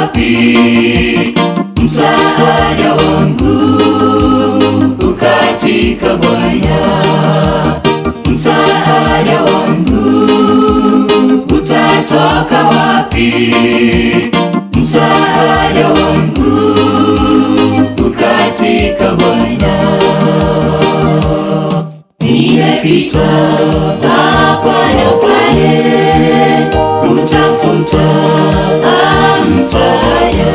wapi? Msaada wangu ukatika Bwana, msaada wangu utatoka wapi? Msaada wangu ukatika Bwana. Nimepita hapa na pale kutafuta msaada,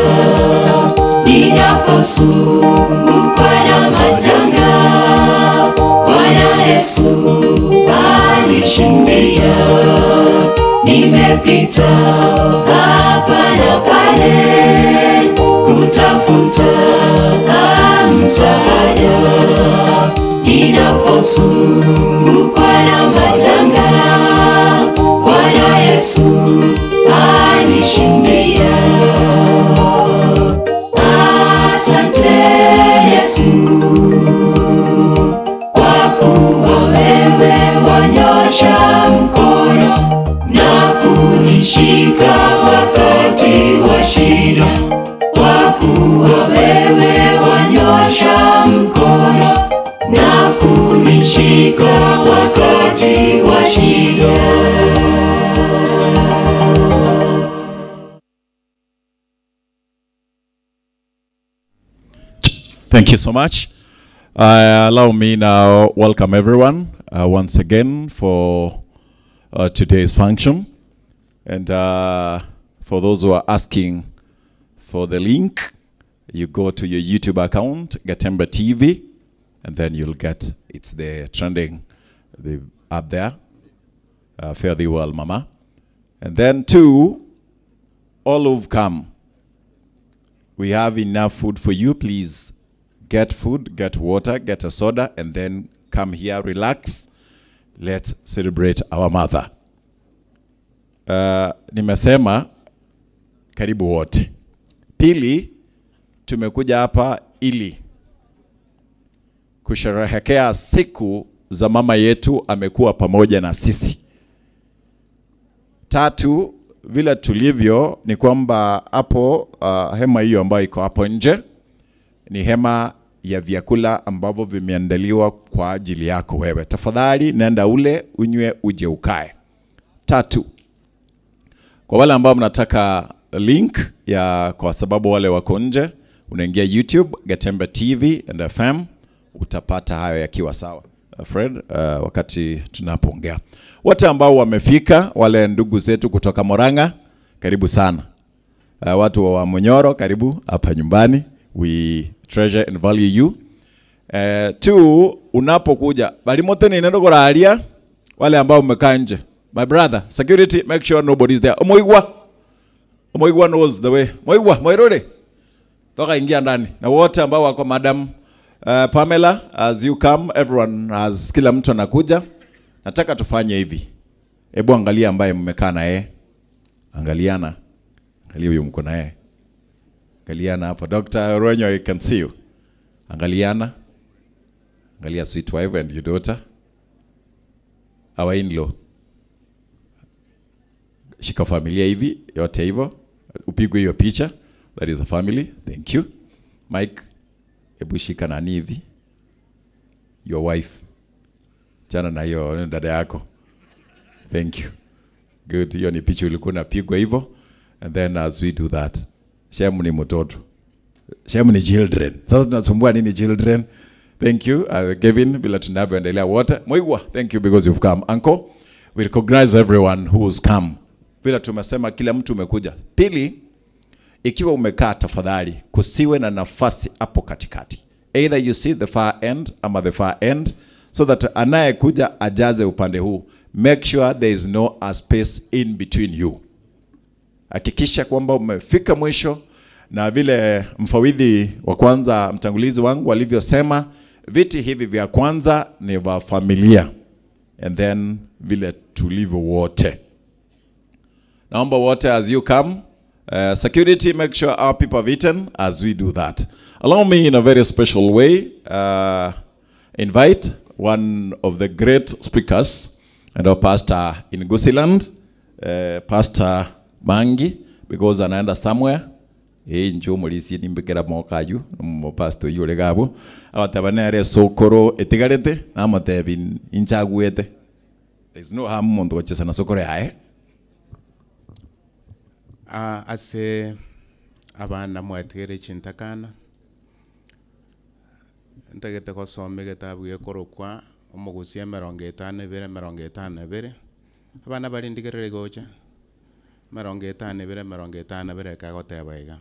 ninaposungukwa na majanga, Bwana Yesu alishindia. Nimepita hapa na pale kutafuta msaada, ninaposungukwa na majanga, Bwana Yesu alishindia. Asante Yesu, kwa kuwa wewe wanyosha mkono na kunishika wakati wa shida, kwa kuwa wewe wanyosha mkono na kunishika wakati wa shida. Thank you so much. Allow me now welcome everyone once again for today's function. And for those who are asking for the link, you go to your YouTube account, Gatemba TV, and then you'll get it's the trending the up there. Fare thee well, Mama. And then two, all who've come, we have enough food for you. Please get food, get water, get a soda, and then come here, relax. Let's celebrate our mother. Nimesema karibu wote. Pili, tumekuja hapa ili kusherehekea siku za mama yetu amekuwa pamoja na sisi. Tatu, vile tulivyo ni kwamba hapo hema hiyo ambayo iko hapo nje ni hema ya vyakula ambavyo vimeandaliwa kwa ajili yako wewe. Tafadhali nenda ule, unywe, uje ukae. Tatu, kwa wale ambao mnataka link ya, kwa sababu wale wako nje, unaingia YouTube Gatemba TV and FM, utapata hayo yakiwa sawa. Fred, wakati tunapoongea, wote ambao wamefika, wale ndugu zetu kutoka Murang'a, karibu sana. Watu wa Munyoro, karibu hapa nyumbani. We treasure and value you. Two, unapokuja balimote ni nendo koralia wale ambao mmekaa nje. My brother, security, make sure nobody is there. Omoigwa. Omoigwa knows the way. Moigwa, Moirore. Toka ingia ndani. Na wote ambao wako Madam Pamela, as you come, everyone has, kila mtu anakuja. Nataka tufanye hivi. Hebu angalia ambaye mmekaa na yeye. Angaliana. Angalia huyu mko na yeye. Angaliana hapo. Dr. Roenyo, I can see you. Angaliana. Angalia sweet wife and your daughter. Our in-law. Shika familia hivi, yote hivyo. Upigwe hiyo picha. That is a family. Thank you. Mike, hebu shika nani hivi? Your wife. Chana na hiyo dada yako. Thank you. Good. Hiyo ni picha ulikuwa unapigwa hivyo. And then as we do that, Shem ni mtoto. Shem ni children. Sasa tunasumbua nini children? Thank you, Kevin, bila tunavyoendelea wote. Moigwa, thank you because you've come. Uncle, we recognize everyone who's come. Vile tumesema kila mtu umekuja. Pili, ikiwa umekaa tafadhali, kusiwe na nafasi hapo katikati. Either you see the far end ama the far end, so that anayekuja ajaze upande huu. Make sure there is no a space in between you. Hakikisha kwamba umefika mwisho, na vile mfawidhi wa kwanza mtangulizi wangu alivyosema, viti hivi vya kwanza ni vya familia, and then vile tulivyo wote. Naomba wote as you come, security, make sure our people have eaten as we do that. Allow me in a very special way, invite one of the great speakers and our pastor in Gusiland, Pastor Mangi, because anaenda somewhere. Ee inche omorisia nimbekere amaboko ayio, omopastor oyio ore iga abwo, agoteba nere esokoro etigarete, namotebi inche agwete. There is no harm omonto gochesa na sokoro yaye. Aa ase abana mwatigere chintakana, ntagete gosoma egetabu gekorokwa omogusia emerongo etano ebere emerongo etano na ebere, abana baria ndigereri gocha, emerongo etano ebere emerongo etano na ebere ekagoteba iga,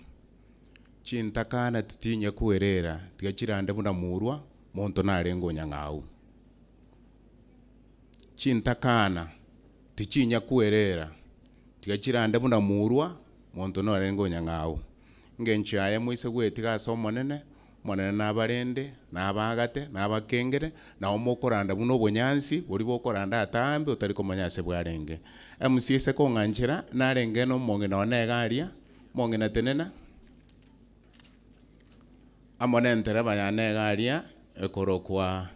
chintakana titinya kwerera tiga chirande buna murwa, monto narenge onyang'au. Chintakana tichinya kwerera, tiga chirande buna murwa, monto norenge onyang'au. Engencho yaye moise gwetiga ase Omonene, Omonene nabarende, nabaagate, nabakengere, nao mokoranda buna obonyansi boria bokoranda atambe otari komanya ase bwarenge. MC ase kong'anchera, narenge nomong'ina one iga aria, omong'ina tenena, amo nentereba yane iga aria ekorokwa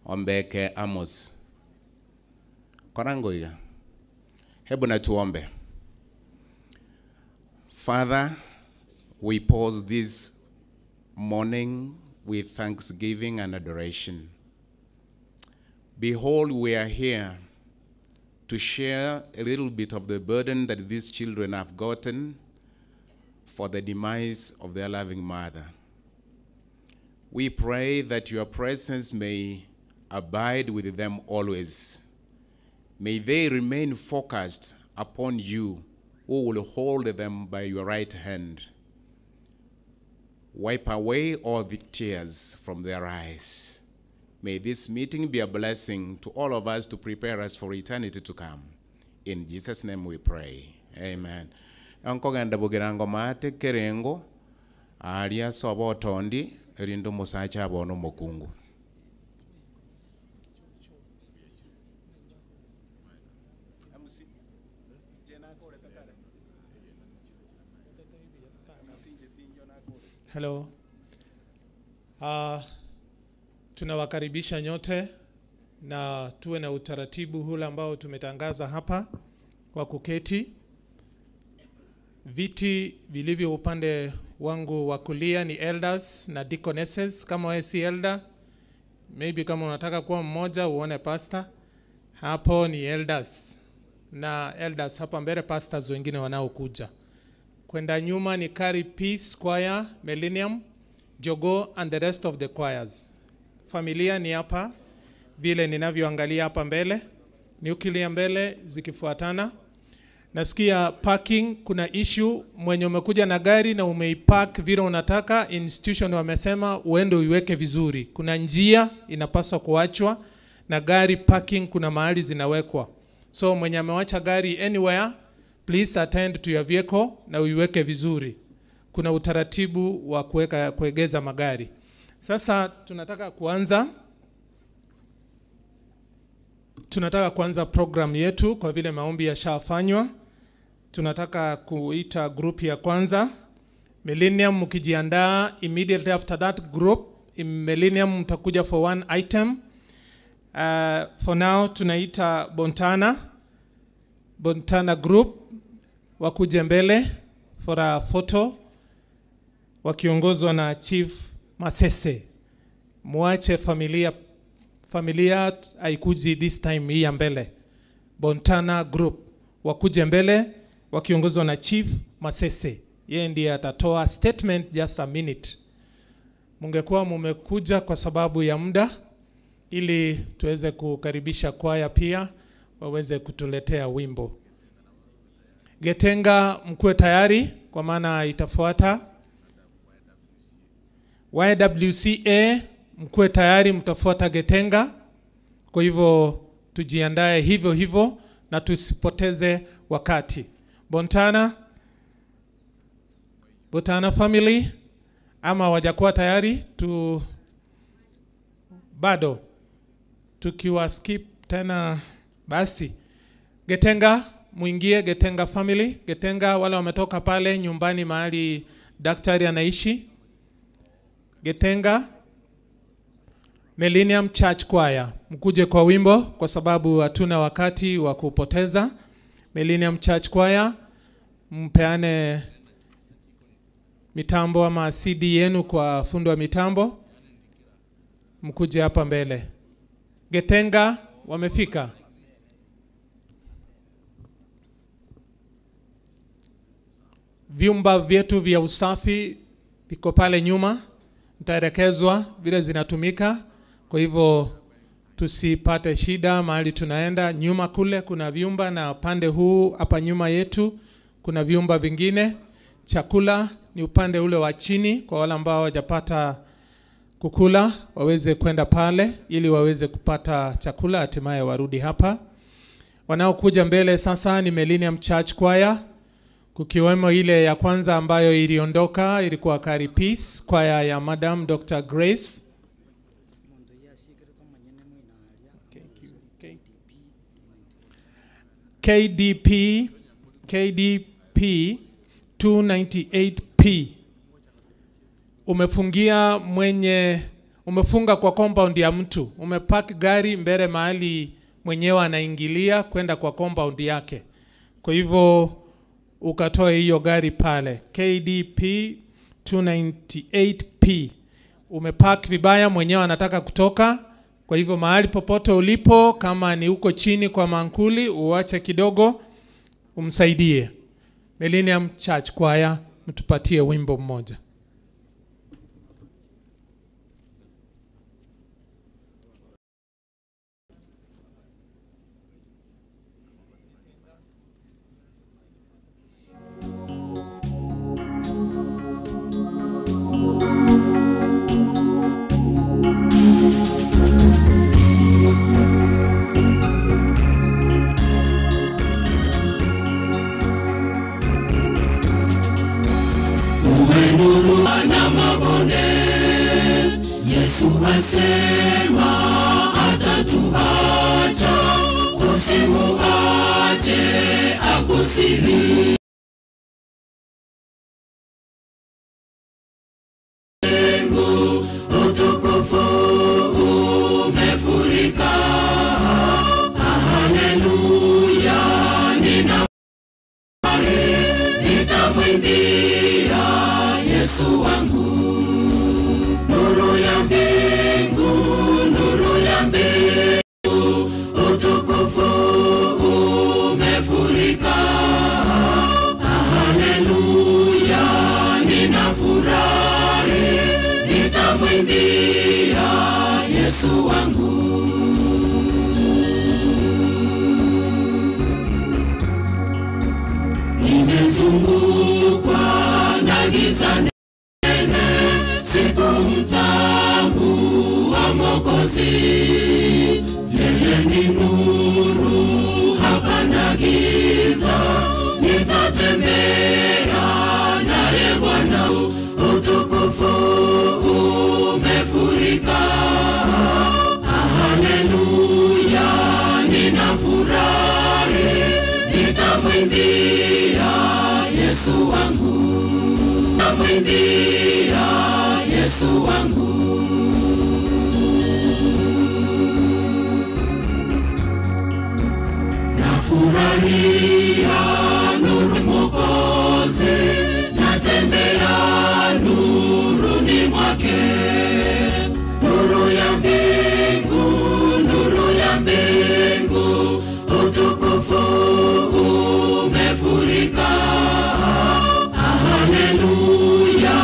Ombeke Amos. Kora iga. Hebu na tuombe. Father, we pause this morning with thanksgiving and adoration. Behold, we are here to share a little bit of the burden that these children have gotten for the demise of their loving mother. We pray that your presence may abide with them always. May they remain focused upon you, who will hold them by your right hand. Wipe away all the tears from their eyes. May this meeting be a blessing to all of us to prepare us for eternity to come. In Jesus' name we pray. Amen. Nkogenda bogirango maate kerengo aria sobo otondi erinde omosacha abone omokungu. Hello. Tunawakaribisha nyote na tuwe na utaratibu hule ambao tumetangaza hapa kwa kuketi. Viti vilivyo upande wangu wa kulia ni elders na deaconesses. Kama wewe si elder, maybe kama unataka kuwa mmoja uone pastor, hapo ni elders na elders hapa mbele, pastors wengine wanaokuja. Kwenda nyuma ni Carry Peace Choir, Millennium, Jogo and the rest of the choirs. Familia ni hapa vile ninavyoangalia hapa mbele, nuclear mbele zikifuatana. Nasikia parking kuna issue, mwenye umekuja na gari na umeipark vile unataka, institution wamesema uende uiweke vizuri. Kuna njia inapaswa kuachwa na gari parking, kuna mahali zinawekwa. So mwenye amewacha gari anywhere, please attend to your vehicle na uiweke vizuri. Kuna utaratibu wa kuweka kuegeza magari. Sasa tunataka kuanza program yetu kwa vile maombi yashafanywa. Tunataka kuita group ya kwanza Millennium, mkijiandaa immediately after that group Millennium mtakuja for one item. For now tunaita Bontana group wakuje mbele for a photo wakiongozwa na Chief Masese. Muache familia haikuji this time hii ya mbele. Bontana group wakuje mbele wakiongozwa na Chief Masese. Yeye ndiye atatoa statement just a minute. Mungekuwa mumekuja kwa sababu ya muda ili tuweze kukaribisha kwaya pia waweze kutuletea wimbo. Getenga mkuwe tayari kwa maana itafuata. YWCA mkuwe tayari, mtafuata Getenga. Kwa hivyo tujiandae hivyo hivyo na tusipoteze wakati. Bontana family ama wajakuwa tayari tu bado tukiwa skip tena basi. Getenga muingie, Getenga family, Getenga wale wametoka pale nyumbani mahali daktari anaishi. Getenga Millennium Church Choir mkuje kwa wimbo kwa sababu hatuna wakati wa kupoteza. Millennium Church Choir mpeane. mitambo ama CD yenu kwa fundi wa mitambo, mkuje hapa mbele. Getenga wamefika. Vyumba vyetu vya usafi viko pale nyuma, mtaelekezwa vile zinatumika. Kwa hivyo tusipate shida mahali tunaenda. Nyuma kule kuna vyumba na pande huu hapa nyuma yetu kuna vyumba vingine. Chakula ni upande ule wa chini, kwa wale ambao hawajapata kukula waweze kwenda pale ili waweze kupata chakula, hatimaye warudi hapa. Wanaokuja mbele sasa ni Millennium Church Choir, kukiwemo ile ya kwanza ambayo iliondoka ilikuwa Kari Peace, kwaya ya Madam Dr. Grace. KDP KDP 298P umefungia mwenye umefunga kwa compound ya mtu, umepark gari mbele mahali mwenyewe anaingilia kwenda kwa compound yake. Kwa hivyo ukatoe hiyo gari pale KDP 298P. Umepark vibaya, mwenyewe anataka kutoka. Kwa hivyo mahali popote ulipo, kama ni huko chini kwa mankuli, uache kidogo, umsaidie. Millennium Church Choir, mtupatie wimbo mmoja. Uwe nuru na mabonde, Yesu asema hatatuacha, usimuache akusihi. Utukufu umefurika, haleluya, nina nitamwimbia Yesu wangu, nuru ya mbingu, nuru ya mbingu, utukufu umefurika, haleluya, ninafurahi, nitamwimbia Yesu wangu. Nimezungukwa na giza nene, sikumtambua Mwokozi. Yeye ni nuru, hapana giza, nitatembea naye Bwana, utukufu umefurika. Haleluya, ninafurahi, nitamwimbia Yesu wangu, nitamwimbia Yesu wangu. Nafurahia nuru Mwokozi, natembea nuruni mwake, nuru ya mbingu, nuru ya mbingu, utukufu umefurika. Haleluya,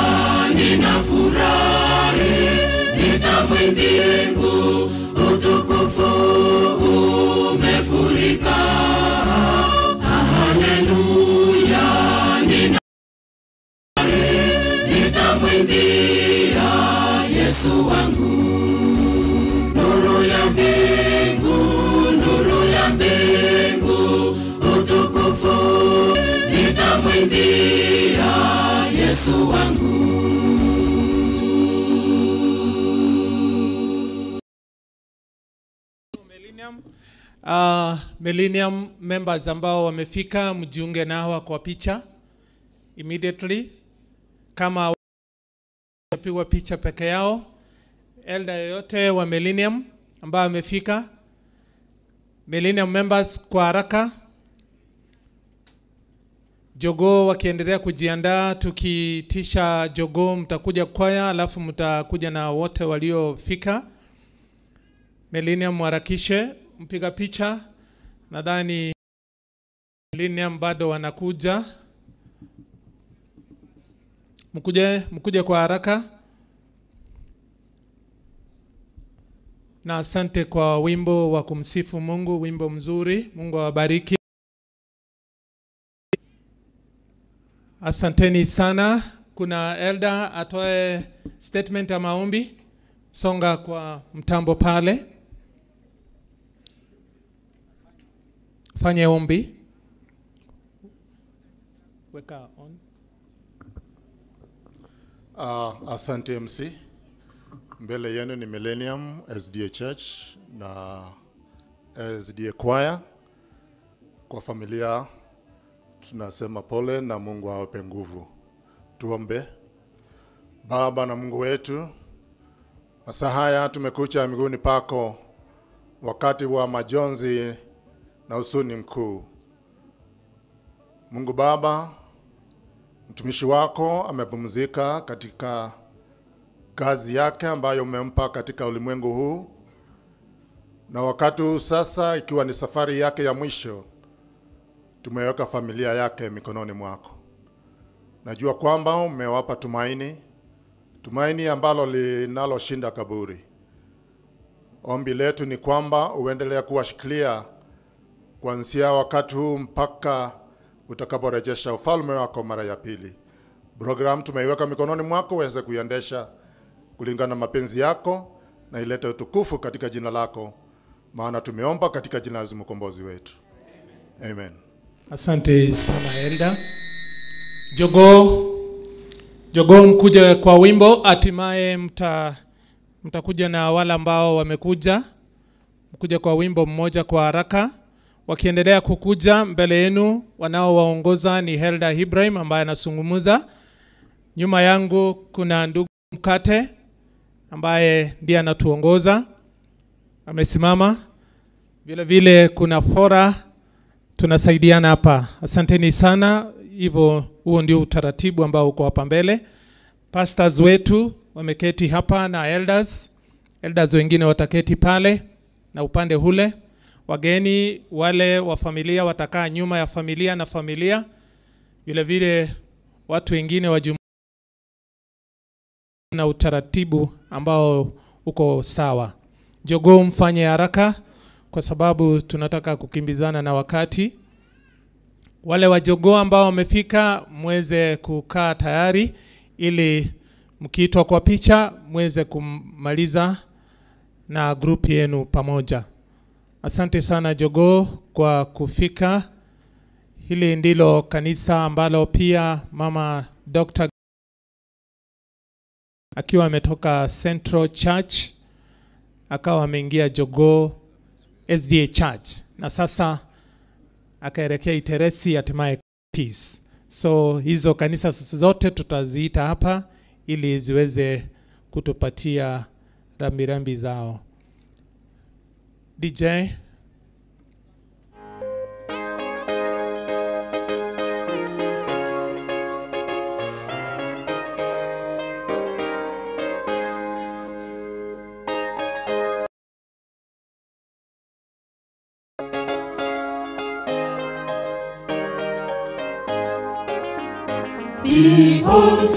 ninafurahi, nitamwimbia mbingu, utukufu umefurika. Haleluya, ninafurahi, nitamwimbia Yesu wangu, nuru ya mbingu, nuru ya mbingu, utukufu, nitamwimbia Yesu wangu. Millennium members ambao wamefika mjiunge na hawa kwa picha immediately. Kama wapigwa picha peke yao, elder yoyote wa Millennium ambao amefika, Millennium members kwa haraka. Jogoo wakiendelea kujiandaa, tukiitisha jogoo, mtakuja kwaya, alafu mtakuja na wote waliofika. Millennium mharakishe, mpiga picha, nadhani Millennium bado wanakuja. Mkuje, mkuje kwa haraka. Na asante kwa wimbo wa kumsifu Mungu, wimbo mzuri. Mungu awabariki. Asanteni sana. Kuna elder atoe statement ya maombi. Songa kwa mtambo pale, fanye ombi. Weka on. Asante MC. Mbele yenu ni Millennium SDA Church na SDA Choir. Kwa familia tunasema pole na Mungu awape nguvu. Tuombe. Baba na Mungu wetu, masaa haya tumekuja miguuni pako wakati wa majonzi na huzuni mkuu. Mungu Baba, mtumishi wako amepumzika katika kazi yake ambayo umempa katika ulimwengu huu, na wakati huu sasa, ikiwa ni safari yake ya mwisho, tumeweka familia yake mikononi mwako. Najua kwamba umewapa tumaini, tumaini ambalo linaloshinda kaburi. Ombi letu ni kwamba uendelee kuwashikilia kuanzia wakati huu mpaka utakaporejesha ufalme wako mara ya pili. Program tumeiweka mikononi mwako uweze kuiendesha kulingana na mapenzi yako na ilete utukufu katika jina lako, maana tumeomba katika jina la Yesu mkombozi wetu. Amen. Asante sana Elda. Jogoo, jogoo mkuje kwa wimbo, hatimaye mtakuja na wale ambao wamekuja, mkuje kwa wimbo mmoja kwa haraka. Wakiendelea kukuja mbele yenu, wanaowaongoza ni Helda Ibrahim ambaye anazungumza. Nyuma yangu kuna ndugu Mkate ambaye ndiye anatuongoza, amesimama. Vile vile kuna Fora, tunasaidiana hapa. Asanteni sana. Hivyo huo ndio utaratibu ambao uko hapa mbele. Pastors wetu wameketi hapa na elders, elders wengine wataketi pale na upande ule. Wageni wale wa familia watakaa nyuma ya familia na familia. Vile vile watu wengine wa jumuiya na utaratibu ambao uko sawa. Jogoo mfanye haraka kwa sababu tunataka kukimbizana na wakati. Wale wa jogoo ambao wamefika mweze kukaa tayari ili mkiitwa kwa picha mweze kumaliza na group yenu pamoja. Asante sana jogoo kwa kufika. Hili ndilo kanisa ambalo pia mama Dr. akiwa ametoka Central Church akawa ameingia Jogoo SDA Church na sasa akaelekea Iteresi, hatimaye Peace. So hizo kanisa zote tutaziita hapa ili ziweze kutupatia rambirambi zao. DJ. Behold,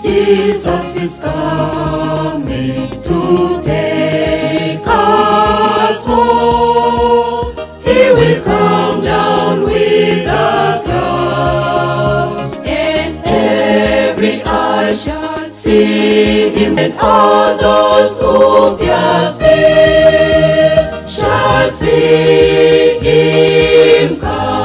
Jesus is coming to take us home. He will come down with the clouds, and every eye shall see him, and all those who pierced him shall see him come.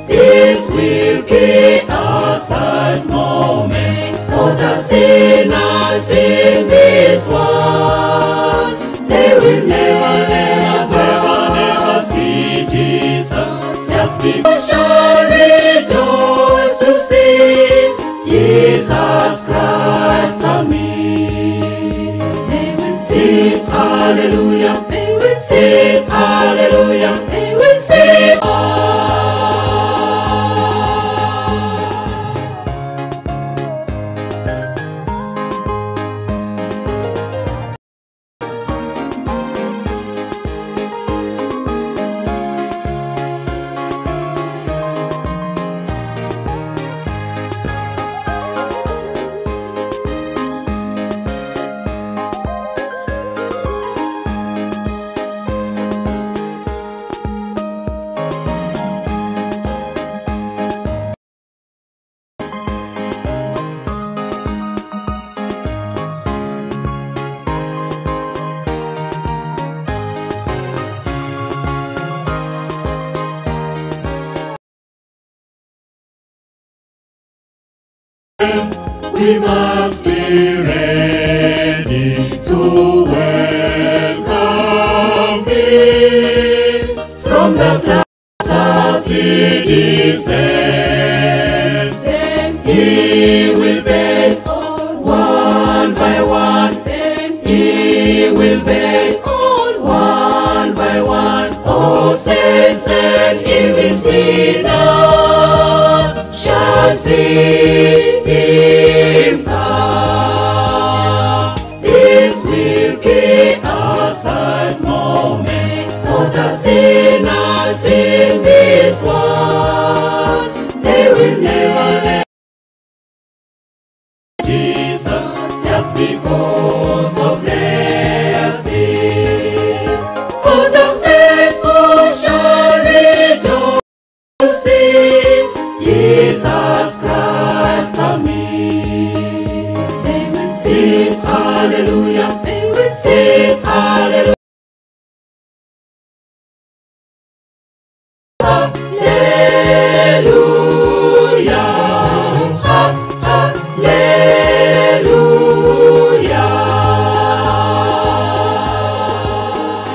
This will be a sad moment for the sinners in this world. They will never, never, never, never see Jesus. Just be shall rejoice to see Jesus Christ coming. They will sing hallelujah. They will sing hallelujah. They will sing. We must be ready to welcome him from the clouds as he descends. Then he will beg all one by one. Then he will beg all one by one. All saints and even sinners shall see him come. This will be a sad moment for the sinners in this world. They will never let Jesus just because of their sin. For the faithful shall rejoice to see Jesus Christ coming. They will sing hallelujah. They will sing hallelujah. Hallelujah.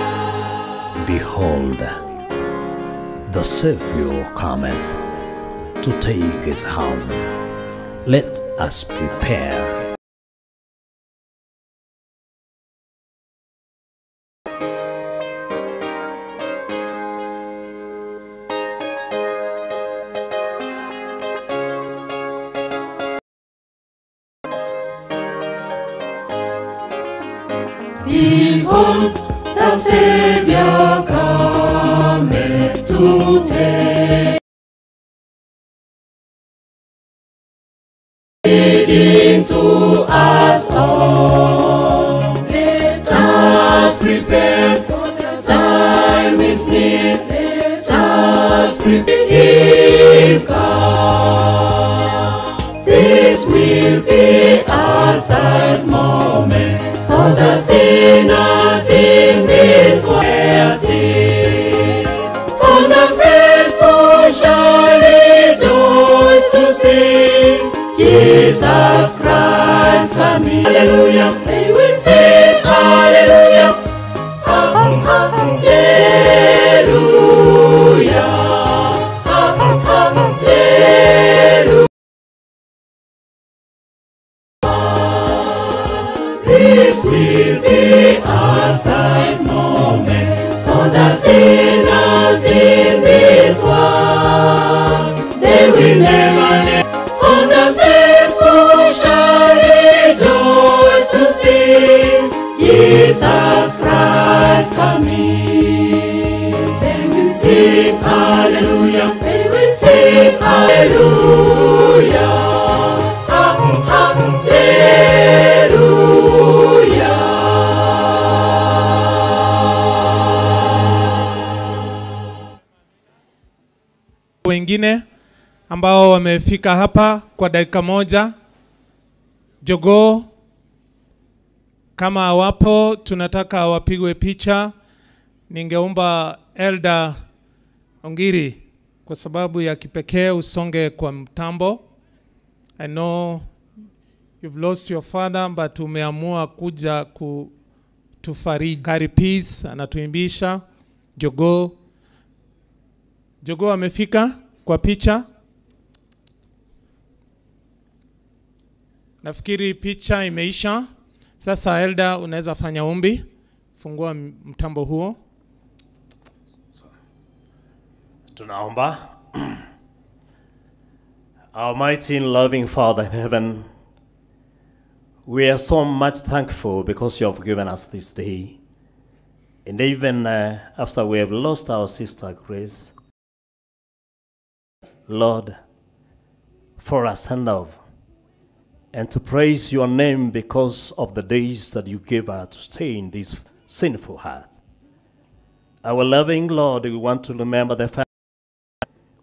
Hallelujah. Behold, the Savior cometh to take his home. Let us prepare. Behold, the Savior cometh to take leading to us all. Let us prepare, for the time is near. Let us prepare him come. This will be a sad moment for the sinners in this world. For the faithful shall rejoice to see Jesus Christ coming. Hallelujah. They will sing hallelujah. Hallelujah. Hallelujah. This will be a sad moment for the sinners in this world. They will never let, for the faithful shall rejoice to see Jesus Christ coming. They will sing hallelujah. They will sing hallelujah. Hallelujah. Wengine ambao wamefika hapa kwa dakika moja, jogoo kama hawapo, tunataka wapigwe picha. Ningeomba Elder Ongiri kwa sababu ya kipekee usonge kwa mtambo. I know you've lost your father but umeamua kuja kutufariji. Kari Peace anatuimbisha jogoo. Jogoo amefika kwa picha. Nafikiri picha imeisha. Sasa Elda, unaweza fanya ombi, fungua mtambo huo. Tunaomba. Our mighty and loving Father in heaven, we are so much thankful because you have given us this day. And even after we have lost our sister Grace, Lord, for a send off and to praise your name because of the days that you gave her to stay in this sinful earth. Our loving Lord, we want to remember the family.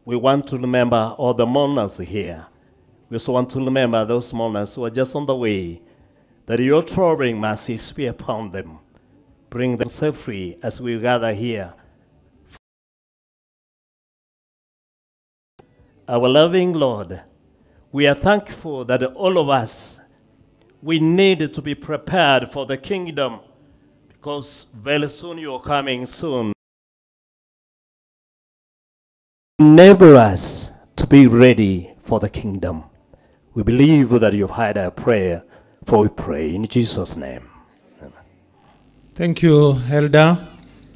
We want to remember all the mourners here. We also want to remember those mourners who are just on the way, that your traveling mercies be upon them. Bring them safely as we gather here. Our loving Lord, we are thankful that all of us We need to be prepared for the kingdom because very soon you're coming soon. Enable us to be ready for the kingdom. We believe that you've heard our prayer, for we pray in Jesus' name. Thank you Elder.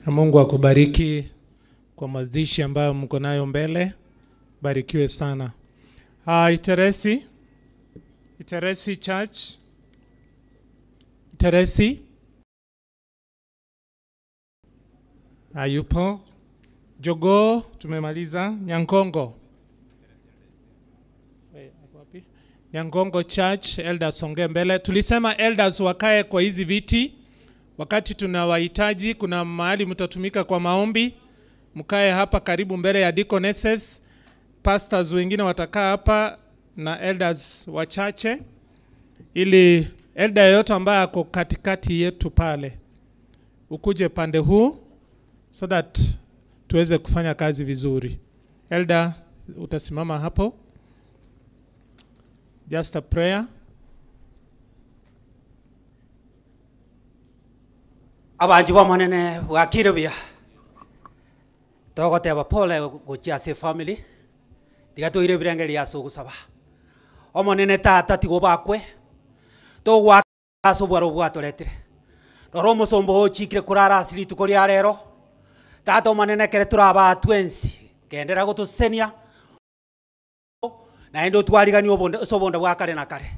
Na Mungu akubariki kwa mazishi ambayo mko nayo mbele. Barikiwe sana. Iteresi. Iteresi Church. Iteresi. Hayupo. Jogoo tumemaliza. Nyangongo. Wait, ako wapi? Nyangongo Church, elders songe mbele. Tulisema elders wakae kwa hizi viti wakati tunawahitaji. Kuna mahali mtatumika kwa maombi, mkae hapa karibu mbele ya deaconesses. Pastors wengine watakaa hapa na elders wachache, ili elder yeyote ambaye ako katikati yetu pale ukuje pande huu so that tuweze kufanya kazi vizuri. Elder, utasimama hapo. Just a prayer. Abanji bomonene bwakire buya togoteba pole gochia ase family tiga toire birenge ase ogosaba omonene tata tigo bakwe togwaka ase obwaro bwatoretire rora omosombo ochikire korara ase rituko ria rero tata omonene ekere toraba ensi kendera gotosenia naende otwarigania obonde ase obonde bwa kare na kare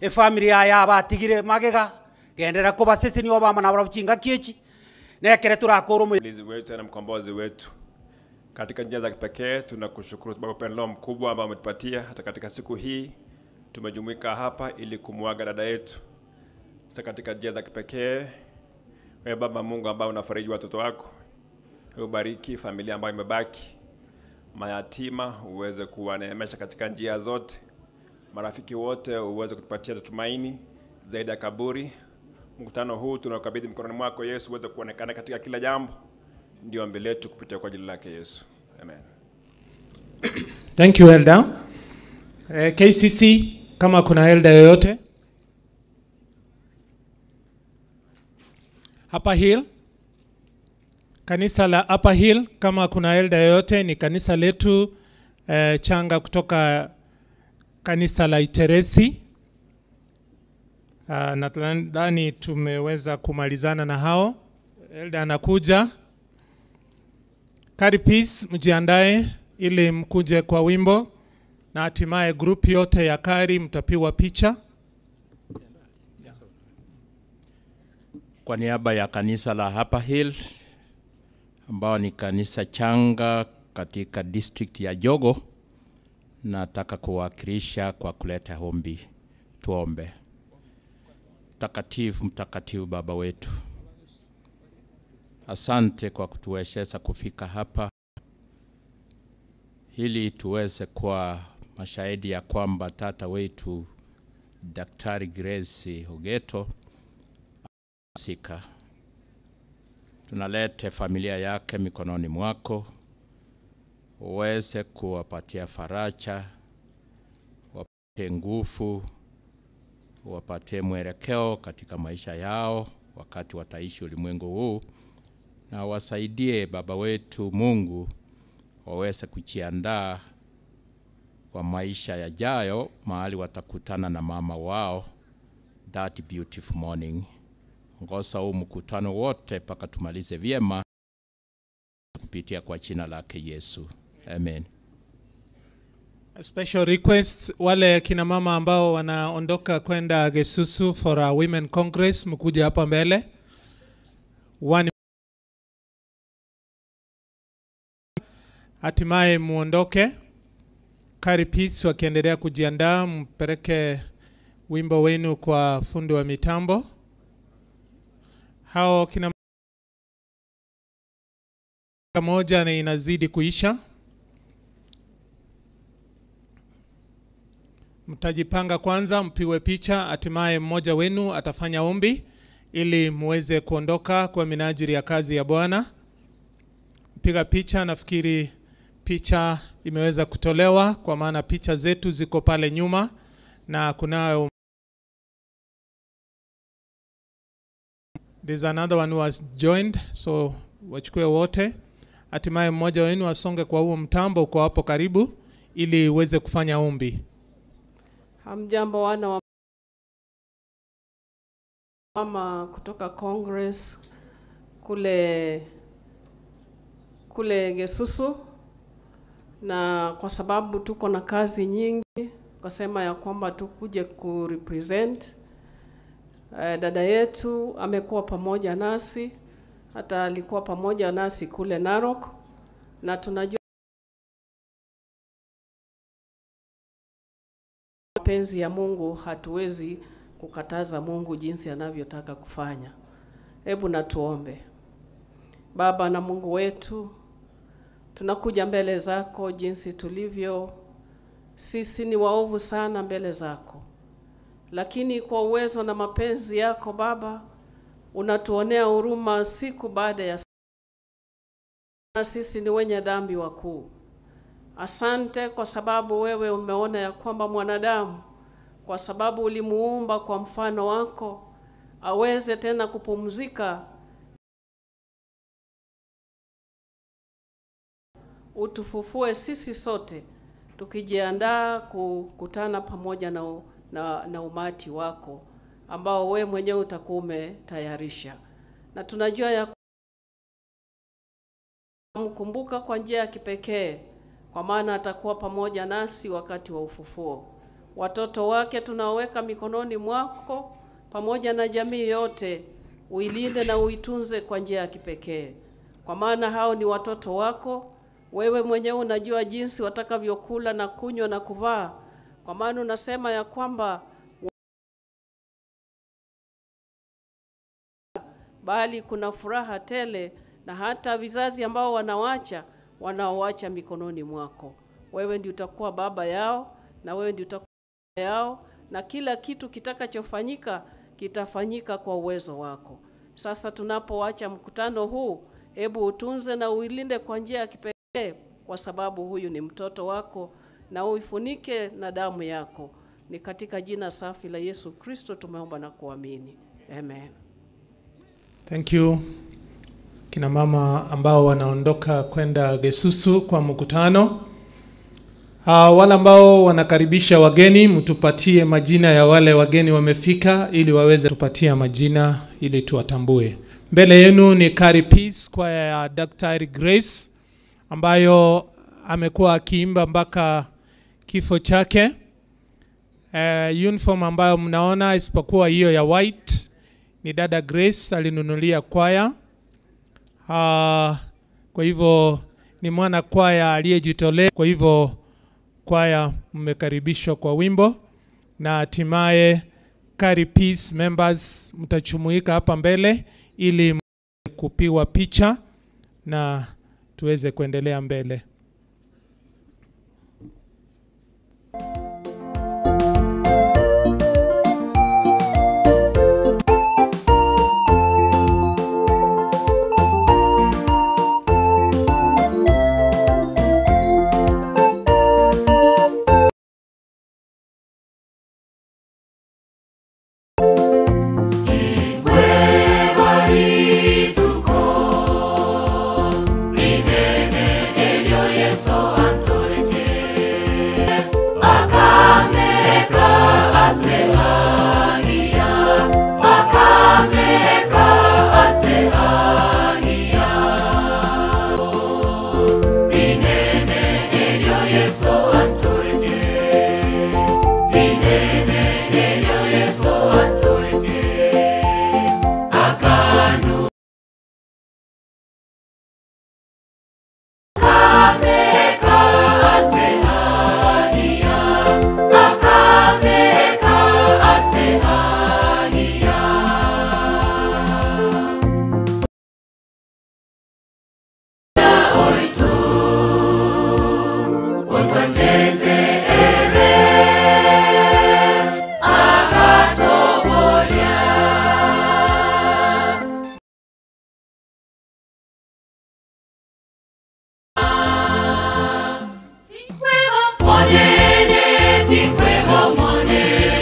efamily yaya abatigire magega kendera kobasesenia obama nabarabu chingaki echi nekere turakora omo Mlinzi wetu na mkombozi wetu, katika njia za kipekee tunakushukuru sababu upendo mkubwa ambao umetupatia hata katika siku hii tumejumuika hapa ili kumwaga dada yetu. Sasa katika njia za kipekee, wewe Baba Mungu ambaye unafariji watoto wako, ubariki familia ambayo imebaki, mayatima uweze kuwaneemesha katika njia zote, marafiki wote uweze kutupatia tumaini zaidi ya kaburi. Mkutano huu tunaukabidhi mkononi mwako Yesu, uweze kuonekana katika kila jambo. Ndio ombi letu kupitia kwa jina lake Yesu, amen. Thank you Elder. KCC kama kuna elder yoyote. Upper Hill. Kanisa la Upper Hill kama kuna elder yoyote, ni kanisa letu changa kutoka kanisa la Iteresi. Nadhani tumeweza kumalizana na hao. Elder anakuja. Kari Peace, mjiandae ili mkuje kwa wimbo na hatimaye group yote ya Kari mtapiwa picha. Kwa niaba ya kanisa la Upper Hill ambao ni kanisa changa katika district ya Jogo, nataka kuwakilisha kwa kuleta ombi. Tuombe. Mtakatifu, mtakatifu Baba wetu, asante kwa kutuwezesha kufika hapa ili tuweze kuwa mashahidi ya kwamba tata wetu Daktari Grace Ogeto sika. Tunalete familia yake mikononi mwako, uweze kuwapatia faraja, wapatie nguvu, wapatie mwelekeo katika maisha yao wakati wataishi ulimwengu huu, na wasaidie Baba wetu Mungu waweze kujiandaa kwa maisha yajayo, mahali watakutana na mama wao that beautiful morning. Ongoza huu mkutano wote mpaka tumalize vyema kupitia kwa jina lake Yesu, amen. A special request, wale kina mama ambao wanaondoka kwenda Gesusu for a Women Congress, mkuje hapa mbele. One hatimaye muondoke. Kari Peace wakiendelea kujiandaa, mpeleke wimbo wenu kwa fundi wa mitambo. Hao kina moja na inazidi kuisha. Mtajipanga kwanza, mpigwe picha, hatimaye mmoja wenu atafanya ombi ili muweze kuondoka kwa minajili ya kazi ya Bwana. Piga picha, nafikiri picha imeweza kutolewa kwa maana picha zetu ziko pale nyuma na kunayo There's another one who has joined, so wachukue wote. Hatimaye mmoja wenu asonge kwa huo mtambo uko hapo karibu, ili uweze kufanya ombi. Hamjambo wana wa mama kutoka Congress kule kule Gesusu, na kwa sababu tuko na kazi nyingi, kasema ya kwamba tukuje kurepresent dada yetu amekuwa pamoja nasi, hata alikuwa pamoja nasi kule Narok, na tunajua mapenzi ya Mungu, hatuwezi kukataza Mungu jinsi anavyotaka kufanya. Hebu na tuombe. Baba na Mungu wetu, tunakuja mbele zako jinsi tulivyo. Sisi ni waovu sana mbele zako, lakini kwa uwezo na mapenzi yako Baba, unatuonea huruma siku baada ya siku. Sisi ni wenye dhambi wakuu. Asante kwa sababu wewe umeona ya kwamba mwanadamu, kwa sababu ulimuumba kwa mfano wako, aweze tena kupumzika. Utufufue sisi sote tukijiandaa kukutana pamoja na umati wako ambao we mwenyewe utakuwa umetayarisha, na tunajua ya kumkumbuka kwa njia ya kipekee, kwa maana atakuwa pamoja nasi wakati wa ufufuo. Watoto wake tunaweka mikononi mwako pamoja na jamii yote, uilinde na uitunze kwa njia ya kipekee, kwa maana hao ni watoto wako. Wewe mwenyewe unajua jinsi watakavyokula na kunywa na kuvaa, kwa maana unasema ya kwamba bali kuna furaha tele, na hata vizazi ambao wanawacha wanaoacha mikononi mwako. Wewe ndiye utakuwa baba yao na wewe ndiye utakuwa yao, na kila kitu kitakachofanyika kitafanyika kwa uwezo wako. Sasa tunapoacha mkutano huu, hebu utunze na uilinde kwa njia ya kipekee, kwa sababu huyu ni mtoto wako, na uifunike na damu yako. Ni katika jina safi la Yesu Kristo tumeomba na kuamini. Amen. Thank you kina mama ambao wanaondoka kwenda Gesusu kwa mkutano. Wale ambao wanakaribisha wageni, mtupatie majina ya wale wageni wamefika, ili waweze tupatia majina ili tuwatambue. Mbele yenu ni Kari Peace kwaya ya Dr. Grace ambayo amekuwa akiimba mpaka kifo chake. Uniform ambayo mnaona isipokuwa hiyo ya white ni dada Grace alinunulia kwaya. Kwa hivyo ni mwana kwaya aliyejitolea. Kwa hivyo kwaya mmekaribishwa kwa wimbo, na hatimaye Kari Peace members mtachumuika hapa mbele ili kupigwa picha na tuweze kuendelea mbele. Monene,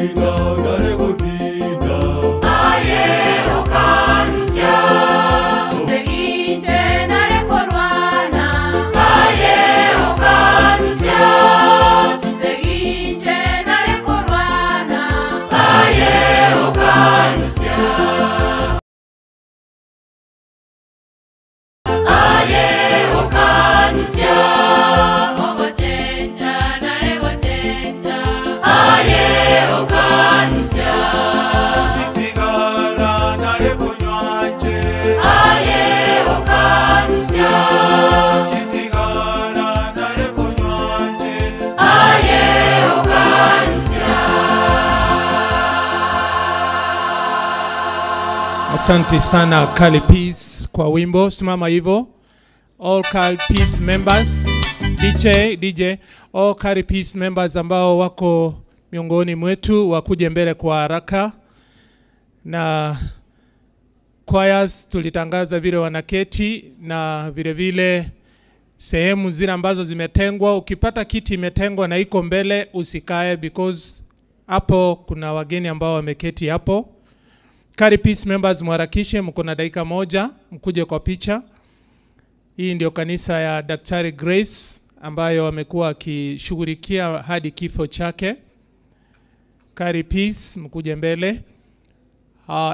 Tinda, nare gotinda. Aye okanusia. Teginche nare korwana. Aye okanusia. Chiseginche nare korwana. Aye okanusia. Aye okanusia. Ogochencha nare gochencha. Aye okanusia. Chisigara nare konywache. Aye okanusia. Chisigara nare konywache. Aye okanusia. Asante sana Kali Peace kwa wimbo. Simama hivyo. All Kali Peace members, DJ, DJ, all Kali Peace members ambao wako miongoni mwetu wakuje mbele kwa haraka. Na choirs tulitangaza vile wanaketi na vile vile sehemu zile ambazo zimetengwa. Ukipata kiti imetengwa na iko mbele usikae, because hapo kuna wageni ambao wameketi hapo. Kali Peace members mharakishe, mko na dakika moja, mkuje kwa picha. Hii ndio kanisa ya Daktari Grace ambayo amekuwa akishughulikia hadi kifo chake. Kali Peace mkuje mbele.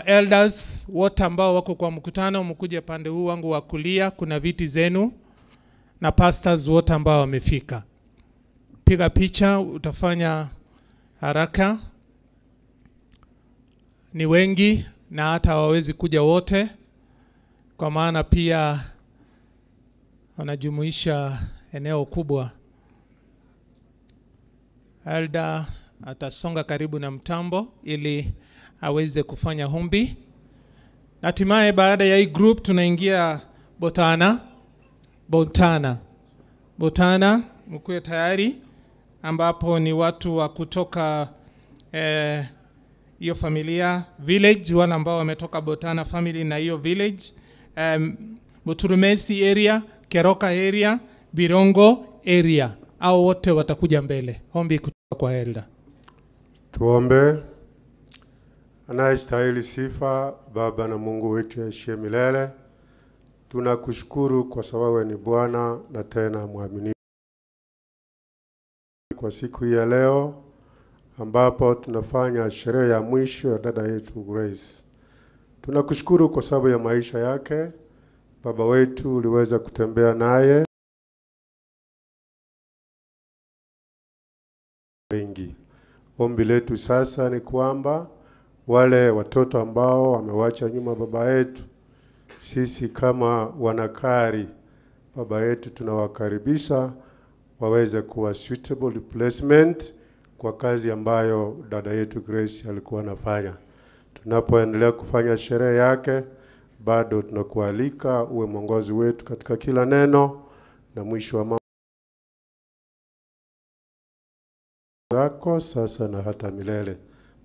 Elders wote ambao wako kwa mkutano mkuje pande huu wangu wa kulia, kuna viti zenu, na pastors wote ambao wamefika. Piga picha, utafanya haraka. Ni wengi na hata hawawezi kuja wote, kwa maana pia wanajumuisha eneo kubwa. Elder atasonga karibu na mtambo ili aweze kufanya hombi. Hatimaye baada ya hii group tunaingia Botana. Botana. Botana, mkuwe tayari, ambapo ni watu wa kutoka hiyo familia village, wale ambao wametoka Botana family na hiyo village, Buturumesi area, Keroka area, Birongo area, au wote watakuja mbele. Ombi kutoka kwa elder. Tuombe. Anayestahili sifa, Baba na Mungu wetu aishiye milele, tunakushukuru kwa sababu ni Bwana na tena mwaminifu kwa siku hii ya leo ambapo tunafanya sherehe ya mwisho ya dada yetu Grace. Tunakushukuru kwa sababu ya maisha yake. Baba wetu, uliweza kutembea naye wengi. Ombi letu sasa ni kwamba wale watoto ambao wamewacha nyuma baba yetu, sisi kama wanakari baba yetu tunawakaribisha waweze kuwa suitable replacement kwa kazi ambayo dada yetu Grace alikuwa anafanya. Tunapoendelea kufanya sherehe yake, bado tunakualika uwe mwongozi wetu katika kila neno na mwisho wa mambo zako sasa na hata milele.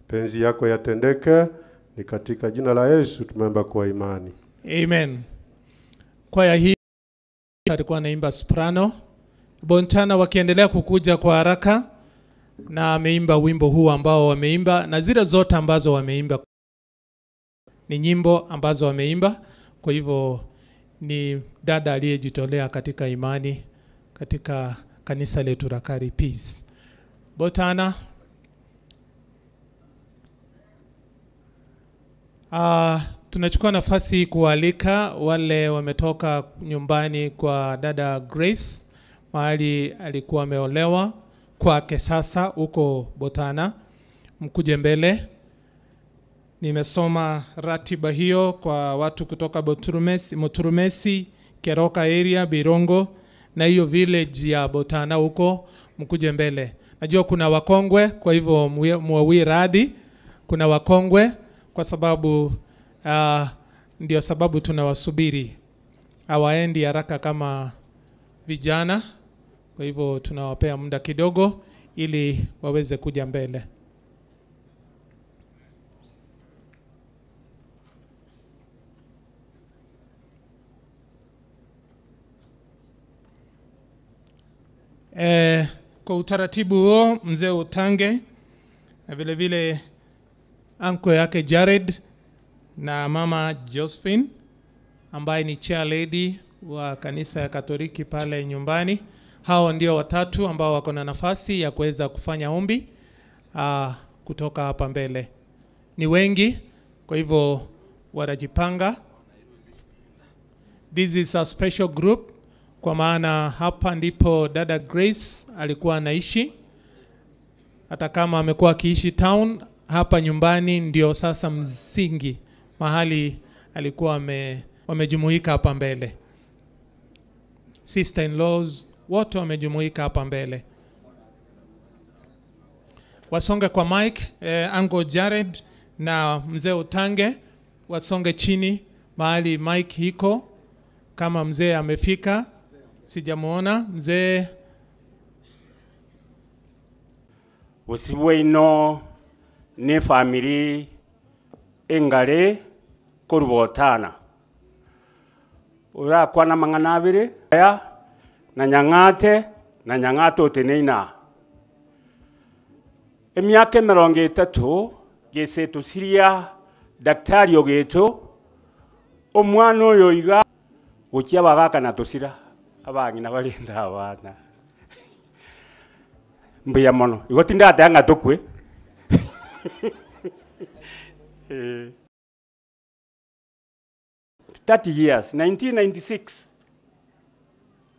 Penzi yako yatendeke, ni katika jina la Yesu tumeomba kwa imani. Amen. Kwaya hii alikuwa anaimba soprano. Bontana wakiendelea kukuja kwa haraka, na ameimba wimbo huu ambao wameimba na zile zote ambazo wameimba ni nyimbo ambazo wameimba. Kwa hivyo ni dada aliyejitolea katika imani katika kanisa letu la Kari Peace. Botana. Tunachukua nafasi kualika wale wametoka nyumbani kwa dada Grace, mahali alikuwa ameolewa kwake sasa huko Botana, mkuje mbele. Nimesoma ratiba hiyo kwa watu kutoka Boturumesi, Moturumesi, Keroka area, Birongo na hiyo village ya Botana huko, mkuje mbele. Najua kuna wakongwe, kwa hivyo muwawie radhi. Kuna wakongwe kwa sababu ndio sababu tunawasubiri, hawaendi haraka kama vijana. Kwa hivyo tunawapea muda kidogo ili waweze kuja mbele. Kwa utaratibu huo, mzee Utange na vile vile uncle yake Jared na mama Josephine ambaye ni chair lady wa kanisa ya Katoliki pale nyumbani. Hao ndio watatu ambao wako na nafasi ya kuweza kufanya ombi kutoka hapa mbele. Ni wengi, kwa hivyo watajipanga. This is a special group kwa maana hapa ndipo dada Grace alikuwa anaishi. Hata kama amekuwa akiishi town, hapa nyumbani ndio sasa msingi mahali alikuwa wamejumuika hapa mbele. Sister in laws wote wamejumuika hapa mbele. Wasonge kwa mic, Uncle Jared na mzee Utange wasonge chini mahali mic iko. Kama mzee amefika, sijamuona mzee. Busibu ino ni family engale korubotana urakwana mang'ana abere aya na nyang'ate na nyang'ate oteneina emiaka emirongo etato geseto siria daktari ogeto omwana oyo iga gochia bagaka na tosira abang'ina barenda abana mbuya mono igo tindate anga tokwe. 30 years, 1996,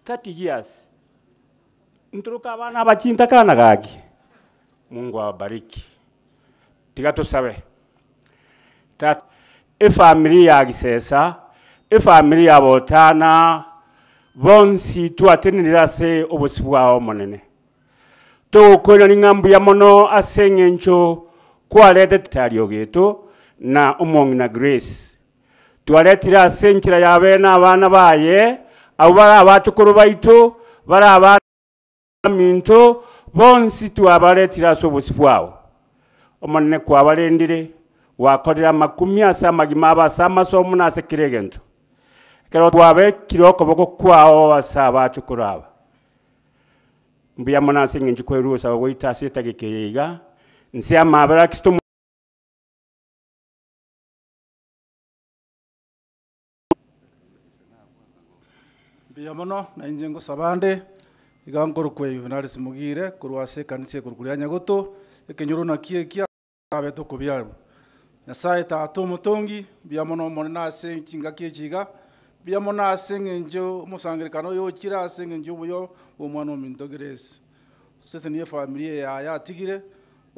30 years. Nturuka abana abachinta kana gaki. Mungu awabariki. Tiga tusabe. Efamily ya Gisesa, efamily ya Botana, bonsi twatenenera ase obosi bwao monene. Togokwera ning'ambu ya mono ase eng'encho kwarete tario geto na omong'ina Grace. Twaretire ase enchera ya bene abana baye, abo bara abachukuru baito, bara abana minto, bonsi twabaretire ase obosi bwao. Omonene kwabarendire, wakorera makumi ase amagima abo ase amasomo na ase kera egento. Ekero twabekire okoboko kwao ase abachukuru aba. Mbuya mono ase eng'encho kwerusa goita ase etageka eye iga, nse amabera Kristo Mbuya mono na inche ngosabande iga nkorokwa Juvenal Simugire korwa ase ekanisa ekorokwa ria Nyagoto ekenyoro naki ekia abete okobiarwa. Nyasaye tata omotongi mbuya mono omonene ase chingaki echi iga mbuya mono ase eng'encho omosangerekano oyo ochire ase eng'encho obuya bwa omwana ominto Grace. Sese niyo efamiri yaye atigire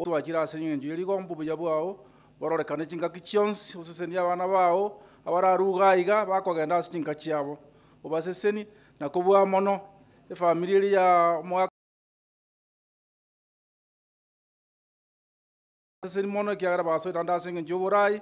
twachire ase eng'encho ya rigombo obuya bwao bororekane chingaki chionsi osesenie abana bao abararuga iga bakogenda ase chinka chiabo obaseseni na kobua mono efamiri eri ya omwaka seseni mono ekiagera basoire ande ase eng'encho ya oborai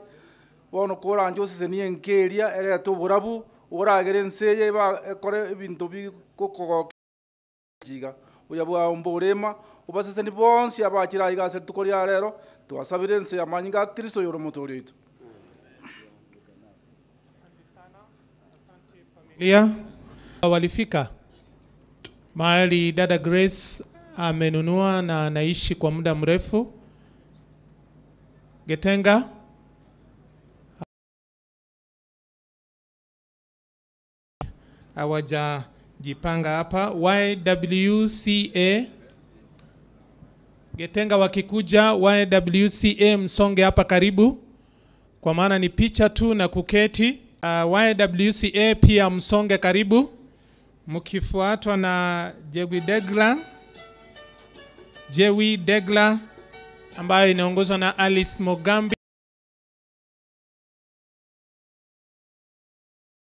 bono koranja oseseni enka eria erete oborabu oragere ense eye ekore ebinto bikokogokiga obuya bwao mborema obaseseni bonsi abachire aiga ase rituko ria rero twasabire ense ya manyinga a Kristo yore omotori oito. Familia walifika mahali dada Grace amenunua na anaishi kwa muda mrefu. Getenga hawajajipanga hapa. YWCA Getenga wakikuja YWCA msonge hapa karibu, kwa maana ni picha tu na kuketi. YWCA pia msonge karibu, mkifuatwa na Jewi Degla, Jewi Degla ambayo inaongozwa na Alice Mogambi.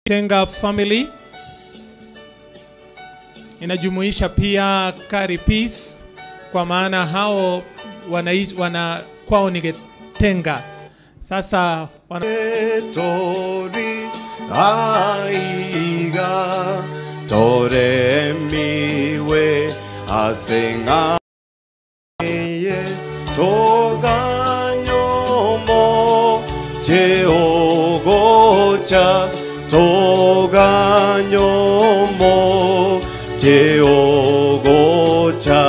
Tenga Family inajumuisha pia Kari Peace, kwa maana hao wana kwao ni Getenga. Sasa wana Tori aiga toremiwe asenga ye toganyomo jeogocha toganyomo jeogocha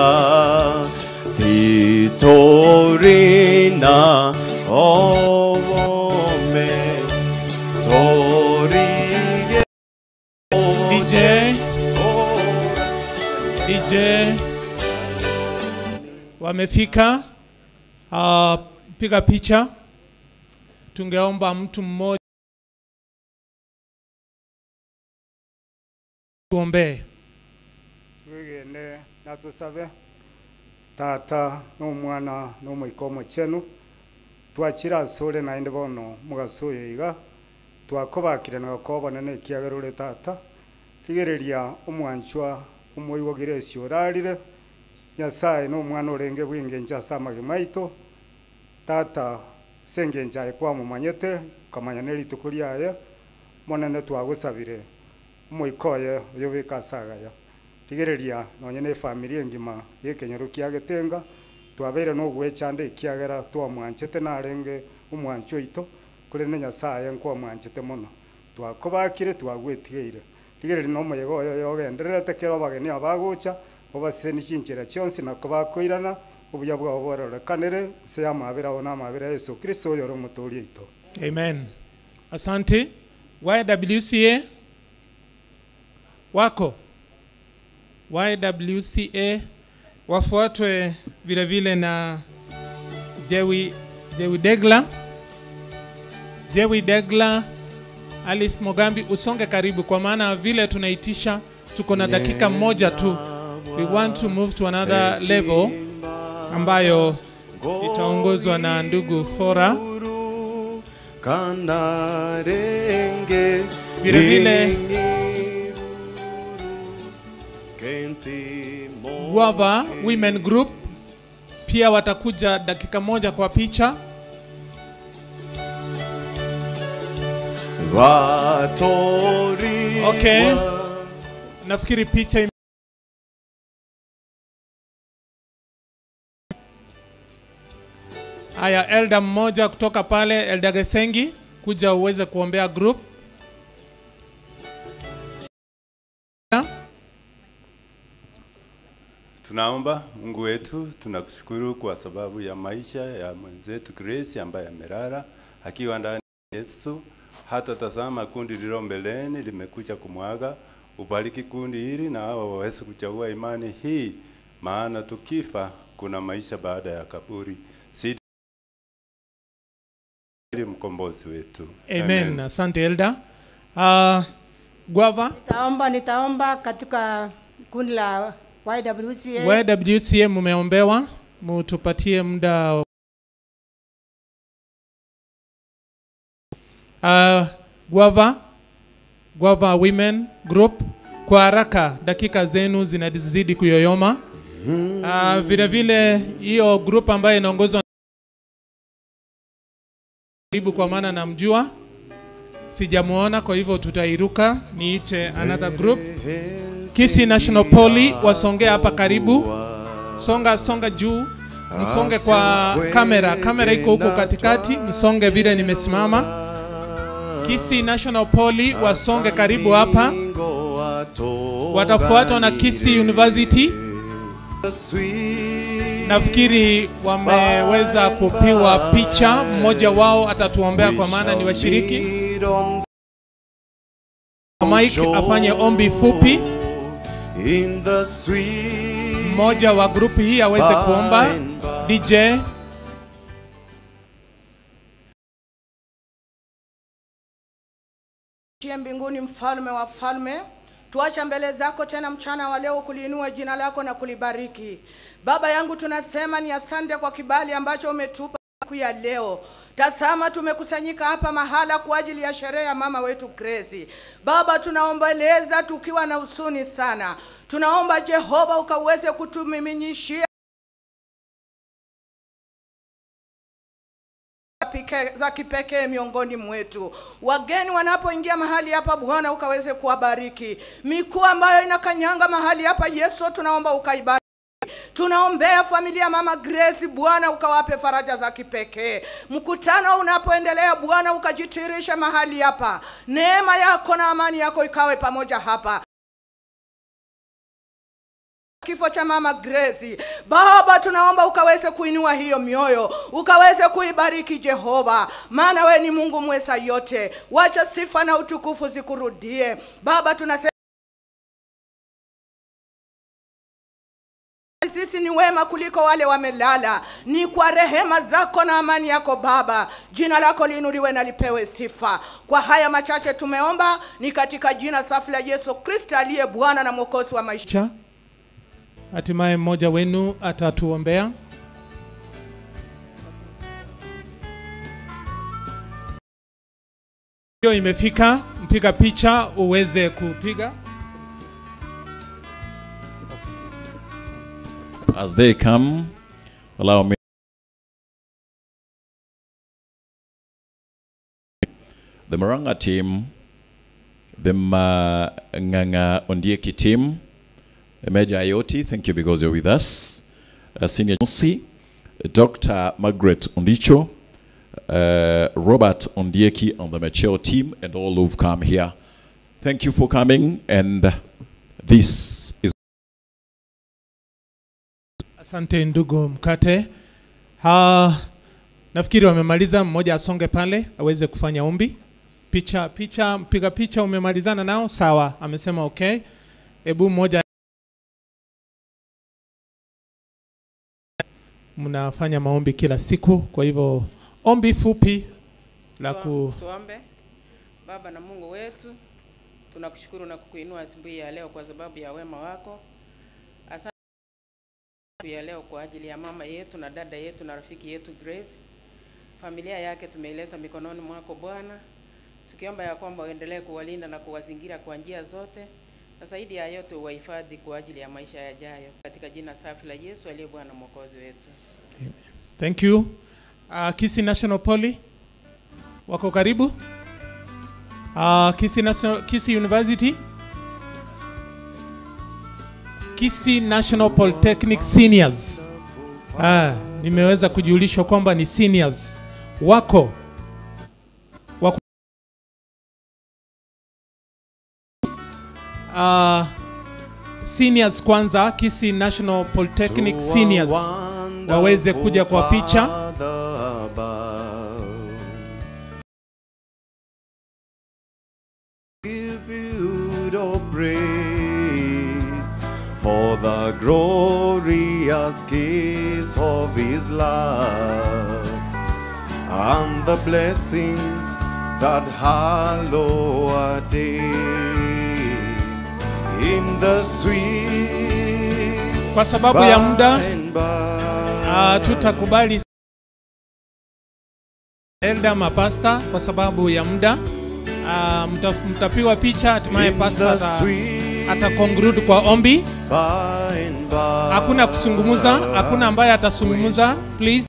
titori Obome torige DJ DJ wamefika. Piga picha. Tungeomba mtu mmoja tuombee. Twegene natusabe tata n'omwana n'omoika omochenu twachira asore naende bono mogaso oyo iga twakobakire na gokobana na ekiagera ore tata rigereria omwanchwa omoigogire esi orarire nyasaye n'omwana orenge bw'engencho ase amagima aito tata ase engencho aye kwamomanyete okamanya na erituko riaye monene twagosabire omoika oye oyobeka ase agaya rigereria nonye na efamiri engima ya ekenyoro kia getenga twabeire na ogwechanda ekiagera twamwanchete narenge omwancho oito kore na nyasaye nkwamwanchete mono twakobakire twagwetigeire rigereria na omoyega oyo yogendererete kero abageni abagocha obaseni chinchera chionsi nako bakoirana obuya bwabo bororekanire nse ya amabera ao na amabera ya Yesu Kristo oyo ore omotoori oito. Amen. Asante. YWCA wako YWCA wafuatwe vile vile na Jewi, Jewi Degla, Jewi Degla, Alice Mogambi, usonge karibu, kwa maana vile tunaitisha tuko na dakika moja tu. We want to move to another level ambayo itaongozwa na ndugu Fora. Kanarenge Vile vile Guava Women Group pia watakuja dakika moja kwa picha. Vatori Okay, nafikiri picha Haya, elda mmoja kutoka pale, Elda Gesengi, kuja uweze kuombea group. Tunaomba Mungu wetu, tunakushukuru kwa sababu ya maisha ya mwenzetu Grace ambaye amelala akiwa ndani ya Yesu. Hata tazama kundi lililo mbeleni limekuja kumwaga. Ubariki kundi hili na hawa waweze kuchagua imani hii, maana tukifa kuna maisha baada ya kaburi. Si mkombozi wetu. Amen. Asante Elda. Guava Nitaomba, nitaomba katika kundi la YWCA. YWCA mumeombewa, mutupatie muda. Guava, Guava Women Group, kwa haraka, dakika zenu zinazidi kuyoyoma. Vile vile hiyo group ambayo inaongozwa karibu, kwa maana namjua, sijamuona, kwa hivyo tutairuka niite another group. Kisii National Poly wasongea hapa karibu, songa songa juu, msonge kwa kamera, kamera iko huko katikati, msonge vile nimesimama. Kisii National Poly wasonge karibu hapa, watafuatwa na Kisii University. Nafikiri wameweza kupiwa picha, mmoja wao atatuombea kwa maana ni washiriki. Mike afanye ombi fupi, In the sweet mmoja wa grupu hii aweze kuomba. DJ Uliye mbinguni, mfalme wa falme, tuacha mbele zako tena mchana wa leo kuliinua jina lako na kulibariki. Baba yangu, tunasema ni asante kwa kibali ambacho umetupa siku ya leo. Tazama, tumekusanyika hapa mahala kwa ajili ya sherehe ya mama wetu Grace. Baba, tunaomboleza tukiwa na huzuni sana. Tunaomba Jehova ukaweze kutumiminyishia za kipekee miongoni mwetu. Wageni wanapoingia mahali hapa Bwana ukaweze kuwabariki. Mikuu ambayo inakanyanga mahali hapa Yesu, tunaomba ukaibariki. Tunaombea familia mama Grace, Bwana ukawape faraja za kipekee. Mkutano unapoendelea Bwana ukajitirishe mahali hapa, neema yako na amani yako ikawe pamoja hapa. Kifo cha mama Grace. Baba, tunaomba ukaweze kuinua hiyo mioyo, ukaweze kuibariki Jehova, maana we ni Mungu mweza yote. Wacha sifa na utukufu zikurudie Baba. Tunasema sisi ni wema kuliko wale wamelala. Ni kwa rehema zako na amani yako Baba, jina lako liinuliwe na lipewe sifa. Kwa haya machache tumeomba, ni katika jina safi la Yesu Kristo aliye Bwana na Mwokozi wa maisha. Cha. Hatimaye mmoja wenu atatuombea. Hiyo imefika, mpiga picha uweze kupiga. As they come, allow me the Murang'a team, the Nganga Ondieki team, Major Ayoti, thank you because you're with us. Senior Musi, Dr. Margaret Ondicho, Robert Ondieki on the Macheo team, and all who've come here. Thank you for coming, and this is. Asante ndugu Mkate. Ha, nafikiri wamemaliza, mmoja asonge pale aweze kufanya ombi. Picha picha, mpiga picha umemalizana nao? Sawa, amesema okay. Hebu mmoja mnafanya maombi kila siku, kwa hivyo ombi fupi la ku Tuombe. Baba na Mungu wetu, tunakushukuru na kukuinua asubuhi ya leo kwa sababu ya wema wako. Asante ya leo kwa ajili ya mama yetu na dada yetu na rafiki yetu Grace. Familia yake tumeileta mikononi mwako Bwana, tukiomba ya kwamba uendelee kuwalinda na kuwazingira kwa njia zote, na zaidi ya yote uwahifadhi kwa ajili ya maisha yajayo, katika jina safi la Yesu aliye Bwana Mwokozi wetu. Thank you. Kisii National Poly wako karibu. Kisii National, Kisii University, Kisii National Polytechnic Seniors. Nimeweza kujulishwa kwamba ni seniors wako wako seniors kwanza, Kisii National Polytechnic Seniors waweze kuja kwa picha. Father above. Give you the praise for the glorious gift of His love and the blessings that hallow our day in the sweet Kwa sababu ya muda by and by. tutakubali elder mapasta kwa sababu ya muda. Mtapiwa picha hatimaye In pasta the ata conclude kwa ombi. By and by. Hakuna kusungumuza, hakuna ambaye atasungumuza. Please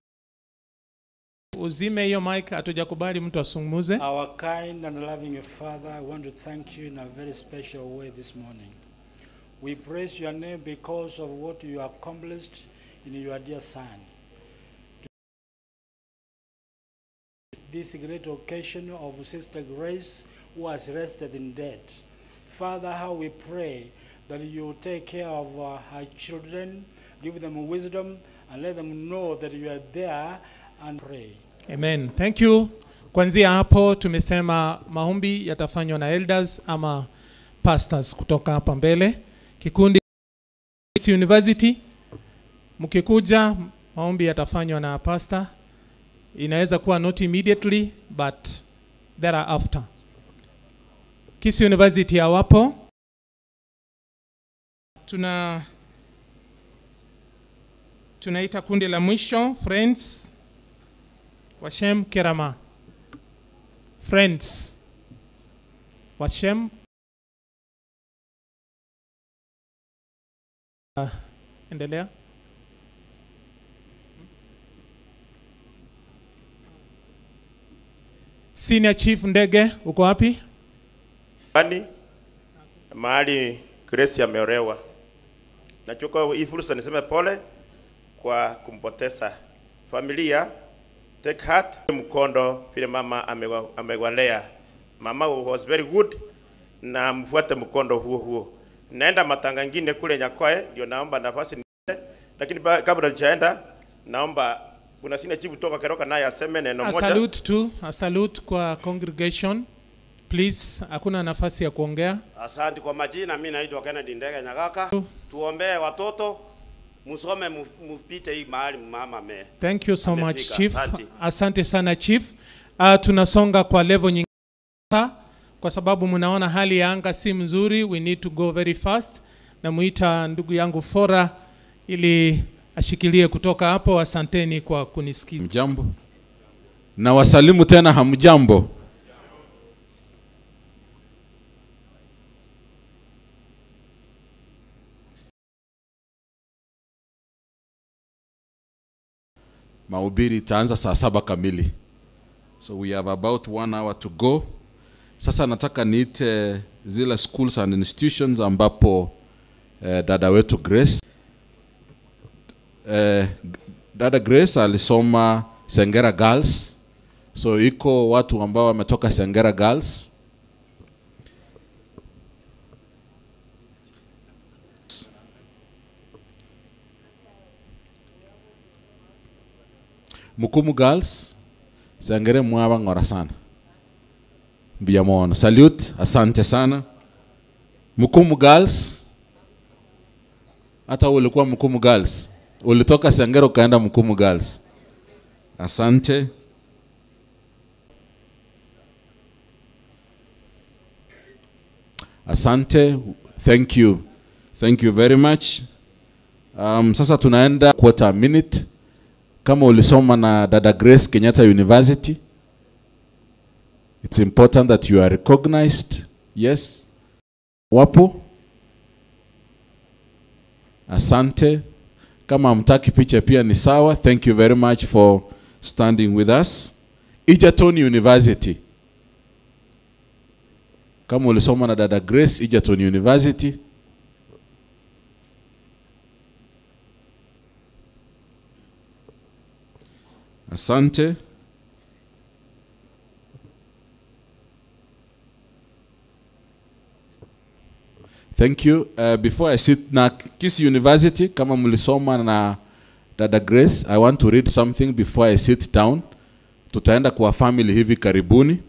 uzime hiyo mic, hatujakubali mtu asungumuze. Our kind and loving Father, I want to thank you in a very special way this morning. We praise your name because of what you accomplished in your dear Son. This great occasion of Sister Grace, who has rested in death. Father, how we pray that you take care of her children, give them wisdom, and let them know that you are there and pray. Amen. Thank you. Kuanzia hapo tumesema maombi yatafanywa na elders ama pastors kutoka hapa mbele. Kikundi University mkikuja maombi yatafanywa na pastor. Inaweza kuwa not immediately but thereafter. Kisii University hawapo. Tunaita kundi la mwisho Friends Washem Kerama. Friends Washem. Endelea. Senior Chief Ndege, uko wapi? Kwani mahali Grace ameolewa. Nachukua hii fursa niseme pole kwa kumpoteza familia. Take heart, mkondo vile mama amewalea. Mama was very good na mfuate mkondo huo huo. Naenda matanga ingine kule Nyakoe, ndio naomba nafasi niende, lakini kabla sijaenda naomba kuna sina chifu toka Keroka naye aseme neno A moja. salute tu, a salute kwa congregation. Please, hakuna nafasi ya kuongea. Asante kwa majina, mi naitwa Kennedy Ndege Nyagaka. Tuombee watoto musome, mupite hii mahali mama ame. Thank you so much amefika. Chief. Asante. Asante sana Chief. Tunasonga kwa level nyingine kwa sababu mnaona hali ya anga si mzuri, we need to go very fast. Namuita ndugu yangu Fora ili ashikilie kutoka hapo. Asanteni kwa kunisikiza. Mjambo. Na wasalimu tena hamjambo. Mahubiri itaanza saa saba kamili. So we have about one hour to go. Sasa nataka niite zile schools and institutions ambapo dada wetu Grace dada Grace alisoma Sengera Girls, so iko watu ambao wametoka Sengera Girls. Mukumu Girls, Sengere mwaba ngora sana. Mbiamono. Salute, asante sana. Mukumu Girls, hata ulikuwa Mukumu Girls. Ulitoka Sengera ukaenda Mukumu Girls. Asante. Asante. Thank you. Thank you very much. Sasa tunaenda quarter a minute. Kama ulisoma na Dada Grace Kenyatta University, it's important that you are recognized. Yes. Wapo? Asante. Kama hamtaki picha pia ni sawa. Thank you very much for standing with us. Egerton University. Kama ulisoma na Dada Grace, Egerton University. Asante. Thank you. Before I sit na Kisii University, kama mlisoma na Dada Grace, I want to read something before I sit down. Tutaenda kwa family hivi karibuni.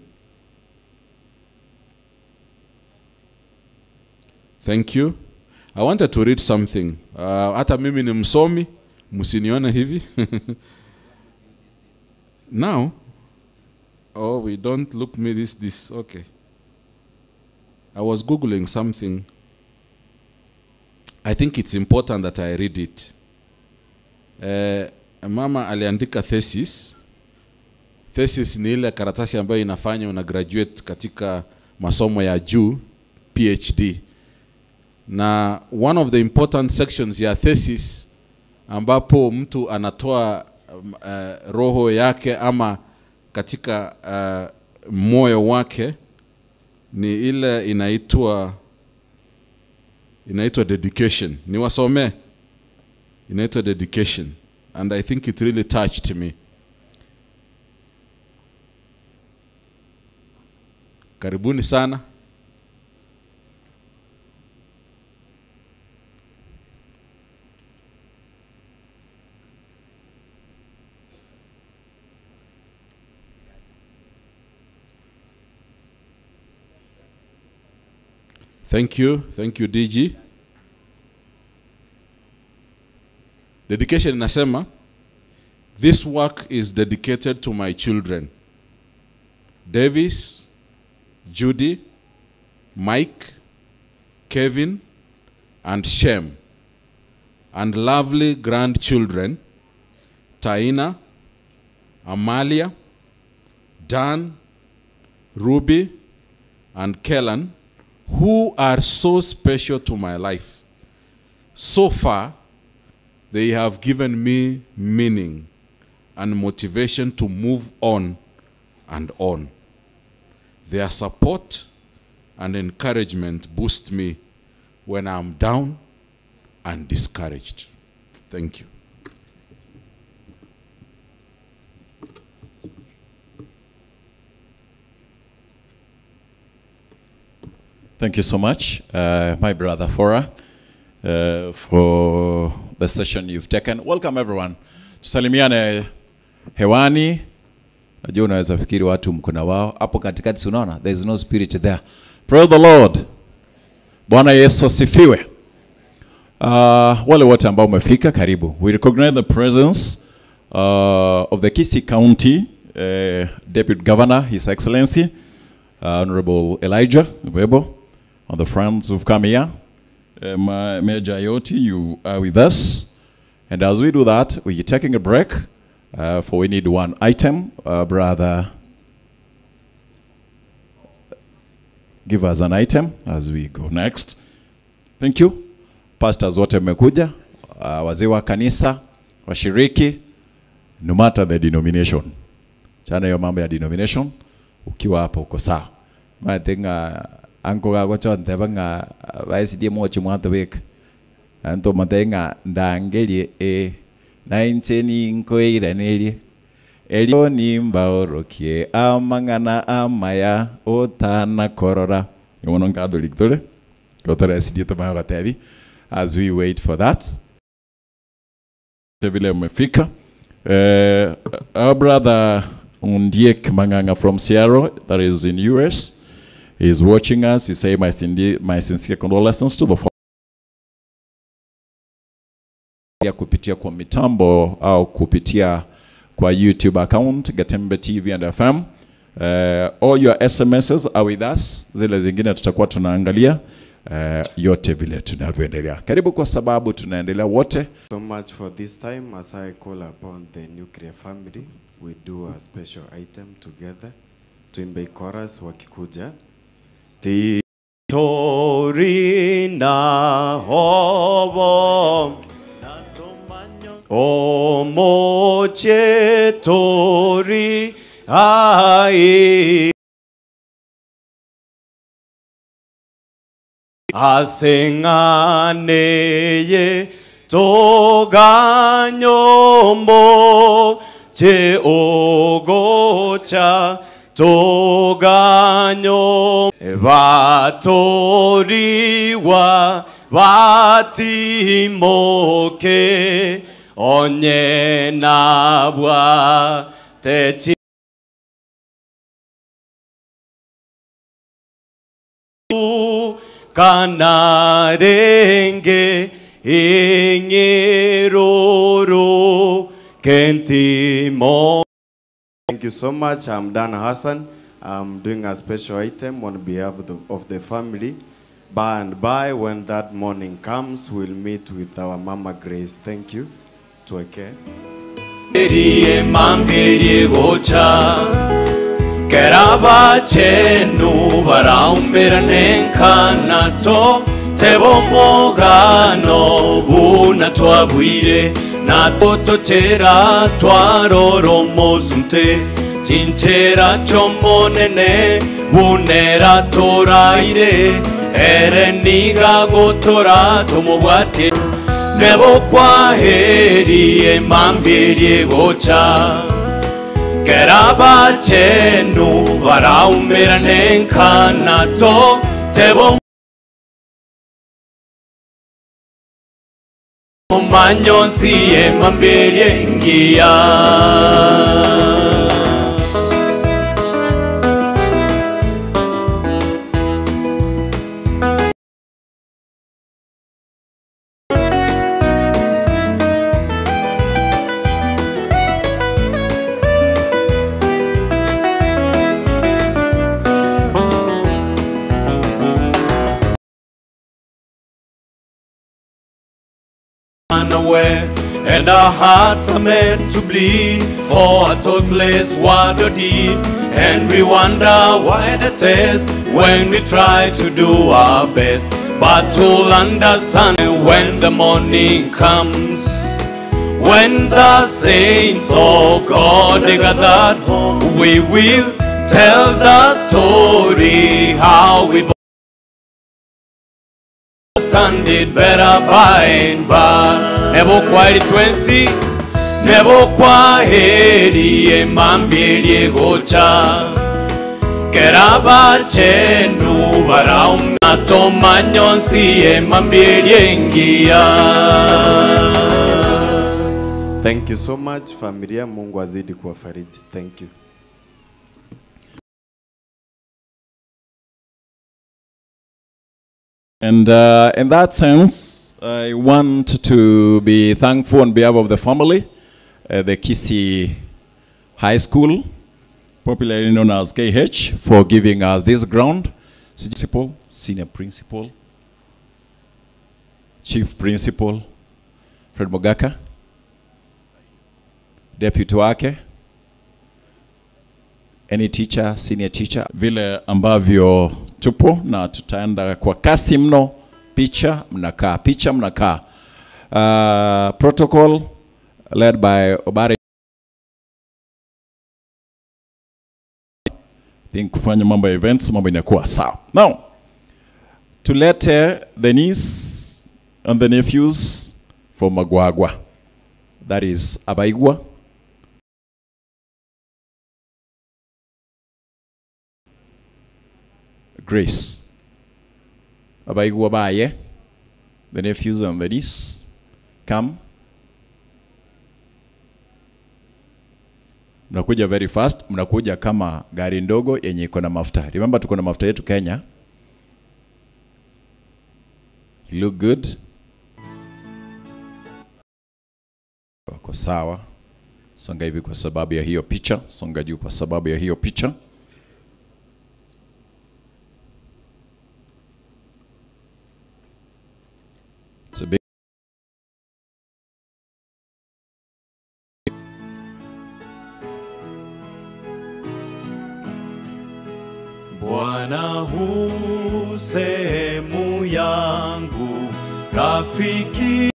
Thank you. I wanted to read something. Hata mimi ni msomi, msinione hivi. Now, oh, we don't look me this, this. Okay. I was Googling something. I think it's important that I read it. Mama aliandika thesis. Thesis ni ile karatasi ambayo inafanya una graduate katika masomo ya juu, PhD. Na one of the important sections ya thesis ambapo mtu anatoa roho yake ama katika moyo wake ni ile inaitwa dedication. Niwasomee. Inaitwa dedication, and I think it really touched me. Karibuni sana. Thank you. Thank you, DG. Dedication inasema, this work is dedicated to my children, Davis, Judy, Mike, Kevin, and Shem, and lovely grandchildren, Taina, Amalia, Dan, Ruby, and Kellan, who are so special to my life. So far, they have given me meaning and motivation to move on and on. Their support and encouragement boost me when I'm down and discouraged. Thank you. Thank you so much, my brother Fora, for the session you've taken. Welcome everyone. Tusalimiane hewani. Najua unaweza fikiri watu mko na wao hapo katikati, si unaona there is no spirit there. Praise the Lord. Bwana Yesu asifiwe. Wale wote ambao umefika karibu. We recognize the presence of the Kisii County Deputy Governor, His Excellency, Honorable Elijah Webo, on the friends who've come here. Major Ayoti, you are with us. And as we do that, we are taking a break, for we need one item. Brother, give us an item as we go next. Thank you. Pastors wote mmekuja, wazee wa kanisa, washiriki, no matter the denomination. Chana hiyo mambo ya denomination, ukiwa hapo uko sawa. Mate ng'a anko gagochonteba ng'a baisirie mochi mwatobeka anto mate ng'a ndangerie e na inche ninkoiranerie erio nimbaorokie amang'ana amaya otanakorora. Yono Catholic tore gotore SDA tumayo gatebi. As we wait for that, vile umefika, our brother Undiek Manganga from Seattle, that is in US, is watching us. He say, my sincere condolences to the ya kupitia kwa mitambo au kupitia kwa YouTube account Gatembe TV and FM. All your SMSs are with us. Zile zingine tutakuwa tunaangalia yote vile tunavyoendelea. Karibu kwa sababu tunaendelea wote. So much for this time. As I call upon the nuclear family, we do a special item together. Tuimbe chorus wakikuja. Titorina hobo omoche tori ai asenganeye toganyombo che ogocha toganyo batoriwa batimoke onye nabwa techi kanarenge ingiroro kentimo. Thank you so much. I'm Dan Hassan. I'm doing a special item on behalf of the family. By and by, when that morning comes, we'll meet with our Mama Grace. Thank you. Tuweke. Erie mambirie gocha Kerabachenu baraumbera nenkanato Tebo mogano buna twabwire Na totochera twaroromosunte Chinchera chomonene bunera toraire Ere niga gotora tomobwate Nebo kwaheri emambirie gocha Kerabachenu baraumbera nenkanato Tebo manyosi emambirie ngia. And our hearts are meant to bleed for a thoughtless word or deed. And we wonder why the test when we try to do our best. But we'll understand when the morning comes, when the saints of God they gathered home, we will tell the story how we've understand it better by and by. Nebo kwaheri twensi, nebo kwaheri emambirie gocha. Kerabachenu baraumatomanyosi emambiriengia. Thank you so much familia, Mungu azidi kuwafariji. Thank you. And in that sense, I want to be thankful on behalf of the family, the Kisii High School, popularly known as KH, for giving us this ground. Principal, senior principal, chief principal, Fred Mogaka, deputy wake, any teacher, senior teacher, vile ambavyo tupo na tutaenda kwa kasi mno. Picha mnakaa, picha mnakaa. Protocol led by Obare think kufanya mambo ya events, mambo inakuwa sawa. Now tulete the niece and the nephews from Magwagwa, that is Abaigwa Grace. Abaigwa Baye, the nephews and the niece, come. Mnakuja very fast, mnakuja kama gari ndogo yenye iko na mafuta. Remember tuko na mafuta yetu Kenya. You look good. Wako sawa. Songa hivi kwa sababu ya hiyo picha, songa juu kwa sababu ya hiyo picha. It's a big Bwana hu sehemu yangu, rafiki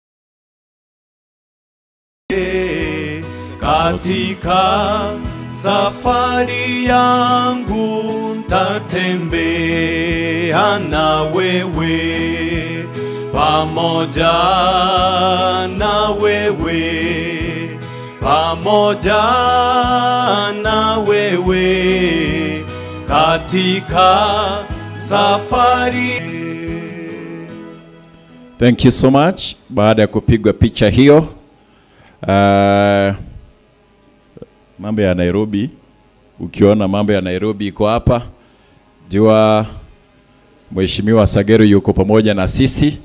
katika safari yangu ntatembea na wewe, pamoja na wewe, pamoja na wewe katika safari. Thank you so much. Baada ya kupigwa picha hiyo, mambo ya Nairobi, ukiona mambo ya Nairobi iko hapa, jua Mheshimiwa Sageru yuko pamoja na sisi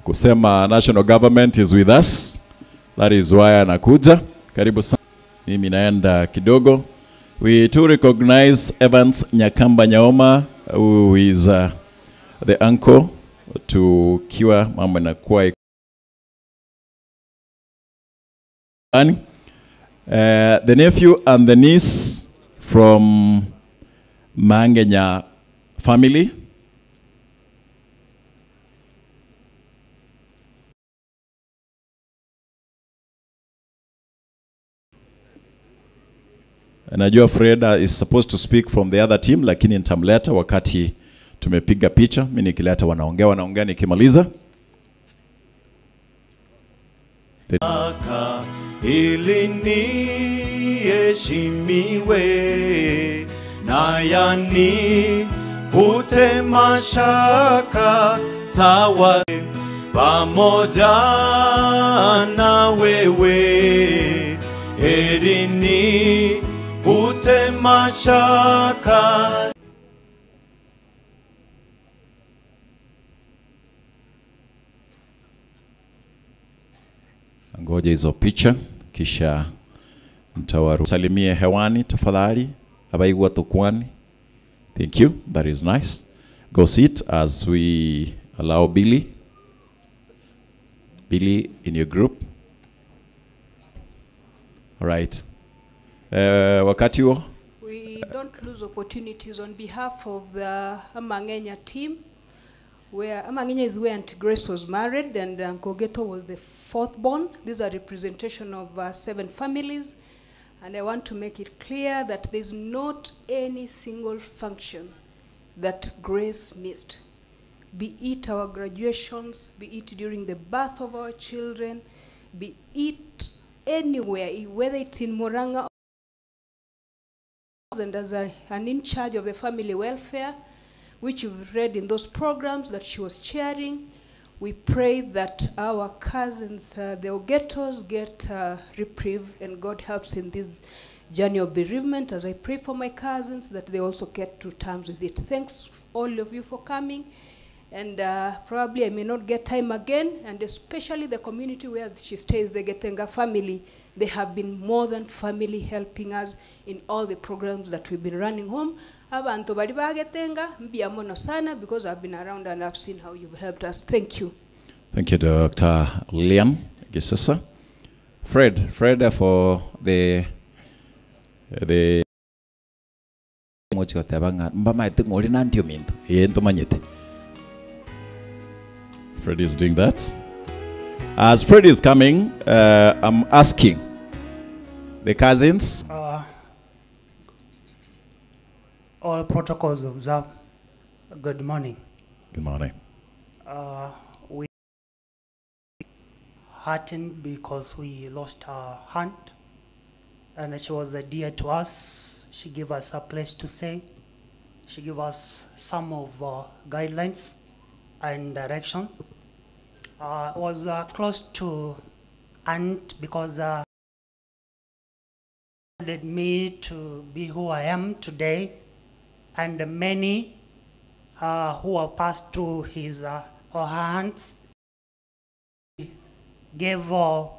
kusema national government is with us. That is why anakuja. Karibu sana. Mimi naenda kidogo. We to recognize Evans Nyakamba Nyaoma, who is the uncle to Kiwa, mambo inakuwa the nephew and the niece from Mangenya family. Najua Freda is supposed to speak from the other team, lakini nitamleta wakati tumepiga picha. Mimi nikileta wanaongea, wanaongea nikimaliza. Ili niheshimiwe na yani ute mashaka sawa pamoja na wewe, heri ni ute mashaka. Ngoja hizo picha kisha mtawaru. Salimie hewani tafadhali. Abaigwa tukwani. Thank you. That is nice. Go sit as we allow Billy. Billy in your group. All right. Wakati huo We don't lose opportunities on behalf of the Amangenya team, where Amangenya is where Auntie Grace was married and Uncle Geto was the fourth born. These are representation of 7 families. And I want to make it clear that there's not any single function that Grace missed. Be it our graduations, be it during the birth of our children, be it anywhere, whether it's in Murang'a And as a, an in charge of the family welfare, which you've read in those programs that she was chairing, we pray that our cousins, the Ogetos, get reprieve and God helps in this journey of bereavement. As I pray for my cousins, that they also get to terms with it. Thanks all of you for coming. And probably I may not get time again, and especially the community where she stays, the Getenga family, they have been more than family helping us in all the programs that we've been running home. Abantu bali ba Getenga, mbia mono sana, because I've been around and I've seen how you've helped us. Thank you. Thank you, Dr. Lilian Gisesa. Fred, Fred for the ngochi goteba ng'a mbamaete ng'ori na ntio minto eye ntomanyete. Fred is doing that. As Fred is coming, I'm asking the cousins. All protocols observed. Good morning. Good morning. We heartened because we lost our aunt, and she was a dear to us. She gave us a place to stay. She gave us some of guidelines and direction. Was close to aunt because led me to be who I am today, and many who have passed through his or her hands gave a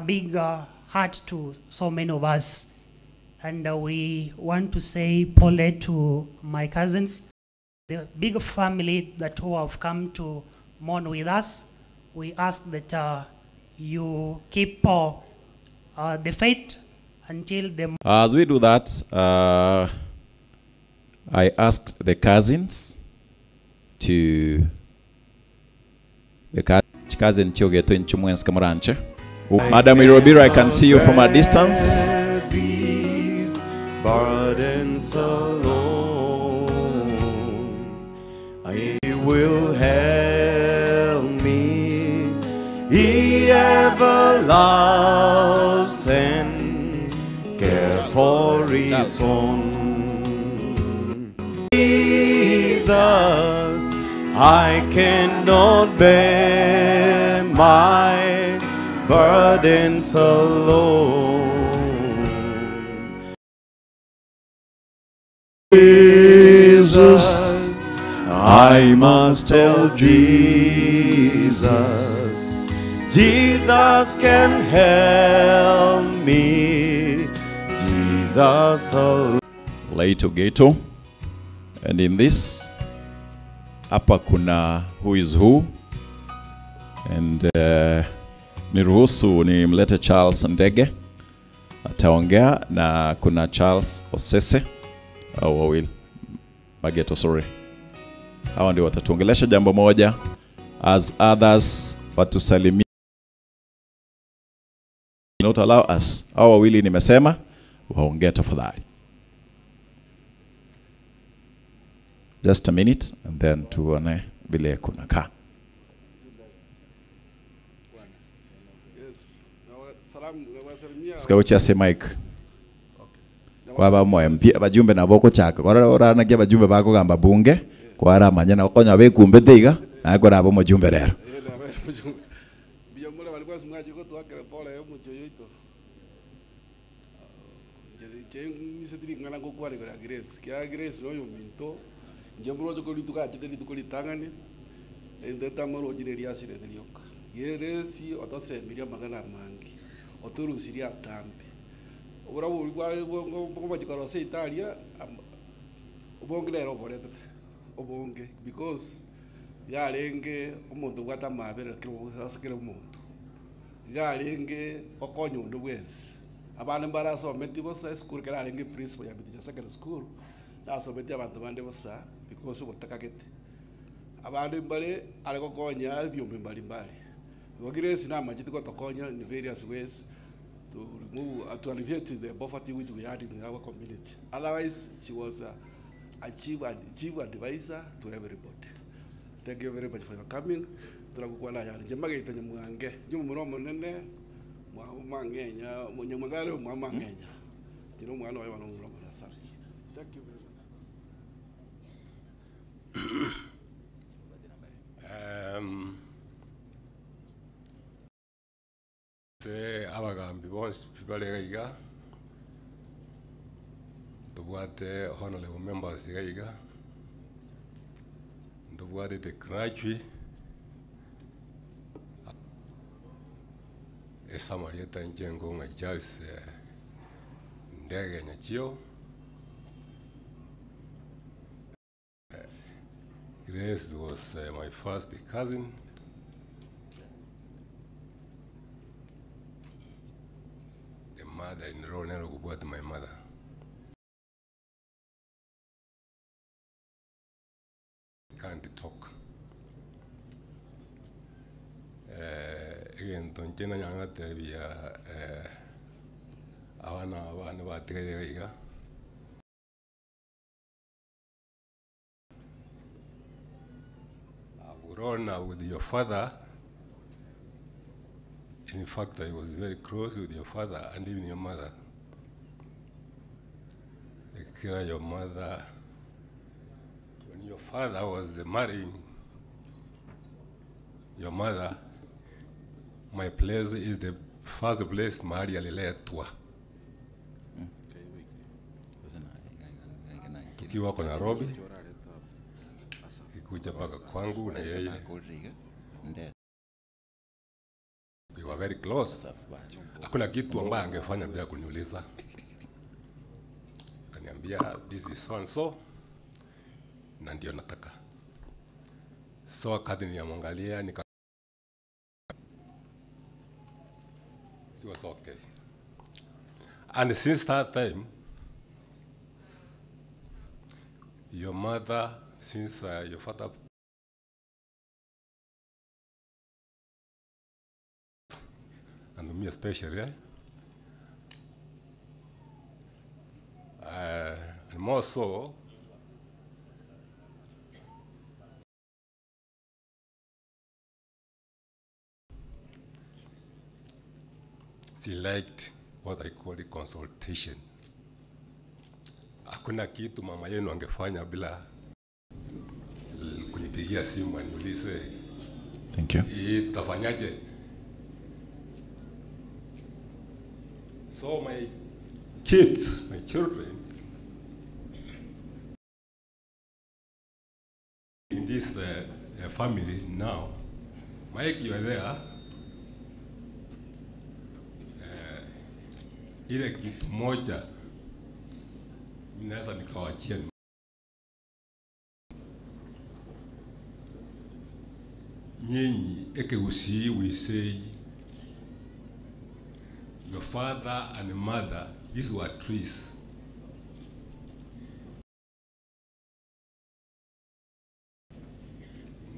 big heart to so many of us. And we want to say pole to my cousins, the big family that who have come to mourn with us. We ask that you keep the faith until the... As we do that, I asked the cousins to... The cousin Chiogeto in Chumwenska Moranche. Madam Irobiro, I can see you from a distance. These burdens alone, I will help me. He ever loves and care for his own. Jesus, I cannot bear my burdens alone. Jesus, I must tell Jesus. Jesus can help me. Jesus alone. Late Ogeto. And in this, hapa kuna who is who. And niruhusu nimlete Charles Ndege ataongea, na kuna Charles Osese au wawili Mageto, sorry. Hawa ndio watatuongelesha jambo moja, as others watusalimia. Not allow us. Hawa wawili nimesema waongee tafadhali. Just a minute and then tuone vile kunakaa. Sikauchi ase mic. Kwa ba mo MP abajumbe nabo kochaka. Kora oranagia abajumbe bakogamba bunge kwara manya na konya bekumbete iga na kora abo mujumbe rero. Biyo mure bali kwa smwaji ko twakere pole omucho yoito. Je nise tiri ngana gokware kora Grace. Kia Grace no yo minto. Nje mrojo ko lituka chete lituko litangani. Ndeta moro jire asire terioka. Yeresi otosemiria magana mangi. Oturusiria atambe. Obora buri bwa bwo se Italia obonge rero oboretete. Obonge because yarenge omonto bwata mabere kiro asikire omonto. Yarenge okonya onde bwensi. Abana mbarasometi bosa school kera arenge principal ya Bidija secondary school. Nasometi abantu bande bosa because obotakagete. Abande mbare are gokonya ebyombe mbali mbali. Wagiresi na majiti gotokonya in various ways to remove to alleviate the poverty which we had in our community. Otherwise, she was a chief advisor to everybody. Thank you very much for your coming. Turakukwana ya njemageita nyamwange. Nyumuro munene mwa mangenya nyamagare mwa mangenya. Jino mwana wa wano muro asante. Thank you very much. Ase abagambi bonsi pi bare iga iga, ntobwate honorable members iga iga, ntobwate the clergy, ase amarieta inche nkong'a Charles Ndege Nyachio, Grace was my first cousin. The mother-in-law nere okobwati my mother. Can't talk. Eh, egento inche nanyare gotebia eh, abana aba bane batigaire iga iga. I've grown up with your father. In fact, I was very close with your father and even your mother. Kira your mother, when your father was marrying your mother, my place is the first place mahali aliletwa. Tukiwa kwa Nairobi, ikuja mpaka kwangu na yeye. We were very close. Hakuna kitu ambaye angefanya bila kuniuliza. Akaniambia this is so and so, na ndio nataka. So wakati nilimwangalia nika She was okay. And since that time, your mother, since your father and me especially, eh? And more so, she liked what I call the consultation. Hakuna kitu mama yenu angefanya bila kunipigia simu aniulize Thank you. hii tutafanyaje? So my kids, my children, in this family now, Mike, you are there. Ile kitu moja mimi naweza nikawachia ni nyinyi ekegusii we say your father and mother these were trees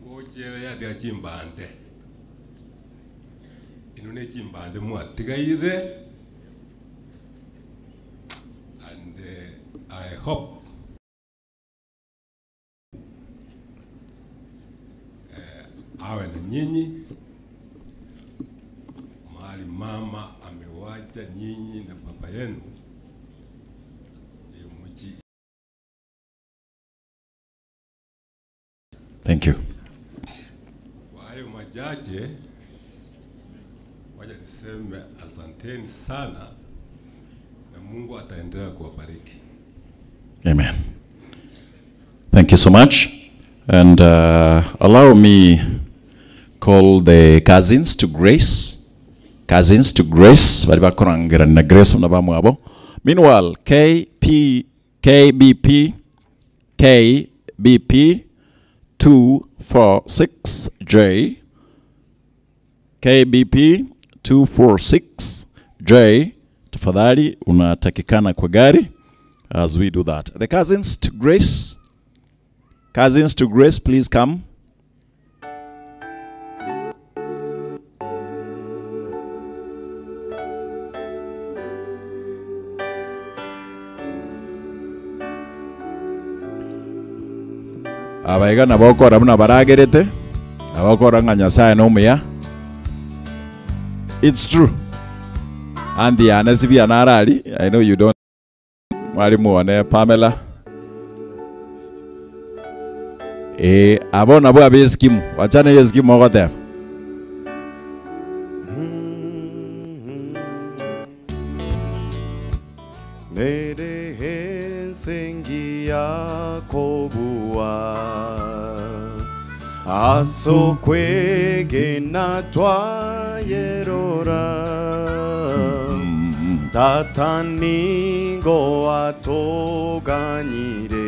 ngochere yathia chimbande ino nä chimbande mwatigaire and I hope awe na nyinyi mahali mama amewacha nyinyi na baba yenu hiyo mji. Thank you. Kwa hayo machache, wacha niseme asanteni sana na Mungu ataendelea kuwabariki. Amen. Thank you so much. And allow me call the cousins to grace. Cousins to grace. Bali bakorangira na grace na bamwabo. Meanwhile, KP KBP KBP 246J KBP 246J tafadhali unatakikana kwa gari as we do that. The cousins to grace. Cousins to grace, please come. Abaiga nabo okora buna baragerete, abakora ng'a Nyasaye nomuya. It's true. Andy yane sibia narari. I know you don't. Mwalimu wane Pamela. Eh, abo nabwo abeskimu. Wachana hiyo skimu ogoteba. Nere ensengi yakobua asokwegena twayerora tata ningo atoganyire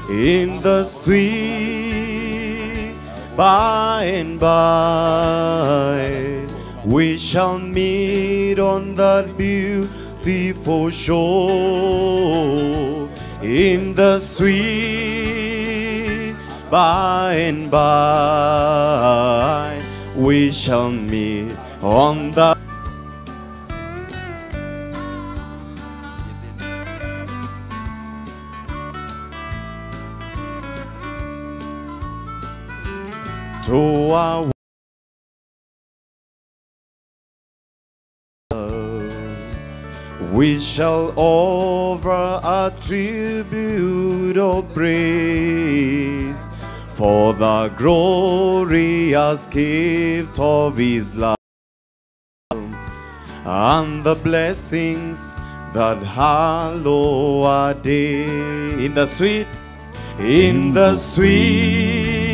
in the sweet by and by we shall meet on that beautiful shore in the sweet by and by we shall meet on the to our We shall offer a tribute of praise for the glorious gift of His love and the blessings that hallow our day. In the sweet, in the sweet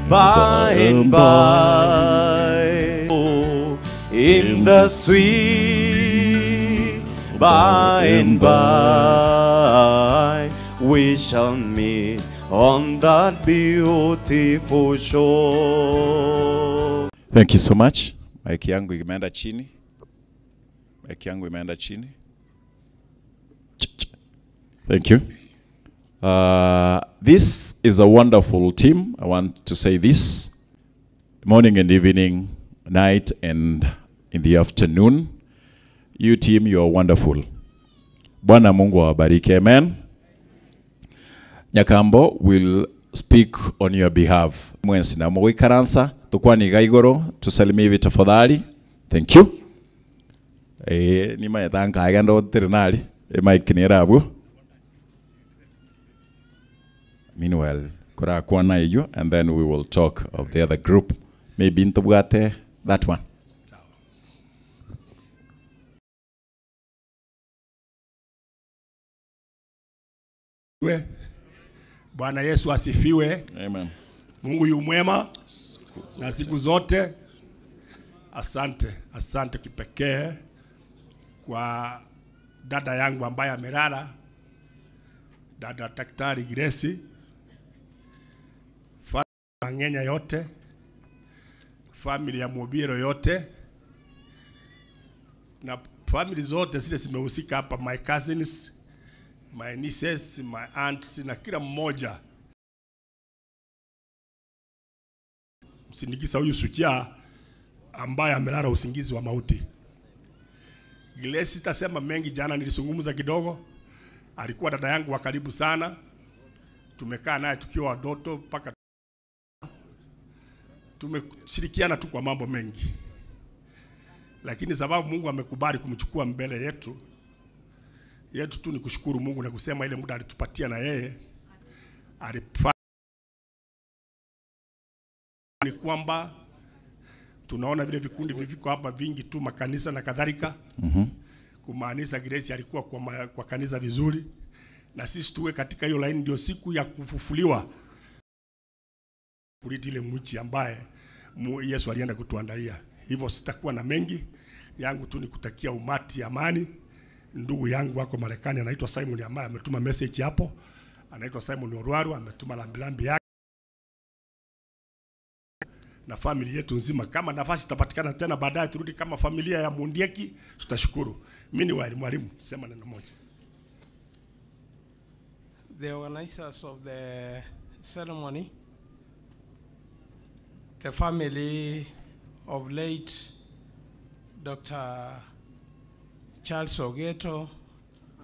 by and by, oh, in the sweet by and by, we shall meet on that beautiful shore. Thank you so much. Mic yangu imeenda chini. Mic yangu imeenda chini. Ch- ch. Thank you. This is a wonderful team. I want to say this. Morning and evening, night and in the afternoon. You team, you are wonderful. Bwana Mungu awabariki. Amen. Nyakambo will speak on your behalf. Mwensi na mugwikaransa tukwaniga igoro tusalimie hivi tafadhali. Thank you. Eh, nimaeta nkaga ndo tirinari. E mic ni rabu. Meanwhile, kurakwana iyo and then we will talk of the other group. Maybe ntubwate that one. We. Bwana Yesu asifiwe. Amen. Mungu yu mwema na siku zote. Asante, asante kipekee kwa dada yangu ambaye amelala, dada Daktari Grace, familia ya Ng'enya yote, familia ya Mobiro yote na famili zote zile zimehusika hapa, my cousins, my nieces, my aunts na kila mmoja msindikiza huyu shujaa ambaye amelala usingizi wa mauti. Grace sitasema mengi, jana nilizungumza kidogo. Alikuwa dada yangu wa karibu sana, tumekaa naye tukiwa watoto mpaka tumeshirikiana tu kwa mambo mengi, lakini sababu Mungu amekubali kumchukua mbele yetu yetu tu ni kushukuru Mungu na kusema ile muda alitupatia na yeye alifanya ni kwamba tunaona vile vikundi viko hapa vingi tu makanisa na kadhalika. Kumaanisha Grace alikuwa kwa, ma, kwa kanisa vizuri, na sisi tuwe katika hiyo laini, ndio siku ya kufufuliwa kuliti ile mchi ambaye Yesu alienda kutuandalia. Hivyo sitakuwa na mengi yangu tu ni kutakia umati amani. Ndugu yangu wako Marekani anaitwa Simon ambaye ametuma message hapo, anaitwa Simon Orwaru ametuma lambilambi yake na familia yetu nzima. Kama nafasi itapatikana tena baadaye turudi kama familia ya Mundieki, tutashukuru. Mimi ni walimu, mwalimu, sema neno moja. The organizers of the ceremony, the family of late Dr. Charles Ogeto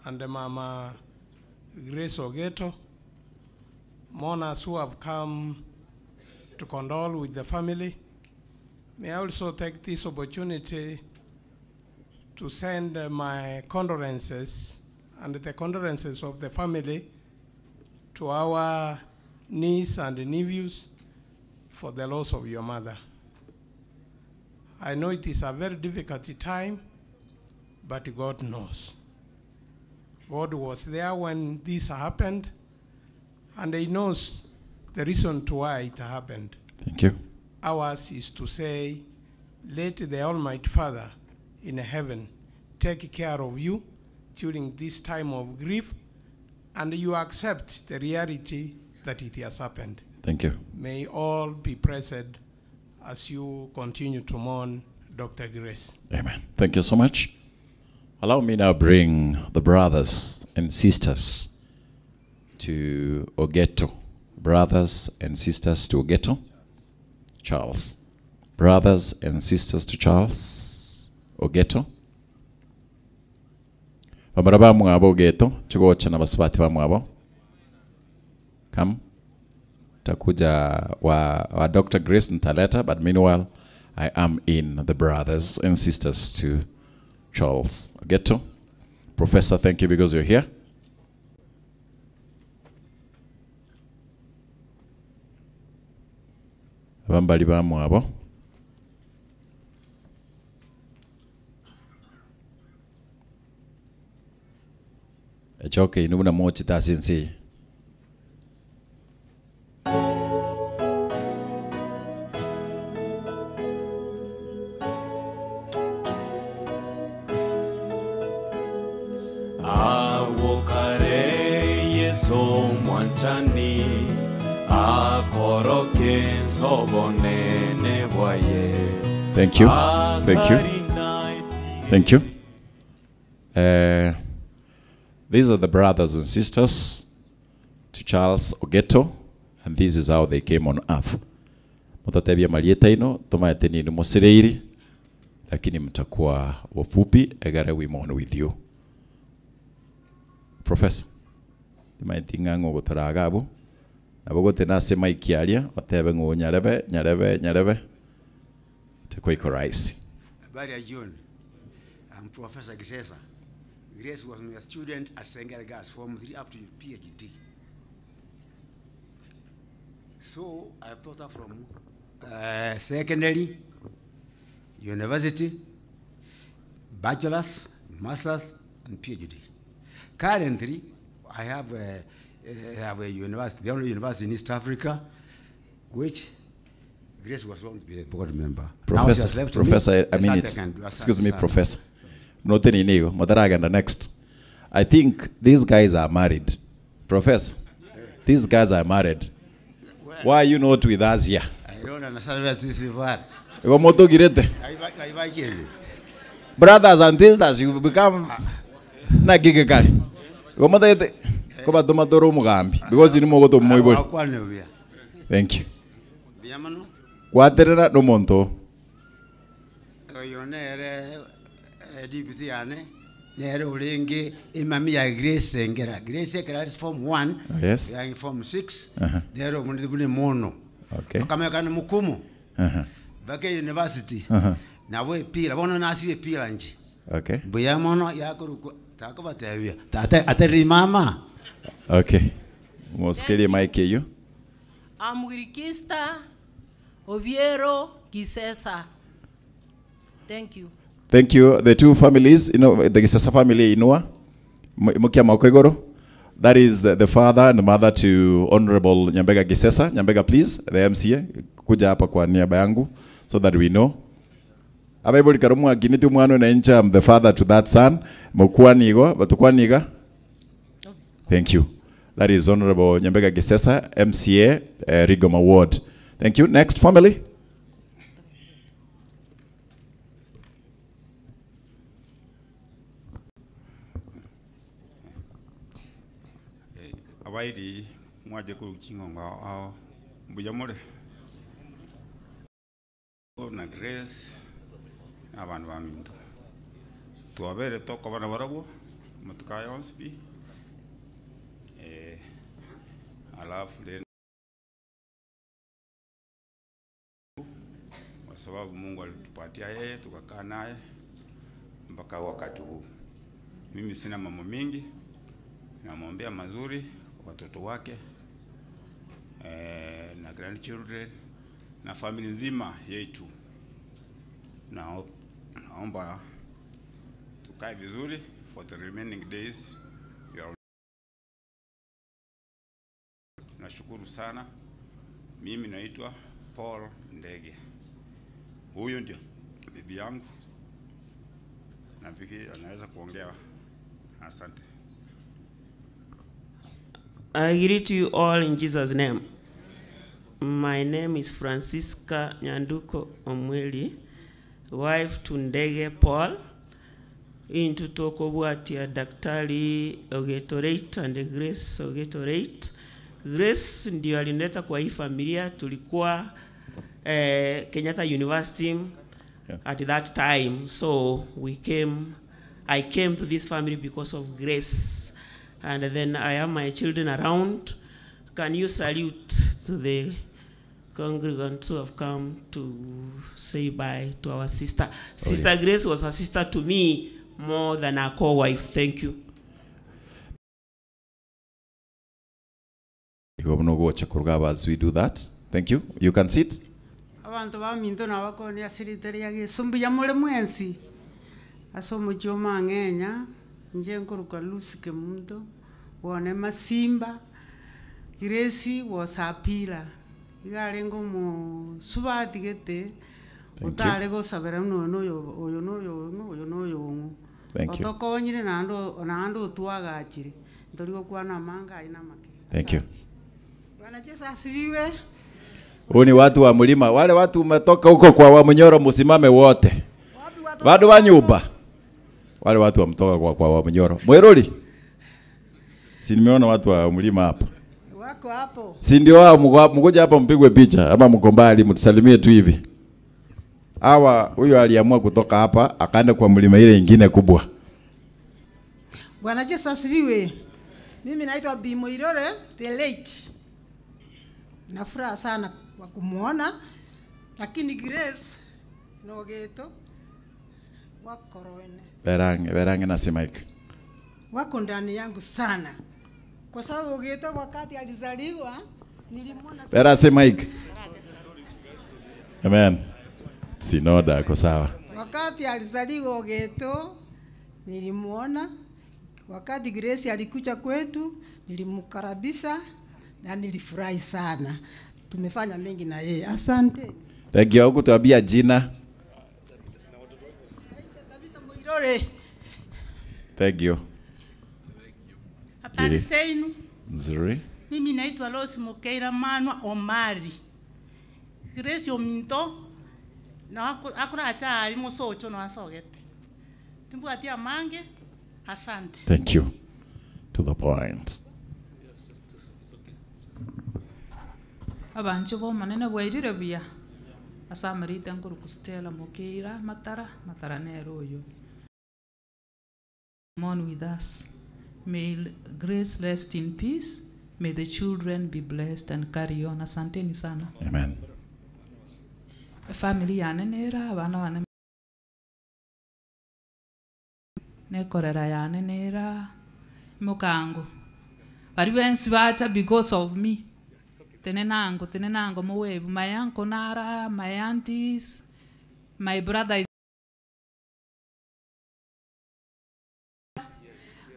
and the Mama Grace Ogeto, mourners who have come to condole with the family. May I also take this opportunity to send my condolences and the condolences of the family to our niece and nephews for the loss of your mother. I know it is a very difficult time, but God knows. God was there when this happened, and He knows the reason to why it happened. Thank you. Ours is to say, let the Almighty Father in heaven take care of you during this time of grief, and you accept the reality that it has happened. Thank you. May all be present as you continue to mourn Dr. Grace. Amen. Thank you so much. Allow me now bring the brothers and sisters to Ogeto. Brothers and sisters to Ogeto. Charles. Brothers and sisters to Charles Ogeto. Bamara bamwabo Ogeto, chigocha na basubati bamwabo. Come. Takuja wa, wa Dr. Grace nitaleta, but meanwhile I am in the brothers and sisters to Charles Ogeto. Professor, thank you because you're here. Abambali bamwabo. Echoke inu buna mochita ase. Awokare Yesu mwanchani akoroke nsobonene bwaye Thank you. Thank you. Thank you. These are the brothers and sisters to Charles Ogeto, and this is how they came on earth. Mutatebia malieta ino, tumaete ninu musireiri, lakini mtakuwa wafupi, egare we mourn with you. Professor, timaeti ng'ang'o gotaraga abu, nabo gote nase mic aria, otebe ng'o nyarebe, nyarebe, nyarebe, itakuwa iko rahisi. Habari ya jioni. I'm Professor Gisesa. Grace was my student at Sengere Girls Form 3 up to PhD. So I've taught her from secondary, university, bachelor's, master's, and PhD. Currently, I have a university, the only university in East Africa, which Grace was going to be a board member. Now she Professor, has left me. Professor, a There's nothing minute. I can do. Excuse me, Asante. Professor. Mnote ninigo, Madaraganda next. I think these guys are married. Professor, these guys are married. Why are you not with us here? I don't understand where these people are. Igo moto girete. Aiva- Brothers and sisters, you become na gigikali. Igo moto yete ko batoma toro mugambi because ni mogoto moibori. Wakwane buya. Thank you. Buya mono. Kwaterera no monto. Oyo nere DPC yane nere ulenge imami ya Grace Engera. Grace Engera is form 1. Yes. Ya form 6. Uh-huh. Nere omundu bune mono. Okay. Kama kana mukumu. Uh-huh. Bake university. Uh-huh. Nabo epira bono nasire epira nje. Okay. Buya mono yakoruko takobatebia. Tata atari mama. Okay. Musikirie mic hiyo. I'm Wirikista Obiero Gisesa. Thank you. Thank you. The two families, you know, the Gisesa family Inua, Mukia Makwegoro. That is the father and mother to Honorable Nyambega Gisesa. Nyambega, please, the MCA, kuja hapa kwa niaba yangu so that we know. Abaibuli karumu akiniti mwana na incha, I'm the father to that son. Mukwanigo, batukwaniga. Thank you. That is Honorable Nyambega Gisesa, MCA, Rigoma Ward. Thank you. Next family. Abairi mwaje kurukingo ao mbuya more na Grace abantu baminto twabere tokobana barabwo motuka yonsi pi alafu le kwa sababu Mungu alitupatia yeye tukakaa naye mpaka wakati huu. Mimi sina mambo mingi, namwombea mazuri watoto wake eh, na grandchildren na family nzima yetu. Na, naomba tukae vizuri for the remaining days. We are Nashukuru sana. Mimi naitwa Paul Ndege. Huyu ndio bibi yangu, nafikiri anaweza kuongea. Asante. I greet you all in Jesus' name. My name is Francisca Nyanduko Omweli, wife to Ndege Paul. Into Tokobwatia Daktari Ogetorate and Grace Ogetorate. Grace ndio alinileta kwa hii familia, tulikuwa eh, Kenyatta University yeah. at that time. So we came, I came to this family because of Grace. And then I have my children around. Can you salute to the congregants who have come to say bye to our sister? Sister yeah. Grace was a sister to me more than a co-wife. Thank you. Igo muno gocha kuruga as we do that. Thank you. You can sit. Abanto baminto nabakonia ase ria Yesu mbuya more mwensi ase omochie omang'enya inche nkoruka Lucy Kemunto bwane Masimba Grace was a pillar iga arenge omosubati gete otare gosabera buna oyo na oyo oyo na oyo ong'o oyo na oyo ong'o Thank you. otokonyire naende naende otwagachire ntori gokwana amanga aye na amake. Thank you. Bwana Yesu asifiwe. Huu ni watu wa mlima, wale watu umetoka huko kwa Wamunyoro, msimame wote. Bado wa nyumba. Wale watu wamtoka kwa, kwa Wamunyoro. Mweroli. Si nimeona watu wa mlima hapa. Wako hapo. Si ndio hao mgoja hapa mpigwe picha ama mko mbali mtusalimie tu hivi. Hawa huyo aliamua kutoka hapa akaenda kwa mlima ile ingine kubwa. Bwana Yesu asifiwe. Mimi naitwa Bi Moirore the late. Na furaha sana kwa kumuona, lakini Grace nogeto wakoroene Berange, berange na si mic. wako ndani yangu sana, kwa sababu Ogeto wakati alizaliwa nilimwona Bera si mic. Amen. Sinoda ako sawa. Wakati alizaliwa Ogeto nilimuona. Wakati Grace alikuja kwetu nilimkaribisha na nilifurahi sana. Tumefanya mengi na yeye. Asante. Thank you. Hukutuambia jina. Moirore. Thank you. Habari Kiri. zenu? Nzuri. Mimi naitwa Rose Mukeira Manwa Omari. Grace ominto na akura achari musocho no asogete. Timbwatia amange. Asante. Thank you. To the point. Abancho bomanene bwairire buya ase amarita nkoruku Stella Mokeira Matara Matara nere oyo Mourn with us. May Grace rest in peace. May the children be blessed and carry on. Asanteni sana. Amen. Family yane nera abana bane nekorera yane nera mukango bari bensi bacha because of me tene nango tene nango muwevu my uncle nara my aunties my brother is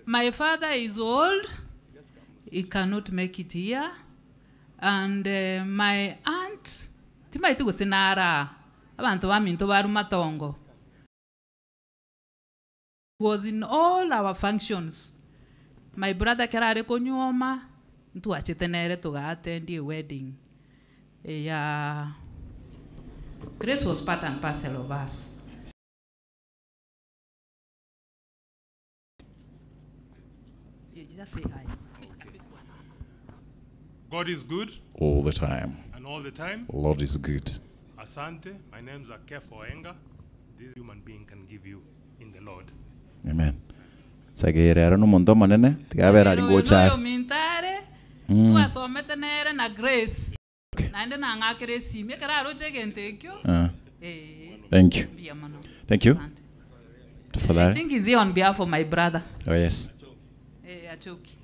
my father is old he cannot make it here and my aunt timaiti gose nara abantu baminto baru matongo was in all our functions my brother kerare konyuoma ntwachete nere tuga-attend a wedding ya Grace was part and parcel of us. You just say hi. God is good All the time. and all the time. Lord is good. Asante. My name's Akefo Oenga. This human being can give you in the Lord. Amen. Sagere no mundo manene tigabera Oyo ringocha. noyo mintare twasomete nere na Grace naende nang'akera esimi ekero aroche egento ekio eh, Thank you. mbuya mono. Thank you. Asante. I Tafadhali. think he's here on behalf of my brother. Oh yes. Eh, Achoki.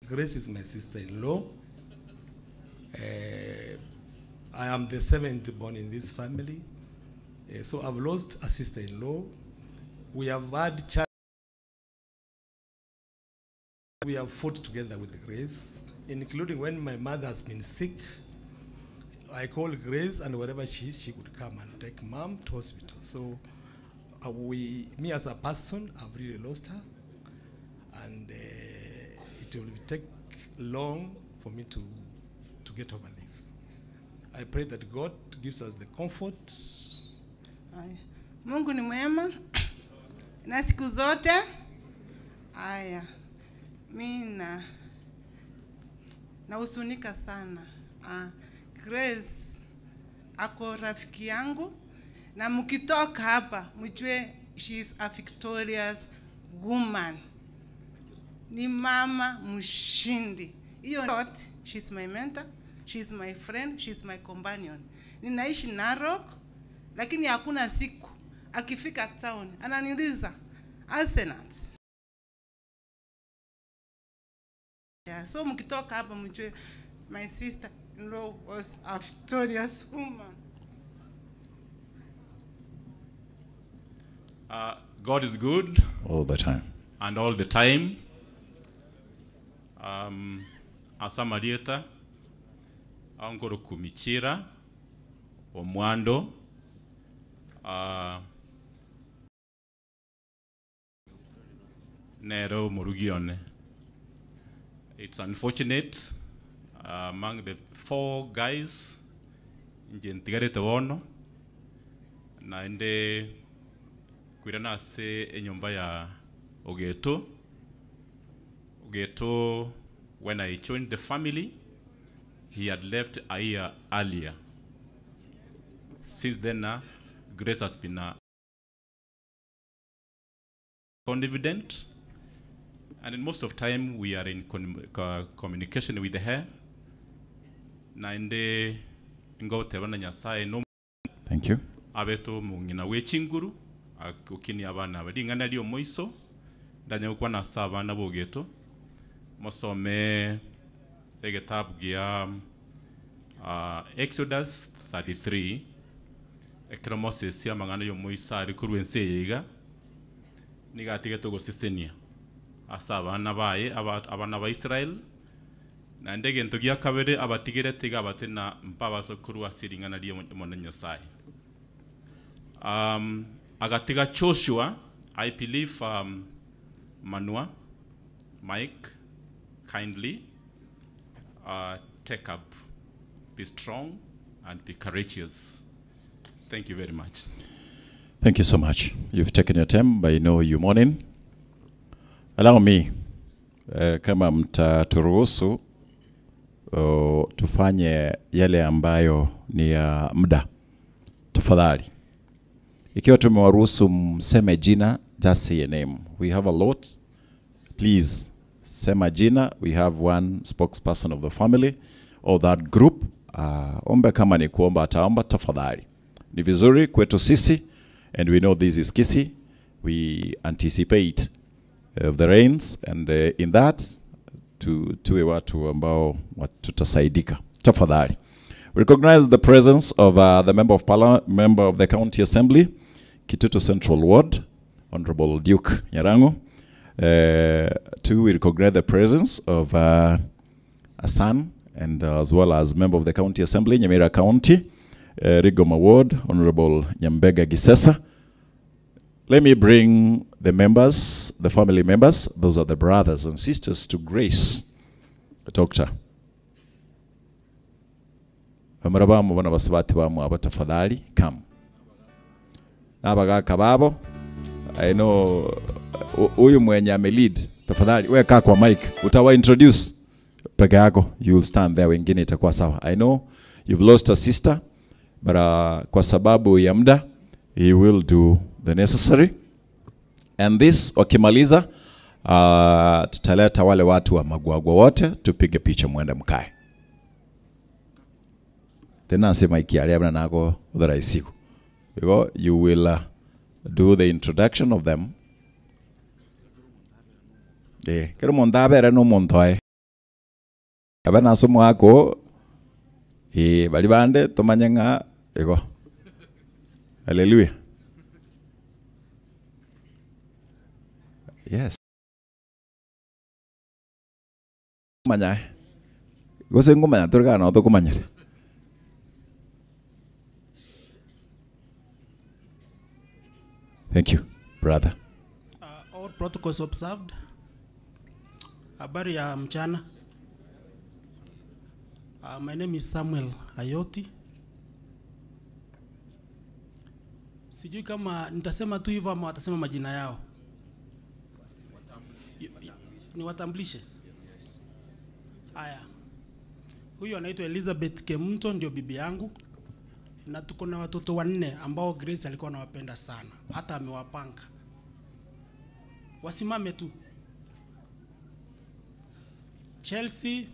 Grace is my sister-in-law. Uh, I am the seventh born in this family. Uh, so I've lost a sister-in-law. We have had challenges. We have fought together with Grace, including when my mother has been sick. I call Grace, and wherever she is, she would come and take mom to hospital. So, uh, we, me as a person, I've really lost her, and uh, it will take long for me to, to get over this. I pray that God gives us the comfort Aya. Mungu ni mwema na siku zote. Aya, mi na nahusunika sana. Ah, Grace ako rafiki yangu, na mkitoka hapa mjue she is a victorious woman, ni mama mshindi. Hiyo yote, she is my mentor, she is my friend, she is my companion. Ninaishi Narok, lakini hakuna siku akifika town ananiuliza Arsenal. Yeah, so mkitoka hapa mjue my sister in law was a victorious woman. God is good. All the time. And all the time. Asamarieta, Angoro Kumichira, Omwando, Nero Murugione. It's unfortunate among the four guys, nje ntigarete bono, naende kwirana ase enyomba ya Ogeto. Ogeto, when I joined the family, he had left a year earlier. Since then, Grace has been a confident, and in most of time we are in communication with her. Naende ngoteba na Nyasaye no Thank you. abeto mung'ina wechinguru okini abana bari ing'ana rio moiso ndanya gokwana ase abana bogeto mosome egetabu gia Exodus 33 ekero Moses amang'ana ya omoiso ari korwa ense eye iga niga atigete ogosesenia ase abana baye abana ba Israel naende egento gia kabere abatigere tiga abate na mpabasa korwa ase ring'ana ria omonene Nyasaye. Agatiga Joshua, I believe Manua, Mike, kindly take up, be strong and be courageous. Thank you very much. Thank you so much. You've taken your time, but I know you're mourning. Allow me, kama mtaturuhusu tufanye yale ambayo ni ya muda. Tafadhali. Ikiwa tumewaruhusu mseme jina, just say a name. We have a lot. Please, sema jina. We have one spokesperson of the family or that group. Ombe kama ni kuomba ataomba, tafadhali. Ni vizuri kwetu sisi, and we know this is Kisii. We anticipate of the rains, and in that tuwe watu ambao tutasaidika. Tafadhali. We recognize the presence of the member of parliament, member of the County Assembly, Kitutu Central Ward, Honorable Duke Nyarango. Two, we recognize the presence of a son and as well as member of the County Assembly, Nyamira County, Rigoma Ward, Honorable Nyambega Gisesa. Let me bring the members, the family members, those are the brothers and sisters, to grace the doctor. Bamara bamo bana basubati bamo abo tafadhali, come. N'abagaka babo, I know huyu mwenye ame lead, tafadhali wewe kaa kwa mic, utawa introduce peke yako, you will stand there, wengine itakuwa sawa. I know you've lost a sister, but kwa sababu ya muda, he will do the necessary. And this wakimaliza, tutaleta wale watu wa Magwagwa wote tupige picha mwende mkae. Tena nasema ikialia bana nako udharaisiku. Because you will do the introduction of them. Kero muntu abere no muntu aye. Aba nase omwaka oo, eh, baria bande tomanye ng'a igo. Hallelujah. Yes. Manya gose ngomanya tore kana tokomanyera. Thank you, brother. All protocols observed. Habari ya mchana. My name is Samuel Ayoti. Sijui kama nitasema tu hivyo ama watasema majina yao. Niwatambulishe? Haya. Huyu anaitwa Elizabeth Kemunto, ndio bibi yangu, na tuko na watoto wanne ambao Grace alikuwa anawapenda sana, hata amewapanga. Wasimame tu. Chelsea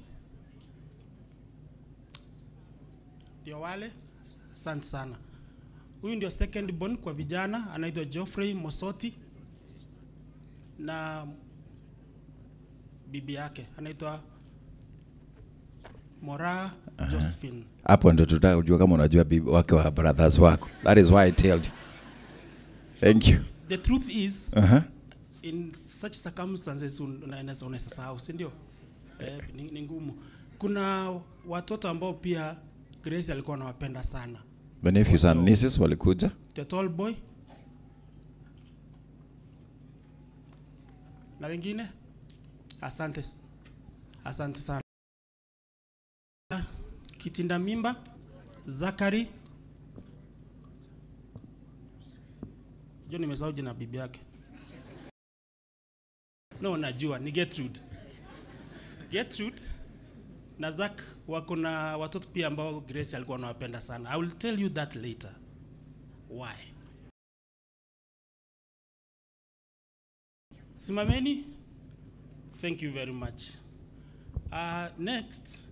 ndio wale, asante sana. Huyu ndio second born kwa vijana, anaitwa Geoffrey Mosoti na bibi yake anaitwa Mora Josephine. Hapo ndo tutakujua kama unajua bibi wake wa brothers wako. That is why I told you. Thank you. The truth is in such circumstances unaweza unaweza sahau, si ndio? Eh, ni ngumu. Kuna watoto ambao pia Grace alikuwa anawapenda sana. The nephews and nieces walikuja. The tall boy na wengine. Asante, asante sana. Kitinda mimba Zakari, jo nimesahau jina bibi yake. No, najua ni Gertrude. Gertrude na Zak wako na watoto pia ambao Grace alikuwa anawapenda sana. I will tell you that later. Why? Simameni. Thank you very much. Next,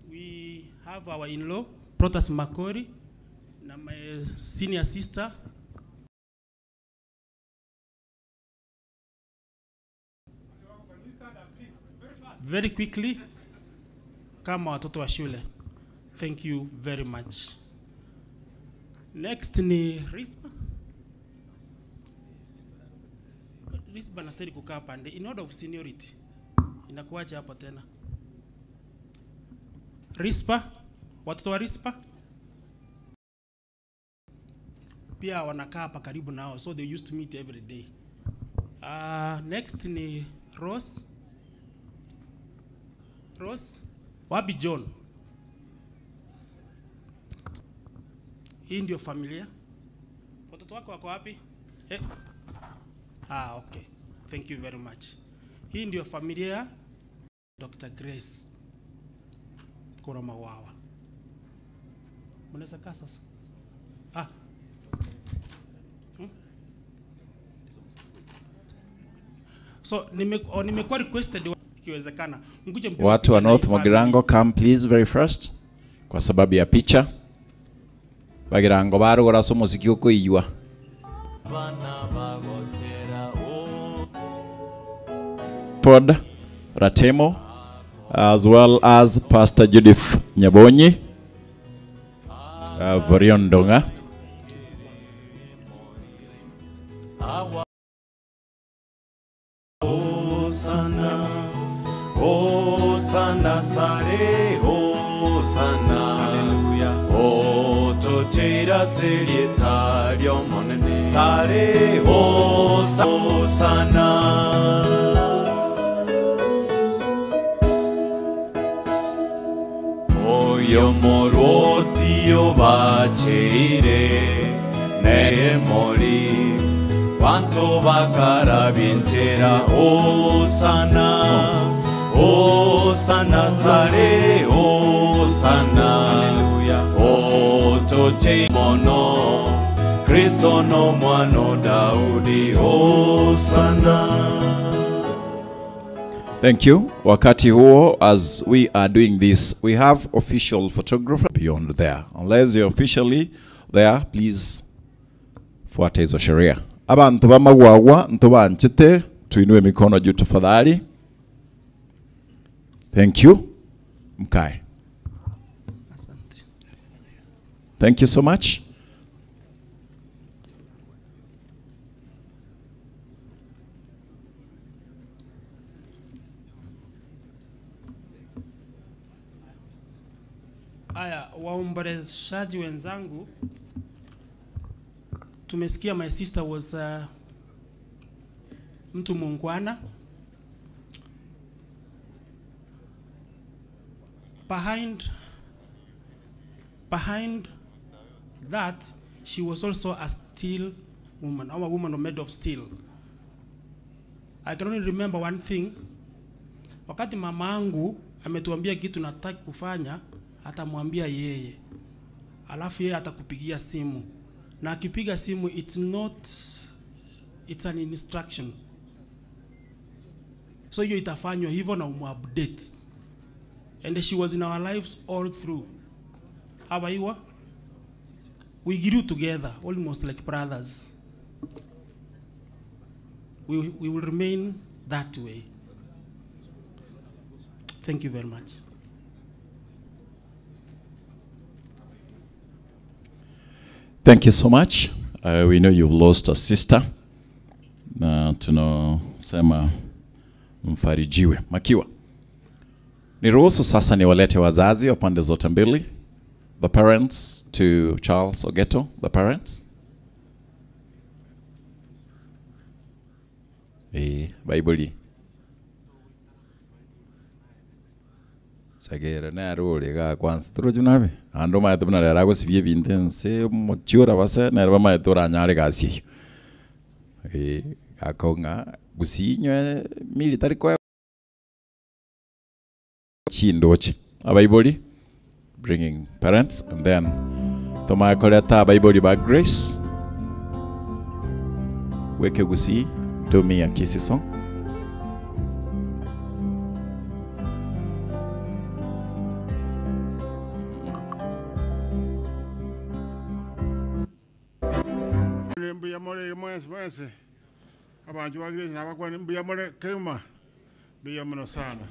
we have our in-law, Protas Makori, na my senior sister, Very quickly, kama watoto wa shule. Thank you very much. Next ni Rispa. Rispa anastahili kukaa pande in order of seniority. Inakuaje hapo tena? Rispa, watoto wa Rispa pia wanakaa hapa karibu nao, so they used to meet every day. Next ni Rose. Rose, wapi John? Hii ndio familia. Watoto wako wako wapi? Ah, okay. Thank you very much. Hii ndio familia Dr. Grace Kuramawawa. Mnaweza kaa sasa? Ah. So nimekuwa requested ikiwezekana. Mkuje mpige Watu wa picha na North hii family. Mugirango, come please very first. Kwa sababu ya picha. Bagirango barugora so muziki ukoiywa. Pod Ratemo, as well as Pastor Judith Nyabonyi, Vorion Donga. Hosanna, Hosanna, sare, Hosanna, Hallelujah. Ototera serieta lyomonene, sare, Hosanna. Oyo morotio bacheire, ne mori. Quanto va vincerà, Hosanna, Hosanna, sare, Hosanna, Alleluia. O toche mono, Cristo no mwano Daudi, Hosanna. Thank you. Wakati huo, as we are doing this, we have official photographer beyond there. Unless you're officially there, please fuata hizo sheria. Abantu bamagwagwa ntubanchite, tuinue mikono juu tafadhali. Thank you. Mkae. Asante. Thank you so much. Haya, waomboleshaji wenzangu, tumesikia my sister was mtu muungwana. Behind, behind that she was also a steel woman, our woman made of steel. I can only remember one thing. Wakati mama angu ametuambia kitu nataki kufanya, atamwambia yeye, alafu yeye atakupigia simu, na akipiga simu it's not, it's an instruction. So hiyo itafanywa hivyo na umu-update. And she was in our lives all through. Abaiwa, we grew together almost like brothers. We will remain that way. Thank you very much. Thank you so much. We know you've lost a sister. Na tunasema mfarijiwe. Makiwa. Niruhusu sasa niwalete wazazi wa pande zote mbili. The parents to Charles Ogeto, the parents. Bible. Sagera na role ga kwanza turoju nabe. Ando ma tubna rara go sibye binte nse mochiora base na raba ma tora nyare gasi. Akonga gusinywe military ko chindoche. Abaiboli bringing parents and then tomakoleta abaiboli ba Grace. Weke gusi do me a kiss song. Mbuya more mwense mwense abantu ba Grace nabakwana mbuya more kema mbuya muno sana.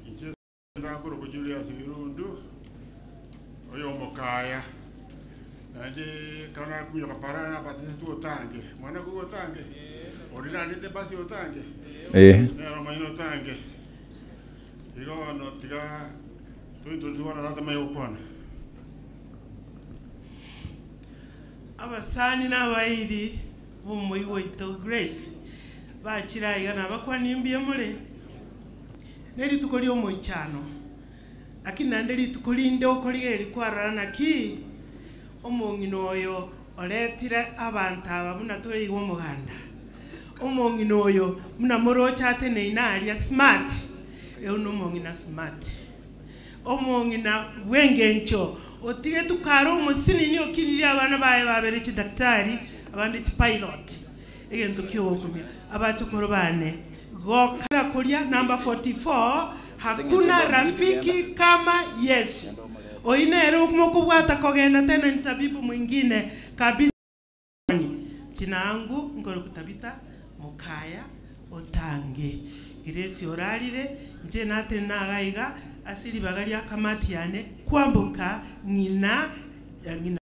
Inche ndakuru ku Julius Birundu oyo mukaya nanje kana kumya kapara na patisi tu otange mwana ku otange orina ndite basi otange nero manyo otange igo no tiga tu tu wana rata mayo kwana. Abasani n'abayiri b'omuyiwaito Grace bakiraiga nabakwanimbiye mure nerituko ly'omuichano lakini nande rituko rinde okoriga erikwarora naki omong'ina oyo oretire abantu aba buna toreigwa omoganda omong'ina oyo buna moroche ateneine aria smart eo nomong'ina smart omong'ina bw'engencho otige tukara omusinini okinire abana baye babere chidaktari abandi chipilot egento kiogokumia abachokoro bane gokara kuria number 44 hakuna rafiki kama Yesu oinere okumokubwata kogenda tena ni tabibu mwingine kabisa chinangu ngoro kutabita mukaya otange Grace orarire nje nate nagaiga asili bagali akamati yane kwambuka ngina ya ngina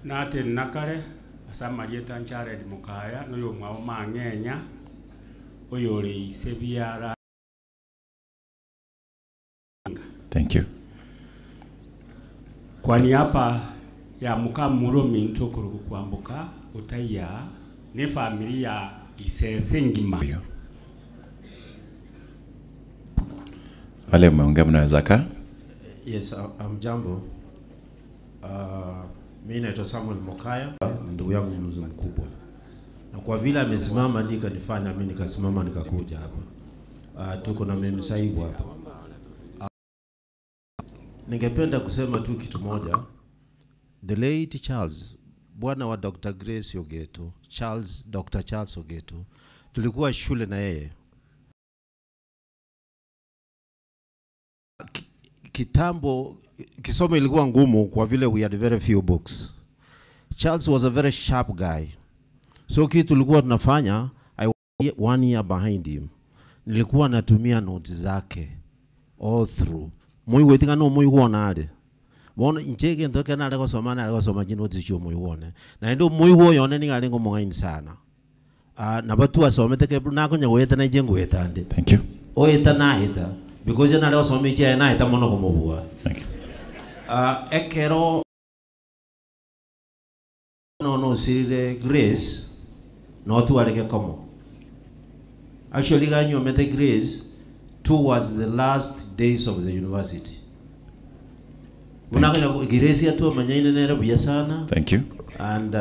nate nakare asamarieta Jared Mukaya noyo mwao mang'enya oyo ori sebiara. Thank you. Kwa niaba ya mukamuro minto kurugu kwambuka utaya ni familia Isese ngima. Wale mmeongea mnaweza kaa? Yes, amjambo. Mimi naitwa Samuel Mokaya, ndugu yangu mzee mkubwa. Na kwa vile amesimama ndiye kanifanya mimi nikasimama nikakuja hapa. Tuko na mimi Saibu hapa. Ningependa kusema tu kitu moja. The late Charles, bwana wa Dr. Grace Ogeto, Charles, Dr. Charles Ogeto, tulikuwa shule na yeye. Kitambo kisomo ilikuwa ngumu kwa vile we had very few books. Charles was a very sharp guy. So kitu tulikuwa tunafanya, I was one year behind him. Nilikuwa natumia notes zake all through. Muigwetinga no muigwona are. Bono inche gento ekero nare gosoma nare gosoma chinotes chia omoigwa one. Naende omoigwa oyo one nigo arenge omong'aini sana. Ah, nabo twasomete ke nakonya goeta nainche ngoeta nde. Thank you. Oeta naeta because nare gosoma echiaye naeta mono komobua. Thank you. Ah, ekero nono osirire Grace notware gekomo. Actually iga anyuomete Grace towards the last days of the university. Buna Thank akonya Grace atwamanyaine nere buya sana. Thank you. And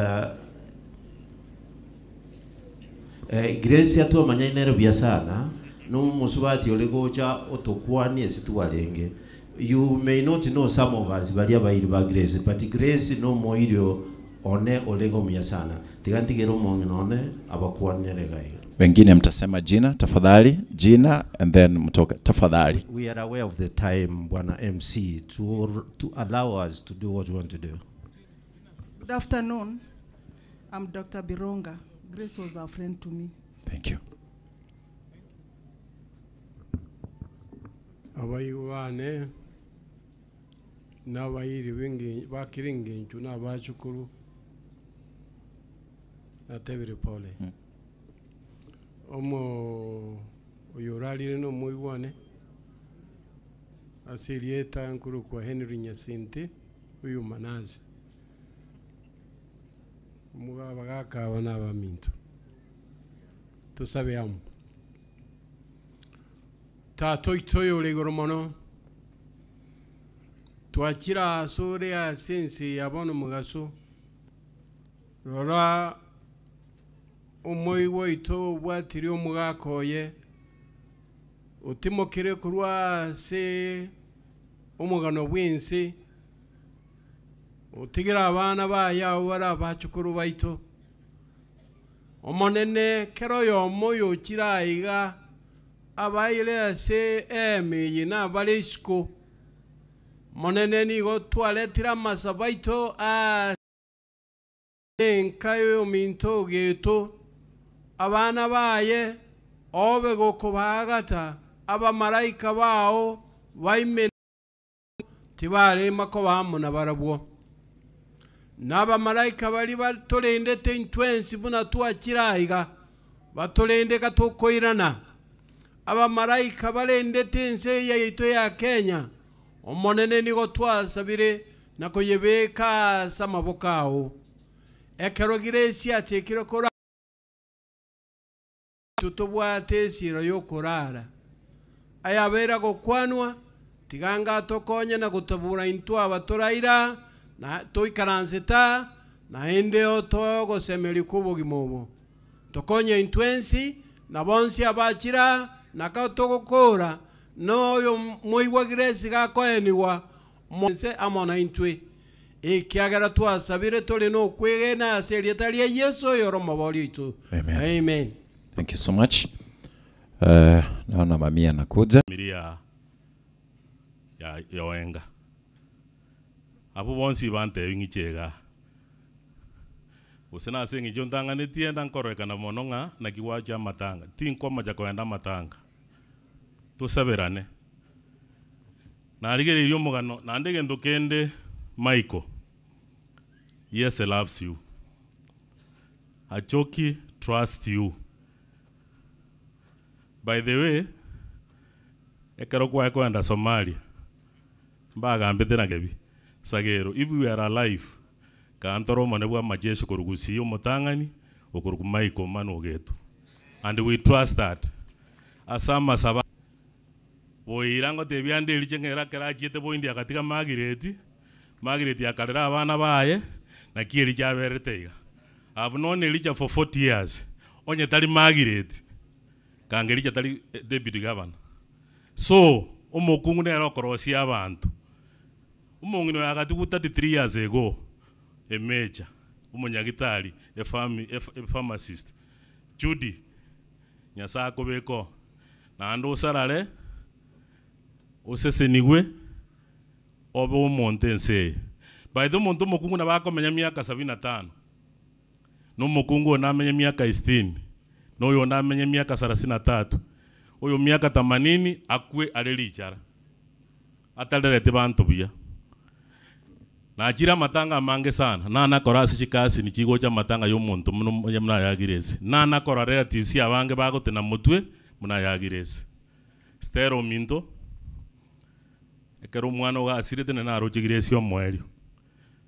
eh, Grace atwamanyaine nere buya sana nomosubati ore gocha otokwanie ase twarenge. You may not know some of us baria abairi ba Grace but Grace nomoirio one orenge omuya sana. Tiga ntigere omong'ina one abakwanere iga iga. Wengine mtasema jina tafadhali, jina and then mtoke tafadhali. We are aware of the time, Bwana MC, to allow us to do what we want to do. Good afternoon. I'm Dr. Bironga. Grace was a friend to me. Thank you. Abayigo bane n'abayiri b'inge- bakiri engencho n'abachukuru natebire pole omo oyo orarire n'omoigwane ase erieta nkorokwa Henry Nyasinti oyo Manazi omogaba gakaba n'abaminto tosabe amo tata oito oyo ore igoro mono twakira ase ore ase ense ya bono mogaso rora omoigwa oito obwatire omogaka oye otimokire korwa ase omogano bwa ense otigere abana baye abo bare abachukuru baito omonene kero oyomo oyochire aiga abaire ase eme eye nabare isiko monene nigo twaretire amasabo aito ase enka yominto ogeto abana baye obe gokobagata abamaraika bao baime tibarema koba amo na barabwo n'abamaraika bari batorendete intwensi buna twakira aiga batorendeka tokoirana abamaraika barendete ense yaito ya Kenya omonene nigo twasabire na koyebeka ase amaboko ao ekero Grace atekire kora tutobwate esiro yokorara ayabera gokwanwa tiganga tokonye na gotabura intwe abatoraira na toikaranseta naende otogosemeria kwa obogima obo tokonye intwensi na bonsi abachira naka togokora noyo moigwa Grace gakoenigwa monse amo na intwe ekiagera twasabire tore nokwegena ase erieta ria Yesu oyo ore omobori oito. Amen. Amen. Thank you so much. Naona mamia anakuja. Familia ya Yoenga. Abo bonsi bantebi ng'iche iga. Gose nase eng'encho ntang'anetie enda nkororekana mono ng'a naki gwacha amatanga. Tinkomocha kogenda amatanga. Tosaberane. Narigereirie omogano, naende egento kende Michael. Yes loves you. Achoki trust you. By the way, ekero kwaye kogenda Somalia, mbagambete na kebi, Sagero, if we are alive, kantore omone bwa amajeshi korwa Gusii omotang'ani, okorwa Michael Manu Ogeto. And we trust that. Ase amasabo boira ngotebia ande eriche ng'era ekero achiete boindi agatiga Margaret, Margaret akarera abana baye, naki eriche aberete iga. I've known Elijah for 40 years, onye tari Margaret, kanga Elijah tari deputy governor. So, omokungu nere okorosia abanto. Omong'ina oyo agatigwa 33 years ago, emecha, omonyagitari, efami, epharmacist, Judy, Nyasaye akobeke oo, naende osarare, osesenigwe, obe omonto ense eye. By the way omonto omokungu nabo akomenya miaka sabini na tano, na omokungu oyo namenye miaka isitini, na oyonde amenye miaka sarasini na tatu, oyo miaka themanini akwe are richara, atarereti banto buya. Nachire amatanga amange sana, nanakora ase chikasini chigocha amatanga ya omonto buna omonye buna ayagire ase, nanakora relatives abange bagotena motwe buna ayagire ase. Stella ominto, ekero omwana ogo asirete nere naroche Grace omoerio,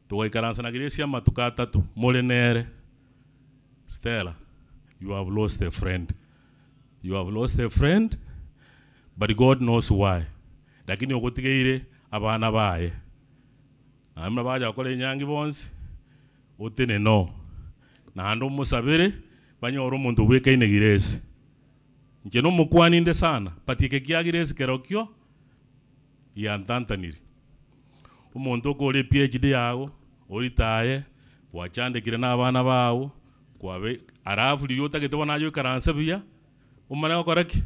togaikaransa na Grace amatuko atato, more nere, Stella you have lost a friend, you have lost a friend but God knows why, lakini ogotigeire abana baye. Naende buna bacha gokora enyangi bonsi, otenene oo, naende omosabere, banyore omonto obwekaine Grace. Inche nomokwani inde sana, but eke kia Grace kerokio giantantaniri. Omonto okore ePhD yago, oritaye, gwachandekire na abana bao, kwabe alafu riria otagete bono aye oikaranse buya, omane gokora ki?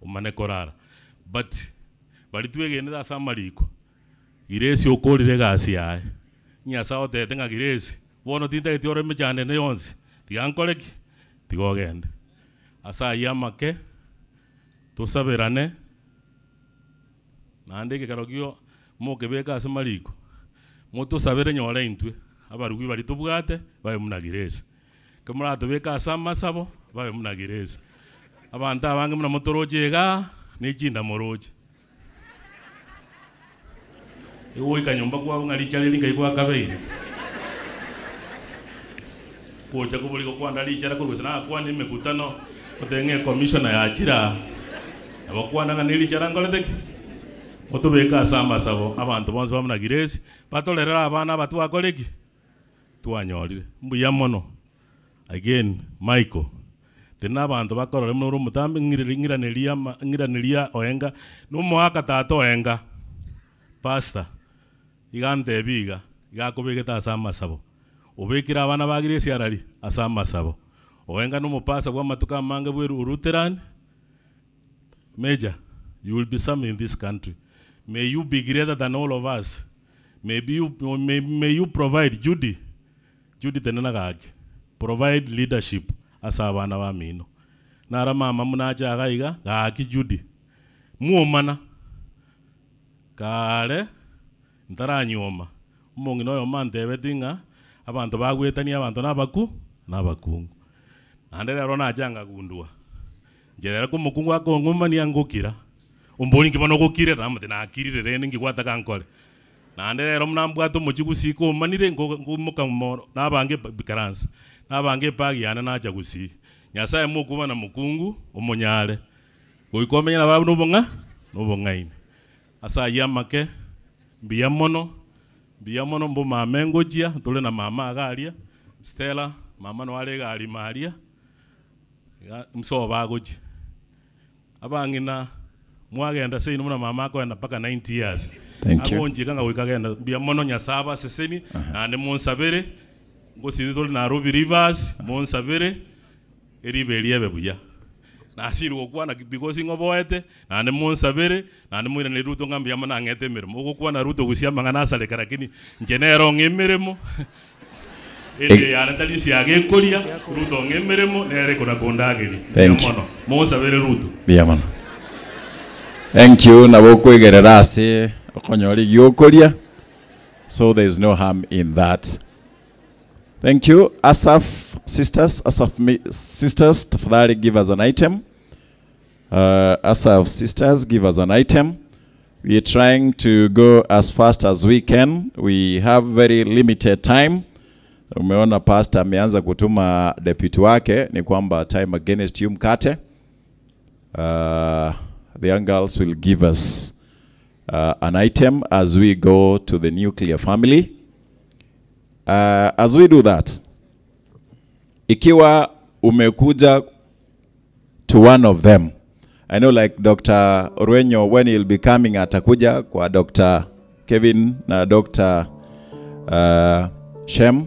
Omane korara. But baria twegenete ase amariko, Grace okorire egasi yaye. Nyasae otebete ng'a Grace, bono tintageti ore emechando ende yonsi, tiga nkore ki? Tiga ogende. Ase ayio amake, tosaberane, naende ekekaro kio mokebeke ase mariko, motosabere nyore intwe, abarugwi baria tobwate, babe buna Grace. Ekero moratobeke ase amasabo, babe buna Grace. Abanto abange buna motoroche igaa, ne chinda moroche. Egoika nyomba kwabo ng'a richa riri nkai gwakabeire. Gocha kobori gokwana richara korwa gose nagakwana emekutano, otebe ng'a ecommissioner yachire aa, nabo okwana ng'a nerichara nkorete ki? Motobeke ase amasabo abanto bonsi ba buna Grace, batorerere abana aba twakore ki? Twanyorire. Mbuya mono. Again, Michael, tari na abanto bakorore buna ore omotambe, ng'ireri ng'iraneria ama ng'iraneria oenga, na omoaka tata oenga, pastor, iga antebi iga, iga akobegete ase amasabo, obekire abana ba Grace arari ase amasabo. Oenga na omopastor bwa amatuko amange bwe Lutheran, Major, you will be some in this country, may you be greater than all of us, may be you may, may you provide Judy, Judy tenena gaki, provide leadership ase abana bamino. Nara mama buna ache iga iga, gaki Judy, mwomana, kare ntaranyuoma, omong'ina oyomo antebeti ng'a abanto bagwetania abanto nabaku nabakungu. Naende rero nacha ngagundua, inche rero komokungu akong'umania ngokira, ombori nki bono ogokirera, namotebia nakirire rende nki gwataka nkore. Naende rero buna mbwate omochie gusii komanire, nkoimoka moro, nabange ikaransa, nabange ebag yane nacha gusii. Nyasaye mokuba na mokungu, omonyare, goika omenye nabarabwo nobong'a nobong'aini. Ase ayio amake, mbuya mono, mbuya mono mbomame ngochia, ntore na mama iga aria, Stella, mama noyo are egari ime aria, iga nsobo agochia. Abang'ina mwagenda seino buna mama akoenda mpaka 90 years. Thank you. Agonchika ng'a goika agenda mbuya mono Nyasae abasesenie naende monsabere ngosiri tore Nairobi Rivers monsabere eriba eri ebe buya. Nasirwe gokwana because ing'oboete naende monsabere naende moiranere Ruto ng'a mbuya mono ang'ete emeremo. Ogokwana Ruto gusii amang'ana asareka lakini inche nere ong'e emeremo. Ende yane tari nsiaga ekoria, Ruto ong'e emeremo, nere ekona kondageria. Mbuya Thank you. mono. Monsabere Ruto. Mbuya mono. Thank you nabo okwegerera ase okonyora egiokoria so there is no harm in that. Thank you Asaph sisters, Asaph mi- sisters tafadhali give us an item. Asaph sisters give us an item. We are trying to go as fast as we can. We have very limited time. Umeona pastor ameanza kutuma deputy wake, ni kwamba time against you mkate. The young girls will give us an item as we go to the nuclear family. As we do that, ikiwa umekuja to one of them. I know like Dr. Orwenyo, when he'll be coming, atakuja kwa Dr. Kevin na Dr. Shem.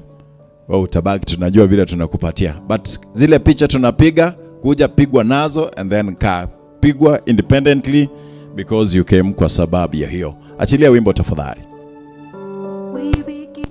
Wewe utabaki, tunajua vile tunakupatia. But zile picha tunapiga, kuja pigwa nazo and then ka pigwa independently because you came kwa sababu ya hiyo. Achilia wimbo tafadhali. We begin.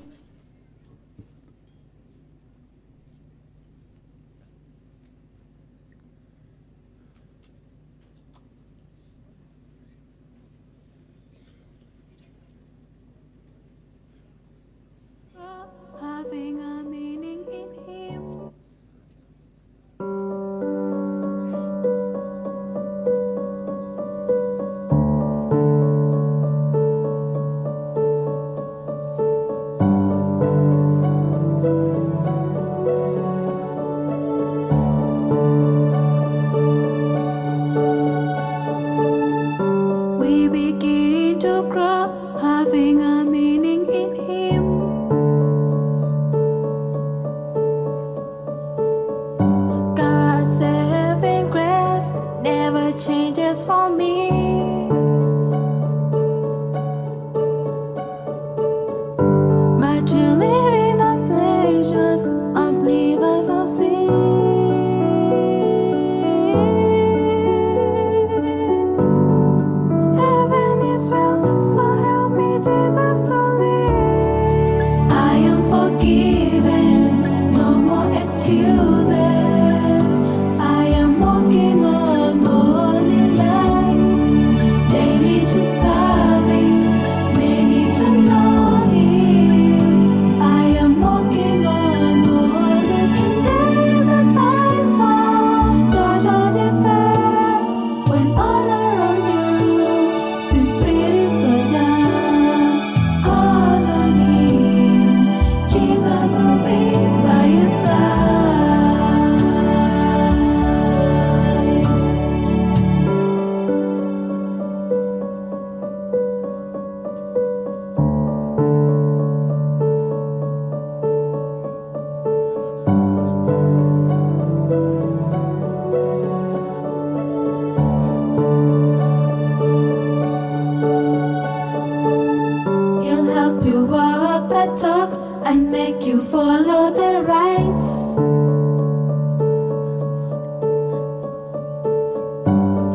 to walk the talk and make you follow the right.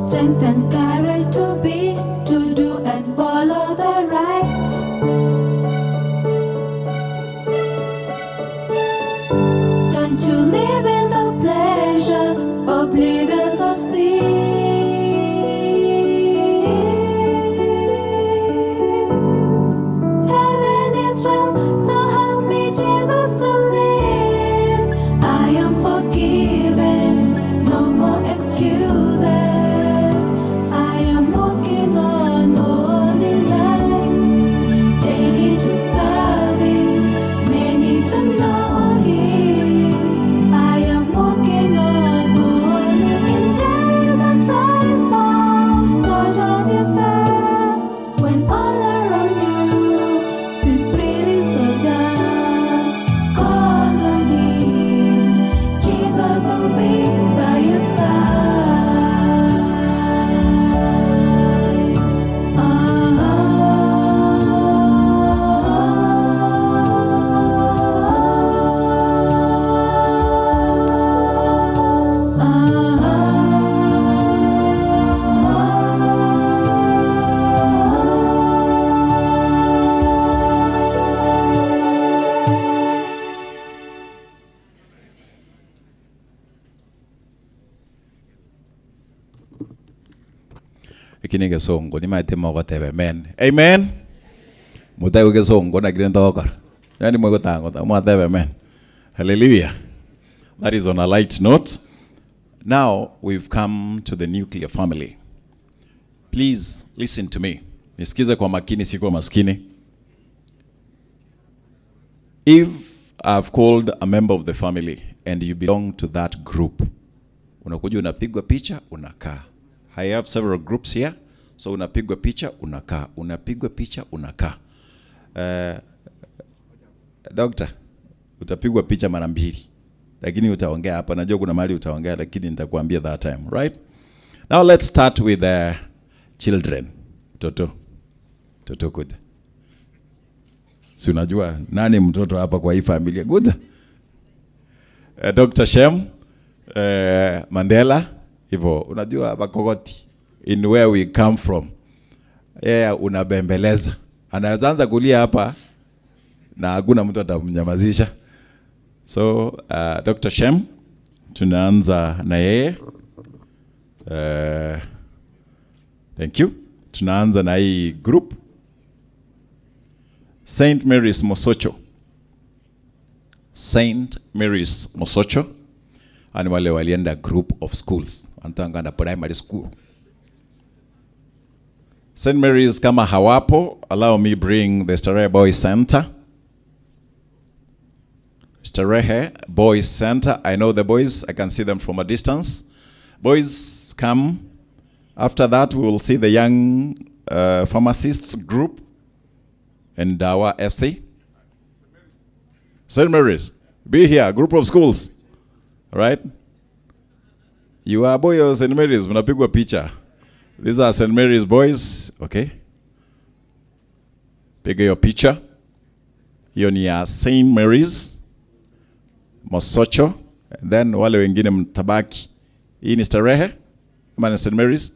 Strength and courage to be, to do and follow the right. Don't you live in the pleasure, oblivious of sin? Heaven is real, so help me, Jesus, to live. I am forgiven, no more excuses. I am walking on holy lines, daily to serve Him, many to know Him. I am walking on holy in days and times of total despair, when all around you seems pretty so dark. Call on Him, Jesus will be by your side. Eki ni gesongo nimaete mogoteba amen. Amen. Mutaigo gesongo nakire ntogokora. Yani mwegotangota mwateba amen. Hallelujah. That is on a light note. Now we've come to the nuclear family. Please listen to me. Nisikize kwa makini, si kwa maskini. If I've called a member of the family and you belong to that group, unakuja unapigwa picha, unakaa. I have several groups here. So unapigwa picha, unakaa. Unapigwa picha, unakaa. Doctor, utapigwa picha mara mbili. Lakini utaongea hapa. Najua kuna mahali utaongea lakini nitakuambia that time, right? Now let's start with the children. Toto. Toto kuja. Si unajua nani mtoto hapa kwa hii familia? Kuja. Dr. Shem, Mandela, hivyo unajua Bakogoti in where we come from. Yeye unabembeleza. Anaweza anza kulia hapa na hakuna mtu atamnyamazisha. So Dr. Shem tunaanza na yeye. Thank you. Tunaanza na hii group. St. Mary's Mosocho. St. Mary's Mosocho. Ani wale walienda group of schools. Wanataka primary school. St. Mary's kama hawapo, allow me bring the Starehe Boys Center. Starehe Boys Center. I know the boys. I can see them from a distance. Boys, come. After that, we will see the young pharmacists group and Dawa FC. St. Mary's, be here, group of schools. All right? You are boy of St. Mary's, mnapigwa picha. These are St. Mary's boys. Okay. Piga your picha. Hiyo ni ya St. Mary's Mosocho. And then wale wengine mtabaki. Hii ni Starehe ama ni St. Mary's?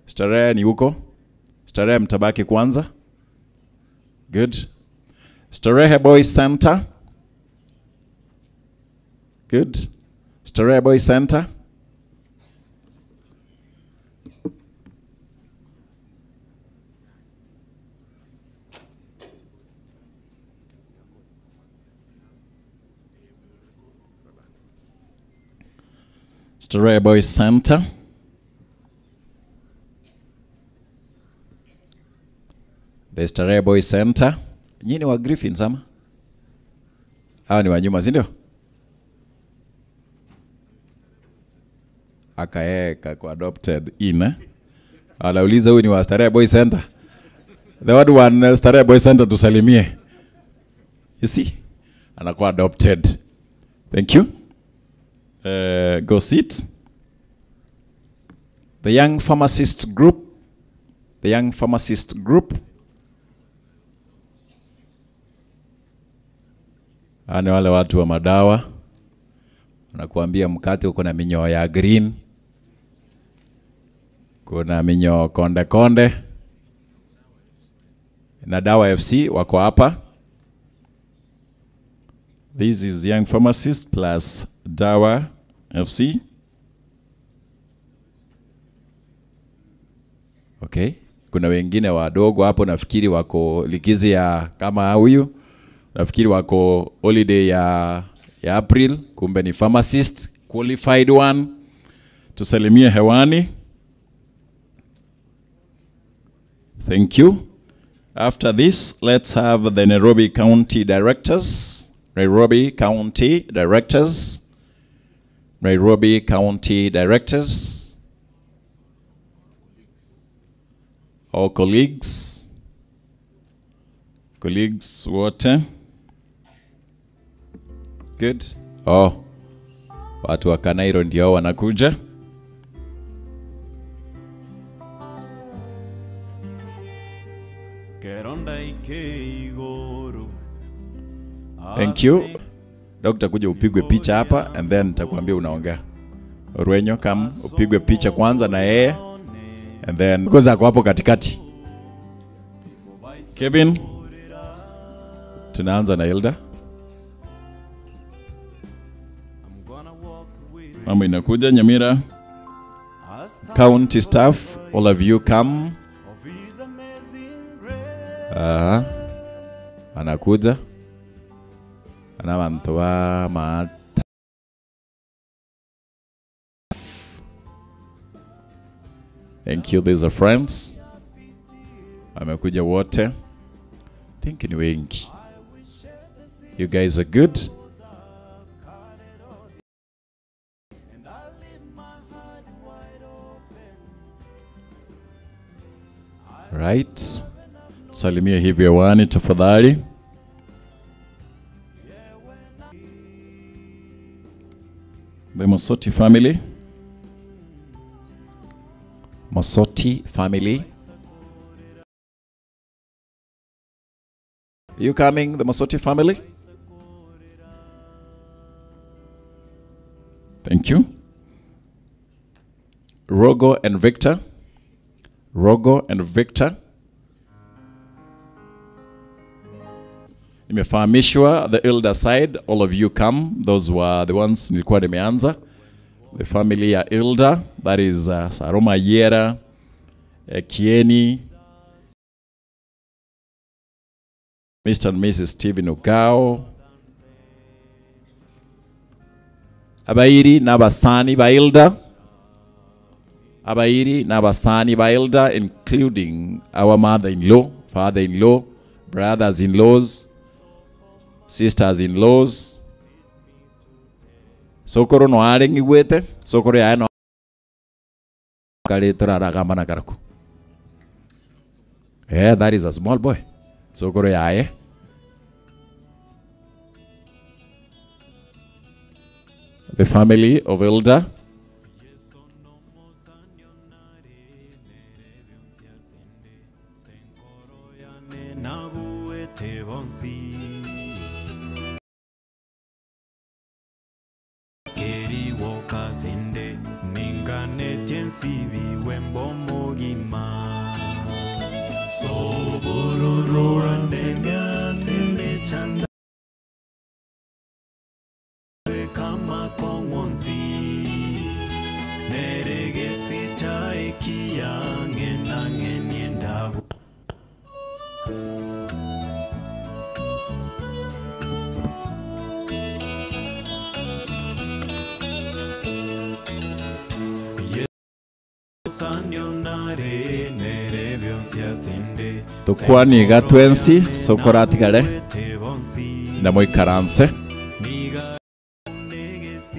Starehe ni huko. Starehe mtabaki kwanza. Good. Starehe Boys Center. Good. Starehe Boys Center. Starehe Boys Center. The Starehe Boys Center. Nyinyi ni wa Griffins ama? Hawa ni wa nyuma, si ndio? Akaeka kwa adopted in eh? Anauliza huyu ni wa Starehe Boys Center. The word one Starehe Boys Center tusalimie. You see? Anakuwa adopted. Thank you. Go sit. The Young Pharmacist Group. The Young Pharmacist Group. Hawa ni wale watu wa madawa wanakuambia mkate uko na minyoo ya green, kuna minyoo konde konde na Dawa FC wako hapa. This is Young Pharmacist plus Dawa FC. Okay. Kuna wengine wadogo hapo nafikiri wako likizi ya kama huyu, nafikiri wako holiday ya, ya April, kumbe ni pharmacist qualified one. Tusalimie hewani. Thank you. After this, let's have the Nairobi County Directors. Nairobi County Directors. Nairobi County Directors. Our colleagues. Colleagues wote. Good. Oh. Watu wa Kanairo ndio wanakuja. Thank you. Dokta, kuja upigwe picha hapa and then nitakwambia unaongea. Orwenyo, come upigwe picha kwanza na yeye and then because ako hapo katikati. Kevin, tunaanza na Hilda. Mambo inakuja Nyamira. County staff, all of you come. Aha. Anakuja. Ana bantu ba maata. Thank you, these are friends. Amekuja wote. Think ni wengi. You guys are good. Right. Salimia hivi hewani tafadhali. The Mosoti family. Mosoti family. You coming, the Mosoti family? Thank you. Rogo and Victor. Rogo and Victor. Nimefahamishwa the elder side, all of you come. Those were the ones nilikuwa nimeanza. The family ya Ilda, that is Saroma Yera, Kieni, Mr. and Mrs. Stephen Ogao, Abairi n'abasani ba Ilda, Abairi n'abasani ba Ilda, including our mother-in-law, father-in-law, brothers-in-laws, sisters-in-laws. Sokoro no are ng'igwete, sokoro yaye no kare toraragamba na karaku. Yeah, that is a small boy. Sokoro yaye. The family of Elda. Tukwaniga twensi sokora atigare na moikaranse.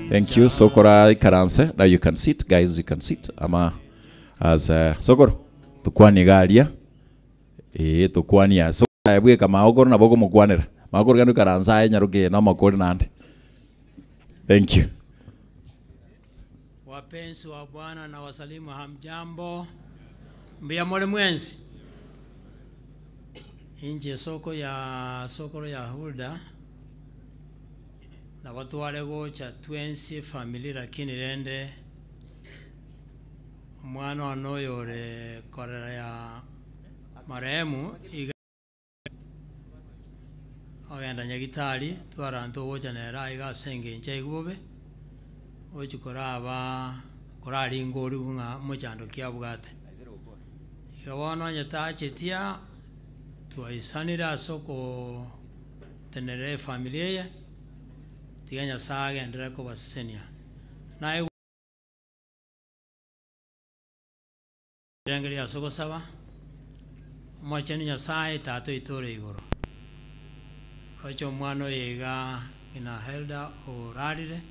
Thank you sokora ikaranse. Now you can sit guys, you can sit ama as sokoro tukwaniga aria tukwania so bweka maokoro nabo gomokwanera maokoro gano ikaransa aye nyaruke na makori nande. Thank you. Wapenzi wa Bwana na wasalimu hamjambo. Mbia mole mwenzi. Inje soko ya sokoro ya Hulda. Nabo tware gocha twensi efamiri lakini rende omwana one oyo ore korera ya marehemu iga ogenda nyagitari twarora ntogocha nere aiga ase eng'encho aigwe bobe, gochi koraba koraringa oriwu ng'a mochando ki abwate. Iga bono onye tacheti aa, twaisanire ase okotenenera efamiri eye, tiga Nyasaye agenderere kobasesenia. Naye Rirangerio ase ogosaba, Omochenu Nyasae, Tata oito ore igoro, roche omwana oyo iga ng'ina Hilda orarire,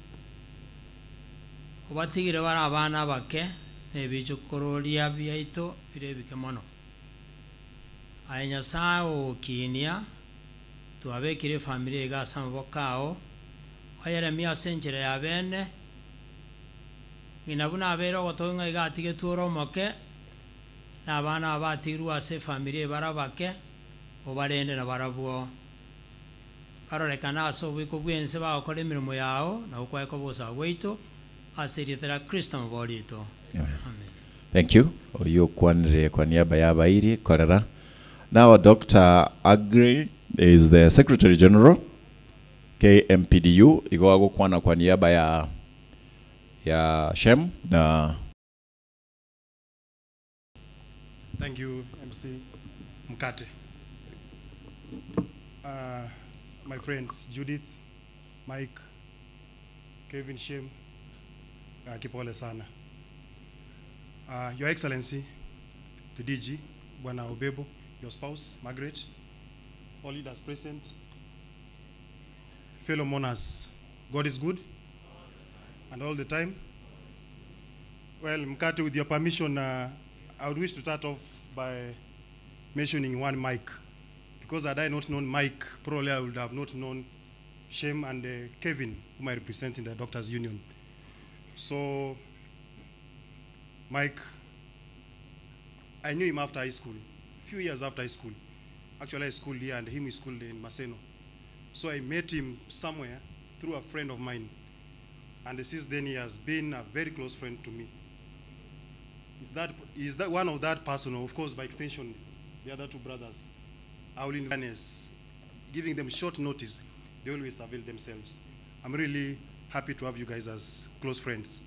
obatigire bare abana abake na ebichokororia biaito bire ebike mono. Aye Nyasae ogokinia, twabekire efamiri iga ase amaboko ao, oyeremie ase enchera ya bene, Ng'ina buna abeire ogotogia ng'a iga atigetwe ore omoke, na abana aba batigirwe ase efamiri eye bare abake, obarende nabarabwo. Barorekane ase oboiko bw'ense bagokora emeremo yao, na gokwae koba ogosaba gwaito, ase erieta ria Kristo Omobori oito. Amen. Thank you. Oyio okwanire kwa niaba ya abairi korera. Now Doctor Aggrey is the Secretary General KMPDU igo agokwana kwa niaba ya ya Shem na. Thank you, MC Mkate. My friends Judith, Mike, Kevin Shem, kipole sana. Your Excellency, the DG, Bwana Obebo, your spouse, Margaret, all leaders present, fellow mourners, God is good and all the time. Well, Mkate, with your permission, I would wish to start off by mentioning one Mike. Because had I not known Mike, probably I would have not known Shem and Kevin, whom I represent in the Doctors Union. So, Mike, I knew him after high school, a few years after high school. Actually, I schooled here and him he schooled in Maseno. So I met him somewhere through a friend of mine. And since then, he has been a very close friend to me. Is that one of that person, of course, by extension, the other two brothers, I will invite, giving them short notice, they always avail themselves. I'm really happy to have you guys as close friends.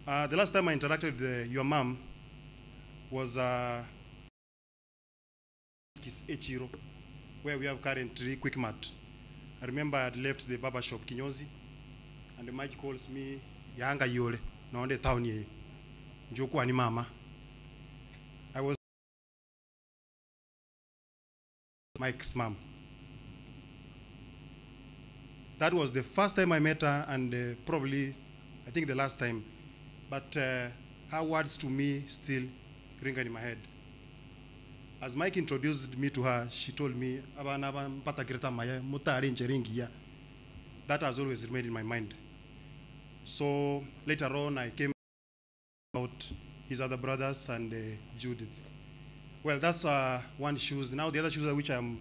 The last time I interacted with your mom was Echiro, where we have currently Quickmart. I remember I had left the barber shop, Kinyozi, and Mike calls me, Yanga Yole, naonde town ye, Njoku ani mama. I was Mike's mom. That was the first time I met her, and probably, I think the last time. But her words to me still ring in my head. As Mike introduced me to her, she told me, Abana ba mpata greta maya, mutari njeringi ya. That has always remained in my mind. So later on, I came about his other brothers and Judith. Well, that's one shoes. Now the other shoes which I'm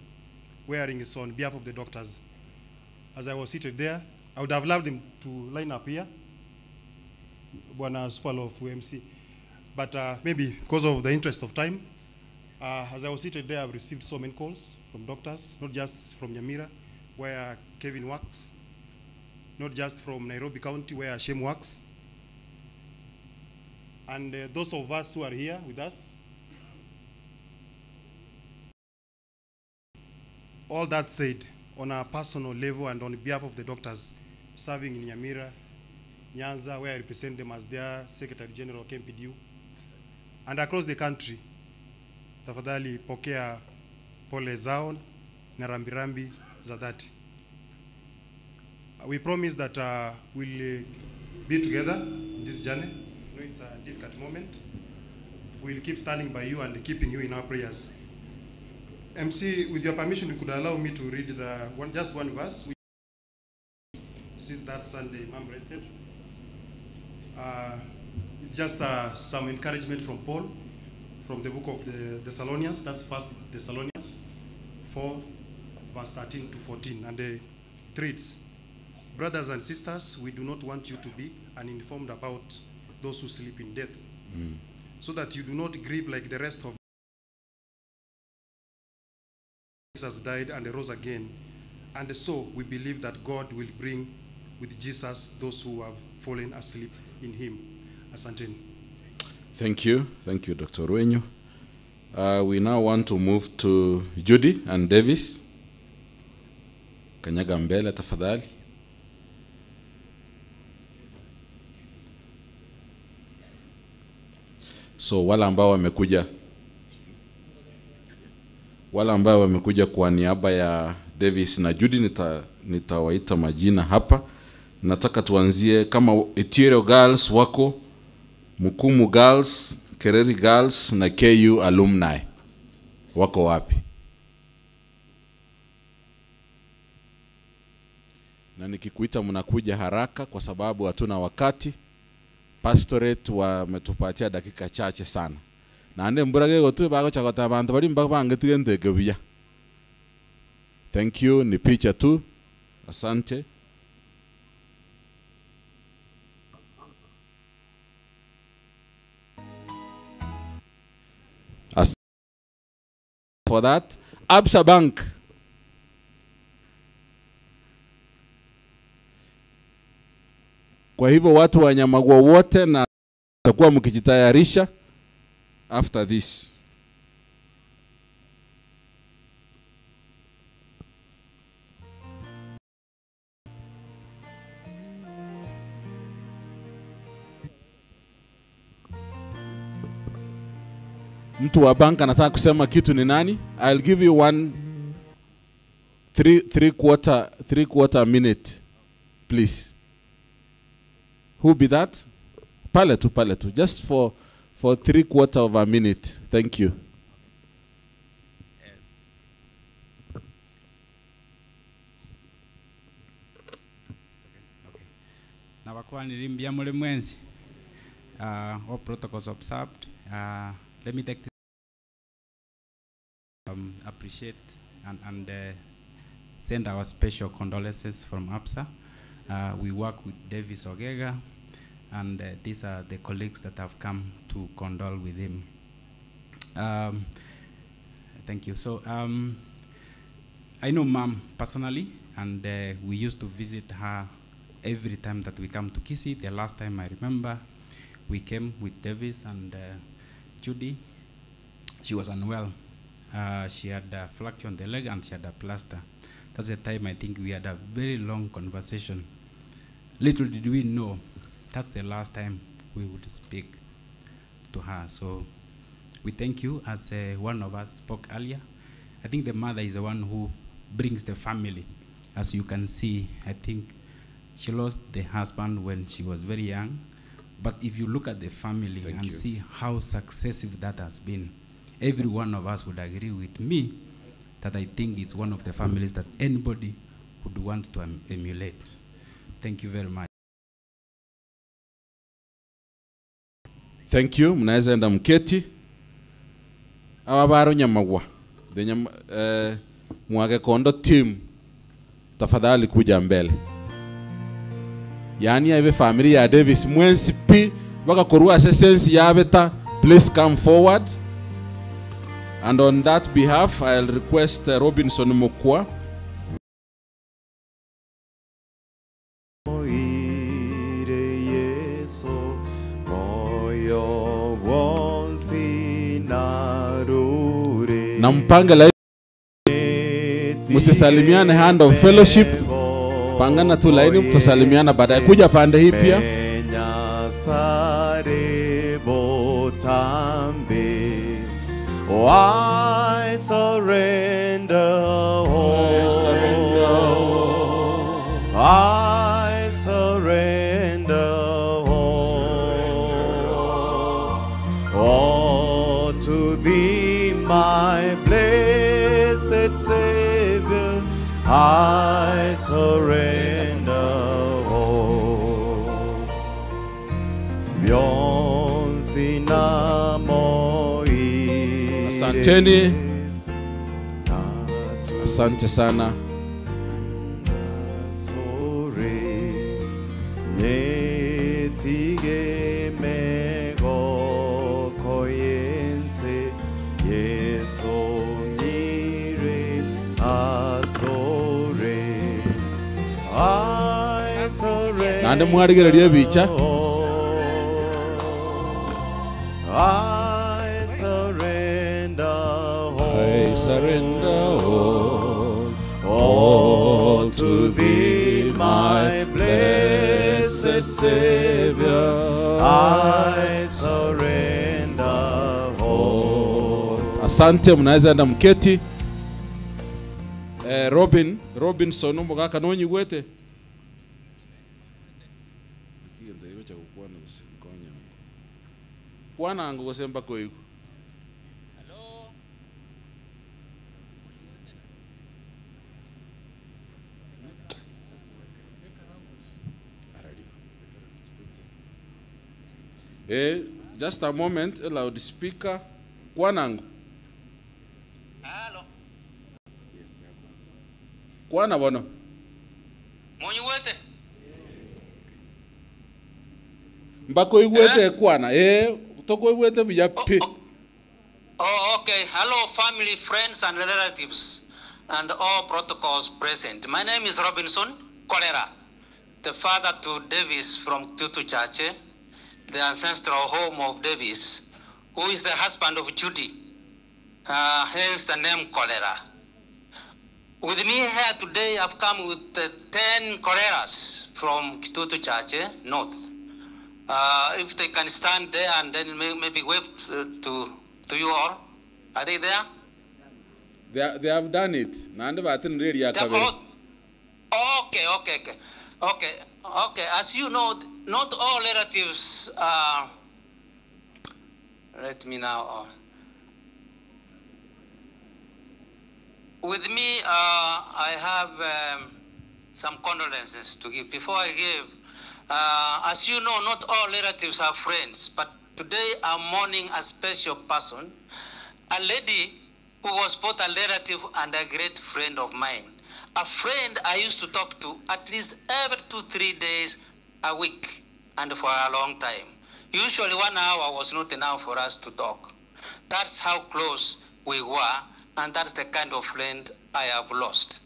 wearing is on behalf of the doctors. As I was seated there, I would have loved him to line up here, Bwana Supalo of UMC. But maybe because of the interest of time, as I was seated there, I've received so many calls from doctors, not just from Nyamira, where Kevin works, not just from Nairobi County, where Shem works. And those of us who are here with us, all that said, on a personal level and on behalf of the doctors serving in Nyamira, Nyanza, where I represent them as their Secretary General KMPDU, and across the country, tafadhali pokea pole zao na rambirambi za dhati. We promise that we'll be together in this journey. I know it's a difficult moment. We'll keep standing by you and keeping you in our prayers. MC, with your permission, you could allow me to read just one verse. Since that Sunday, Mom rested. It's just some encouragement from Paul, from the book of the Thessalonians. That's 1 Thessalonians 4, verse 13 to 14. And it reads, Brothers and sisters, we do not want you to be uninformed about those who sleep in death, so that you do not grieve like the rest of Jesus died and rose again. And so we believe that God will bring with Jesus those who have fallen asleep in him. Asanteni. Thank you. Thank you, Dr. Ruenyo. We now want to move to Judy and Davis. Kanyaga mbele tafadhali. So wale ambao wamekuja wale ambao wamekuja kwa niaba ya Davis na Judy nitawaita majina hapa. Nataka tuanzie kama Itiero Girls wako, Mukumu Girls, Kereri Girls na KU Alumni wako wapi? Na nikikuita mnakuja haraka kwa sababu hatuna wakati. Pastorate wametupatia dakika chache sana. Naende mburage gotu bagocha abantu bari mbabangetige ndege buya. Thank you, ni picha tu. Asante. For that, Absa Bank. Kwa hivyo watu wa Nyamagwa wote na takuwa mkijitayarisha after this. Mtu wa bank anataka kusema kitu ni nani? I'll give you one three quarter minute, please. Who be that? Pale tu, pale tu. Just for 3/4 of a minute. Thank you. Okay. Na wakuwa mule mwenzi. All protocols observed. Let me take this, appreciate and send our special condolences from ABSA. We work with Davis Ogega, and these are the colleagues that have come to condole with him. Thank you. So I know Mom personally, and we used to visit her every time that we come to Kisii. The last time I remember, we came with Davis and Judy. She was unwell. She had a fracture on the leg and she had a plaster. That's the time I think we had a very long conversation. Little did we know, that's the last time we would speak to her. So we thank you. As one of us spoke earlier, I think the mother is the one who brings the family. As you can see, I think she lost the husband when she was very young. But if you look at the family Thank and you. see how successful that has been, every one of us would agree with me that I think it's one of the families that anybody would want to emulate. Thank you very much. Thank you. Mnaweza enda mketi. Awa baro Nyamagwa. The Mwage Kondo team, tafadhali kuja mbele. Yani aibe familia ya Davis mwensi pi bakakorwa sense ya beta, please come forward. And on that behalf, I'll request Robinson Mokwa. Na mpange laini, msisalimiane hand of fellowship, pangana tu laini, mtasalimiana baadaye. Kuja pande hii pia. I surrender all. I surrender all. All to thee, my blessed Savior, I surrender all. Beyonce namo. Asanteni. Asante sana. Naende mwarigereria ebicha. I surrender all. I surrender all, all to thee, my blessed Savior. I surrender all. Asante, mnaweza enda mketi. Eh, Robin, Robinson omogaka nonyigwete. Kwanango gose mpaka oigwe. Eh, just a moment, a loudspeaker. Kwanango. Kwana bono. Munyiwete? Mpaka oigwete kwana. Eh, tokoigwete buya pi. Oh, okay. Hello, family, friends, and relatives, and all protocols present. My name is Robinson Kolera, the father to Davis from Tutu Church, the ancestral home of Davis, who is the husband of Judy, hence the name Kolera. With me here today, I've come with the 10 Koleras from Kitutu Church, North. If they can stand there and then maybe wave to you all. Are they there? They have done it. Naende batenire ria kabere. Okay. Okay. As you know, not all relatives are. Let me now. With me, I have some condolences to give. Before I give, as you know, not all relatives are friends, but today I'm mourning a special person, a lady who was both a relative and a great friend of mine. A friend I used to talk to at least every 2-3 days a week and for a long time. Usually 1 hour was not enough for us to talk. That's how close we were, and that's the kind of friend I have lost.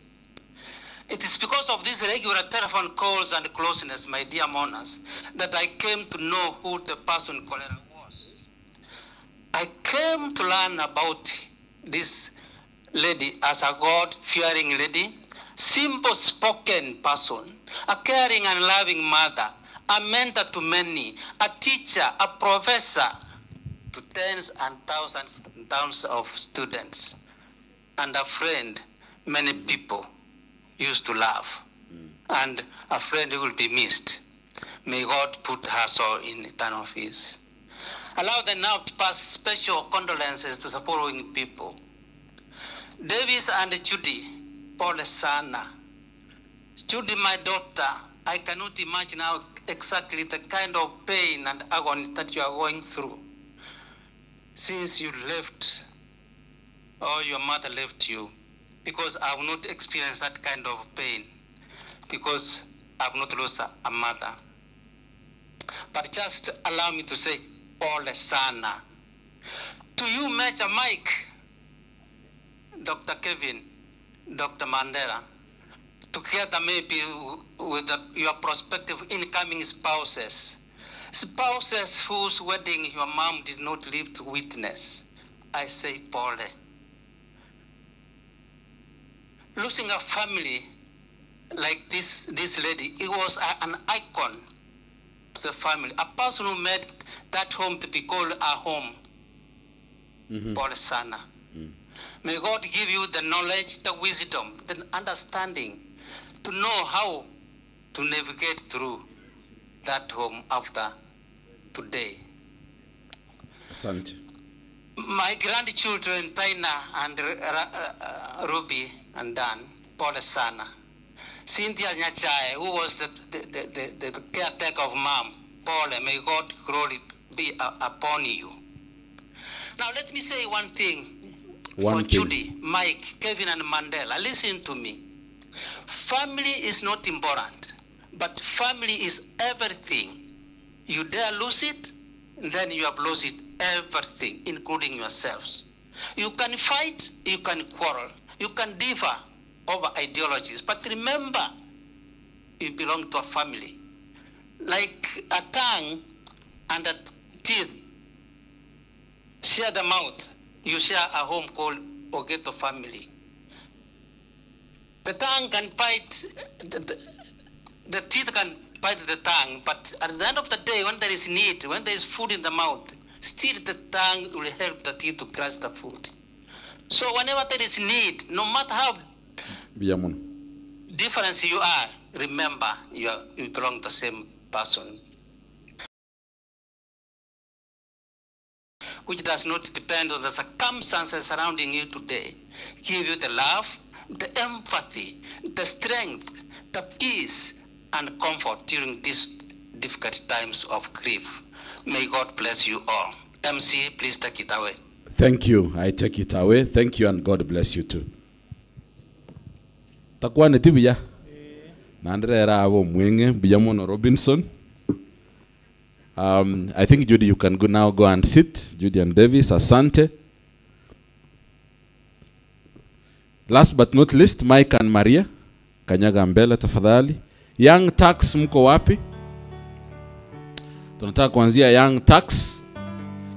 It is because of these regular telephone calls and closeness, my dear mourners, that I came to know who the person Kolera was. I came to learn about this lady as a God-fearing lady, simple-spoken person, a caring and loving mother, a mentor to many, a teacher, a professor to tens and thousands and thousands of students, and a friend many people used to love, and a friend who will be missed. May God put her soul in eternal peace. Allow them now to pass special condolences to the following people. Davis and Judy, Pole sana. Judy, my daughter, I cannot imagine how exactly the kind of pain and agony that you are going through since you left, or your mother left you, because I have not experienced that kind of pain, because I have not lost a mother. But just allow me to say, Pole sana. To you, Major Mike, Dr. Kevin, Dr. Mandela, together maybe with your prospective incoming spouses, spouses whose wedding your mom did not live to witness, I say pole. Losing a family like this lady, it was an icon to the family, a person who made that home to be called a home, Pole sana. May God give you the knowledge, the wisdom, the understanding to know how to navigate through that home after today. Asante. My grandchildren, Taina and Ruby and Dan, Pole sana. Cynthia Nyachai, who was the caretaker of mom, Pole, may God glory be upon you. Now let me say one thing. One for thing. Judy, Mike, Kevin, and Mandela, listen to me. Family is not important, but family is everything. You dare lose it, then you have lost it, everything, including yourselves. You can fight, you can quarrel, you can differ over ideologies, but remember, you belong to a family. Like a tongue and a teeth share the mouth, you share a home called Ogeto family. The tongue can bite, the, the, the teeth can bite the tongue, but at the end of the day, when there is need, when there is food in the mouth, still the tongue will help the teeth to crush the food. So whenever there is need, no matter how Mbuya mono. different you are, remember you, are, you belong to the same person. Which does not depend on the circumstances surrounding you today. Give you the love, the empathy, the strength, the peace, and comfort during these difficult times of grief. May God bless you all. MC, please take it away. Thank you. I take it away. Thank you and God bless you too. Takwane ti buya. Nandire era abo mwenge buya mono Robinson. I think Judy, you can go now go and sit. Judy and Davis, asante. Last but not least, Mike and Maria. Kanyaga mbele tafadhali. Young Tax mko wapi? Tunataka kuanzia Young Tax.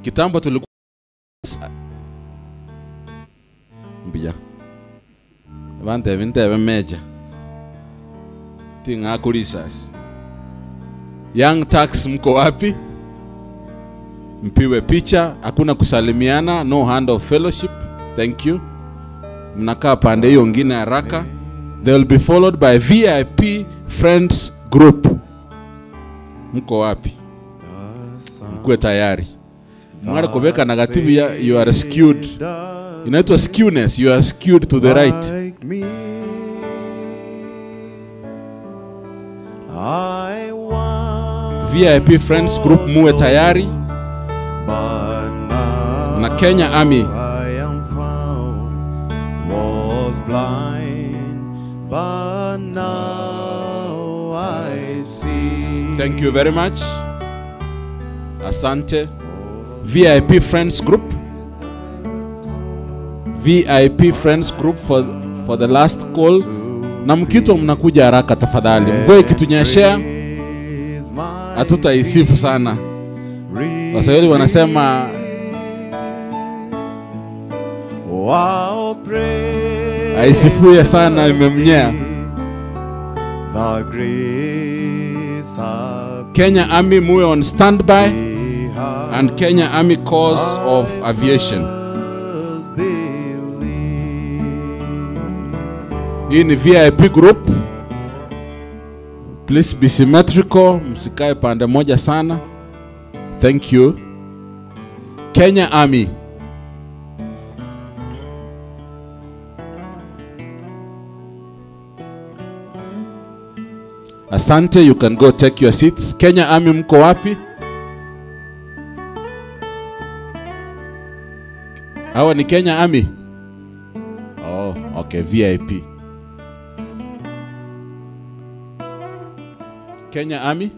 Kitambo tulikuwa mbuya. Bantebe ntebe meja. Tingakulisas. Young Tax mko wapi? Mpiwe picha, hakuna kusalimiana, no hand of fellowship. Thank you. Mnakaa pande hiyo ngine haraka. They will be followed by VIP Friends Group. Mko wapi? Mkuwe tayari. Mwari kobeka na gatibu ya you are skewed. Inaitwa skewness, you are skewed to the right. Like me, I VIP Friends Group muwe tayari. Na Kenya Army. I am found, was blind, but now I see. Thank you very much. Asante. VIP Friends Group. VIP Friends Group for, for the last call. Na mkitwa mnakuja haraka tafadhali. Mvua ikitunyeshea hatutaisifu sana. Waswahili wanasema Wow, praise aisifuye sana imemnyea. the grace of Kenya Army muwe on standby and Kenya Army Corps of Aviation. Hii ni VIP group. Please be symmetrical, msikae pande moja sana. Thank you. Kenya Army. Asante, you can go take your seats. Kenya Army mko wapi? Hawa ni Kenya Army? Oh, okay, VIP. Kenya Army?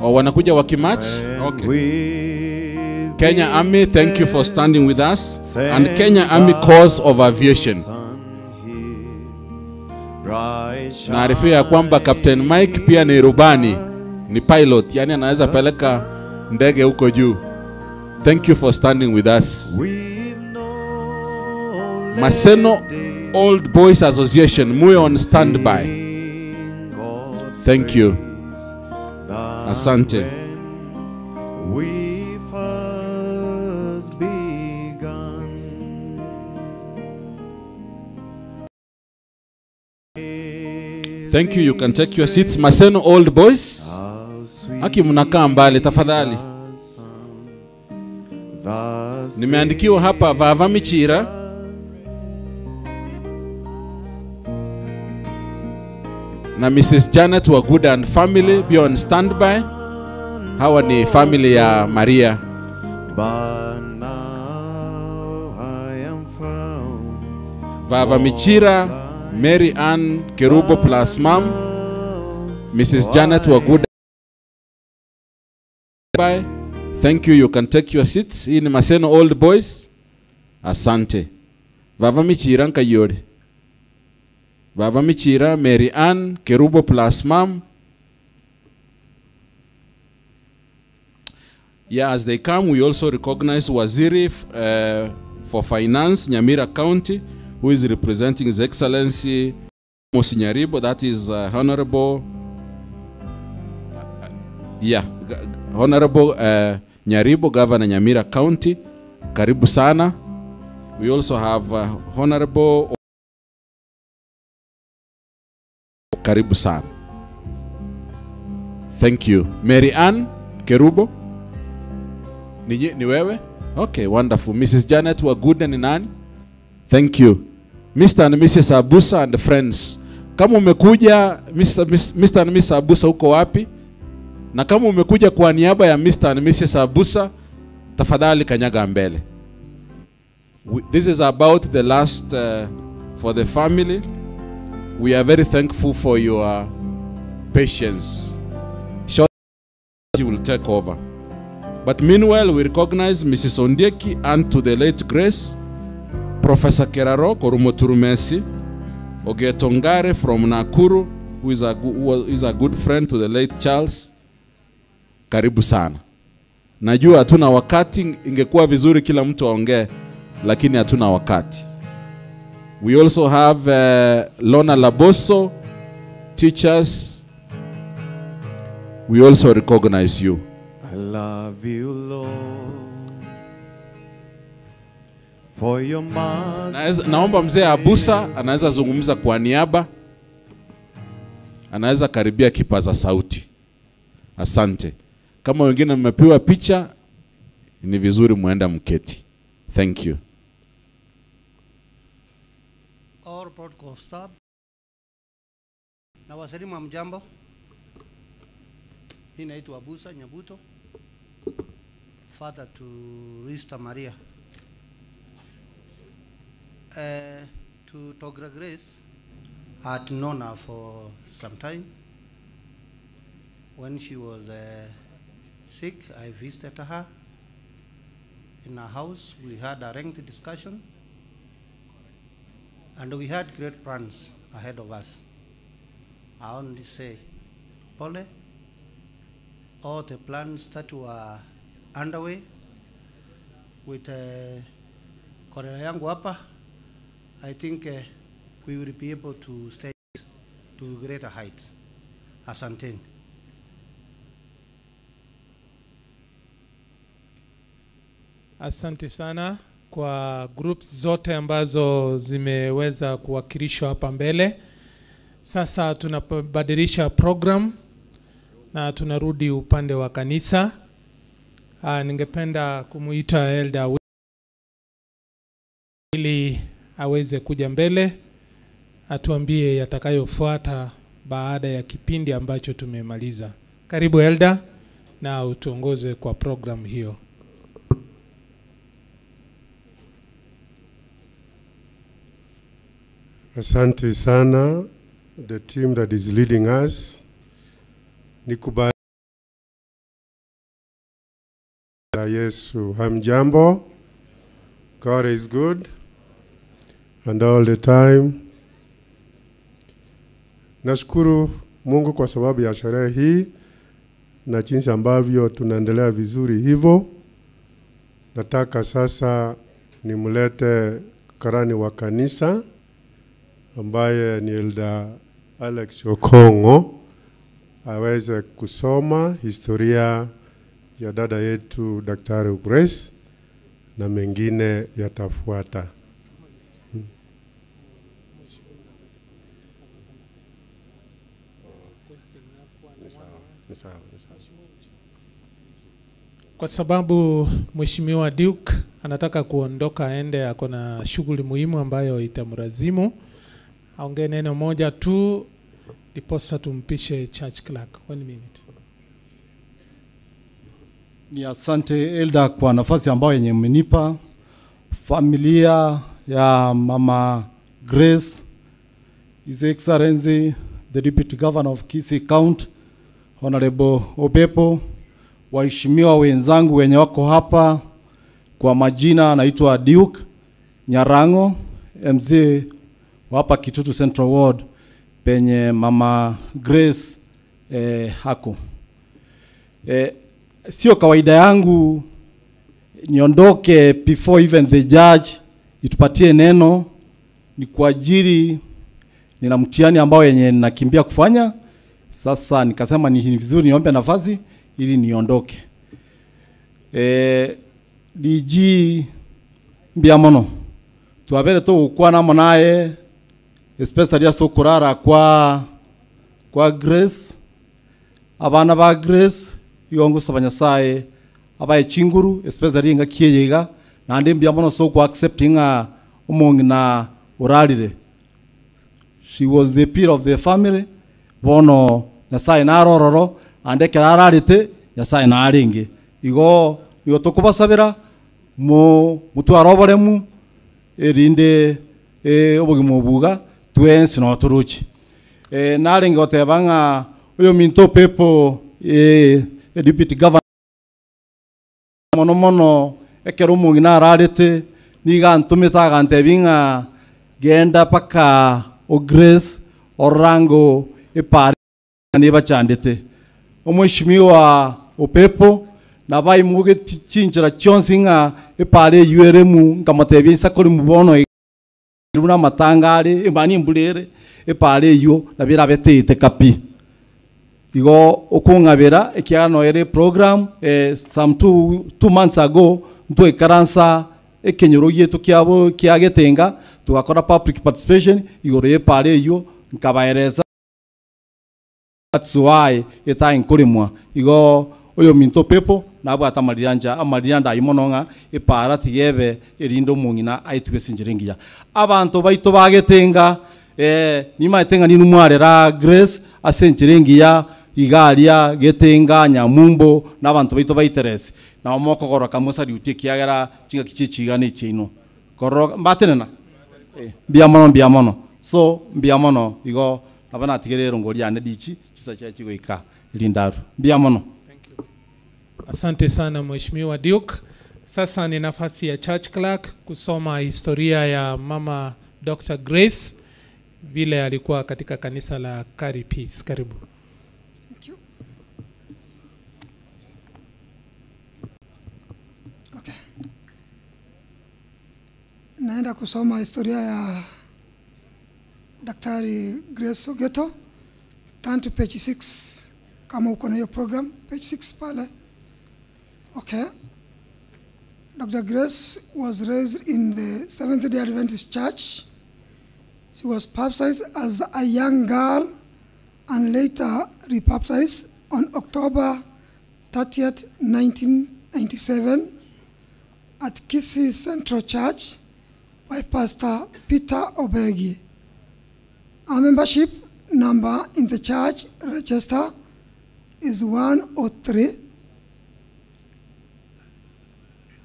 Oh, wanakuja wakimatch? Okay. Kenya Army, thank you for standing with us. And Kenya Army Corps of Aviation. Naarifiwa ya kwamba Captain Mike pia ni rubani, ni pilot, yani anaweza peleka ndege huko juu. Thank you for standing with us. Maseno Old Boys Association, muwe on standby. Thank you. Asante. We first begun. Thank you, you can take your seats. Maseno Old Boys. Haki mnakaa mbali tafadhali. Nimeandikiwa hapa Vava Michira. Na Mrs. Janet Waguda and family be on standby. Hawa ni family ya Maria. But now I am found. Vava Michira, Mary Ann Kerubo plus mom, Mrs. Janet Waguda. Bye. Thank you, you can take your seats. Hii ni Maseno Old Boys. Asante. Vava Michira nkayori. Baba Michira, Mary Ann, Kerubo plus mom. Yeah, as they come, we also recognize Waziri for Finance, Nyamira County, who is representing His Excellency Amos Nyaribo, that is Honorable, yeah, Honorable Nyaribo, Governor Nyamira County. Karibu sana. We also have Honorable Karibu sana. Thank you. Mary Ann Kerubo. Ni, ni wewe? Okay, wonderful. Mrs. Janet Wagude ni nani? Thank you. Mr. and Mrs. Abusa and friends. Kama umekuja Mr. and Mrs. Abusa uko wapi? Na kama umekuja kwa niaba ya Mr. and Mrs. Abusa, tafadhali kanyaga mbele. This is about the last for the family. We are very thankful for your patience. Shortly will take over. But meanwhile, we recognize Mrs. Ondieki and to the late Grace, Professor Keraro Korumoturumesi, Ogetongare from Nakuru, who is a good friend to the late Charles. Karibu sana. Najua hatuna wakati, ingekuwa vizuri kila mtu aongee, lakini hatuna wakati. We also have Lona Laboso, teachers. We also recognize you. I love you, Lord, for your mercy. Naomba mzee Abusa anaweza zungumza kwa niaba. Anaweza karibia kipaza sauti. Asante. Kama wengine mmepewa picha, ni vizuri muenda mketi. Thank you. All protocol staff. Na wasalimu hamjambo. Mimi naitwa Abusa Nyabuto, father to Rista Maria. To Togra Grace, I had known her for some time. When she was sick, I visited her in her house. We had a lengthy discussion, and we had great plans ahead of us. I only say, Pole, all the plans that were underway with Korera yangu hapa, I think we will be able to stay to greater heights. Asanteni. Asante sana kwa groups zote ambazo zimeweza kuwakilishwa hapa mbele. Sasa tunabadilisha program na tunarudi upande wa kanisa. Ningependa kumuita Elder ili aweze kuja mbele atuambie yatakayofuata baada ya kipindi ambacho tumemaliza. Karibu Elder na utuongoze kwa program hiyo. Asante sana, the team that is leading us. Nikubali la Yesu. Hamjambo. God is good and all the time. Nashukuru Mungu kwa sababu ya sherehe hii na jinsi ambavyo tunaendelea vizuri hivyo. Nataka sasa nimlete karani wa kanisa ambaye ni Elder Alex Okongo aweze kusoma historia ya dada yetu Daktari Grace na mengine yatafuata. Kwa sababu Mheshimiwa Duke anataka kuondoka aende, ako na shughuli muhimu ambayo itamlazimu aongee neno moja tu ndiposa tumpishe church clerk. 1 minute. Ni asante Elder kwa nafasi ambayo yenye mmenipa. Familia ya Mama Grace, His Excellency the Deputy Governor of Kisii County, Honorable Obepo, waheshimiwa wenzangu wenye wako hapa, kwa majina naitwa Duke Nyarango, MC wa hapa Kitutu Central Ward. Penye Mama Grace eh, hako. Eh, sio kawaida yangu niondoke before even the judge itupatie neno. Ni kwa ajili nina mtihani ambao yenye ninakimbia kufanya. Sasa nikasema ni ni vizuri niombe nafasi ili niondoke. Eh, DG mbiamono twabere tugukwana naye especially ase okorara kwa kwa Grace abana ba Grace igo ngosaba Nyasaye abaye chinguru especially ngaki eye iga naende mbuya mono ase okwa accepting ng'a omong'ina orarire. She was the pillar of the family bono Nyasaye naro ororo naende ekero ararete Nyasaye narenge. Igo nigo tokobasabera mo motware oboremu erinde eh, obogima obo iga twensi no toroche. Eh, narenge goteba ng'a oyo minto pepo eh, e deputy governor mono mono ekero omong'ina ararete niga antomete agantebi ng'a genda paka o Grace orango epare nebachandete. Omweshimiwa Opepo nabaimogeti chinchera chionsi ng'a epare eywo eremu nkamotebia insa korimu bono buna amatanga are emani embura ere epare eywo nabo erabete kapi. Igo okong'abera ekiagera noere program eh, some 2 months ago ntwaikaransa ekenyoro gietu kiabo kia Getenga tugakora public participation igoro ya epare eywo nkabaeresa. That's why etae nkoremwa igo oyo minto pepo nabwate amariranja amariranda aywo mono ng'a epara tigebe erinde omong'ina aetwe ase enchera engiya. Abanto baito bagetenga eh, nimaete ng'a ninu mwarera Grace ase enchera engiya iga aria Getenga Nyamumbo na abanto baito baiteresi nabo mokogoroka mosalutie ekiagera chingaki chia echiga na echiaino korora mbatenena eh, mbuya mono mbuya mono so mbuya mono igo nabo natigere erongori yane dichi chisa chia chigoika erindaru mbuya mono. Asante sana Mheshimiwa Duke. Sasa ni nafasi ya church clerk kusoma historia ya Mama Dr. Grace vile alikuwa katika kanisa la Kari Peace. Karibu. Thank you. Okay. Naenda kusoma historia ya Daktari Grace Ogeto. Turn to page 6 kama uko na hiyo program, page 6 pale. Okay. Dr. Grace was raised in the Seventh-day Adventist Church. She was baptized as a young girl and later rebaptized on October 30th, 1997 at Kisii Central Church by Pastor Peter Obegi. Our membership number in the church register is 103.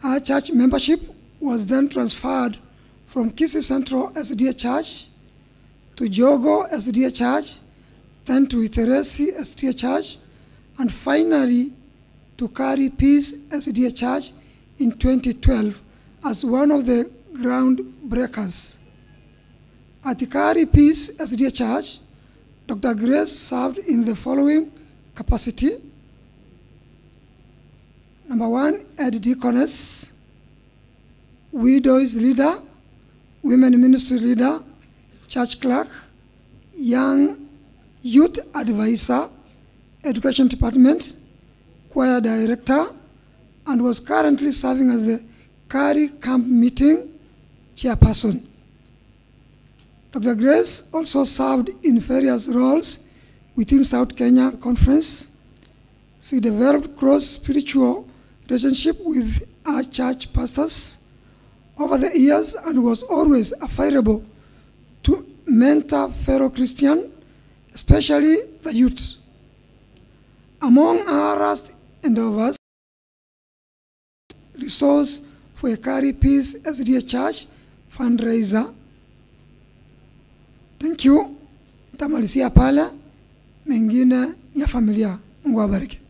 Our church membership was then transferred from Kisii Central SDA Church to Jogo SDA Church, then to Iteresi SDA Church, and finally to Kari Peace SDA Church in 2012 as one of the groundbreakers. At the Kari Peace SDA Church, Dr. Grace served in the following capacity. Number one, head deaconess, widows leader, women ministry leader, church clerk, young youth advisor, education department, choir director, and was currently serving as the Kari Camp Meeting chairperson. Dr. Grace also served in various roles within South Kenya Conference. She developed close spiritual relationship with our church pastors over the years and was always available to mentor fellow Christians, especially the youth. Among our last endeavors, resource for a Kari Peace SDA Church fundraiser. Thank you. Nitamalizia pale, mengine ni ya familia. Mungu awabariki.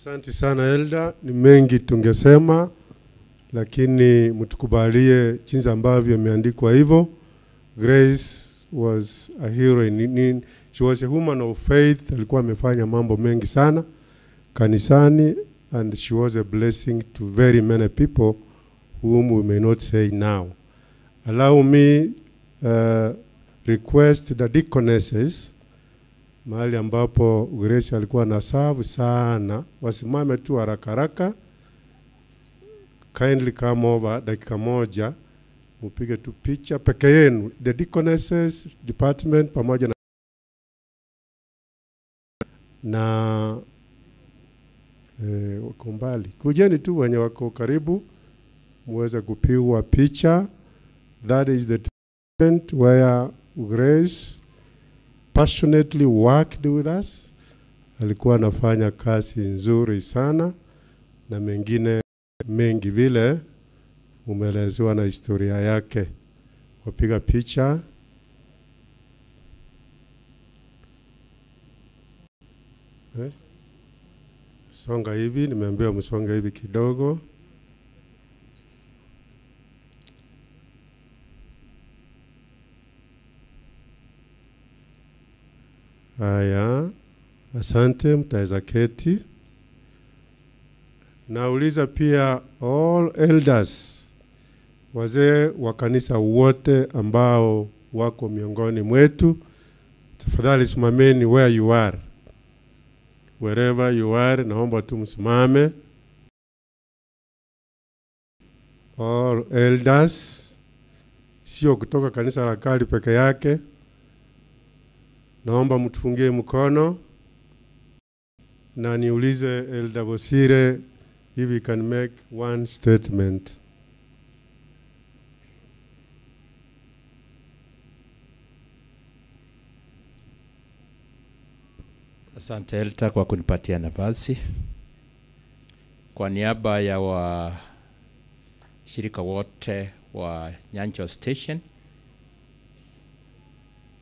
Asante sana Elda, ni mengi tungesema, lakini mtukubalie jinsi ambavyo imeandikwa hivyo. Grace was a hero in, she was a woman of faith. Alikuwa amefanya mambo mengi sana kanisani and she was a blessing to very many people whom we may not say now. Allow me request the deaconesses mahali ambapo Grace alikuwa na serve sana, wasimame tu haraka haraka. Kindly come over dakika moja, mupige tu picha peke yenu, the deaconesses department pamoja na wako mbali, kujeni tu wenye wako karibu muweze kupigwa picha. That is the department where Grace passionately worked with us. Alikuwa anafanya kazi nzuri sana na mengine mengi vile umeelezewa na historia yake. Wapiga picha. Eh? Songa hivi, nimeambiwa msonge hivi kidogo. Haya, asante, mtaweza keti. Nauliza pia all elders, wazee wa kanisa wote ambao wako miongoni mwetu, tafadhali simameni where you are, wherever you are, naomba tu msimame. All elders, sio kutoka kanisa la Kali peke yake. Naomba mtufungie mkono na niulize Elder Bosire if he can make one statement. Asante Elta kwa kunipatia nafasi. Kwa niaba ya washirika wote wa Nyanchwa Station,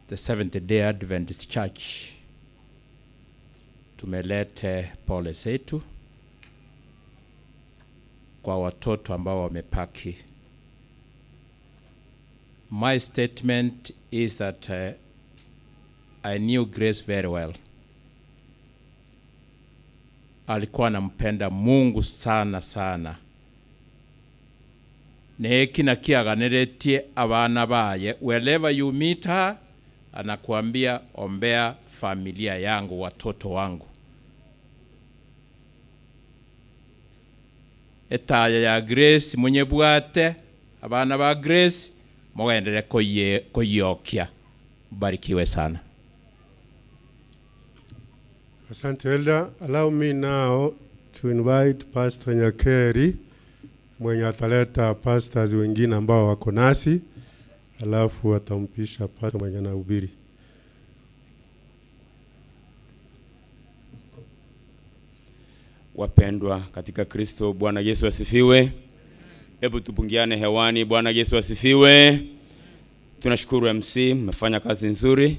the Seventh Day Adventist Church, tumelete pole zetu kwa watoto ambao wamepaki. My statement is that I knew Grace very well. Alikuwa anampenda Mungu sana sana. Neki kiaganeretie abana baye. Wherever you meet her, anakuambia ombea familia yangu, watoto wangu. Etaya ya Grace munyebwate abana ba Grace mugendere koyokia. Barikiwe sana. Asante Elder. Allow me now to invite Pastor Nyakeri mwenye ataleta pastors wengine ambao wako nasi, alafu atampisha pastor mwenye anahubiri. Wapendwa katika Kristo, Bwana Yesu asifiwe. Hebu tupungiane hewani. Bwana Yesu asifiwe. Tunashukuru MC, mmefanya kazi nzuri,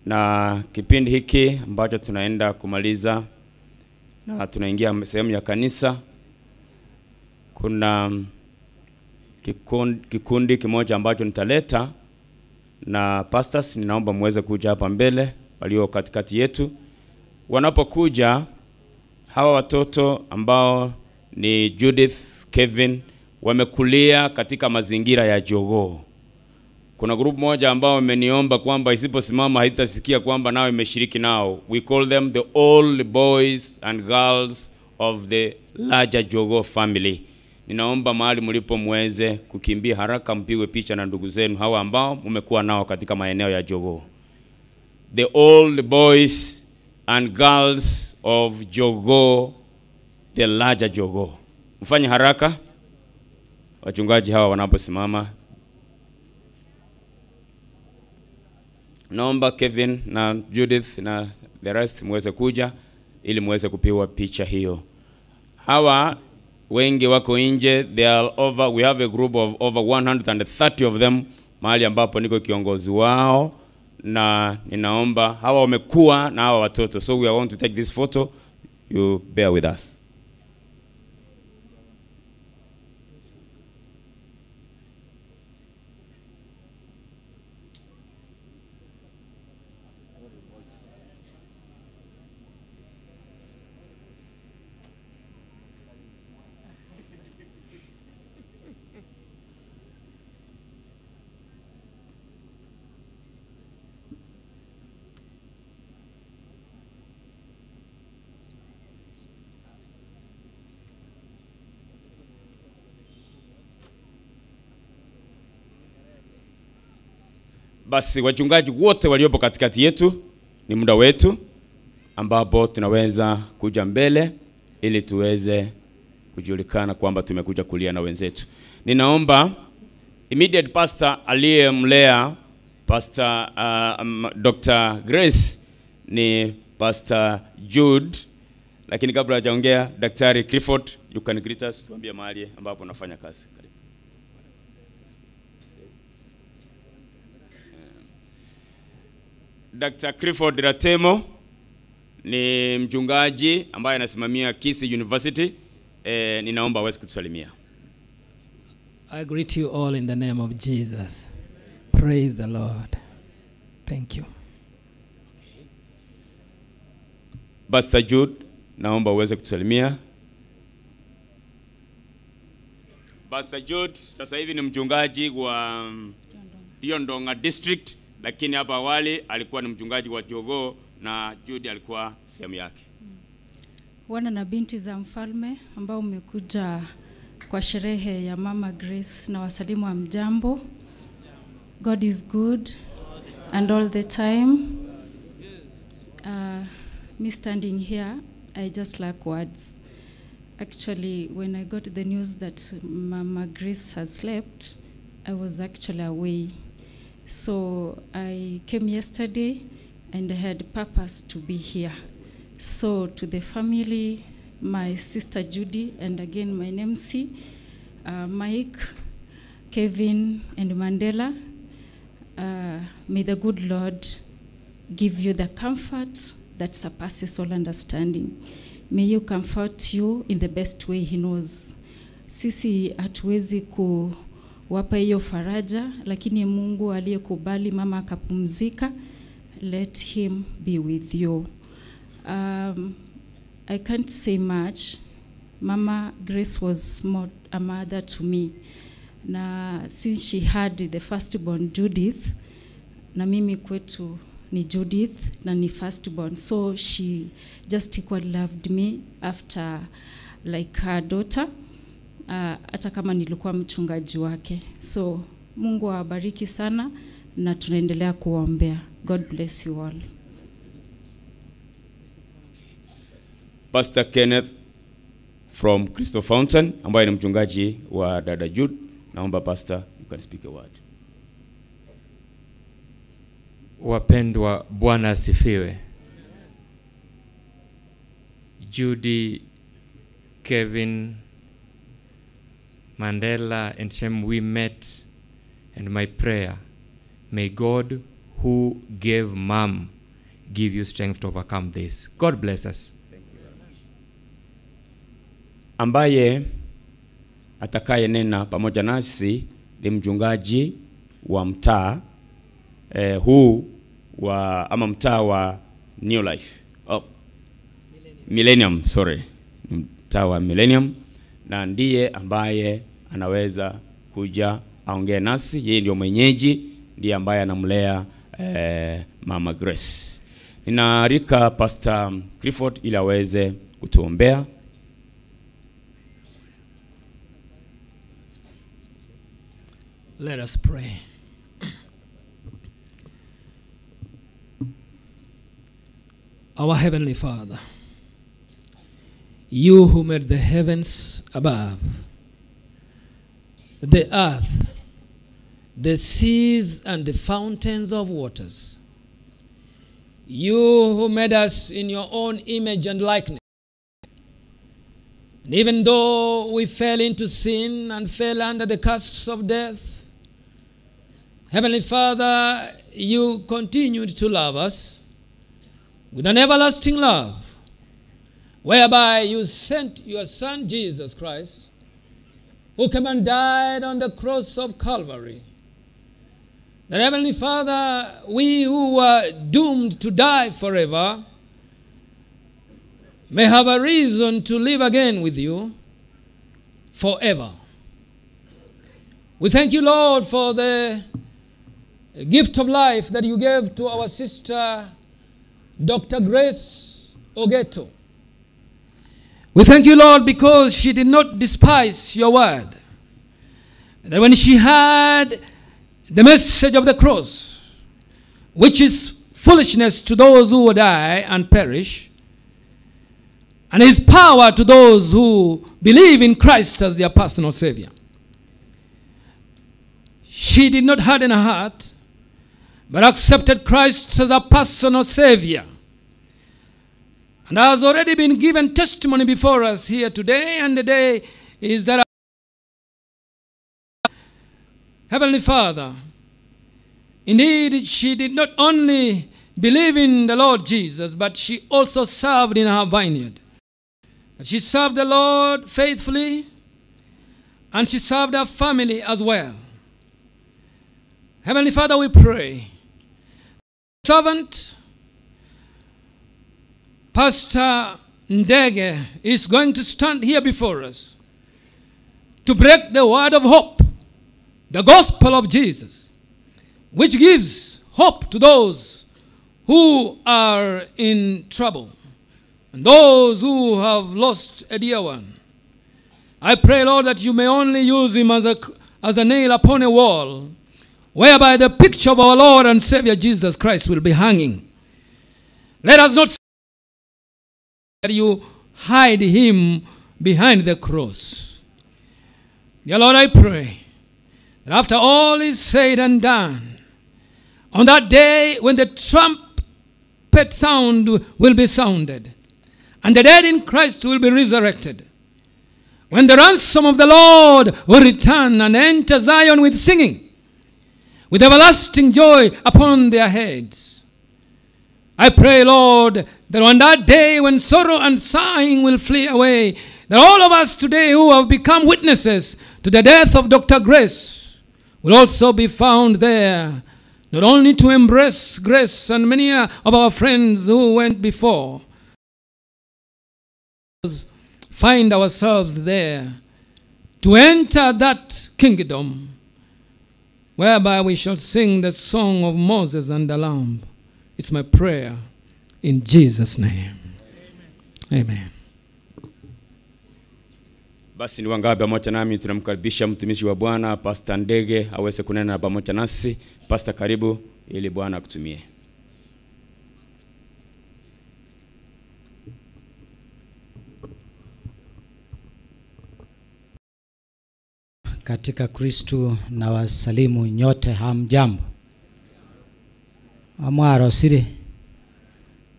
na kipindi hiki ambacho tunaenda kumaliza na tunaingia sehemu ya kanisa, kuna kikundi kimoja ambacho nitaleta na pastors, ninaomba muweze kuja hapa mbele, walio katikati yetu. Wanapokuja hawa watoto ambao ni Judith, Kevin, wamekulia katika mazingira ya jogoo. Kuna group moja ambao wameniomba kwamba isiposimama haitasikia kwamba nao imeshiriki nao. We call them the old boys and girls of the larger jogoo family. Ninaomba mahali mlipo muweze kukimbia haraka mpigwe picha na ndugu zenu hawa ambao mmekuwa nao katika maeneo ya jogoo. The old boys and girls of jogoo, the larger jogoo. Mfanye haraka wachungaji hawa wanaposimama. Naomba Kevin na Judith na the rest muweze kuja ili muweze kupigwa picha hiyo. Hawa wengi wako nje, they are over, we have a group of over 130 of them, mahali ambapo niko kiongozi wao, na ninaomba hawa wamekuwa na hawa watoto, so we are going to take this photo, you bear with us. Basi wachungaji wote waliopo katikati yetu, ni muda wetu ambapo tunaweza kuja mbele ili tuweze kujulikana kwamba tumekuja kulia na wenzetu. Ninaomba immediate pastor aliyemlea Pastor Dr. Grace ni Pastor Jude, lakini kabla hajaongea Daktari Clifford, you can greet us, tuambie mahali ambapo unafanya kazi. Karibu. Dr. Clifford Ratemo ni mchungaji ambaye anasimamia Kisii University. Ninaomba aweze kutusalimia. I greet you all in the name of Jesus. Praise the Lord. Thank you. Pastor Jude, naomba uweze kutusalimia. Pastor Jude sasa hivi ni mchungaji wa Riondong'a District, lakini hapa awali alikuwa ni mchungaji wa Jogoo na Jude alikuwa sehemu yake. Wana na binti za mfalme ambao mmekuja kwa sherehe ya Mama Grace na wasalimu wa mjambo. God is good and all the time. Me standing here, I just lack words. Actually, when I got the news that Mama Grace has slept, I was actually away. So I came yesterday and I had purpose to be here. So to the family, my sister Judy, and again my namesake, Mike, Kevin, and Mandela, may the good Lord give you the comfort that surpasses all understanding. May you comfort you in the best way he knows. Sisi hatuwezi kuwapa hiyo faraja, lakini Mungu aliyekubali mama akapumzika, let him be with you. I can't say much. Mama Grace was more a mother to me. Na since she had the firstborn Judith, na mimi kwetu ni Judith na ni firstborn, so she just equally loved me after like her daughter, hata kama nilikuwa mchungaji wake. So Mungu awabariki sana na tunaendelea kuwaombea. God bless you all. Pastor Kenneth from Crystal Fountain ambaye ni mchungaji wa dada Jude. Naomba pastor, you can speak a word. Wapendwa, Bwana asifiwe. Judy, Kevin, Mandela and Shem, we met, and my prayer, may God who gave mom give you strength to overcome this. God bless us. Ambaye atakaye nena pamoja nasi ni mchungaji wa mtaa huu wa ama mtaa wa New Life. Oh, Millennium, sorry. Mtaa wa Millennium, na ndiye ambaye anaweza kuja aongee nasi. Yeye ndio mwenyeji, ndiye ambaye anamlea Mama Grace. Ninaalika Pastor Clifford ili aweze kutuombea. Let us pray. Our Heavenly Father, you who made the heavens above, the earth, the seas and the fountains of waters, you who made us in your own image and likeness, and even though we fell into sin and fell under the curse of death, Heavenly Father, you continued to love us with an everlasting love, whereby you sent your Son, Jesus Christ, who came and died on the cross of Calvary. That Heavenly Father, we who were doomed to die forever may have a reason to live again with you forever. We thank you, Lord, for the gift of life that you gave to our sister, Dr. Grace Ogeto. We thank you, Lord, because she did not despise your word. That when she heard the message of the cross, which is foolishness to those who die and perish, and his power to those who believe in Christ as their personal Savior. She did not harden her heart, but accepted Christ as a personal Savior. And has already been given testimony before us here today, and the day is that Heavenly Father, indeed, she did not only believe in the Lord Jesus, but she also served in her vineyard. She served the Lord faithfully, and she served her family as well. Heavenly Father, we pray. Servant, Pastor Ndege, is going to stand here before us to break the word of hope, the gospel of Jesus, which gives hope to those who are in trouble and those who have lost a dear one. I pray, Lord, that you may only use him as a nail upon a wall, whereby the picture of our Lord and Savior Jesus Christ will be hanging. Let us not say that you hide him behind the cross. Dear Lord, I pray that after all is said and done, on that day when the trumpet sound will be sounded, and the dead in Christ will be resurrected, when the ransom of the Lord will return and enter Zion with singing, with everlasting joy upon their heads, I pray, Lord, that on that day when sorrow and sighing will flee away, that all of us today who have become witnesses to the death of Dr. Grace will also be found there, not only to embrace Grace and many of our friends who went before, find ourselves there to enter that kingdom whereby we shall sing the song of Moses and the Lamb. It's my prayer in Jesus' name. Amen. Basi ni wangapi pamoja nami tunamkaribisha mtumishi wa Bwana Pastor Ndege aweze kunena pamoja nasi. Pastor, karibu ili Bwana akutumie. Katika Kristu na wasalimu nyote, hamjambo. Amwarosire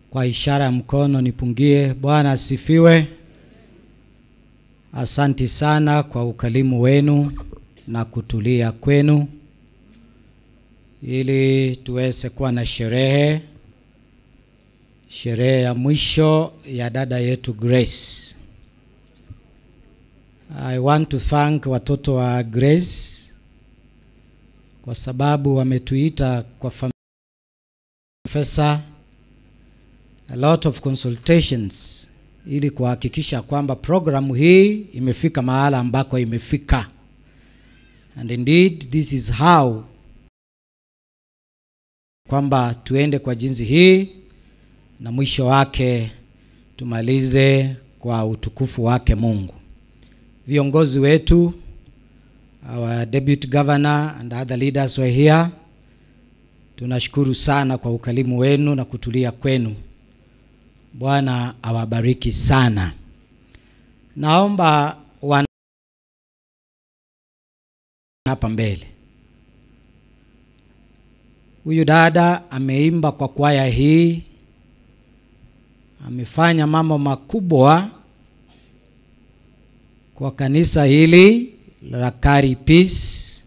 kwa ishara ya mkono nipungie. Bwana asifiwe. Asanti sana kwa ukalimu wenu na kutulia kwenu ili tuweze kuwa na sherehe ya mwisho ya dada yetu Grace. I want to thank watoto wa Grace kwa sababu wametuita kwa professor, a lot of consultations ili kuhakikisha kwamba programu hii imefika mahala ambako imefika. And indeed this is how kwamba tuende kwa jinsi hii na mwisho wake tumalize kwa utukufu wake Mungu. Viongozi wetu, our deputy governor and other leaders were here. Tunashukuru sana kwa ukalimu wenu na kutulia kwenu. Bwana awabariki sana. Naomba hapa mbele. Huyu dada ameimba kwa kwaya hii, amefanya mambo makubwa kwa kanisa hili la Kari Peace,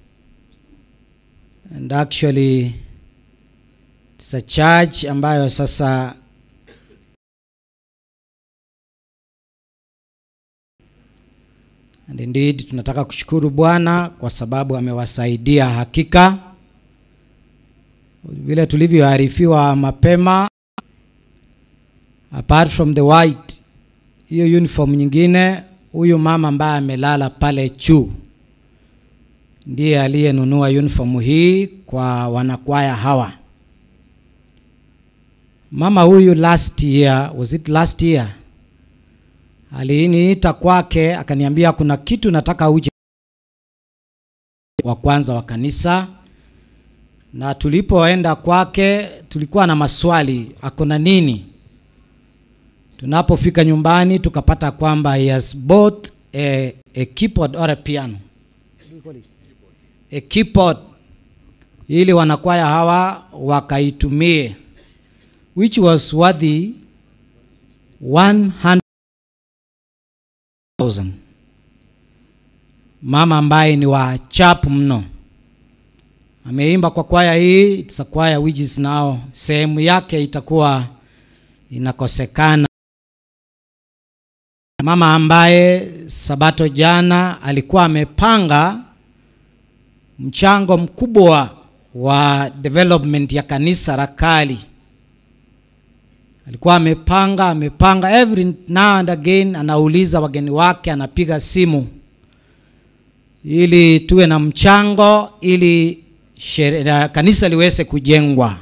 and actually it's a church ambayo sasa and indeed tunataka kushukuru Bwana kwa sababu amewasaidia hakika. Vile tulivyoarifiwa mapema, apart from the white, hiyo uniform nyingine, huyu mama ambaye amelala pale juu ndiye aliyenunua uniform hii kwa wanakwaya hawa. Mama huyu last year, was it last year? Aliniita kwake akaniambia kuna kitu nataka uje wa kwanza wa kanisa, Na tulipoenda kwake tulikuwa na maswali, ako na nini? Tunapofika nyumbani tukapata kwamba he has bought a keyboard or a piano. A keyboard ili wanakwaya hawa wakaitumie, which was worthy 100,000. Mama ambaye ni wa chapu mno ameimba kwa kwaya hii. It's a choir which is now sehemu yake itakuwa inakosekana. Mama ambaye sabato jana alikuwa amepanga mchango mkubwa wa development ya kanisa Rakali. Alikuwa amepanga every now and again, anauliza wageni wake, anapiga simu ili tuwe na mchango ili kanisa liweze kujengwa.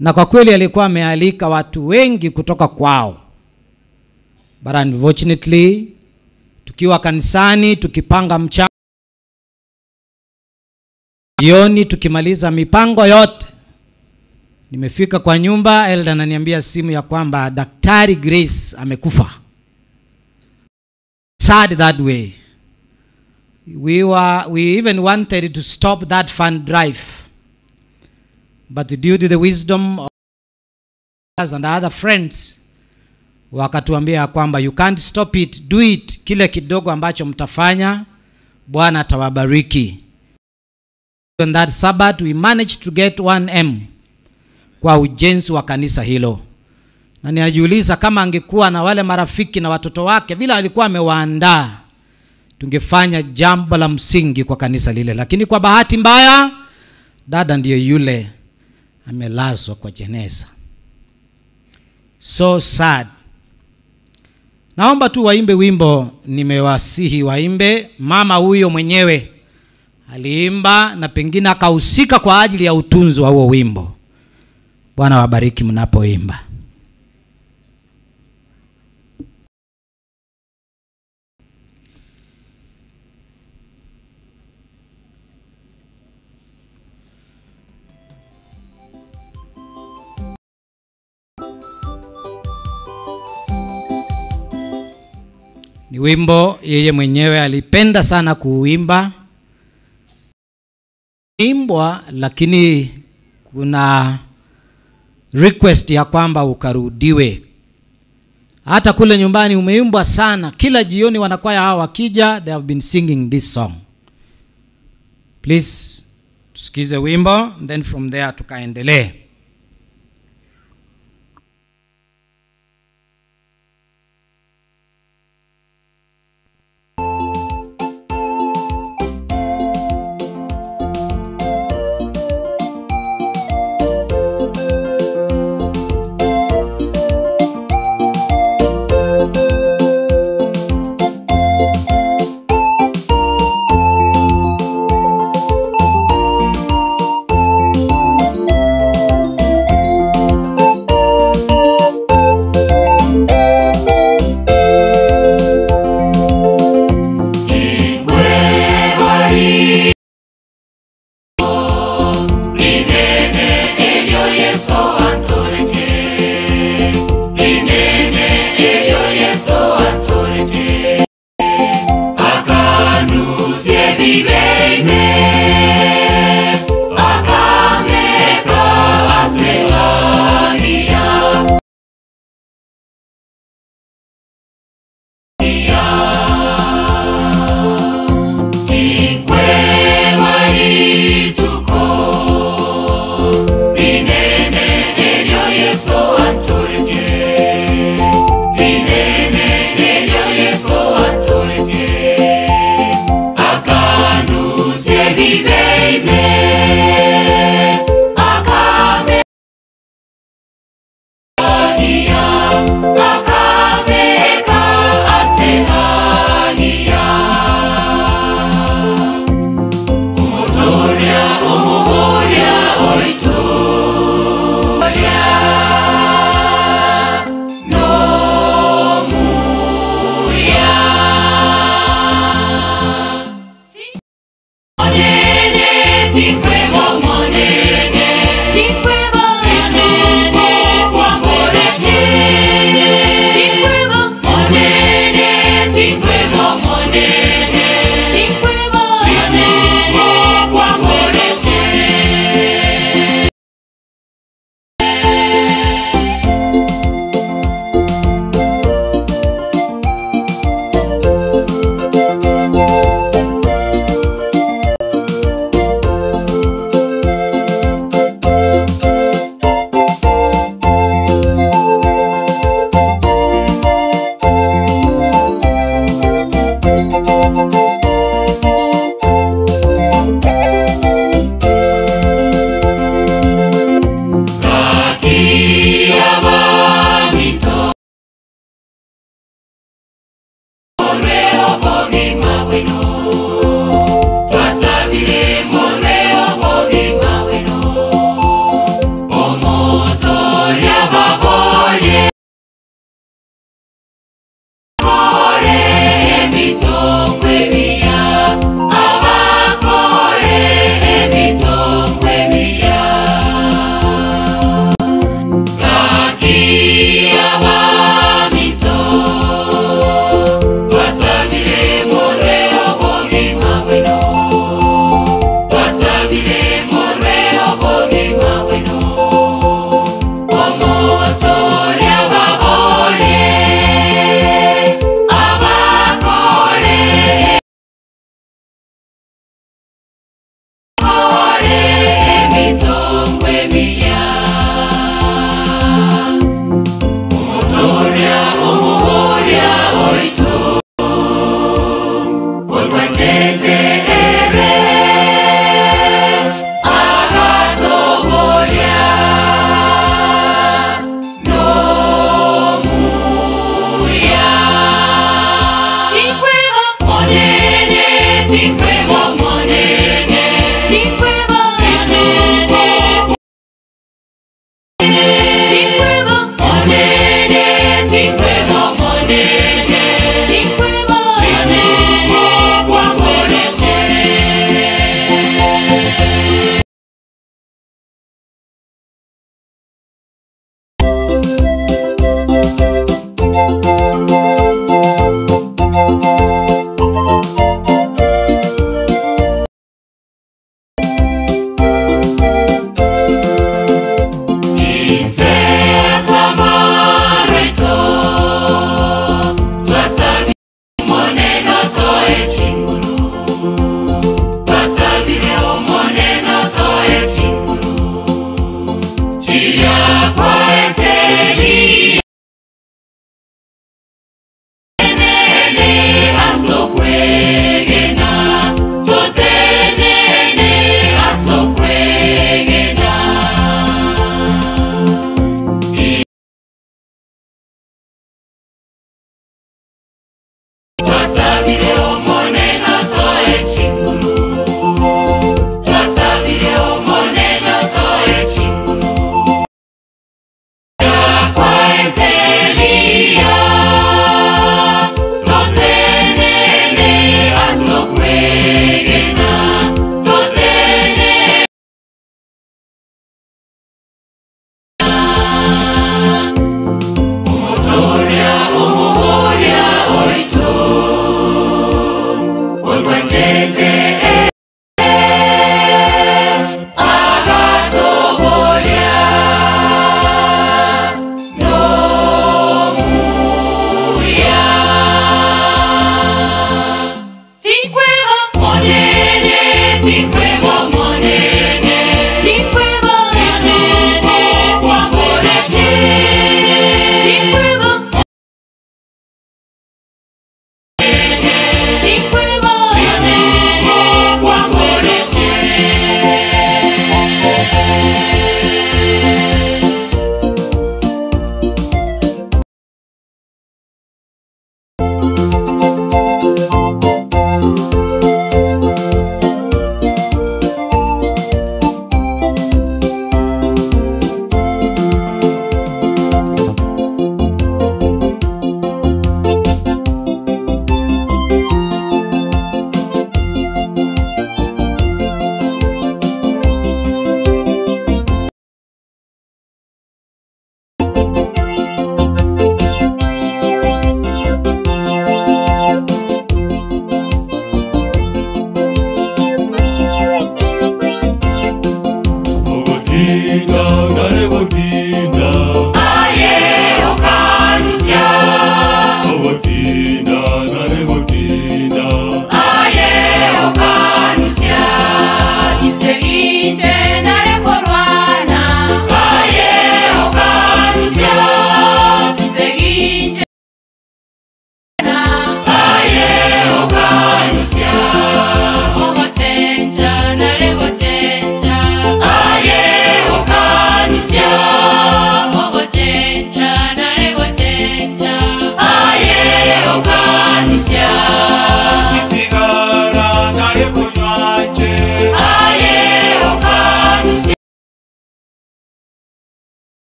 Na kwa kweli alikuwa amealika watu wengi kutoka kwao, but unfortunately tukiwa kanisani tukipanga mchango jioni, tukimaliza mipango yote, nimefika kwa nyumba, elder ananiambia simu ya kwamba Daktari Grace amekufa. Sad that way. We even wanted to stop that fund drive, but due to the wisdom of us and other friends, wakatuambia kwamba you can't stop it, do it. Kile kidogo ambacho mtafanya, Bwana atawabariki. On that Sabbath we managed to get 1M kwa ujenzi wa kanisa hilo. Na ninajiuliza kama angekuwa na wale marafiki na watoto wake vile alikuwa amewaandaa, tungefanya jambo la msingi kwa kanisa lile. Lakini kwa bahati mbaya, dada ndiye yule amelazwa kwa jeneza. So sad. Naomba tu waimbe wimbo, nimewasihi waimbe. Mama huyo mwenyewe aliimba na pengine akahusika kwa ajili ya utunzi wa huo wimbo. Bwana wabariki mnapoimba. Ni wimbo yeye mwenyewe alipenda sana kuuimba. Imbwa, lakini kuna request ya kwamba ukarudiwe. Hata kule nyumbani umeimbwa sana. Kila jioni wanakwaya hawa wakija, they have been singing this song. Please tusikize wimbo, then from there tukaendelee. Omotoria, omoboria oito.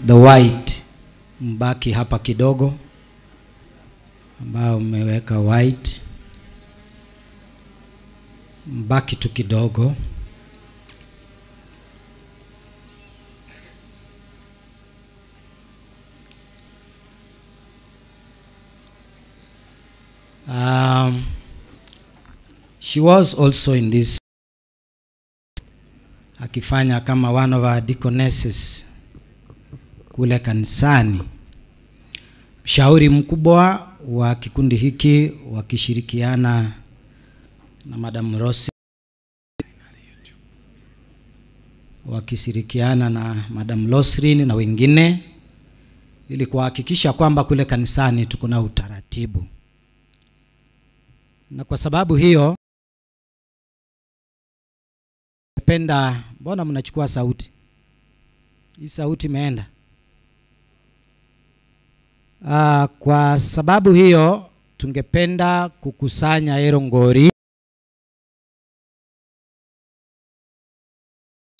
the white mbaki hapa kidogo, ambao mmeweka white mbaki tu kidogo. She was also in this akifanya kama one of our deaconesses kule kanisani, mshauri mkubwa wa kikundi hiki wakishirikiana na Madam Rossi, wakishirikiana na Madam Losrin na wengine, ili kuhakikisha kwamba kule kanisani tuko na utaratibu. Na kwa sababu hiyo napenda, mbona mnachukua sauti hii? Sauti imeenda. Kwa sababu hiyo tungependa kukusanya erongori,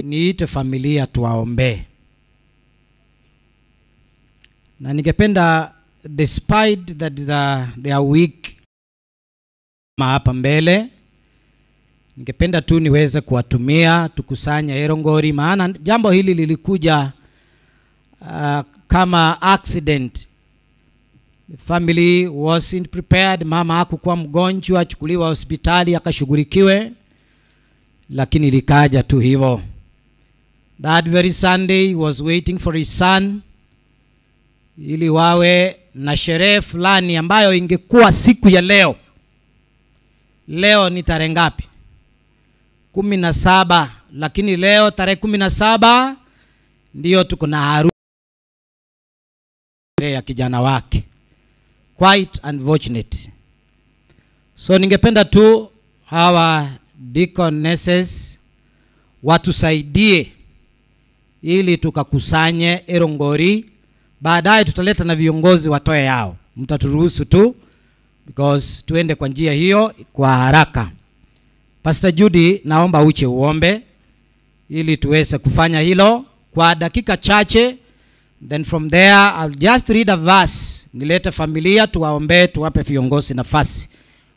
niite familia tuwaombee, na ningependa despite that they are weak hapa mbele, ningependa tu niweze kuwatumia tukusanye erongori, maana jambo hili lilikuja kama accident. The family wasn't prepared. Mama hakukuwa mgonjwa, achukuliwa hospitali akashughulikiwe, lakini likaja tu hivyo. That very Sunday he was waiting for his son ili wawe na sherehe fulani ambayo ingekuwa siku ya leo. Leo ni tarehe ngapi? 17, lakini leo tarehe 17 ndiyo tuko na harusi ya kijana wake. Quite unfortunate. So ningependa tu hawa deaconesses watusaidie ili tukakusanye erongori. Baadaye tutaleta na viongozi watoe yao, mtaturuhusu tu because tuende kwa njia hiyo kwa haraka. Pastor Judy, naomba uche uombe ili tuweze kufanya hilo kwa dakika chache, then from there I'll just read a verse, nilete familia tuwaombe, tuwape viongozi nafasi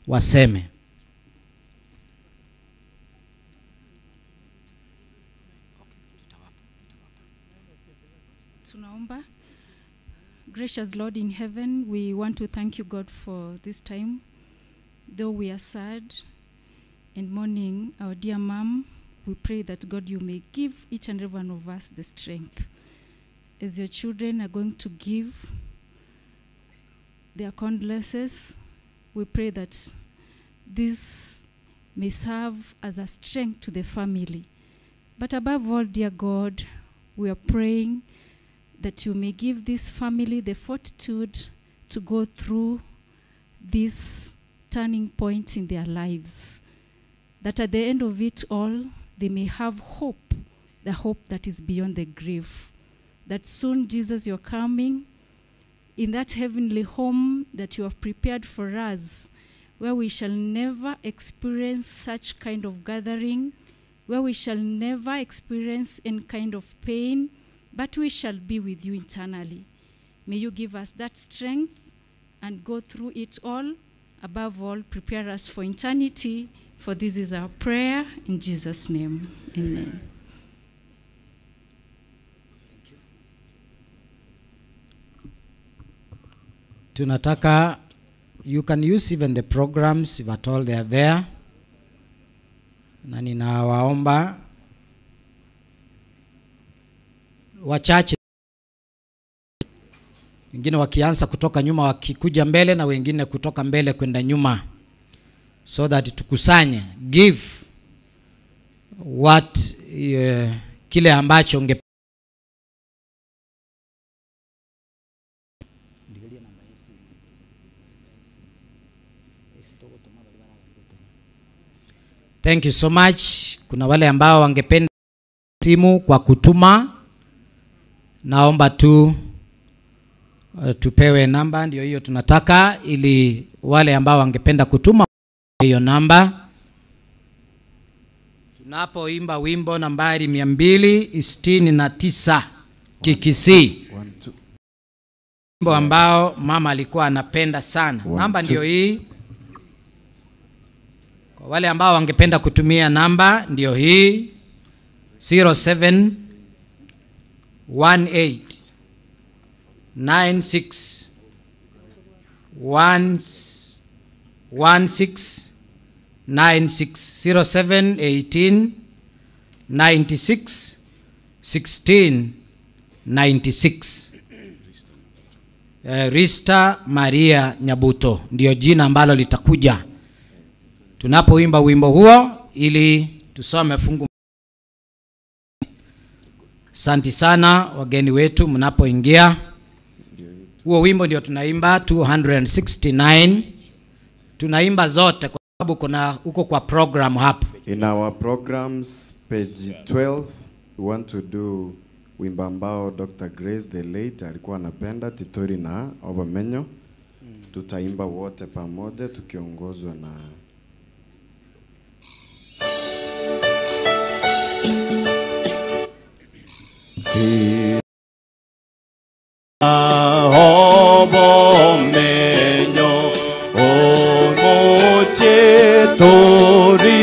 waseme. Tunaomba. Gracious Lord in heaven, we want to thank you, God, for this time. Though we are sad and mourning our dear mom, we pray that, God, you may give each and every one of us the strength. As your children are going to give their condolences, we pray that this may serve as a strength to the family. But above all, dear God, we are praying that you may give this family the fortitude to go through this turning point in their lives, that at the end of it all, they may have hope, the hope that is beyond the grave, that soon, Jesus, you're coming in that heavenly home that you have prepared for us, where we shall never experience such kind of gathering, where we shall never experience any kind of pain, but we shall be with you eternally. May you give us that strength and go through it all. Above all, prepare us for eternity, for this is our prayer in Jesus' name. Amen. Tunataka, you can use even the programs if at all they are there, na ninawaomba wachache, wengine wakianza kutoka nyuma wakikuja mbele na wengine kutoka mbele kwenda nyuma, so that tukusanye, give what kile ambacho unge. Thank you so much. Kuna wale ambao wangependa simu kwa kutuma, naomba tu tupewe namba, ndio hiyo tunataka, ili wale ambao wangependa kutuma hiyo namba. Tunapoimba wimbo nambari 269 Kikisii. One, two. Wimbo ambao mama alikuwa anapenda sana. One, Namba two. ndio hii. Kwa wale ambao wangependa kutumia namba ndio hii 07 18 96 1 16 96 07 18 96 16 96. Rista Maria Nyabuto ndio jina ambalo litakuja tunapoimba wimbo huo, ili tusome fungu. Asante sana wageni wetu mnapoingia. Huo wimbo ndio tunaimba 269. Tunaimba zote kwa sababu kuna huko kwa program hapo. In our programs, page 12, we want to do wimbo ambao Dr. Grace the late alikuwa anapenda Titori na Obamenyo. Tutaimba wote pamoja tukiongozwa na Obomenyo omochetori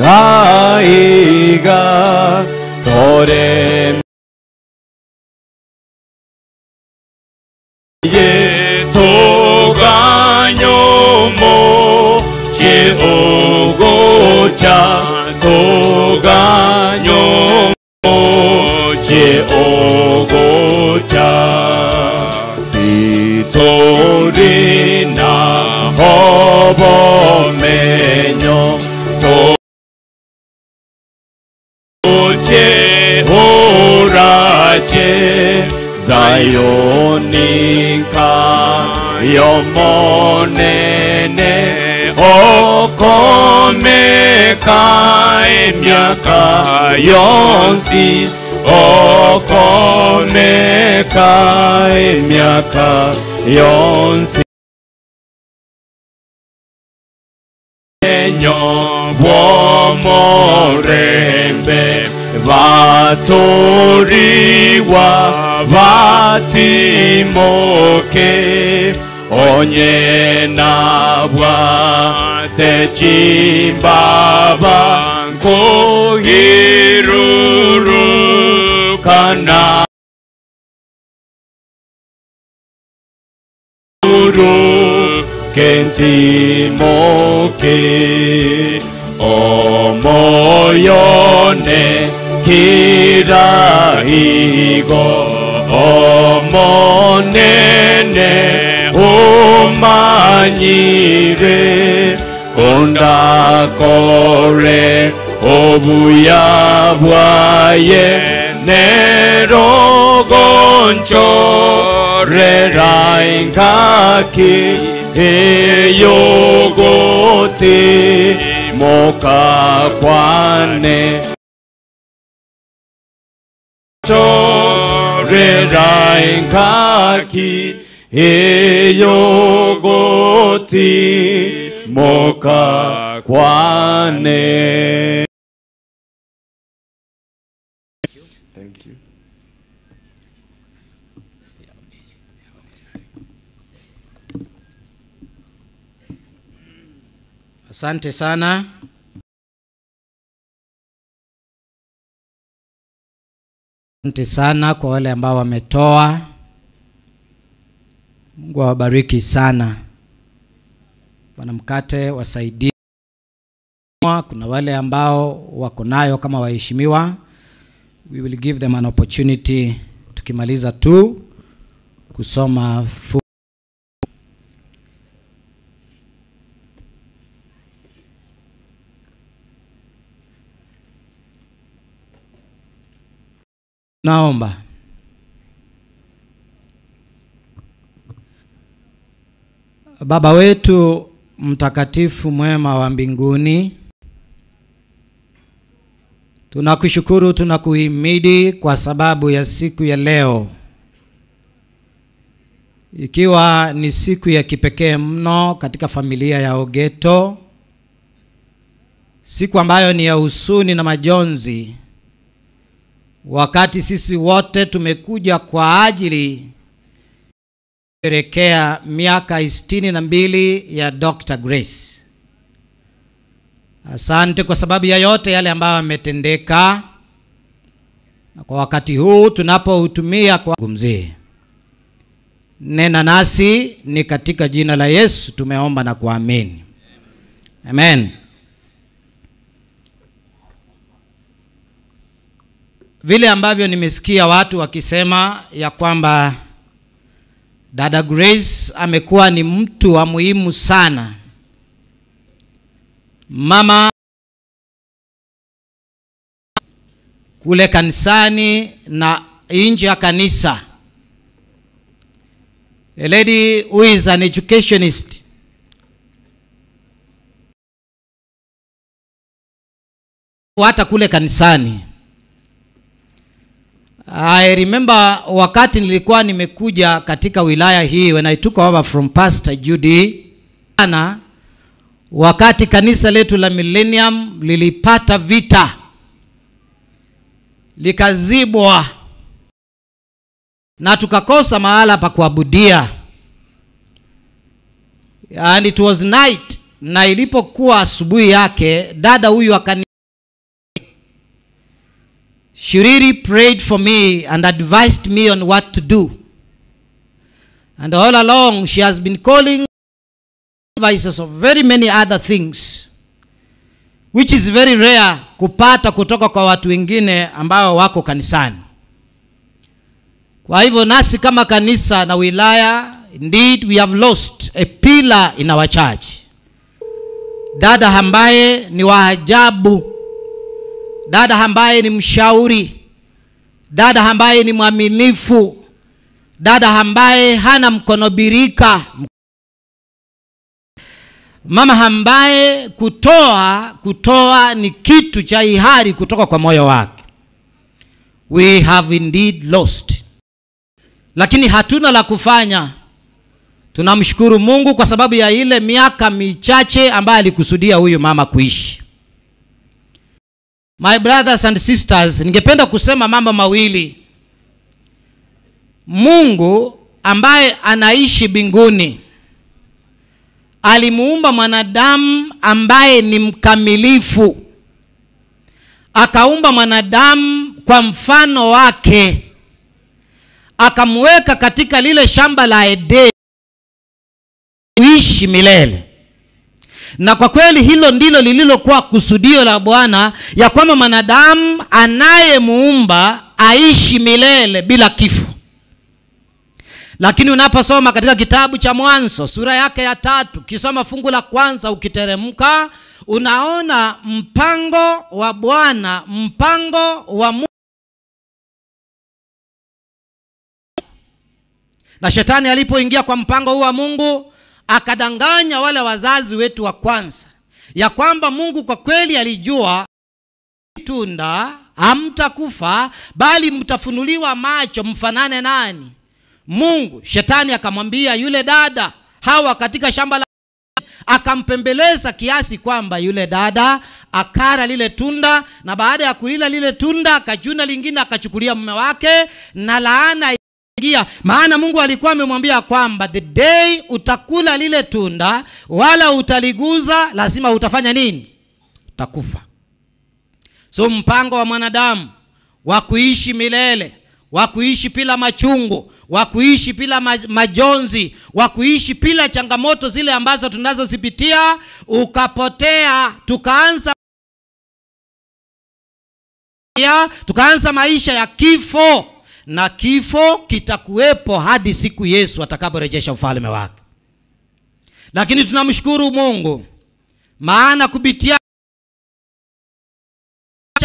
aiga tore ye toganyomo che ogocha toganyomo che ogocha titorina obomenyo to che orache Zioninka yomonene okomeka emyaka yonsi okomeka emyaka yonsi enyo bw'omurembe batoriwa batimoke onye nabwa techimbaba nkuhirurukana uru kentimoke omoyone kiraigo omonene umanyire kondakore obuya bwaye nerogonchorera engaki eyogoti mokakwane chorera engaki eyogoti mokakwane. Thank you. Asante sana. Asante sana kwa wale ambao wametoa. Mungu awabariki sana. Bwana Mkate wasaidie. Kuna wale ambao wako nayo kama waheshimiwa, we will give them an opportunity tukimaliza tu kusoma fungu. Naomba Baba wetu mtakatifu mwema wa mbinguni, tunakushukuru, tunakuhimidi kwa sababu ya siku ya leo, ikiwa ni siku ya kipekee mno katika familia ya Ogeto, siku ambayo ni ya huzuni na majonzi. wakati sisi wote tumekuja kwa ajili kusherehekea miaka 62 ya Dr. Grace. Asante kwa sababu ya yote yale ambayo yametendeka, na kwa wakati huu tunapoutumia kwa gumzie. Nena nasi, ni katika jina la Yesu tumeomba na kuamini. Amen. Vile ambavyo nimesikia watu wakisema ya kwamba Dada Grace amekuwa ni mtu wa muhimu sana. Mama kule kanisani na nje ya kanisa. A lady who is an educationist. Hata kule kanisani. I remember wakati nilikuwa nimekuja katika wilaya hii, when I took over from Pastor Judy, ana wakati kanisa letu la Millennium lilipata vita, likazibwa na tukakosa mahala pa kuabudia, and it was night. Na ilipokuwa asubuhi yake, dada huyu akani She really prayed for me and advised me on what to do. And all along, she has been calling advices of very many other things, which is very rare kupata kutoka kwa watu wengine ambao wako kanisani. Kwa hivyo nasi kama kanisa na wilaya, indeed we have lost a pillar in our church. Dada ambaye ni wa ajabu, dada ambaye ni mshauri, dada ambaye ni mwaminifu, dada ambaye hana mkono birika, mama ambaye kutoa ni kitu cha hiari kutoka kwa moyo wake. We have indeed lost, lakini hatuna la kufanya. Tunamshukuru Mungu kwa sababu ya ile miaka michache ambayo alikusudia huyu mama kuishi. My brothers and sisters, ningependa kusema mambo mawili. Mungu ambaye anaishi mbinguni alimuumba mwanadamu ambaye ni mkamilifu. Akaumba mwanadamu kwa mfano wake, akamweka katika lile shamba la Edeni kuishi milele. Na kwa kweli hilo ndilo lililokuwa kusudio la Bwana, ya kwamba mwanadamu anayemuumba aishi milele bila kifo. Lakini unaposoma katika kitabu cha Mwanzo sura yake ya 3, ukisoma fungu la kwanza ukiteremka, unaona mpango wa Bwana, mpango wa Mungu. Na shetani alipoingia kwa mpango huu wa Mungu, akadanganya wale wazazi wetu wa kwanza ya kwamba Mungu kwa kweli alijua tunda hamtakufa, bali mtafunuliwa macho mfanane nani? Mungu. Shetani akamwambia yule dada Hawa katika shamba la, akampembeleza kiasi kwamba yule dada akara lile tunda, na baada ya kulila lile tunda akachuna lingine akachukulia mume wake, na laana ingia. Maana Mungu alikuwa amemwambia kwamba the day utakula lile tunda wala utaliguza, lazima utafanya nini? Utakufa. So mpango wa mwanadamu wa kuishi milele, wa kuishi bila machungu, wa kuishi bila majonzi, wa kuishi bila changamoto zile ambazo tunazozipitia, ukapotea. Tukaanza maisha ya kifo, na kifo kitakuwepo hadi siku Yesu atakaporejesha ufalme wake. Lakini tunamshukuru Mungu, maana kupitia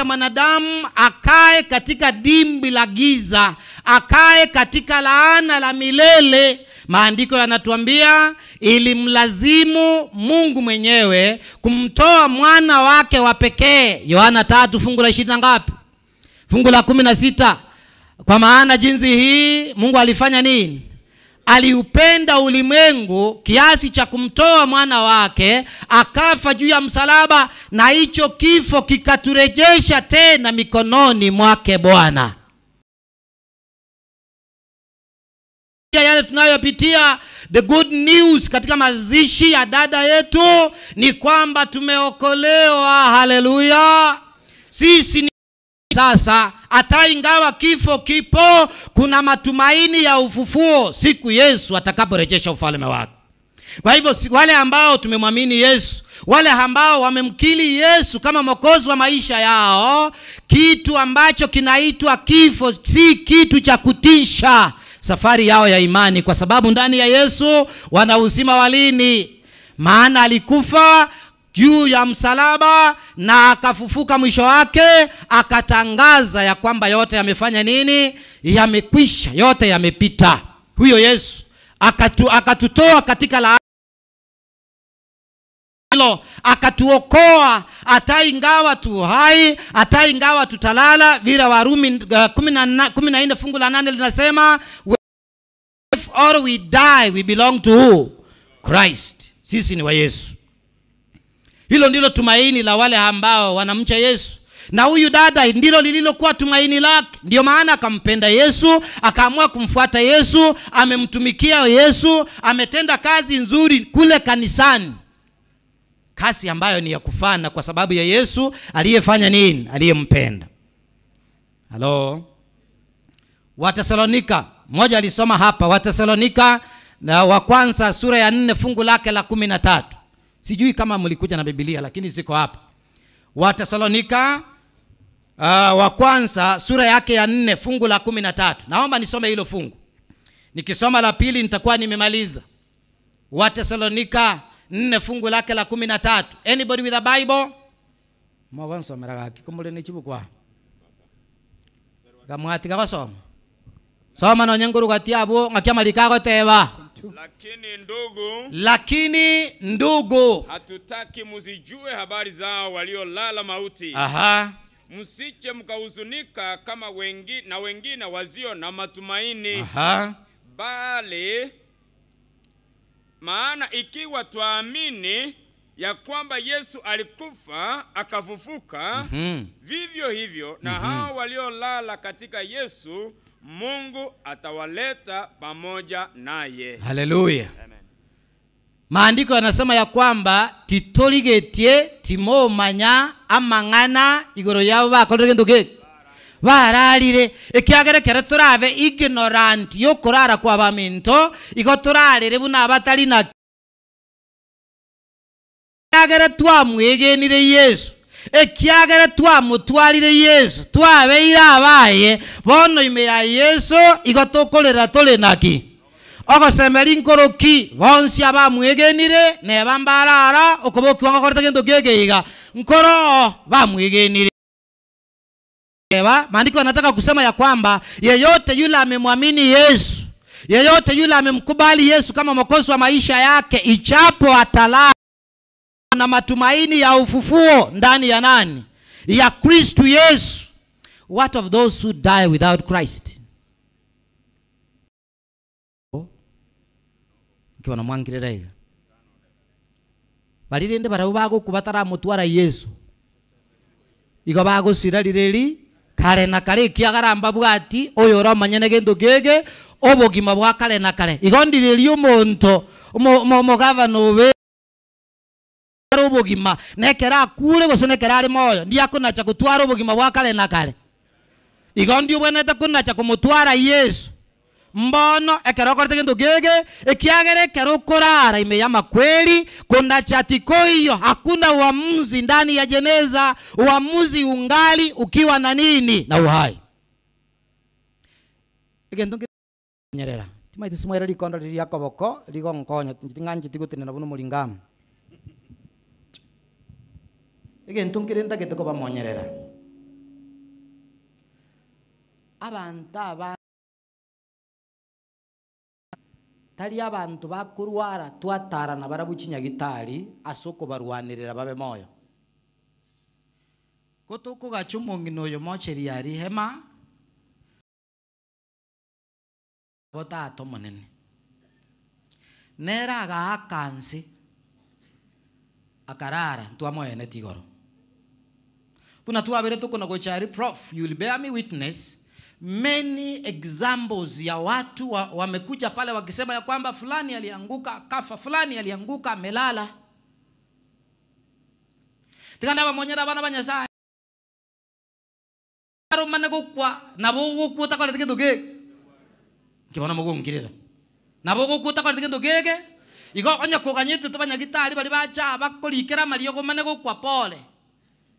mwanadamu akae katika dimbi la giza, akae katika laana la milele, maandiko yanatuambia ilimlazimu Mungu mwenyewe kumtoa mwana wake wa pekee. Yohana 3 fungu la 20 na ngapi? Fungu la 16. Kwa maana jinsi hii Mungu alifanya nini? Aliupenda ulimwengu kiasi cha kumtoa mwana wake akafa juu ya msalaba, na hicho kifo kikaturejesha tena mikononi mwake Bwana. Yale tunayopitia, the good news katika mazishi ya dada yetu ni kwamba tumeokolewa. Haleluya! Sisi ni sasa, hata ingawa kifo kipo, kuna matumaini ya ufufuo siku Yesu atakaporejesha ufalme wake. Kwa hivyo wale ambao tumemwamini Yesu, wale ambao wamemkiri Yesu kama mwokozi wa maisha yao, kitu ambacho kinaitwa kifo si kitu cha kutisha safari yao ya imani, kwa sababu ndani ya Yesu wana uzima wa lini. Maana alikufa juu ya msalaba na akafufuka, mwisho wake akatangaza ya kwamba yote yamefanya nini? Yamekwisha, yote yamepita. Huyo Yesu akatutoa katika laana hilo, akatuokoa. Hata ingawa tu hai, hata ingawa tutalala, vile Warumi 14 fungu la 8 linasema, if or we die we belong to who? Christ. Sisi ni wa Yesu. Hilo ndilo tumaini la wale ambao wanamcha Yesu. Na huyu dada ndilo lililokuwa tumaini lake. Ndio maana akampenda Yesu, akaamua kumfuata Yesu, amemtumikia Yesu, ametenda kazi nzuri kule kanisani, kazi ambayo ni ya kufana kwa sababu ya Yesu aliyefanya nini? Aliyempenda. Halo. Watesalonika, mmoja alisoma hapa Watesalonika na wa kwanza sura ya 4 fungu lake la 13. Sijui kama mlikuja na Biblia lakini ziko hapa. Watesalonika wa kwanza sura yake ya 4 fungu la 13. Naomba nisome hilo fungu. Nikisoma la pili nitakuwa nimemaliza. Watesalonika 4 fungu lake la 13. Anybody with a Bible? Mwansomera gaki kumule ni chibukwa. Gamwati gakosoma. Soma no nyenguru gati abo ngakia malika goteba. Lakini ndugu, Lakini ndugu, hatutaki muzijue habari zao waliolala mauti. Aha. Msije mkahuzunika kama wengi na wengine wazio na matumaini. Aha. Bali maana ikiwa twaamini ya kwamba Yesu alikufa akafufuka, vivyo hivyo na hao waliolala katika Yesu Mungu atawaleta pamoja naye. Haleluya. Maandiko yanasema ya kwamba titoligetie timomanya amang'ana igoro yao bakorire kintu giki bararire ekiagere kere turabe ignorant yokurara kwa baminto igo turarire buna abatari na ekiagere twamwegenire Yesu, ekiagere twamutwarire Yesu, twabeire abaye bono ime ya Yesu igo tukurira turi naki ogosemeri nkoroki bonsi abamwegenire neba mbarara okobokiwa ngokorete kintu giki iga nkoro bamwegenire. Maandiko yanataka kusema ya kwamba yeyote yule amemwamini Yesu, yeyote yule amemkubali Yesu kama mwokozi wa maisha yake, ichapo atalala na matumaini ya ufufuo ndani ya nani? Ya Kristo Yesu. What of those who die without Christ? Nkiwa na mwangirira iga. Balirinde barau bagokubatara mutwara Yesu. Igo bagosira rireri kare na kare kiagaramba bwati oyo oramanyene gento gege obogima bwa kare na kare. Igo ndireri omonto omogavana obe obogima nekera akure gose nekera ari moyo ndiakonacha gotwara obogima bwa kare na kare. Igo ndi obwenete konacha komotwara Yesu. Mbono ekero okorete gento gege ekiagere ekero okorara ime ya makweli kunacha tikoiyo. Hakuna uamuzi ndani ya jeneza, uamuzi ungali ukiwa na nini? Na uhai. Egento nyerera timaite simwera rikondo riria koboko rigonkonya ting'anchi tigotenena buno moringamo. Egento nkere ntagete kobamonyerera abantu aba tari abantu bakurwara twatarana barabuchinyagitari asoko barwanirira babe moyo kotokogacha omong'ina oyo mocheri ari hema botata omonene. Nere agaaka nse, akarara, ntwamoeneti igoro. Buna twabere tokona gocha aria Prof, you will bear me witness, many examples ya watu wa, wamekuja pale wakisema ya kwamba fulani alianguka akafa, fulani alianguka amelala. Tiga ndabamonyera abana ba Nyasaye aromane gokwa nabo ogokwa otakoreti gento geke nki bono mogonkirera nabo ogokwa otakoreti gento geke igo onye koganyete tobanyagitari baria bacha bakorikera amariogo omane gokwa pole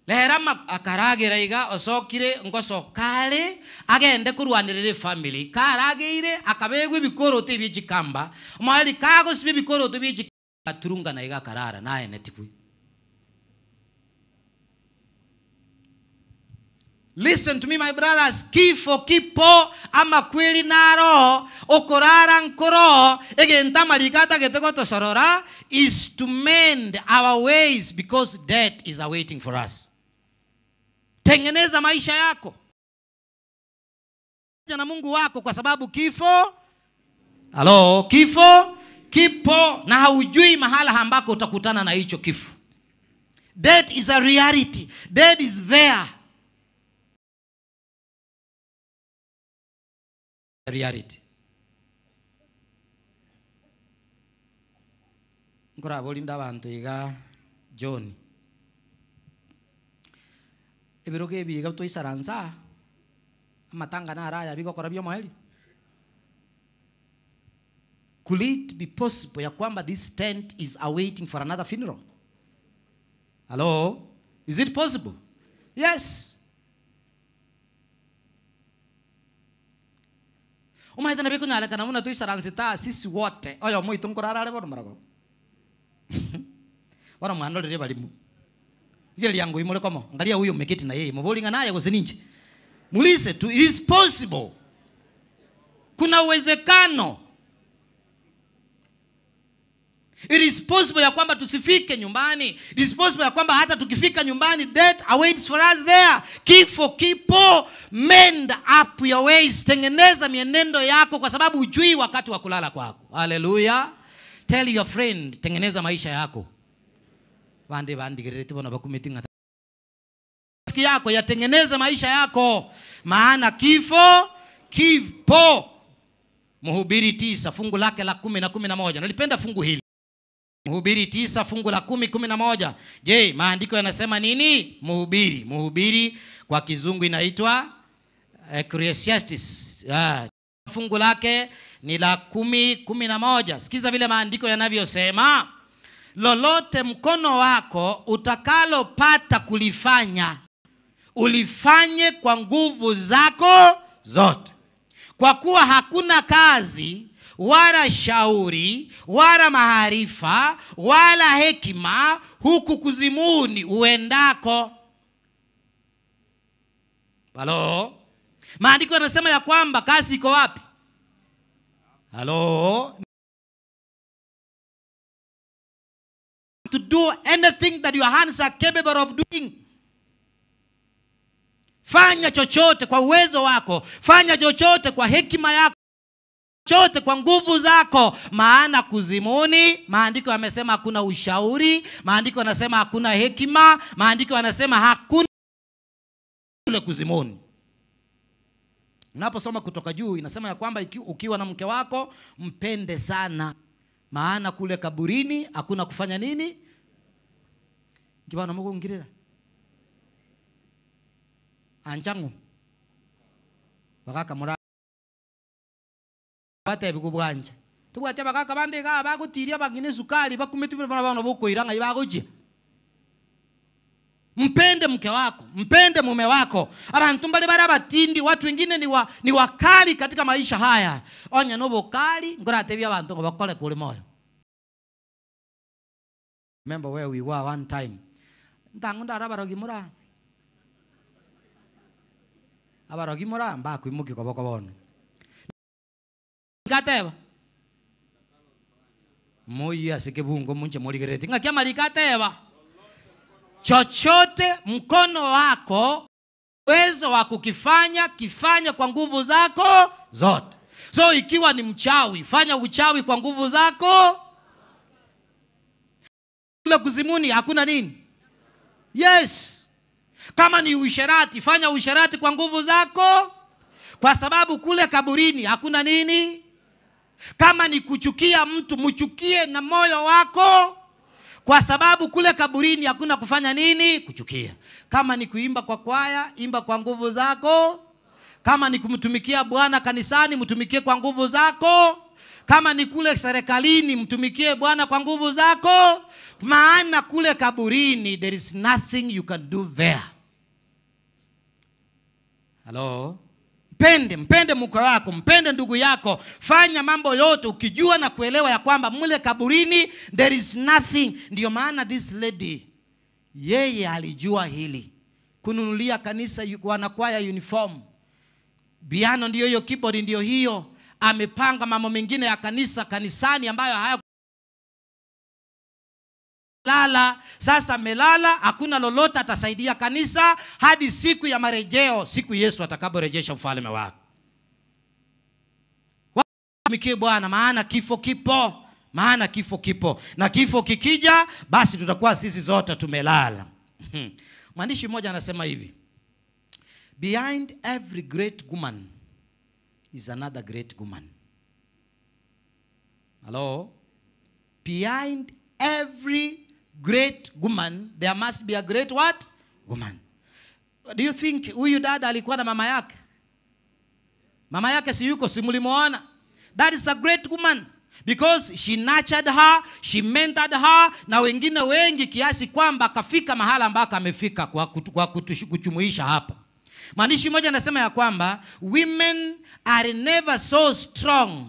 rero ama akaragera iga osokire ngosoka are agende korwanerera efamiri karageire akabegwa ebikoroto ebie chikamba omoerio kagosiba ebikoroto bie chikamba agaturungana iga akarara naenetigwe. Listen to me my brothers, kifo kipo, amakweri naro, okorara nkoro, egento amariko atagete gotosorora is to mend our ways because death is awaiting for us. Tengeneza maisha yako na Mungu wako kwa sababu kifo, halo, kifo kipo na haujui mahala ambako utakutana na hicho kifo. Death is a reality. Death is there. Reality. Nkorabori nde abanto iga John. Ebirogo ebi iga twaisaransa aa, amatanga naro aya bigokora bia omoerio. Could it be possible ya kwamba this tent is awaiting for another funeral? Hello? Is it possible? Yes. Omanyete nabo ekonyarekana buna toisaransete aa sisi wote, oyomo oito nkorara are bono maragoba. Bono mwanorire ebarimo. Rigereria ngoi more komo, angalia huyo mmeketi na yeye, mobori ng'a naye gose ninche. Mulize tu, it is possible. Kuna uwezekano. It is possible ya kwamba tusifike nyumbani. It is possible ya kwamba hata tukifika nyumbani, death awaits for us there. Kifo kipo. Mend up your ways. Tengeneza mienendo yako kwa sababu hujui wakati wa kulala kwako. Hallelujah. Tell your friend, tengeneza maisha yako. Bande bandigererete bono bakumeti ng'a rafiki yako yatengeneze maisha yako, maana kifo kipo. Mhubiri 9 fungu lake la 10 na 11. Nalipenda fungu hili. Mhubiri 9 fungu la 10 11. Je, maandiko yanasema nini? Mhubiri, Mhubiri kwa kizungu inaitwa Ecclesiastes. Fungu lake ni la 10 11. Sikiza vile maandiko yanavyosema. Lolote mkono wako utakalopata kulifanya, ulifanye kwa nguvu zako zote. Kwa kuwa hakuna kazi wala shauri wala maarifa wala hekima huku kuzimuni uendako. Halo? Maandiko yanasema ya kwamba kazi iko wapi? Halo? To do anything that your hands are capable of doing. Fanya chochote kwa uwezo wako, fanya chochote kwa hekima yako, chochote kwa nguvu zako, maana kuzimuni, maandiko yamesema hakuna ushauri, maandiko yanasema hakuna hekima, maandiko yanasema hakuna kule kuzimuni. Unaposoma kutoka juu inasema ya kwamba ukiwa na mke wako mpende sana, maana kule kaburini hakuna kufanya nini? Kibana Mungu ngirira. Anjangu. Bagaka mura bate bigubwanja. Tubwate bagaka bande ga bagutiria bangine sukari bakumeti bana bana bokoira ngai bagochia. Mpende mke wako, mpende mume wako. Abantu mbali bara batindi, watu wengine ni wakali katika maisha haya. Onya no bokali, ngora tebia abantu ngo bakole kule moyo. Remember where we were one time. Ntangu ndara mura. Abarogi mura mbakwimuki koboko bono. Gateba. Moyi asike bungo munche morigereti. Ngakia marikateba. Chochote mkono wako uwezo wa kukifanya, kifanya kwa nguvu zako zote. So ikiwa ni mchawi, fanya uchawi kwa nguvu zako. Kule kuzimuni hakuna nini? Yes. Kama ni usherati, fanya usherati kwa nguvu zako, kwa sababu kule kaburini hakuna nini? Kama ni kuchukia mtu, mchukie na moyo wako, kwa sababu kule kaburini hakuna kufanya nini? Kuchukia. Kama ni kuimba kwa kwaya, imba kwa nguvu zako. Kama ni kumtumikia Bwana kanisani, mtumikie kwa nguvu zako. Kama ni kule serikalini, mtumikie Bwana kwa nguvu zako, maana kule kaburini there is nothing you can do there. Hello? Mpende, mpende mke wako, mpende ndugu yako, fanya mambo yote ukijua na kuelewa ya kwamba mle kaburini there is nothing. Ndiyo maana this lady yeye alijua hili, kununulia kanisa wanakwaya uniform, piano ndiyo hiyo, keyboard ndiyo hiyo, amepanga mambo mengine ya kanisa kanisani ambayo haya lala. Sasa amelala, hakuna lolote atasaidia kanisa hadi siku ya marejeo, siku Yesu atakaporejesha ufalme wake. Watumikie Bwana, maana kifo kipo, maana kifo kipo, na kifo kikija, basi tutakuwa sisi zote tumelala. Mwandishi mmoja anasema hivi, behind every great woman is another great woman. Hello? Behind every great woman there must be a great what? Woman. Do you think huyu dada alikuwa na mama yake? Mama yake si yuko, si mlimuona? That is a great woman because she nurtured her, she mentored her na wengine wengi kiasi kwamba akafika mahala ambako amefika kwa kuchumuisha hapa. Maandishi moja anasema ya kwamba women are never so strong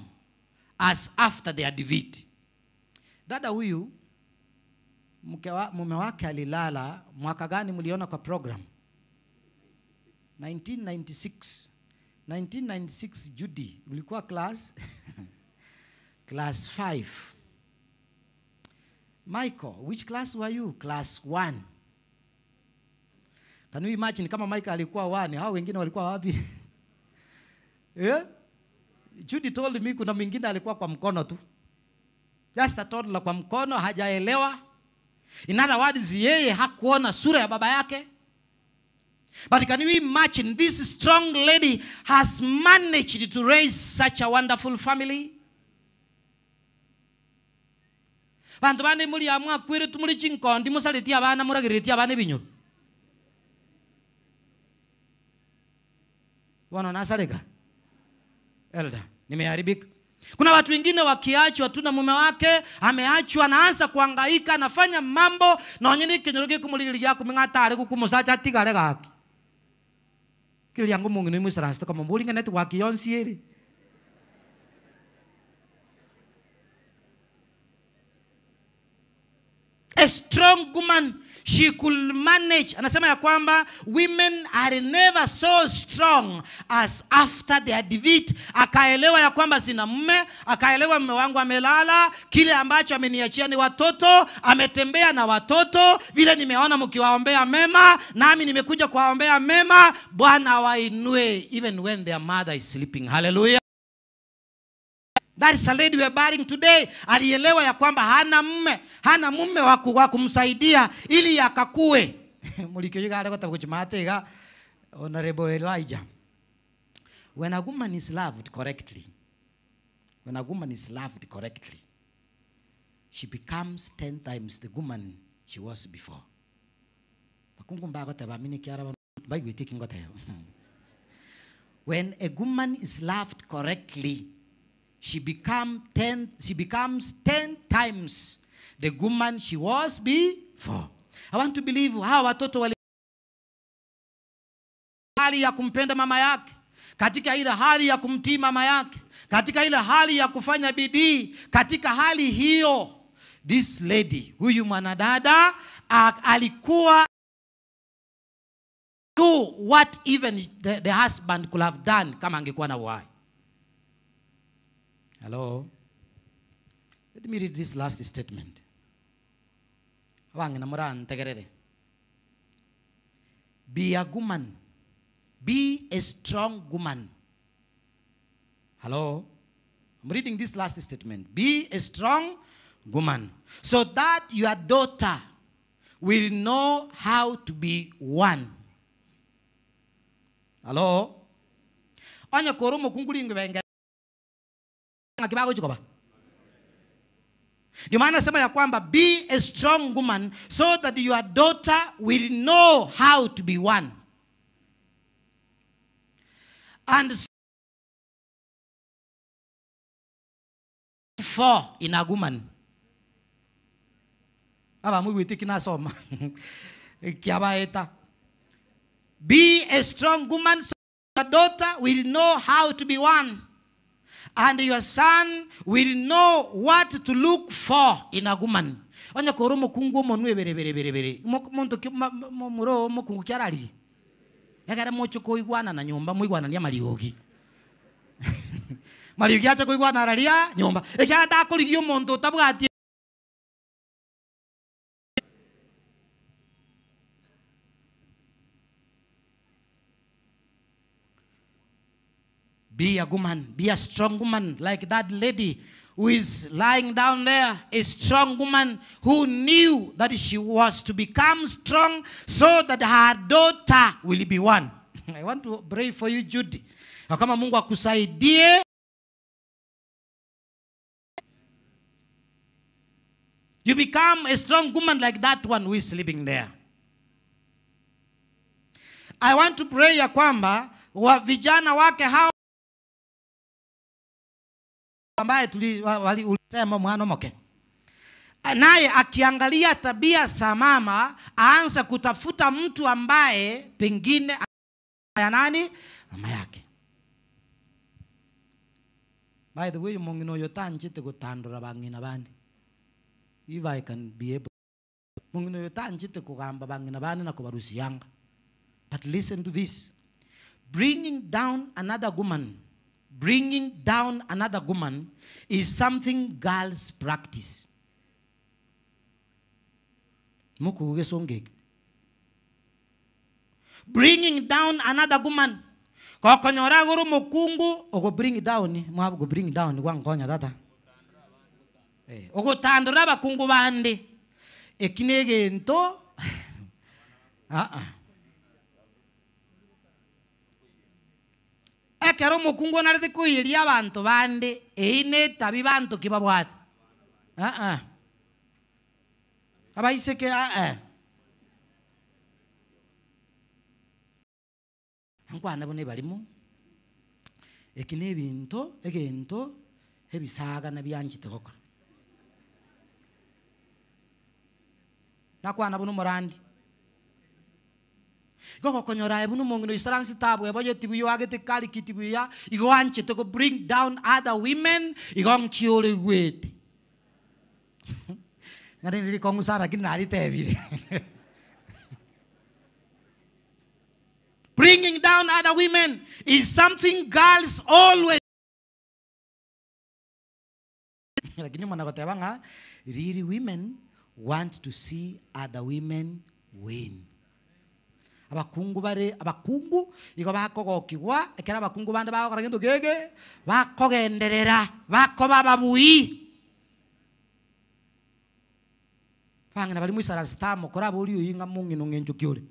as after their defeat. Dada huyu mume wake alilala mwaka gani mliona kwa program? 1996. 1996 Judy, ulikuwa class class 5. Michael, which class were you? Class 1. Can you imagine kama Michael alikuwa 1, hao wengine walikuwa wapi? Yeah? Judy told me kuna mwingine alikuwa kwa mkono tu. Just a toddler kwa mkono, hajaelewa. In other words, yeye hakuona sura ya baba yake. But can you imagine this strong lady has managed to raise such a wonderful family? Bantu bane muri amwa kwire tumuri chinkondi musaletia abana muragiretia abana ebinyoro. Wana nasareka. Elder, nimeharibika. Kuna watu wengine wakiachwa tu na mume wake, ameachwa anaanza kuhangaika, anafanya mambo na onyene kinyoro gikumurigiriria kuming'ata gukumusacha atigare gaki. Kiri yangu mung'ina imwisaranste kama mburi ng'ene network yonsi ere. A strong woman, she could manage. Anasema ya kwamba women are never so strong as after their defeat. Akaelewa ya kwamba sina mume, akaelewa mume wangu amelala, kile ambacho ameniachia ni watoto, ametembea na watoto, vile nimeona mkiwaombea mema, nami nimekuja kuwaombea mema, Bwana wainue even when their mother is sleeping. Hallelujah. That is a lady we are burying today. Alielewa ya kwamba hana mume, hana mume wa kumsaidia ili akakue. Mulikyoyiga ale gotabukuchimatega Honorable Elijah. When a woman is loved correctly, when a woman is loved correctly, she becomes 10 times the woman she was before. Bakungu mbago teba mini kiara baigwiti kingote. When a woman is loved correctly, she becomes 10 times the woman she was before. I want to believe hawa watoto wali hali ya kumpenda mama yake, katika ile hali ya kumtii mama yake, katika ile hali ya kufanya bidii, katika hali hiyo this lady, huyu mwanadada alikuwa do what even the husband could have done kama angekuwa na uhai. Hello. Let me read this last statement. Be a woman. Be a strong woman. Hello. I'm reading this last statement. Be a strong woman so that your daughter will know how to be one. Halo? Onye kore omokungu ring'benge ng'aki bagochi koba? Ndio maana nasema ya kwamba be a strong woman so that your daughter will know how to be one. And for in a woman. Aba mwigwete kinasoma. Kiabaeta. Be a strong woman so your daughter will know how to be one. And your son will know what to look for in a woman. Onye koro mokungu omonwe bere bere bere bere. Monto ki muro mokungu kiarari. Ekere mocho koigwana na nyomba moigwanania mariogi. Mariogi acha koigwana araria nyomba. Ekere takorigia omonto otabwati Be a woman, be a strong woman like that lady who is lying down there, a strong woman who knew that she was to become strong so that her daughter will be one. I want to pray for you, Judy. Na kama Mungu akusaidie. You become a strong woman like that one who is sleeping there. I want to pray ya kwamba wa vijana wake hao ambaye ulisema mwana moke, naye akiangalia tabia za mama aanza kutafuta mtu ambaye pengine ya nani mama yake. By the way, mongino yotanchete gutandura bangina bandi. If I can be able, mongino yotanchete kugamba bangina bandi na kubarusiyanga. But listen to this. Bringing down another woman, bringing down another woman is something girls practice. Bringing down another woman. Kokonyora goro mukungu ogo bring down, mwa go bring down kwa nkonya tata. Ogo tandura bakungu bande. Ekine gento. Ekero mukungu narete kuiria abantu bande eine tabi bantu kibabwate. Abaiseke Nkwana bone barimo eki ne ebinto egento ebisaga na byanchite gokora. Nakwana bono morandi. Goko konyora ebu mongino isaransi tabu ebo yeti buyo agete kali kiti buya igo anchete go bring down other women igo nkiore gwete. Ngare nili kongu sana lakini nalitebire. Bringing down other women is something girls always. Lakini mwana koteba nga really women want to see other women win. Abakungu bare abakungu igo bakogokigwa ekera abakungu bande bagokora gento gege bakogenderera bakoba babui bang'ina bari mwisara stamo kora bori oyinga mong'ino ng'encho kiore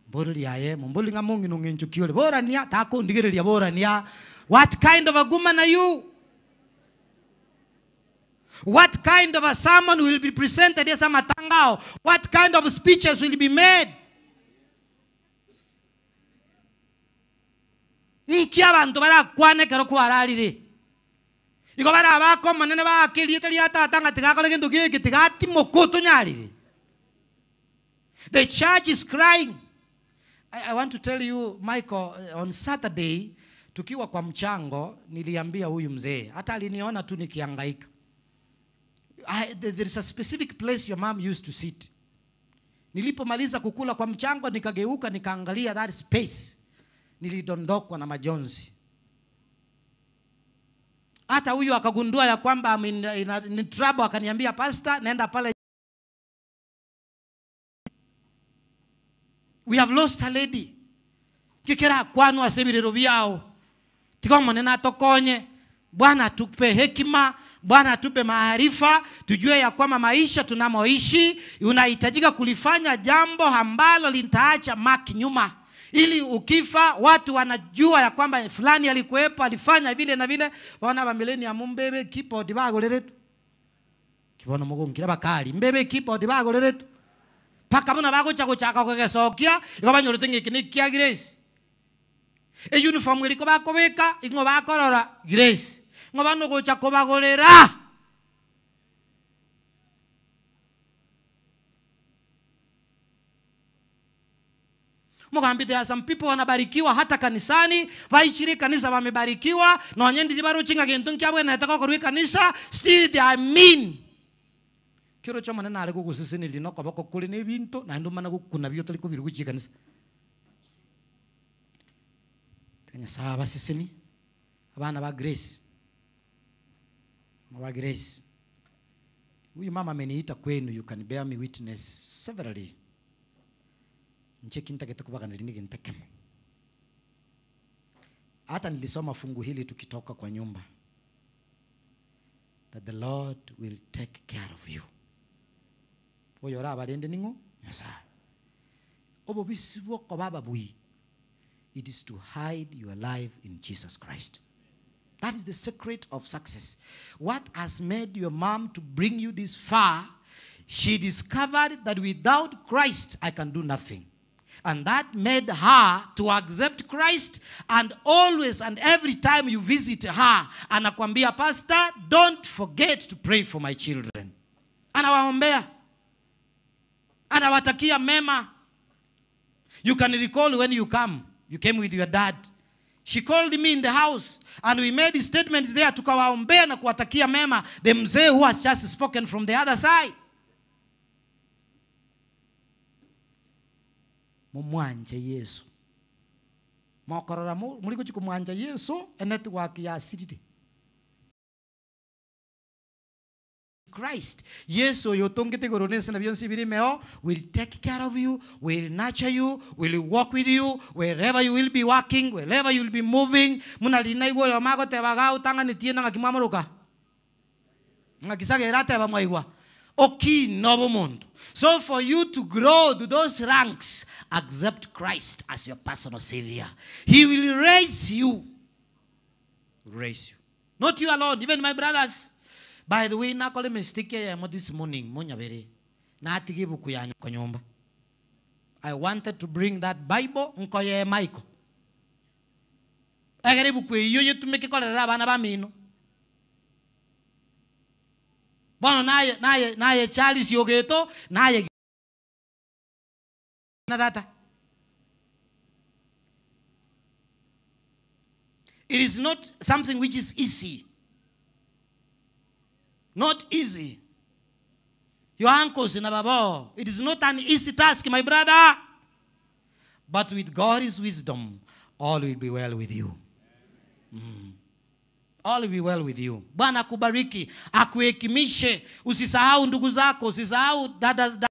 mbori yaye mbori nga mong'ino ng'encho kiore borania takondigereria borania. What kind of a woman are you? What kind of a sermon will be presented as a matangao? What kind of speeches will be made? Nki abantu barakwane kero kwararire. Igo barabako manene bakiriete ria tata ngati gakore kintu giki tigati mokoto nyarire. The church is crying. I want to tell you, Michael, on Saturday tukiwa kwa mchango niliambia huyu mzee, hata aliniona tu nikihangaika. There is a specific place your mom used to sit. Nilipomaliza kukula kwa mchango nikageuka nikaangalia that space. Nilidondokwa na majonzi. Hata huyu akagundua ya kwamba I'm in trouble, akaniambia pastor, nenda pale. We have lost a lady. Kikera kwanu asebirero byao. Tikomone natokonye. Bwana tupe hekima, Bwana atupe maarifa, tujue ya kwamba maisha tunamoishi unahitajika kulifanya jambo ambalo litaacha mark nyuma, ili ukifa watu wanajua ya kwamba fulani alikuwepo, alifanya vile na vile. Bona ba millennium mbebe keyboard bagoreretwe kibono mugunkira bakali mbebe keyboard bagoreretwe paka buna bagocha gochaka kogesokia igo banyorete ng'iki ni kia Grace. E uniform eriko bakobeka ing'o bakorora Grace, ng'o bano gocha kobagorera. Mugambi, there are some people wanabarikiwa hata kanisani, baichire kanisa wamebarikiwa, nonye ndiri baruchinga gintu nkiabwe nataka korwa kanisa, still they are mean. Kiro cha manene are gogoseseniria na okoboko kore na ebinto, naende omana gokuna bi otari kobirwa gochia ekanisa. Tiga Nyasaye abaseseni, abana ba Grace. Ba Grace. Huyu mama ameniita kwenu, you can bear me witness severally. Nche kintagete kubaganeri niginte kemo. Hata nilisoma fungu hili tukitoka kwa nyumba. That the Lord will take care of you. Oyo ora abarende ning'o? Nyasaye. Obobisi bw'okoba ababui. It is to hide your life in Jesus Christ. That is the secret of success. What has made your mom to bring you this far, she discovered that without Christ, I can do nothing. And that made her to accept Christ, and always and every time you visit her, anakwambia, Pastor, don't forget to pray for my children. Anawaombea. Anawatakia mema. You can recall when you come, you came with your dad. She called me in the house and we made statements there, tukawaombea na kuwatakia mema. The mzee who has just spoken from the other side. Mumwanje Yesu. Mokorora muri gochi kumwanja Yesu, enetwork ya sirire. Christ. Yesu oyo otongete igoro na ense na bionsi bire imeo, will take care of you, will nurture you, will walk with you, wherever you will be working, wherever you will be moving. Muna rina igwe oyo magoteba ga otang'anetie na ng'aki mwamoroka. Ng'aki sagera ateba mwaigwa. Okina obomonto. So for you to grow to those ranks, accept Christ as your personal savior. He will raise you. Raise you. Not you alone, even my brothers. By the way, nakole mistake ya yamo this morning, monyabere. Natige ibuku ya nyoko nyomba. I wanted to bring that Bible nkoye Michael. Egere ibuku eyo yetumeke korera abana bamino. Bono naye, naye, naye Charles Ogeto, naye na data. It is not something which is easy. Not easy. Your uncles in Ababo. It is not an easy task, my brother. But with God's wisdom, all will be well with you. All will be well with you. Bwana akubariki, akuhekimishe. Usisahau ndugu zako, usisahau dada, dada.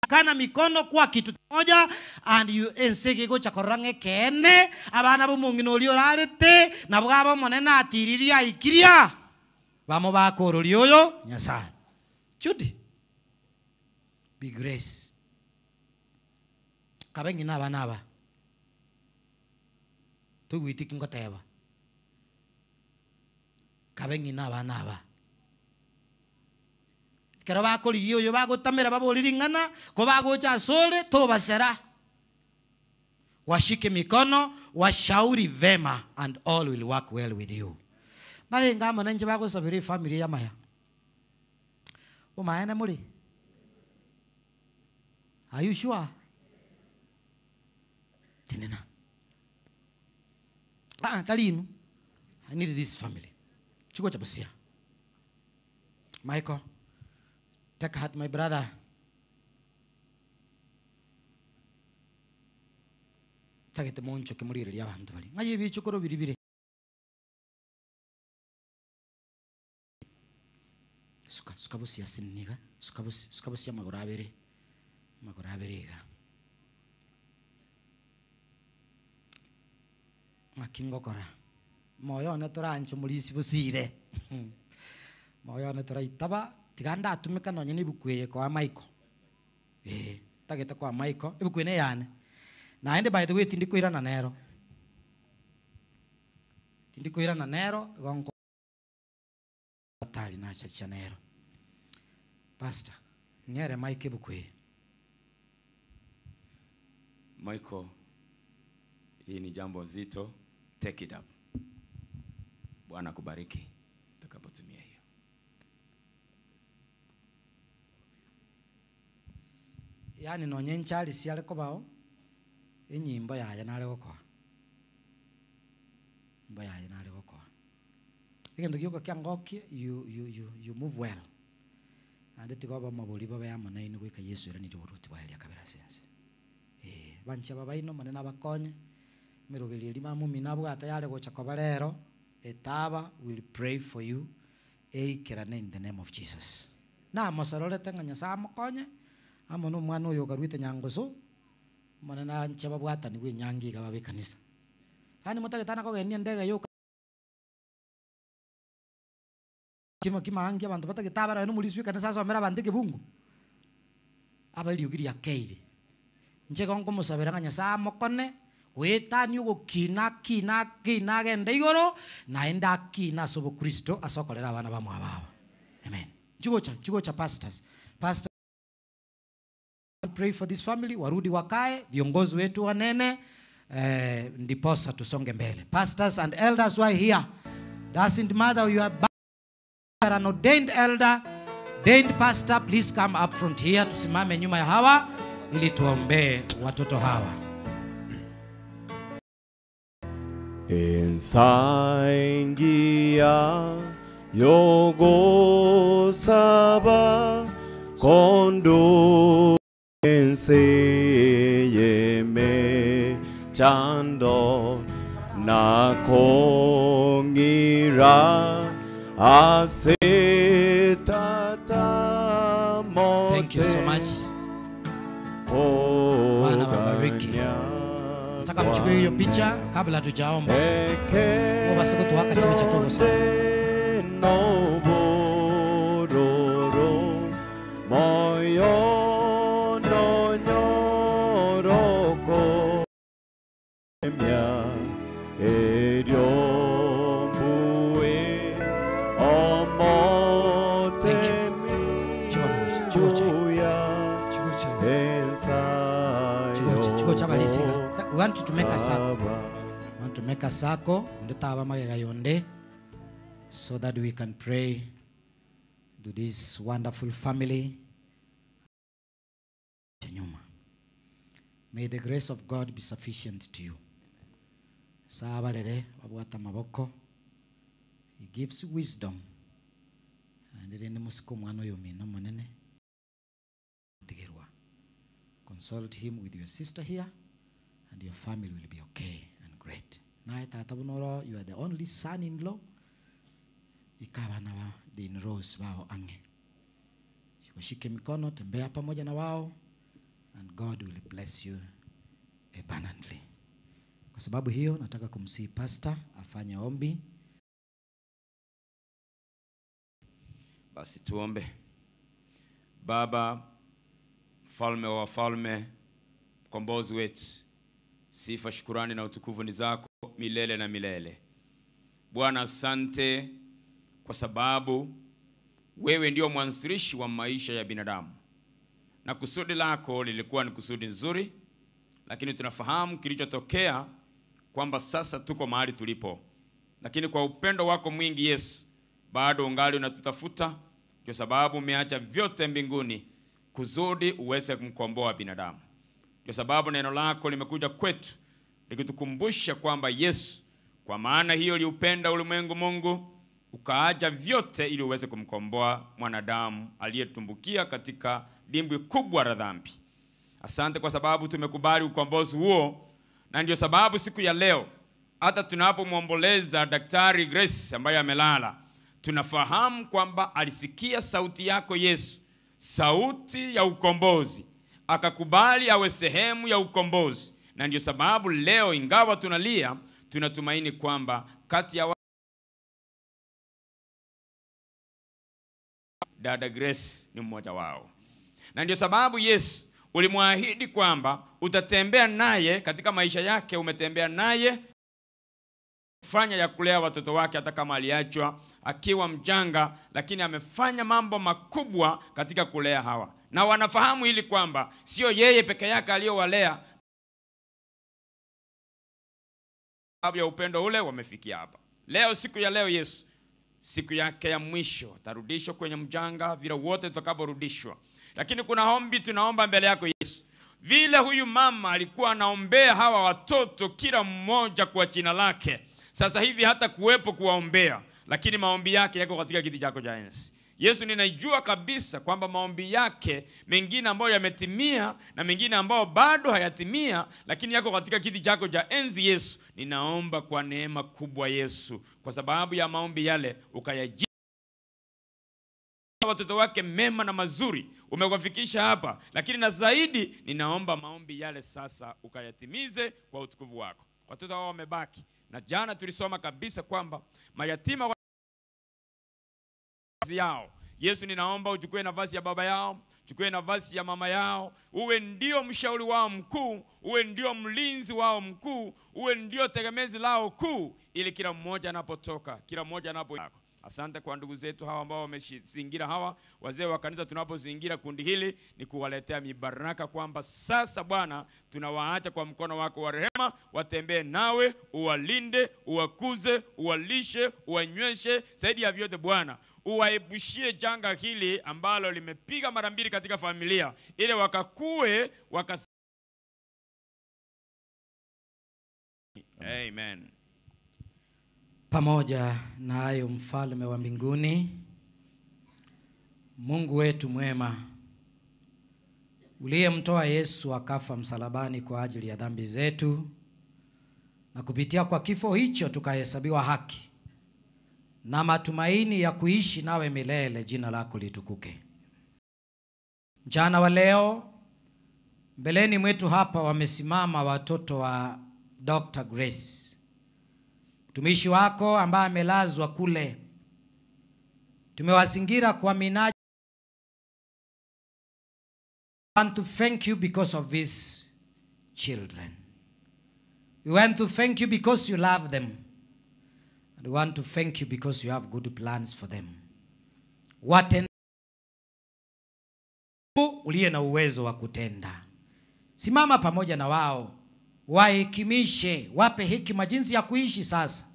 Kana mikono kwa kitu kimoja, and you ensege gocha korange kene abana bomong'ina oria orarete nabo abo monene atiririe aikiria bamo bakororia oyo Nyasaye. Judy, be grace. Kabe ng'ina abana aba togwitiki ngoteba kabe ng'ina abana aba kero bakorigia oyo bagotamera baborire ring'ana, ko bagocha asore tobasera. Washike mikono, washauri vema, and all will work well with you. Barenga amana nje bagosabira efamily ya maya. Omaene muri? Are you sure? Tinena. Talinu. I need this family. Chukua cha Busia. Michael, take heart, my brother. Tagete moncho ke murire ria bantu bari. Ngaye bichukuru biri biri. Suka, suka Busia sinniga. Suka Busia, suka Busia magora abere. Magora abere iga. Ngakingokora. Moyo one toranche omorisia bosire. Moyo one toraitaba, tiga ndatumeka nonye na ebuku eye koa Michael. Ee, ntagete koa Michael, ebuku eye na eyane. Naende by the way tindi koirana nero. Tindi koirana nero, igo nko tari nachacha nero. Pastor, ng'ere Michael ebuku eye. Michael, hii ni jambo zito, take it up. Bwana akubariki utakapotumia hiyo. Yaani nonye inche Alice are kobao, enyimbo yaye nare gokoa, enyimbo yaye nare gokoa. Egento gioka kiangokie you you you you move well, naende tiga obamobori bobe amo nainwe goika Yeso oiranerie oboruoti bwaye ria kabere ase ense. Ee, abanche aba baino Omonene abakonye, emeroberi eria mama omino abwate yare gocha koba rero, etaba will pray for you eikerane in the name of Jesus. Namosororete ng'a Nyasae amokonye, amo na omwana oyo okaruete nyangoso, Omonene anche babwatanigwe enyangi iga babe ekanisa. Yaani motagete ana kogenia endege yoka. Kimo kimaangi abanto batagete abarabe nomorisia bw'ekanisa asomere abanto ekebungo, abe eriogi riakeire. Inche igo nkomosabera ng'a Nyasae amokone, goetania ogokina akine akine agende igoro, naende akine ase obokristo ase okorera abana bamwabo aba. Amen. Nchigocha, nchigocha pastors, pastor pray for this family, warudi wakae, viongozi wetu wanene, eh, ndiposa tusonge mbele. Pastors and elders who are here, doesn't matter you are an ordained elder, ordained pastor, please come up front here, tusimame nyuma ya hawa ili tuombee watoto hawa. Ensaingia yogosaba kondo enseyeme chando na kongira asetata Thank you so much. Bwana wabariki. Nataka mchukue hiyo picha kabla hatujaomba. Basi kutuwaka chini cha togo sana. Nobororo moyo nonyoroko emya eryombue omotemi buya Chigo cha balisiga. We want you to make a circle. We want to make a circle. Onde taba magega yonde so that we can pray to this wonderful family. Nyuma. May the grace of God be sufficient to you. Sabarere wabwata maboko. He gives wisdom. And rende musiko omwana oyo omino omonene tigerwa. Consult him with your sister here and your family will be okay and great. Naye tata bunoro you are the only son-in-law. Ikabana ba the in-laws bao ange. Washike mikono, tembea pamoja na wao and God will bless you abundantly. Kwa sababu hiyo nataka kumsihi pastor afanye ombi. Basi tuombe. Baba, mfalme wa wafalme, mkombozi wetu, sifa, shukurani na utukufu ni zako milele na milele. Bwana, asante kwa sababu wewe ndio mwanzilishi wa maisha ya binadamu, na kusudi lako lilikuwa ni kusudi nzuri, lakini tunafahamu kilichotokea kwamba sasa tuko mahali tulipo, lakini kwa upendo wako mwingi Yesu, bado ungali unatutafuta. Ndio sababu umeacha vyote mbinguni kusudi uweze kumkomboa binadamu. Ndio sababu neno lako limekuja kwetu likitukumbusha kwamba Yesu, kwa maana hiyo liupenda ulimwengu Mungu ukaacha vyote ili uweze kumkomboa mwanadamu aliyetumbukia katika dimbwi kubwa la dhambi. Asante kwa sababu tumekubali ukombozi huo, na ndio sababu siku ya leo hata tunapomwomboleza Daktari Grace ambaye amelala, tunafahamu kwamba alisikia sauti yako Yesu, sauti ya ukombozi, akakubali awe sehemu ya ukombozi. Na ndio sababu leo ingawa tunalia, tunatumaini kwamba Kati ya dada Grace ni mmoja wao, na ndio sababu Yesu ulimwahidi kwamba utatembea naye katika maisha yake, umetembea naye fanya ya kulea watoto wake, hata kama aliachwa akiwa mchanga, lakini amefanya mambo makubwa katika kulea hawa, na wanafahamu hili kwamba sio yeye peke yake aliyowalea, sababu ya upendo ule wamefikia hapa leo. Siku ya leo Yesu, siku yake ya mwisho atarudishwa kwenye mjanga vile wote tutakaporudishwa. Lakini kuna ombi tunaomba mbele yako Yesu, vile huyu mama alikuwa anaombea hawa watoto kila mmoja kwa jina lake, sasa hivi hata kuwepo kuwaombea, lakini maombi yake yako katika kiti chako cha enzi. Yesu, ninajua kabisa kwamba maombi yake mengine ambayo yametimia na mengine ambayo bado hayatimia, lakini yako katika kiti chako cha enzi. Yesu, ninaomba kwa neema kubwa Yesu, kwa sababu ya maombi yale ukayajibu watoto wake mema na mazuri, umewafikisha hapa, lakini na zaidi ninaomba maombi yale sasa ukayatimize kwa utukufu wako. Watoto hao wamebaki, na jana tulisoma kabisa kwamba mayatima wa yao. Yesu, ninaomba uchukue nafasi ya baba yao, chukue nafasi ya mama yao, uwe ndio mshauri wao mkuu, uwe ndio mlinzi wao mkuu, uwe ndio tegemezi lao kuu, ili kila mmoja anapotoka, kila mmoja anapo. Asante kwa ndugu zetu hawa ambao wamezingira hawa wazee wa kanisa, tunapozingira kundi hili ni kuwaletea mibaraka kwamba sasa Bwana tunawaacha kwa mkono wako wa rehema, watembee nawe, uwalinde, uwakuze, uwalishe, uwanyweshe, zaidi ya vyote Bwana uwaepushie janga hili ambalo limepiga mara mbili katika familia, ili wakakue waka. Amen. Pamoja na hayo, mfalme wa mbinguni, Mungu wetu mwema, uliyemtoa Yesu akafa msalabani kwa ajili ya dhambi zetu, na kupitia kwa kifo hicho tukahesabiwa haki na matumaini ya kuishi nawe milele, jina lako litukuke. Mchana wa leo mbeleni mwetu hapa wamesimama watoto wa Dr. Grace, mtumishi wako ambaye amelazwa kule. Tumewazingira kwa minaji. Want to thank you because of these children. We want to thank you because you love them. And we want to thank you because you have good plans for them. Watenda uliye na uwezo wa kutenda. Simama pamoja na wao, wahekimishe, wape hekima jinsi ya kuishi sasa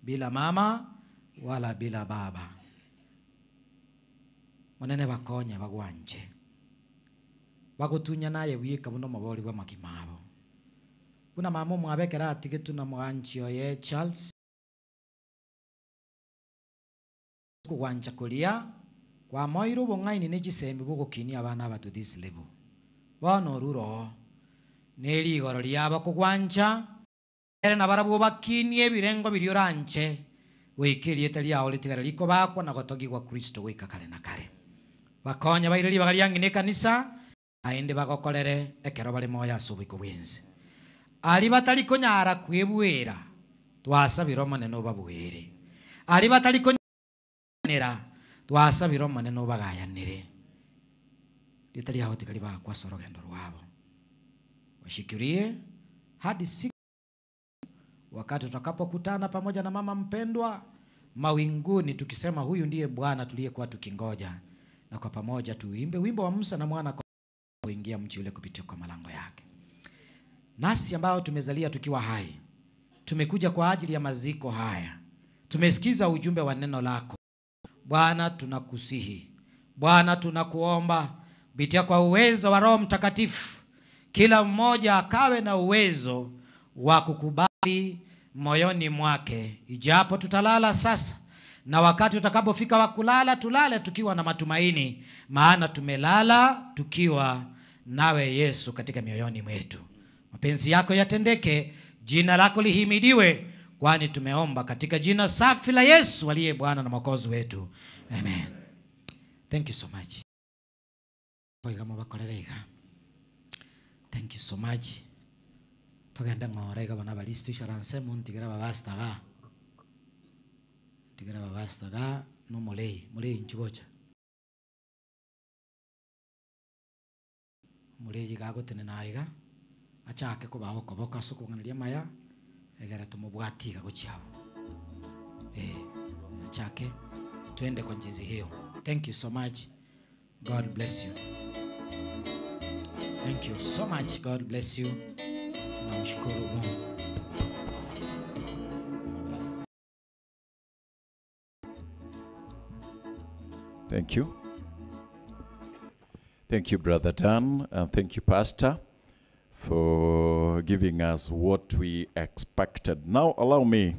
bila mama wala bila baba. Monene bakonya bagwanje bagutunya naye wika buno mabori bwa magimabo buna mama omwabekera atigetu na mwanchi oye Charles kugwancha kuria kwa moiro obong'aini ne chisembi bogokinia abana aba to this level bono oruro neri igoro riabo kogwancha ere na barabwo bakinie ebirengo biria oranche goika erieta riao ritigare rikobakwa na gotogigwa Kristo goika kare na kare. Bakonya baire ribaga riang'ina ekanisa aende bagokorere ekero bare moyo ase oboiko bwensi ari batari konyara kwebwera twasabire omonene obabwere ari batari konyanera twasabire omonene obagayanire rieta riao tigari bakwasa orogendo rwabo washikirie hadi siku wakati tutakapokutana pamoja na mama mpendwa mawinguni, tukisema huyu ndiye Bwana tuliyekuwa tukingoja, na kwa pamoja tuimbe wimbo wa Musa na mwana kuingia mji ule kupitia kwa malango yake. Nasi ambao tumezalia tukiwa hai, tumekuja kwa ajili ya maziko haya, tumesikiza ujumbe wa neno lako Bwana. Tunakusihi Bwana, tunakuomba kupitia kwa uwezo wa Roho Mtakatifu, kila mmoja akawe na uwezo wa kukubali moyoni mwake, ijapo tutalala sasa, na wakati utakapofika wa kulala, tulale tukiwa na matumaini, maana tumelala tukiwa nawe Yesu katika mioyoni mwetu. Mapenzi yako yatendeke, jina lako lihimidiwe, kwani tumeomba katika jina safi la Yesu aliye Bwana na Mwokozi wetu. Amen. Thank you so much. Thank you so much. Tugende ng'ora iga bana balisto isharanse muntigera babastaga. Tigera abapastor igaa na omorei, morei inchuo gocha. Omorei iga agotenena aiga, achake kobaa okoboko ase okobang'aneria amaya, egere tomobwatie iga gochia abwo. Eh, achake twende kwa jinsi hiyo. Thank you so much. God bless you. Thank you so much. God bless you. Tunamshukuru Mungu. Thank you. Thank you, Brother Dan, and thank you, Pastor, for giving us what we expected. Now, allow me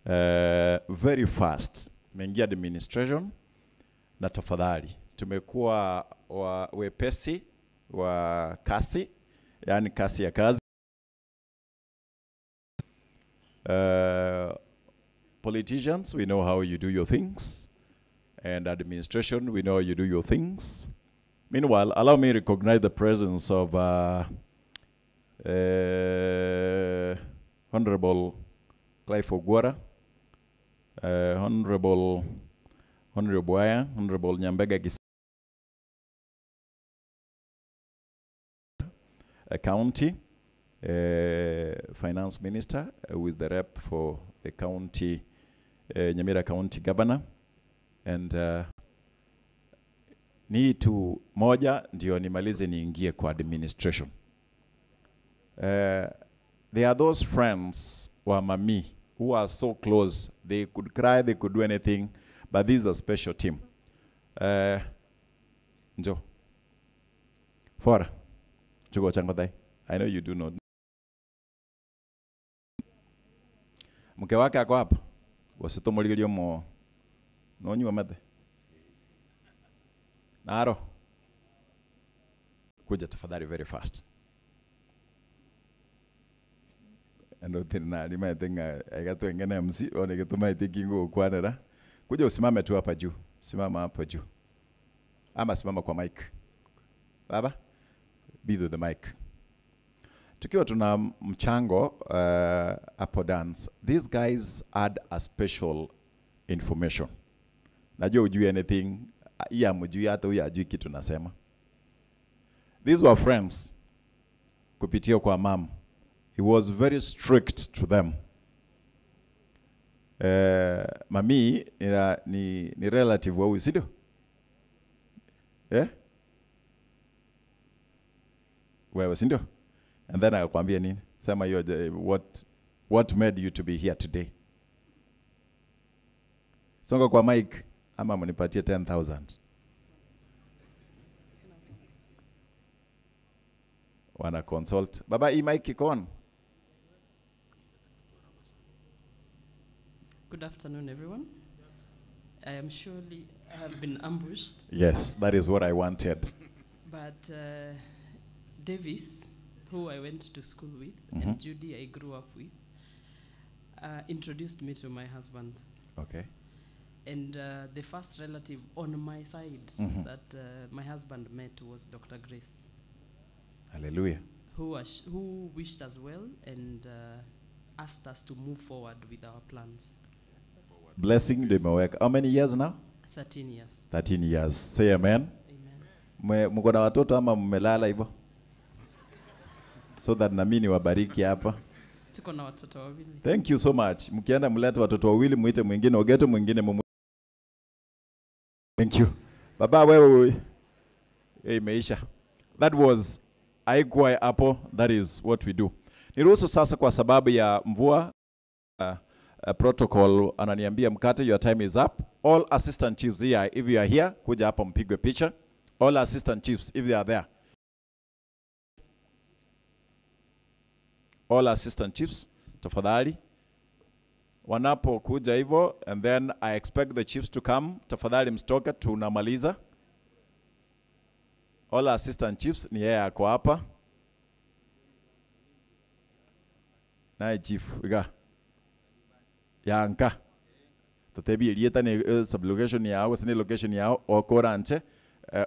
very fast. Mengia administration na tafadhali, tumekuwa wa wepesi wa kasi, yani kasi ya kazi. Politicians, we know how you do your things. And administration, we know how you do your things. Meanwhile, allow me to recognize the presence of Honorable Clive Ogwara, Honorable Aya, Honorable Nyambega Gis County Finance Minister, who is the rep for the county, Nyamira County Governor. And ni tu moja ndio nimalize niingie kwa administration. There are those friends wa mami who are so close. They could cry, they could do anything, but this is a special team. Njo. Fora. Chugo chango dai. I know you do not. Mke wake ako hapa. Wasitomoligerio mo. Nonywa mate. Naro. Kuja tafadhali very fast. Ando tena alima tenga agato engene MC one getuma itikingo kwanera. Kuja usimame tu hapa juu. Simama hapo juu. Ama simama kwa mic. Baba, be to the mic. Tukiwa tuna mchango hapo dance. These guys add a special information. Najua hujui anything. Hii hamjui, hata huyu hajui kitu nasema. These were friends kupitia kwa mam. He was very strict to them. Mami ni relative wa huyu, si ndio? Wewe, si ndio? And then akakwambia nini? Sema hiyo, what made you to be here today? Songa kwa mic ama mnipatie 10,000. Wana consult. Baba, hii mic iko on? Good afternoon, everyone. I am surely I have been ambushed. Yes, that is what I wanted. But Davis, who I went to school with, and Judy I grew up with introduced me to my husband. And the first relative on my side that my husband met was Dr. Grace. Hallelujah. Who wished us well and asked us to move forward with our plans. Blessing limeweka. How many years now? 13 years. 13 years. Say amen. Amen. Mko na watoto ama mmelala hivyo? So that na mimi niwabariki hapa. Tuko na watoto wawili. Thank you so much. Mkienda mlete watoto wawili, muite mwingine Ogeto, mwingine mumu. Thank you. Baba wewe, hey, imeisha. That was haikuwa hapo. That is what we do. Niruhusu sasa kwa sababu ya mvua, protocol ananiambia mkate, your time is up. All assistant chiefs here, if you are here, kuja hapa mpigwe picha. All assistant chiefs if they are there. All assistant chiefs, tafadhali. Wanapokuja hivyo, and then I expect the chiefs to come. Tafadhali msitoke, tunamaliza. All assistant chiefs ni yeye ako hapa. Naye chief, iga. Yanka. Tutebi elieta ni sublocation yao, sini location yao, okoranche,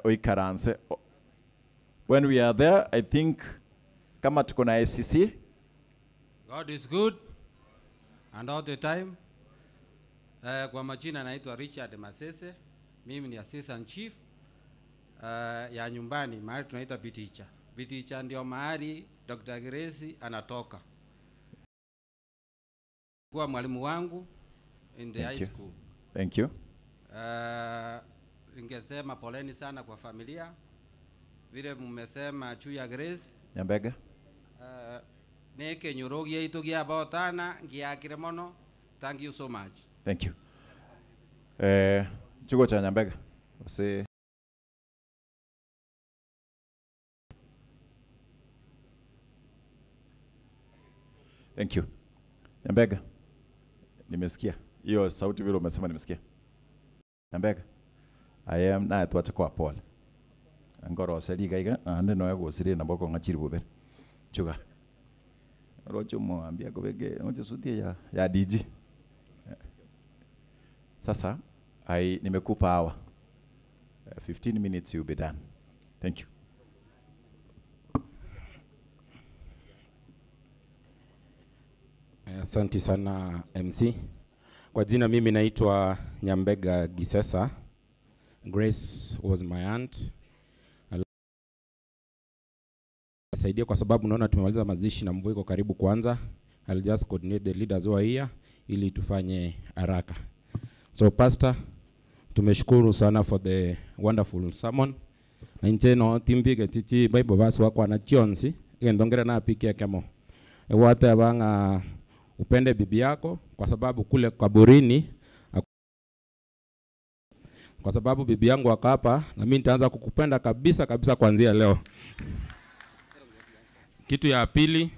oikaranse. When we are there, I think kama tuko na ACC. God is good and all the time. Kwa majina naitwa Richard Masese, mimi ni assistant chief ya nyumbani mahali tunaita Biticha. Biticha ndio mahali Dr. Grace anatoka. Kuwa mwalimu wangu in the Thank high you. school. Thank you. Ningesema poleni sana kwa familia vile mmesema juu ya Grace. Nyambega. Nä kä nyå rå giaitå gä abotana ngiakire mono. Thank you so much. Thank you. Chugo cha Nyambega. Ose Thank you. Nyambega. Nimesikia. Hiyo sauti vile umesema nimesikia. Nyambega. I am naye twache kwa Paul. Ngoro oseri iga ande no egosire na boko ngachiri bobe. Chuga. Rocho mwambia kobeke rocho suti ya DG. Sasa I nimekupa hour. 15 minutes you'll be done. Thank you. Asante sana MC. Kwa jina mimi naitwa Nyambega Gisesa. Grace was my aunt. Saidia kwa sababu naona tumemaliza mazishi na mvua iko karibu kuanza. I'll just coordinate the leaders who are here ili tufanye haraka. So pastor, tumeshukuru sana for the wonderful sermon. Na inche no timbige tichi Bible verse wakwa na chionsi gendongera na piki kemo. Wate abanga upende bibi yako kwa sababu kule kaburini, kwa sababu bibi yangu akapa na mimi nitaanza kukupenda kabisa kabisa kuanzia leo. Kitu ya pili,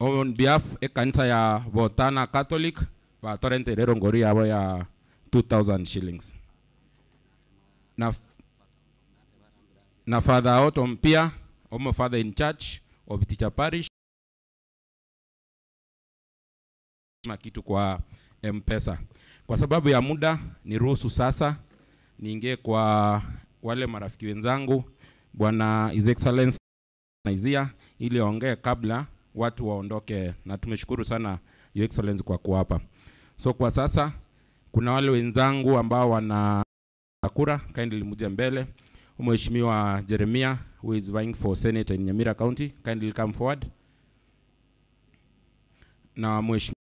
on behalf e kanisa ya Botana Catholic batorente rero ngori yabo ya 2000 shillings. Na Father Otto Mpia, omo father in church of Teacher Parish, kitu kwa M-Pesa. Kwa sababu ya muda niruhusu sasa niingie kwa wale marafiki wenzangu, Bwana His Excellency Isaiah, ili aongee kabla watu waondoke, na tumeshukuru sana Your Excellency kwa kuwapa. So kwa sasa kuna wale wenzangu ambao wana kura, kindly muje mbele. Mheshimiwa Jeremia, who is vying for Senate in Nyamira County, kindly come forward. Na Mheshimiwa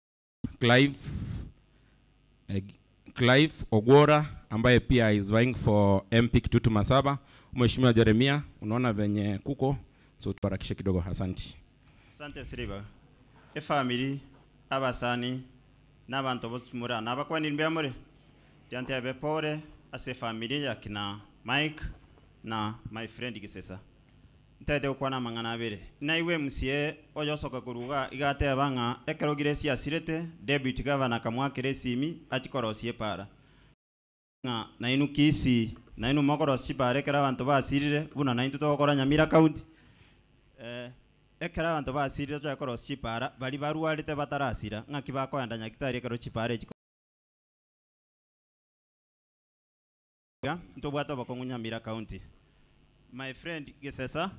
Clive Ogwora ambaye pia is vying for MP Kitutu Masaba. Mheshimiwa Jeremia, unaona venye kuko, so tuharakishe kidogo. Asante. Asante Siriba. E family abasani n'abantu bose muri aha nabakwanira imbere muri Tiante abe pole ase family ya kina Mike na my friend Gisesa. Ntaete gukwana amang'ana abere. Na iwe MCA oyosoka kuruga igateba ng'a ekero Grace asirete deputy governor kamwakire esimi achikorosie para. Ng'a nainu Kisii nainu mokorosie chipara ekero abanto basirire buna naintwe togokora Nyamira County. Ekero abanto basirire twakorosie chipara bari barwarete batarasira ng'aki bakoenda nyagitari ekero chipara echi ntobwate obokong'u Nyamira County. My friend Gisesa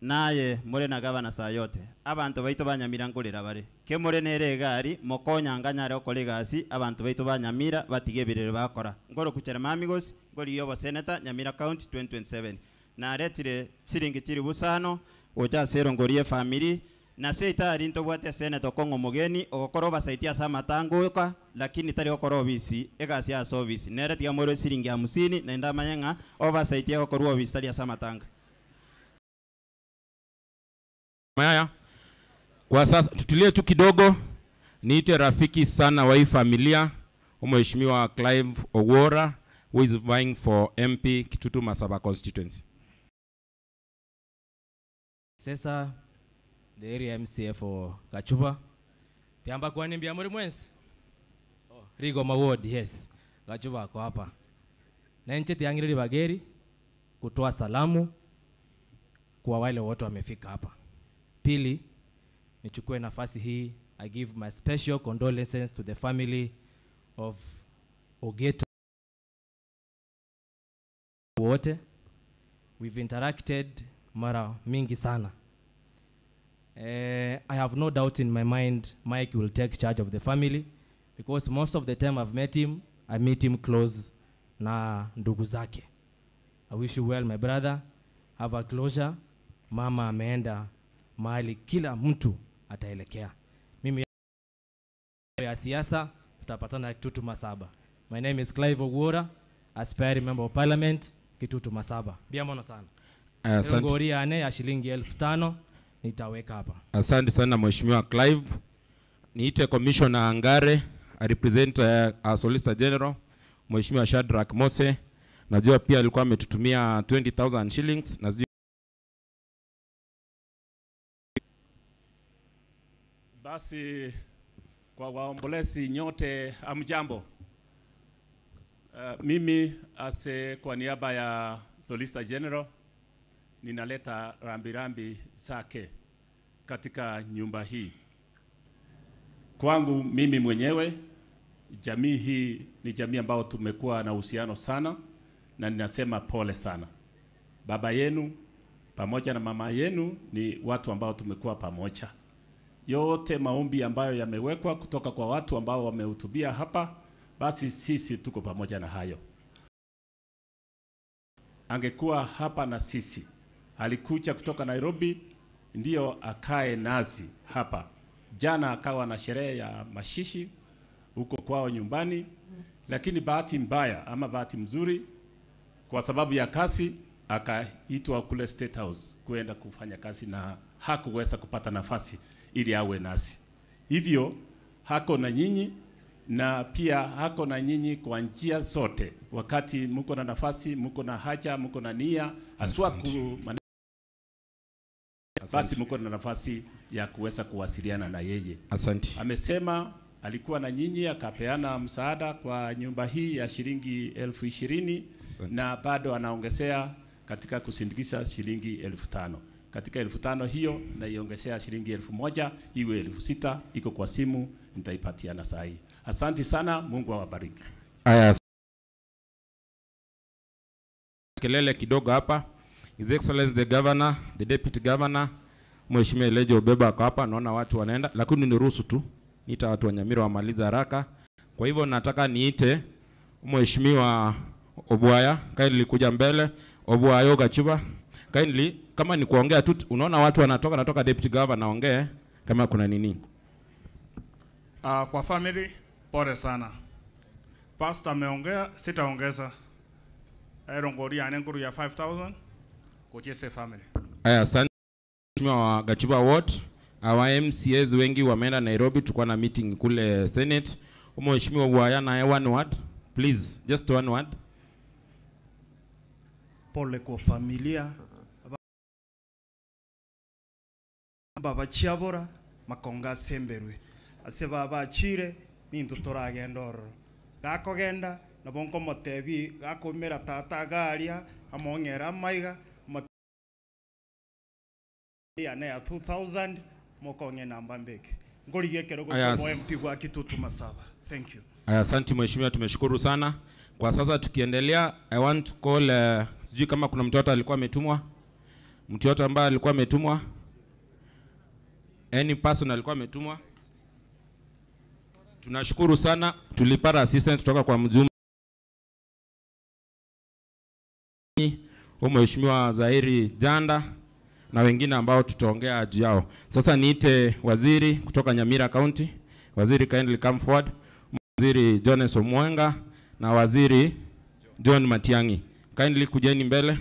naye more na gavana saa yote abantu baito ba Nyamira nkorera bare ke more nere egari mokonyanga nyare okora egasi abantu baito ba Nyamira batige ebirero bakora nkoro kuchera mami gosi nkori yobo senator Nyamira County 2027 naretire chiringi chiri busano ocha sero ngorie family na seitari ntobwate senator kong'o mugeni ogokora obasaitia ase amatangoka lakini tari gokora obisi egasi ase obisi nere tiga more siringi hamsini naende amanye ng'a obasaitia gokorwa obisi tari ase amatanga. Haya, kwa sasa tutulie tu kidogo, niite rafiki sana wa hii familia, Mheshimiwa Clive Ogwora who is vying for MP Kitutu Masaba constituency. Sasa the area MCA for Gachuba. Tiamba kwa nimbia muri mwensi? Oh, Rigoma ward, yes. Gachuba ako hapa. Na nche tiangiriri bageri kutoa salamu kwa wale wote wamefika hapa. Pili, nichukue nafasi hii, I give my special condolences to the family of Ogeto wote. We've interacted mara mingi sana. I have no doubt in my mind Mike will take charge of the family. Because most of the time I've met him, I meet him close na ndugu zake. I wish you well my brother. Have a closure. Mama ameenda mahali kila mtu ataelekea. Mimi ya siasa tutapatana Kitutu Masaba. My name is Clive Ogwora, aspiring member of parliament Kitutu Masaba. Bia mono sana. Aya, asante. Ngori ane ya shilingi 5,000 nitaweka hapa. Asante sana Mheshimiwa Clive. Niite Commissioner Angare, I represent our Solicitor General, Mheshimiwa Shadrack Mose. Najua pia alikuwa ametutumia 20,000 shillings na sijui Basi kwa waombolezi nyote, amjambo. Mimi ase kwa niaba ya Solicitor General ninaleta rambirambi zake katika nyumba hii. Kwangu mimi mwenyewe, jamii hii ni jamii ambayo tumekuwa na uhusiano sana, na ninasema pole sana. Baba yenu pamoja na mama yenu ni watu ambao tumekuwa pamoja. Yote maombi ambayo yamewekwa kutoka kwa watu ambao wamehutubia hapa, basi sisi tuko pamoja na hayo. Angekuwa hapa na sisi, alikuja kutoka Nairobi ndiyo akae nasi hapa. Jana akawa na sherehe ya mashishi huko kwao nyumbani, lakini bahati mbaya ama bahati mzuri, kwa sababu ya kasi akaitwa kule State House kuenda kufanya kazi na hakuweza kupata nafasi ili awe nasi. Hivyo hako na nyinyi na pia hako na nyinyi kwa njia zote, wakati mko na nafasi, mko na haja, mko na nia haswa ku basi mko na nafasi ya kuweza kuwasiliana na yeye. Asante. Amesema alikuwa na nyinyi akapeana msaada kwa nyumba hii ya shilingi 20,000 na bado anaongezea katika kusindikisha shilingi 5,000. Katika 5,000 hiyo naiongezea shilingi 1,000 iwe 6,000, iko kwa simu nitaipatiana saa hii. Asante sana, Mungu awabariki. Aya, kelele kidogo hapa. His Excellency the Governor, the Deputy Governor, Mheshimiwa Elijah Obeba ako hapa, naona watu wanaenda, lakini niruhusu tu niita watu wa Nyamira wamalize haraka. Kwa hivyo nataka niite Mheshimiwa Obwaya, kindly kuja mbele. Obwaya Gachuba, kindly, kama ni kuongea tu, unaona watu wanatoka, natoka Deputy Governor ongee kama kuna nini. Kwa family pole sana. Pastor ameongea, sitaongeza. Erongori ane nguru ya 5000 kuchese family. Aya, asante Mheshimiwa wa Gachuba Ward. Our MCAs wengi wameenda Nairobi, tulikuwa na meeting kule Senate. Mheshimiwa Bwaya na one word, please, just one word. Pole kwa familia babachiabora makonga asemberwe ase babachire ninto toragenda ororo gakogenda nabo nkomotebi gakomera tata garia among'era amaiga yane ya 2000 mokong'e namba mbeke ngorige kerogo Aya, kwa MP wa Kitutu Masaba. Thank you. Aya, asante mheshimiwa, tumeshukuru sana. Kwa sasa tukiendelea, I want to call sijui kama kuna mtoto alikuwa ametumwa, mtu yote ambaye alikuwa ametumwa, any person alikuwa ametumwa. Tunashukuru sana, tulipata assistance kutoka kwa mjumbe Mheshimiwa Zahiri Janda na wengine ambao tutaongea juu yao. Sasa niite waziri kutoka Nyamira County. Waziri, kindly come forward. Waziri Jones Omwenga na waziri John Matiang'i. Kindly kujeni mbele.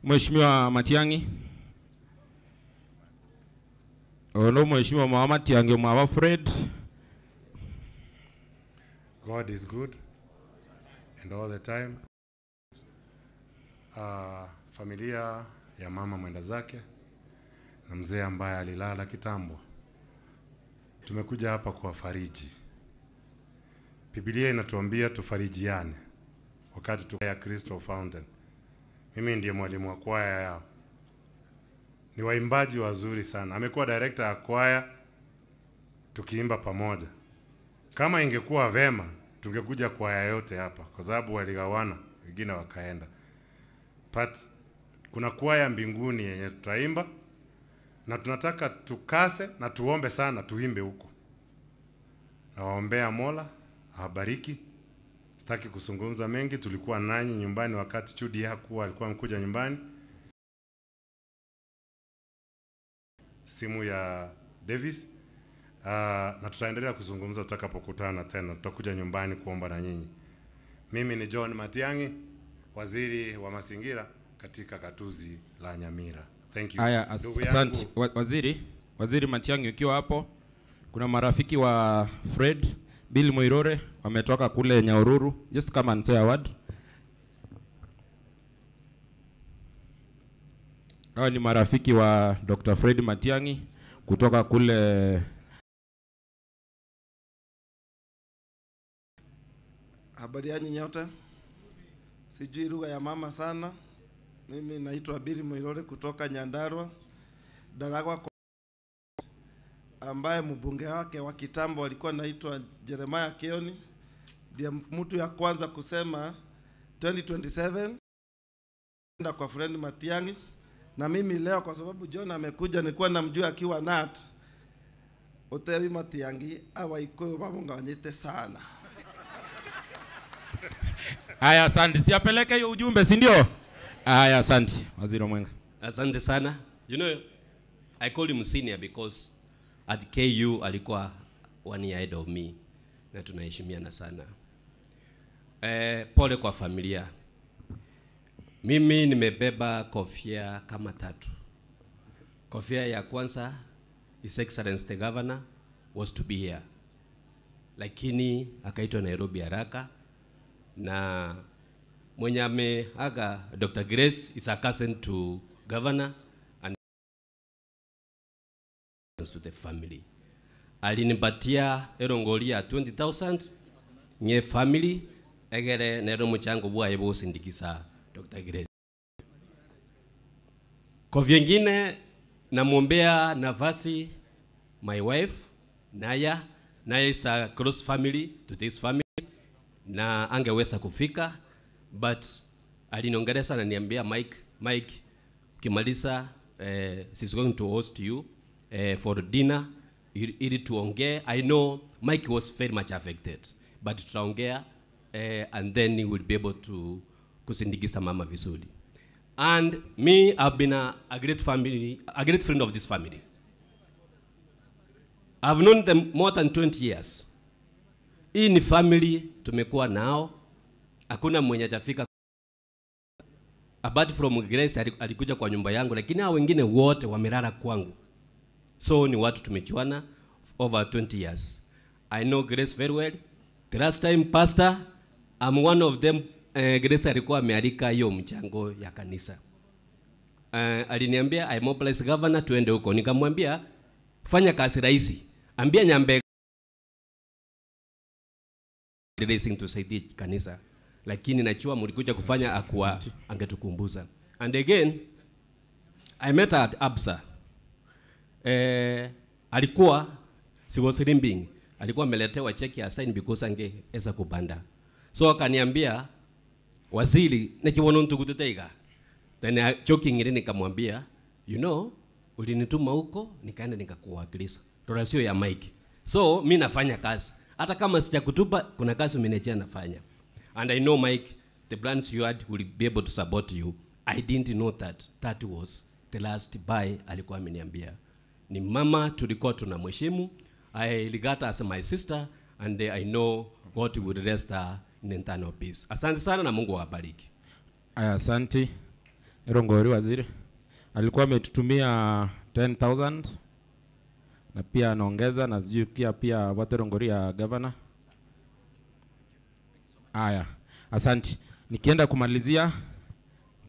Mheshimiwa Matiang'i. Ono Mheshimiwa Mwa Matiang'i Mwa Fred. God is good and all the time. Familia ya mama mwenda zake na mzee ambaye alilala kitambo, tumekuja hapa kuwafariji. Biblia inatuambia tufarijiane wakati tu ya Crystal Fountain. Mimi ndiye mwalimu wa kwaya yao, ni waimbaji wazuri sana. Amekuwa director ya kwaya, tukiimba pamoja. Kama ingekuwa vema tungekuja kwaya yote hapa, kwa sababu waligawana, wengine wakaenda. But kuna kwaya mbinguni yenye tutaimba Na tunataka tukase na tuombe sana, tuimbe huko. Nawaombea Mola awabariki. Sitaki kuzungumza mengi, tulikuwa nanyi nyumbani wakati Chudi hakuwa, alikuwa amekuja nyumbani. Simu ya Davis. Na tutaendelea kuzungumza tutakapokutana tena, tutakuja nyumbani kuomba na nyinyi. Mimi ni John Matiang'i, waziri wa mazingira katika gatuzi la Nyamira. Thank you. Haya, Ndugu asante yangu- waziri. Waziri Matiang'i ukiwa hapo, kuna marafiki wa Fred Bill Moirore wametoka kule Nyahururu. Just come and say a word. Hawa ni marafiki wa Dr. Fred Matiang'i kutoka kule. Habari yanyu nyote. Sijui lugha ya mama sana. Mimi naitwa Bili Moirore kutoka Nyandarua, Daragwa, ambaye mbunge wake wa kitambo alikuwa naitwa Jeremiah Kioni, ndiye mtu ya kwanza kusema 2027 enda kwa Fred Matiang'i. Na mimi leo kwa sababu John amekuja, nilikuwa namjua akiwa NAT Otewi Matiang'i awaikuyu bamunganyite sana. Haya, asante. Siapeleke hiyo ujumbe, si ndio? Haya, asante Waziri Omwenga. Asante sana. You know, I call him senior because at KU alikuwa one year ahead of me na tunaheshimiana sana. Pole kwa familia. Mimi nimebeba kofia kama tatu. Kofia ya kwanza, His Excellency the Governor was to be here, lakini akaitwa Nairobi haraka, na mwenye ameaga Dr. Grace is a cousin to governor and to the family. Alinipatia erongoli ya 20,000 nye family egere nero muchango bwaye bosindikisa Dr. Grace. Kwa vyengine namwombea nafasi my wife Naya. Naya is a close family to this family na angeweza kufika but aliniongelesha na niambia Mike, Mike ukimaliza she's going to host you for dinner ili tuongee. I know Mike was very much affected but tutaongea and then he will be able to kusindikiza mama vizuri. And me, I've been a great family, a great friend of this family. I've known them more than 20 years. Hii ni family tumekuwa nao. Hakuna mwenye hajafika. Apart from Grace alikuja kwa nyumba yangu, lakini hao wengine wote wamelala kwangu. So ni watu tumejuana over 20 years. I know Grace very well. The last time pastor, I'm one of them. Grace alikuwa amealika hiyo mchango ya kanisa. Aliniambia I mobilize governor tuende huko. Nikamwambia fanya kazi rahisi. Ambia Nyambe racing tusaidie kanisa. Lakini najua mlikuja kufanya akua angetukumbuza. And again I met her at Absa. Alikuwa she was limping. Alikuwa ameletewa cheki ya sign because angeweza kupanda. So akaniambia waziri nikiona ntukututeiga. Then I jokingly nikamwambia, you know, ulinituma huko nikaenda nikakuwakilisha. Dola sio ya Mike. So mi nafanya kazi. Hata kama sijakutupa kuna kazi umeniachia nafanya. And I know Mike, the plans you had will be able to support you. I didn't know that that was the last buy alikuwa ameniambia. Ni mama tulikuwa tunamheshimu. I regard her as my sister and I know God will rest her in eternal peace. Asante sana na Mungu awabariki. Aya, asante. Erongori waziri. Alikuwa ametutumia 10,000 na pia anaongeza na sijui pia wate Rongori ya governor. Aya, asante. Nikienda kumalizia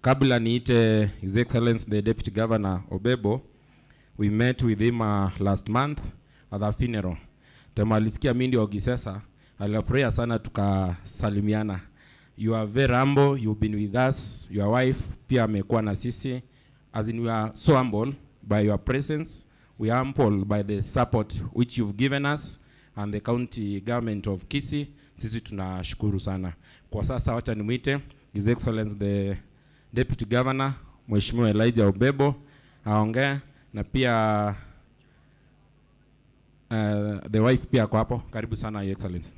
kabla niite His Excellency the Deputy Governor Obebo, we met with him last month at the funeral. Tema alisikia mimi ndio Gisesa, alifurahia sana tukasalimiana. You are very humble, you've been with us, your wife pia amekuwa na sisi. As in we are so humble by your presence, we are humble by the support which you've given us and the county government of Kisii. Sisi tunashukuru sana. Kwa sasa wacha nimuite His Excellency the Deputy Governor Mheshimiwa Elijah Obebo aongee. na pia the wife pia ako hapo. Karibu sana Your Excellency.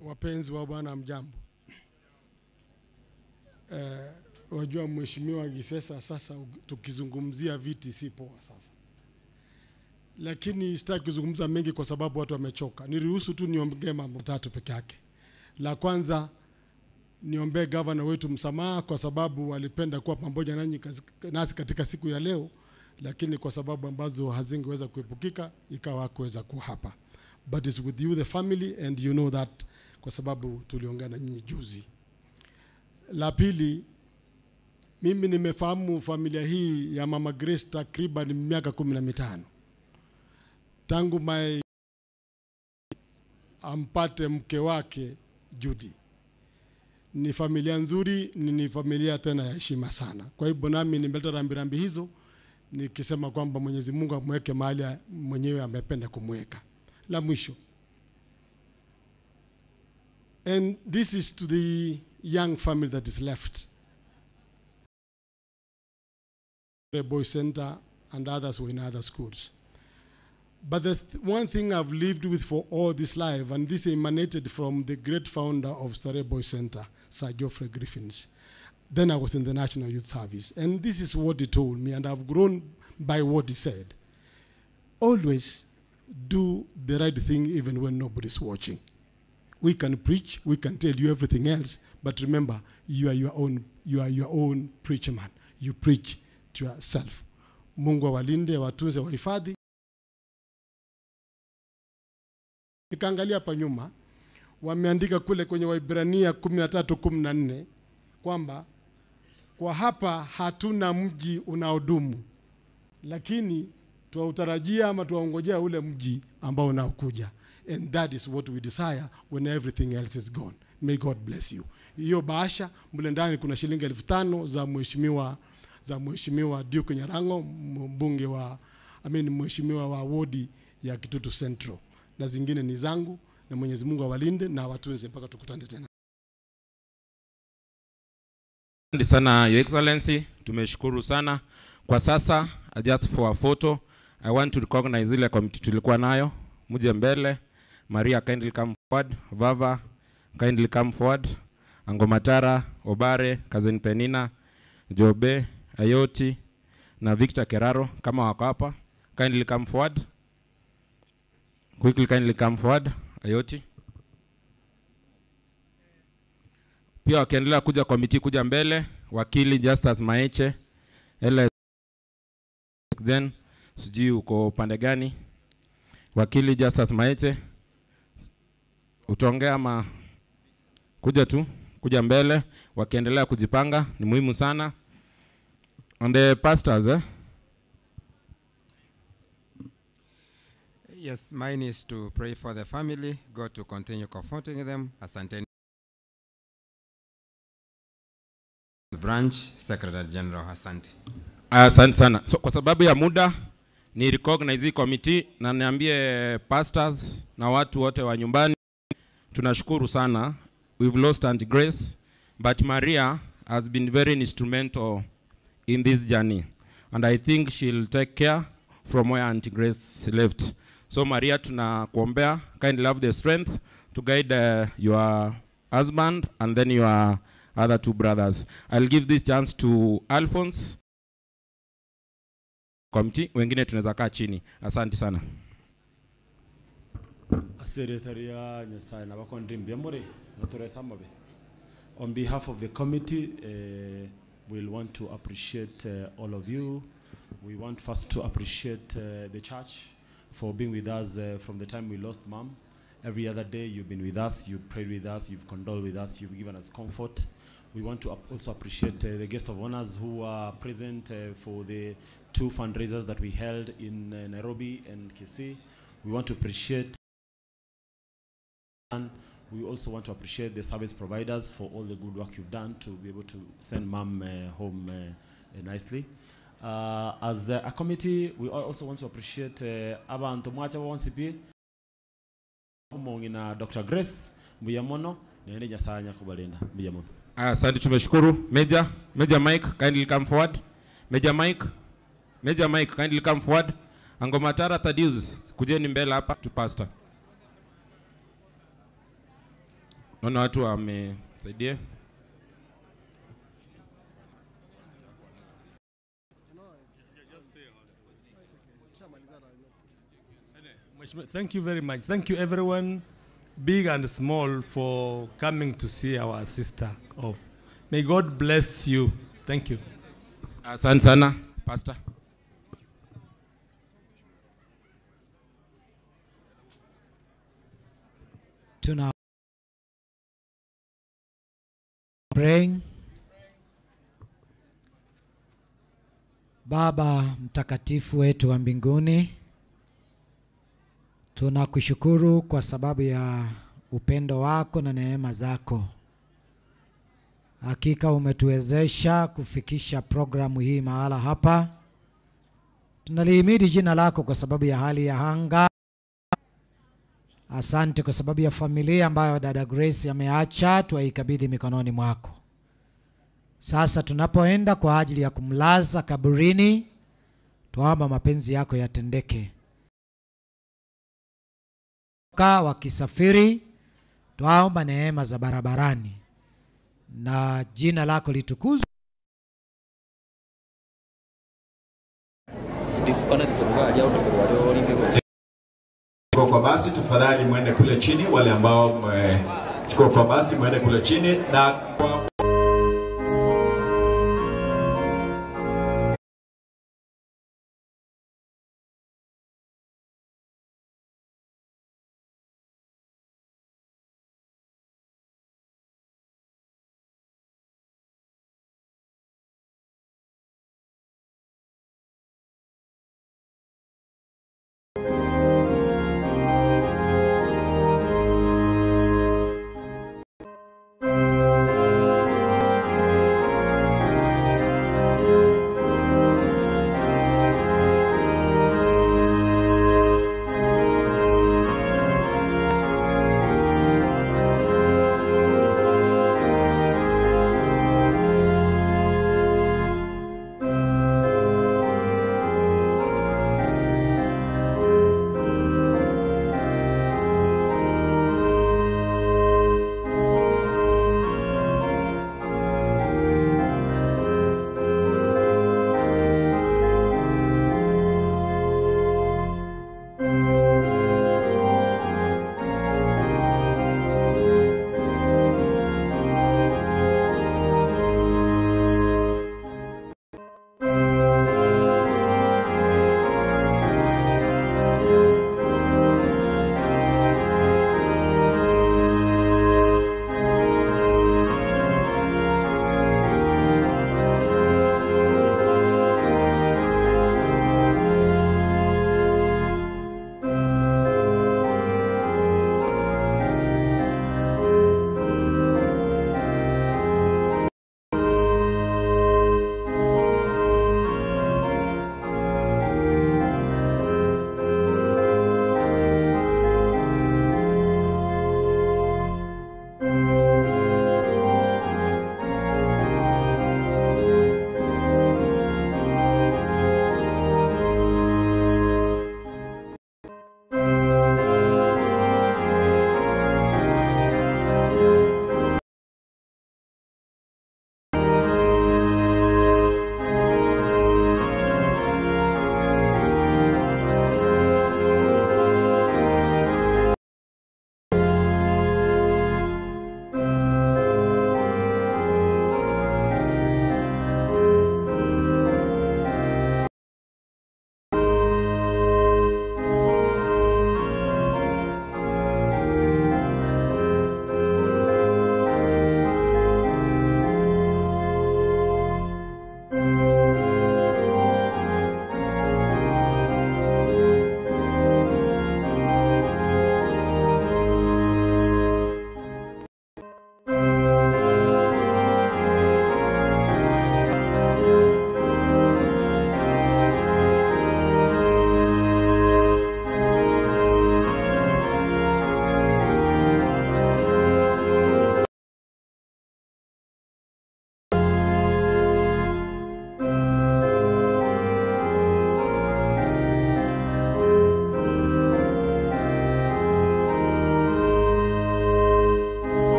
Wapenzi wa Bwana, mjambo. Wajua Mheshimiwa Gisesa, sasa tukizungumzia viti si poa sasa, lakini sitaki kuzungumza mengi kwa sababu watu wamechoka. Niruhusu tu niongee mambo tatu peke yake. La kwanza, niombee gavana wetu msamaha kwa sababu walipenda kuwa pamoja nanyi nasi katika siku ya leo, lakini kwa sababu ambazo hazingeweza kuepukika ikawa hakuweza kuwa hapa. But it's with you the family and you know that, kwa sababu tuliongea na nyinyi juzi. La pili, mimi nimefahamu familia hii ya Mama Grace takriban miaka 15 tangu my ampate mke wake Judy. Ni familia nzuri, ni familia tena ya heshima sana. Kwa hivyo nami nimeleta rambirambi hizo nikisema kwamba Mwenyezi Mungu amweke mahali mwenyewe amependa kumweka. La mwisho, and this is to the young family that is left, the Boy Center and others were in other schools. But the one thing I've lived with for all this life, and this emanated from the great founder of Starehe Boy Center, Sir Geoffrey Griffins. Then I was in the National Youth Service. And this is what he told me, and I've grown by what he said. Always do the right thing even when nobody's watching. We can preach, we can tell you everything else, but remember, you are your own, you are your own preacher man. You preach to yourself. Mungu awalinde, awatunze, wahifadhi. Nikaangalia hapa nyuma, wameandika kule kwenye Waibrania 13:14 kwamba kwa hapa hatuna mji unaodumu, lakini twautarajia ama twaongojea ule mji ambao unaokuja. And that is what we desire when everything else is gone. May God bless you. Hiyo bahasha mle ndani kuna shilingi 5,000 za mheshimiwa Duke Nyarango, mbunge wa, I mean, mheshimiwa wa wodi ya Kitutu Central, na zingine ni zangu, na Mwenyezi Mungu awalinde na awatunze mpaka tukutane tena. Asante sana Your Excellency, tumeshukuru sana. Kwa sasa, just for a photo, I want to recognize ile committee tulikuwa nayo. Muje mbele. Maria, kindly come forward. Vava, kindly come forward. Angomatara, Obare, Cousin Penina, Jobe, Ayoti na Victor Keraro kama wako hapa, kindly come forward. Quickly, kindly come forward. Ayoti. Pia wakiendelea kuja committee kuja mbele, wakili Justus Maeche, LS then sijui uko upande gani. Wakili Justus Maeche, utaongea ama kuja tu, kuja mbele, wakiendelea kujipanga ni muhimu sana. And the pastors, Yes, mine is to pray for the family, God to continue comforting them. Asante. Branch Secretary General, asante. Asante sana. So, kwa sababu ya muda ni recognize hii committee na niambie pastors na watu wote wa nyumbani, tunashukuru sana. We've lost Aunt Grace, but Maria has been very instrumental in this journey, and I think she'll take care from where Aunt Grace left. So Maria, tunakuombea, kindly have the strength to guide your husband and then your other two brothers. I'll give this chance to Alphonse committee, wengine tunaweza kaa chini. Asante sana. Secretary ya Nyasaye na bakondi mbiamore na mabe. On behalf of the committee, we'll want to appreciate all of you. We want first to appreciate the church for being with us from the time we lost mom. Every other day you've been with us, you've prayed with us, you've condoled with us, you've given us comfort. We want to also appreciate the guest of honors who are present for the two fundraisers that we held in Nairobi and Kisii. We want to appreciate, and we also want to appreciate the service providers for all the good work you've done to be able to send mom home nicely. As a committee, we also want to appreciate abantu mwacha bonsi pi omong'ina Dr. Grace mbuya mono nende Nyasaye nyakubalinda mbuya mono. Asante, tumeshukuru. Major, Major Mike, kindly come forward. Major Mike, Major Mike, kindly come forward. Angomatara Thaddeus, kujeni mbele hapa tu pastor. Naona watu wamesaidia. Mheshimiwa, thank you very much. Thank you everyone, big and small, for coming to see our sister off. May God bless you. Thank you. Asante sana pastor. Tuna praying. Baba mtakatifu wetu wa mbinguni, tunakushukuru kwa sababu ya upendo wako na neema zako. Hakika umetuwezesha kufikisha programu hii mahala hapa. Tunalihimidi jina lako kwa sababu ya hali ya anga. Asante kwa sababu ya familia ambayo dada Grace ameacha, twaikabidhi mikononi mwako. Sasa tunapoenda kwa ajili ya kumlaza kaburini, twaomba mapenzi yako yatendeke. Wakisafiri, twaomba neema za barabarani na jina lako litukuzwe. Kwa basi tafadhali mwende kule chini, wale ambao mmechukua kwa basi mwende kule chini na kwa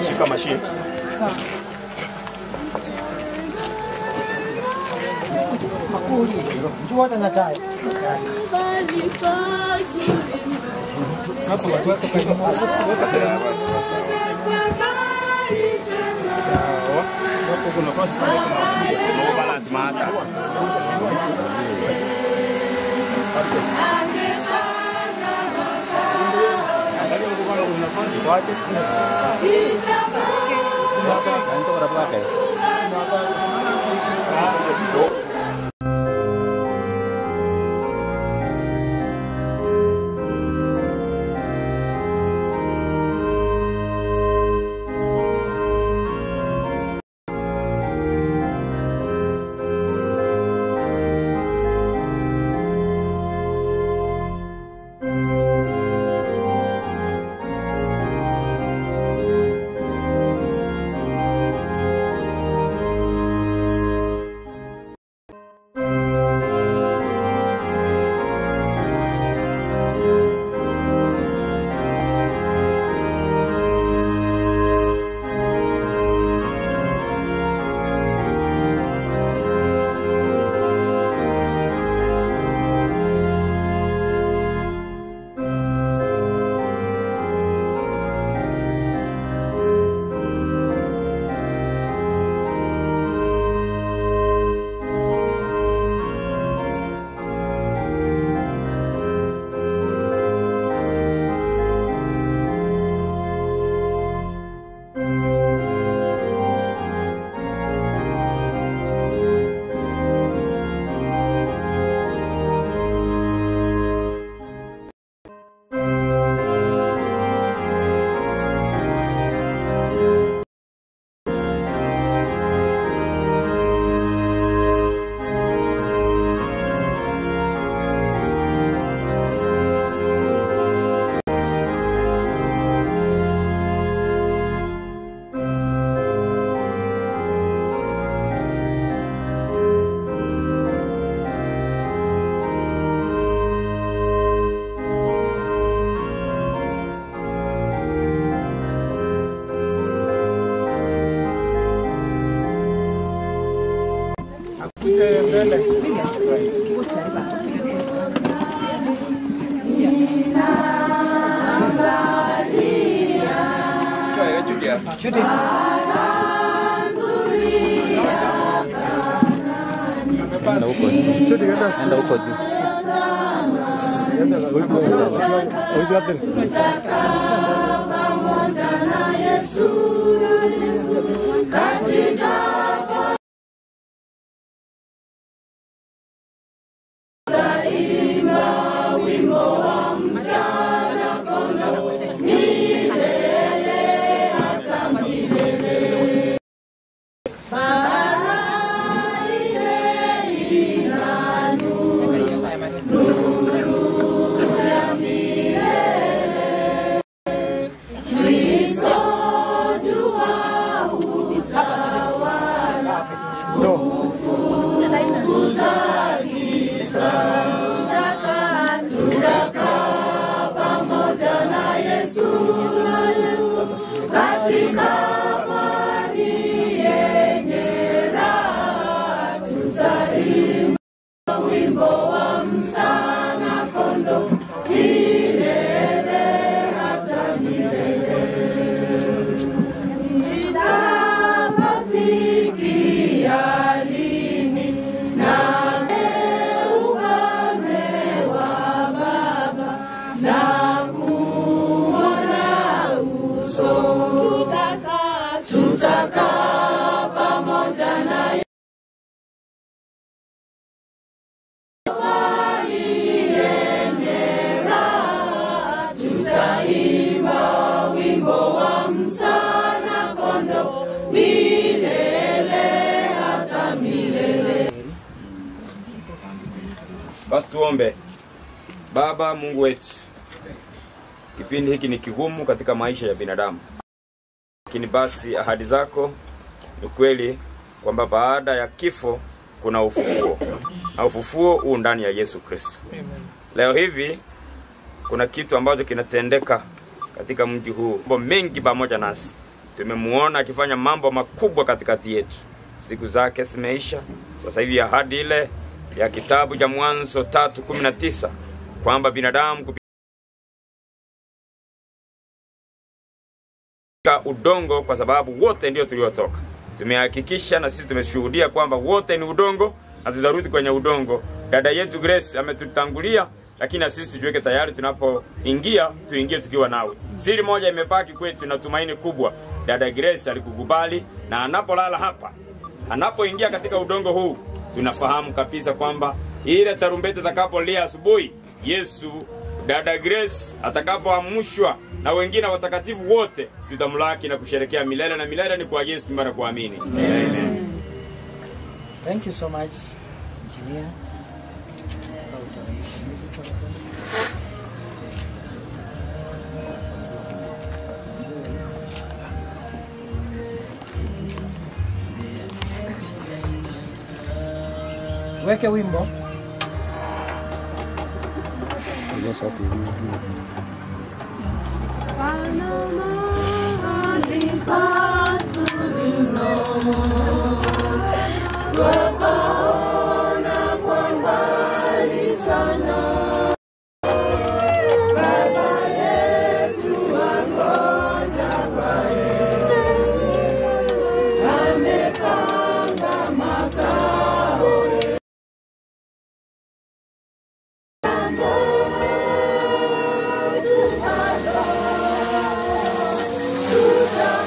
Shika mashine. No balance mata. Enda huko Enda huko juu. Kristo Katika pwani yenye raha tutaimba wimbo wa msana kondoo milele hata milele. Nitakafikia lini na ufalme wa Baba na kuona uso, tutakaa pamoja naye pwani yenye raha, tutaimba wimbo wa msana kondoo milele hata milele. Basi tuombe. Baba Mungu wetu, kipindi hiki ni kigumu katika maisha ya binadamu, lakini basi ahadi zako ni kweli kwamba baada ya kifo kuna ufufuo, na ufufuo huu ndani ya Yesu Kristo. Leo hivi kuna kitu ambacho kinatendeka katika mji huu, mambo mengi pamoja nasi. Tumemuona akifanya mambo makubwa katikati yetu, siku zake zimeisha. Sasa hivi ahadi ile ya kitabu cha Mwanzo 3:19 kwamba binadamu kupitia udongo, kwa sababu wote ndio tuliotoka. Tumehakikisha na sisi tumeshuhudia kwamba wote ni udongo na tutarudi kwenye udongo. Dada yetu Grace ametutangulia, lakini na sisi tujiweke tayari, tunapoingia tuingie tukiwa nawe. Siri moja imebaki kwetu na tumaini kubwa, dada Grace alikukubali na anapolala hapa, anapoingia katika udongo huu, tunafahamu kabisa kwamba ile tarumbeta itakapolia asubuhi, Yesu dada Grace atakapoamshwa na wengine watakatifu wote, tutamlaki na kusherekea milele na milele. Ni kwa Yesu tumara kuamini, amen. Thank you so much, engineer. Weke wimbo. Mahali pazuri mno, twapaona kwa mbali sana. Baba yetu angoja pale, amepanga makao yetu.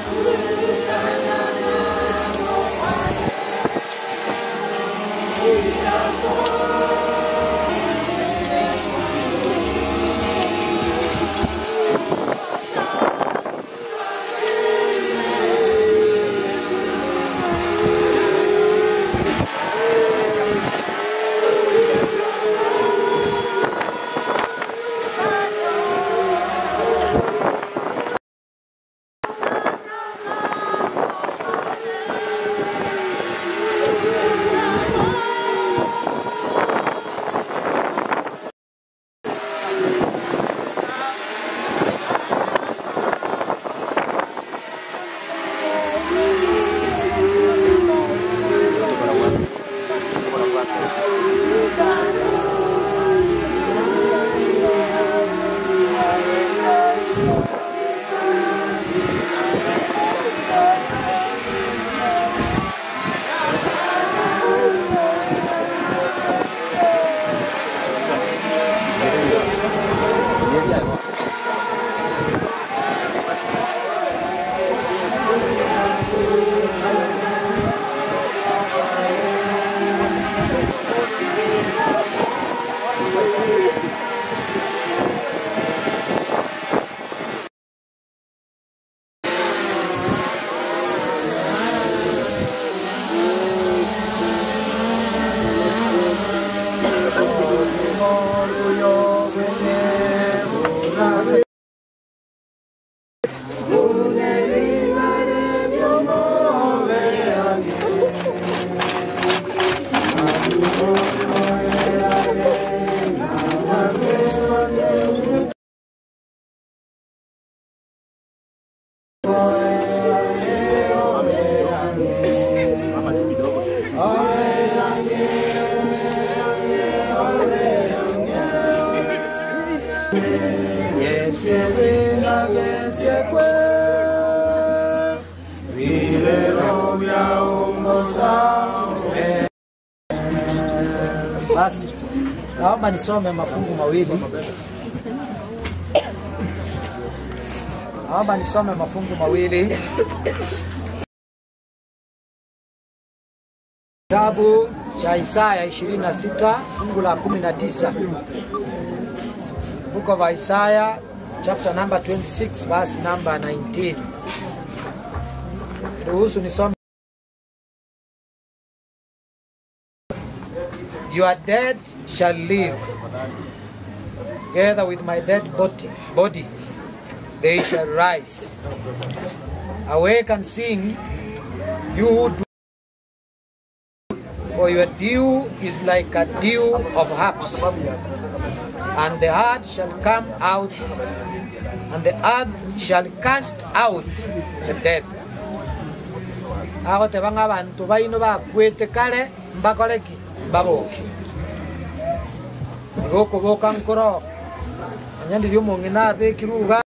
Tutakutana nao. Basi naomba nisome mafungu mawili, naomba nisome mafungu mawili kitabu cha Isaya 26 fungu la 19. Book of Isaiah chapter number 26 verse number 19. Ruhusu nisome. Your dead shall live together with my dead body, body they shall rise. Awake and sing, you who do, for your dew is like a dew of harps, and the heart shall come out, and the earth shall cast out the dead. Agote bang'a bantu baino bakwete kare mbakoreki baboke igo okuboka nkoro onye omong'ina abekiruga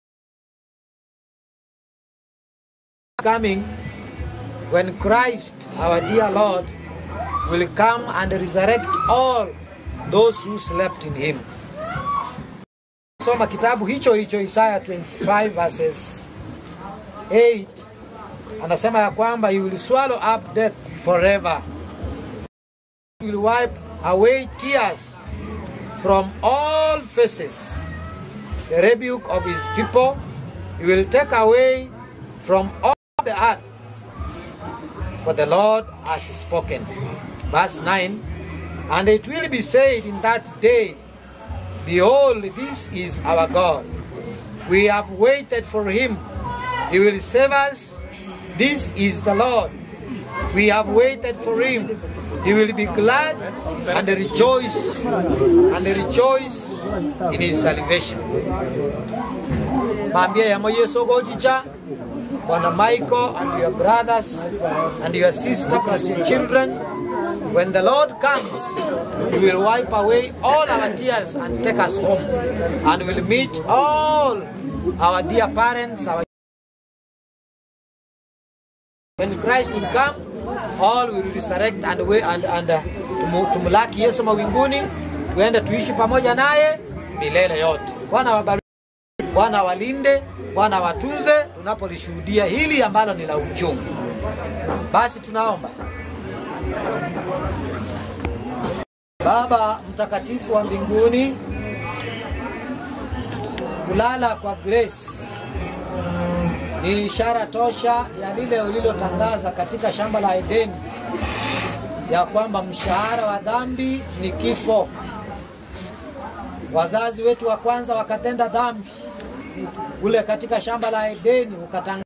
coming when Christ our dear Lord will come and resurrect all those who slept in him. Soma kitabu hicho hicho Isaya 25 verses 8 anasema ya kwamba he will swallow up death forever. He will wipe away tears from all faces. The rebuke of his people he will take away from all the earth, for the Lord has spoken. Verse 9 And it will be said in that day, Behold, this is our God. We have waited for him. He will save us. This is the Lord. We have waited for him. He will be glad and rejoice and rejoice in his salvation. Mambia yamo Yesu gochicha Bwana Michael and your brothers and your sister plus your children. When the Lord comes, he will wipe away all our tears and take us home and will meet all our dear parents, our When Christ will come, all will resurrect and, we, and, and uh, tumu, tumlaki Yesu mawinguni, tuende tuishi pamoja naye milele yote. Bwana wabariki, Bwana walinde, Bwana watunze tunapolishuhudia hili ambalo ni la uchungu. Basi tunaomba. Baba mtakatifu wa mbinguni, kulala kwa Grace ni ishara tosha ya lile ulilotangaza katika shamba la Edeni ya kwamba mshahara wa dhambi ni kifo. Wazazi wetu wa kwanza wakatenda dhambi ule katika shamba la Edeni ukatangaza.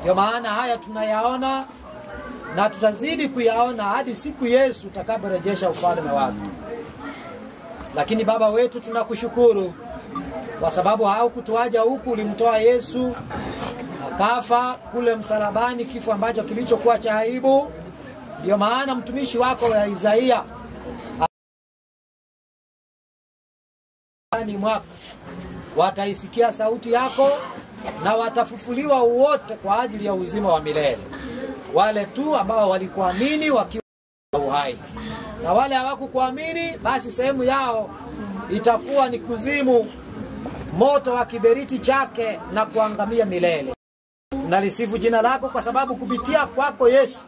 Ndio maana haya tunayaona na tutazidi kuyaona hadi siku Yesu utakaporejesha ufalme wako. Lakini Baba wetu tunakushukuru kwa sababu haukutuaja huku, ulimtoa Yesu akafa kule msalabani, kifo ambacho kilichokuwa cha aibu. Ndio maana mtumishi wako wa Isaia ni mwako wataisikia sauti yako na watafufuliwa wote kwa ajili ya uzima wa milele, wale tu ambao walikuamini wakiwa uhai, na wale hawakukuamini basi sehemu yao itakuwa ni kuzimu, moto wa kiberiti chake na kuangamia milele. Tunalisifu jina lako kwa sababu kupitia kwako Yesu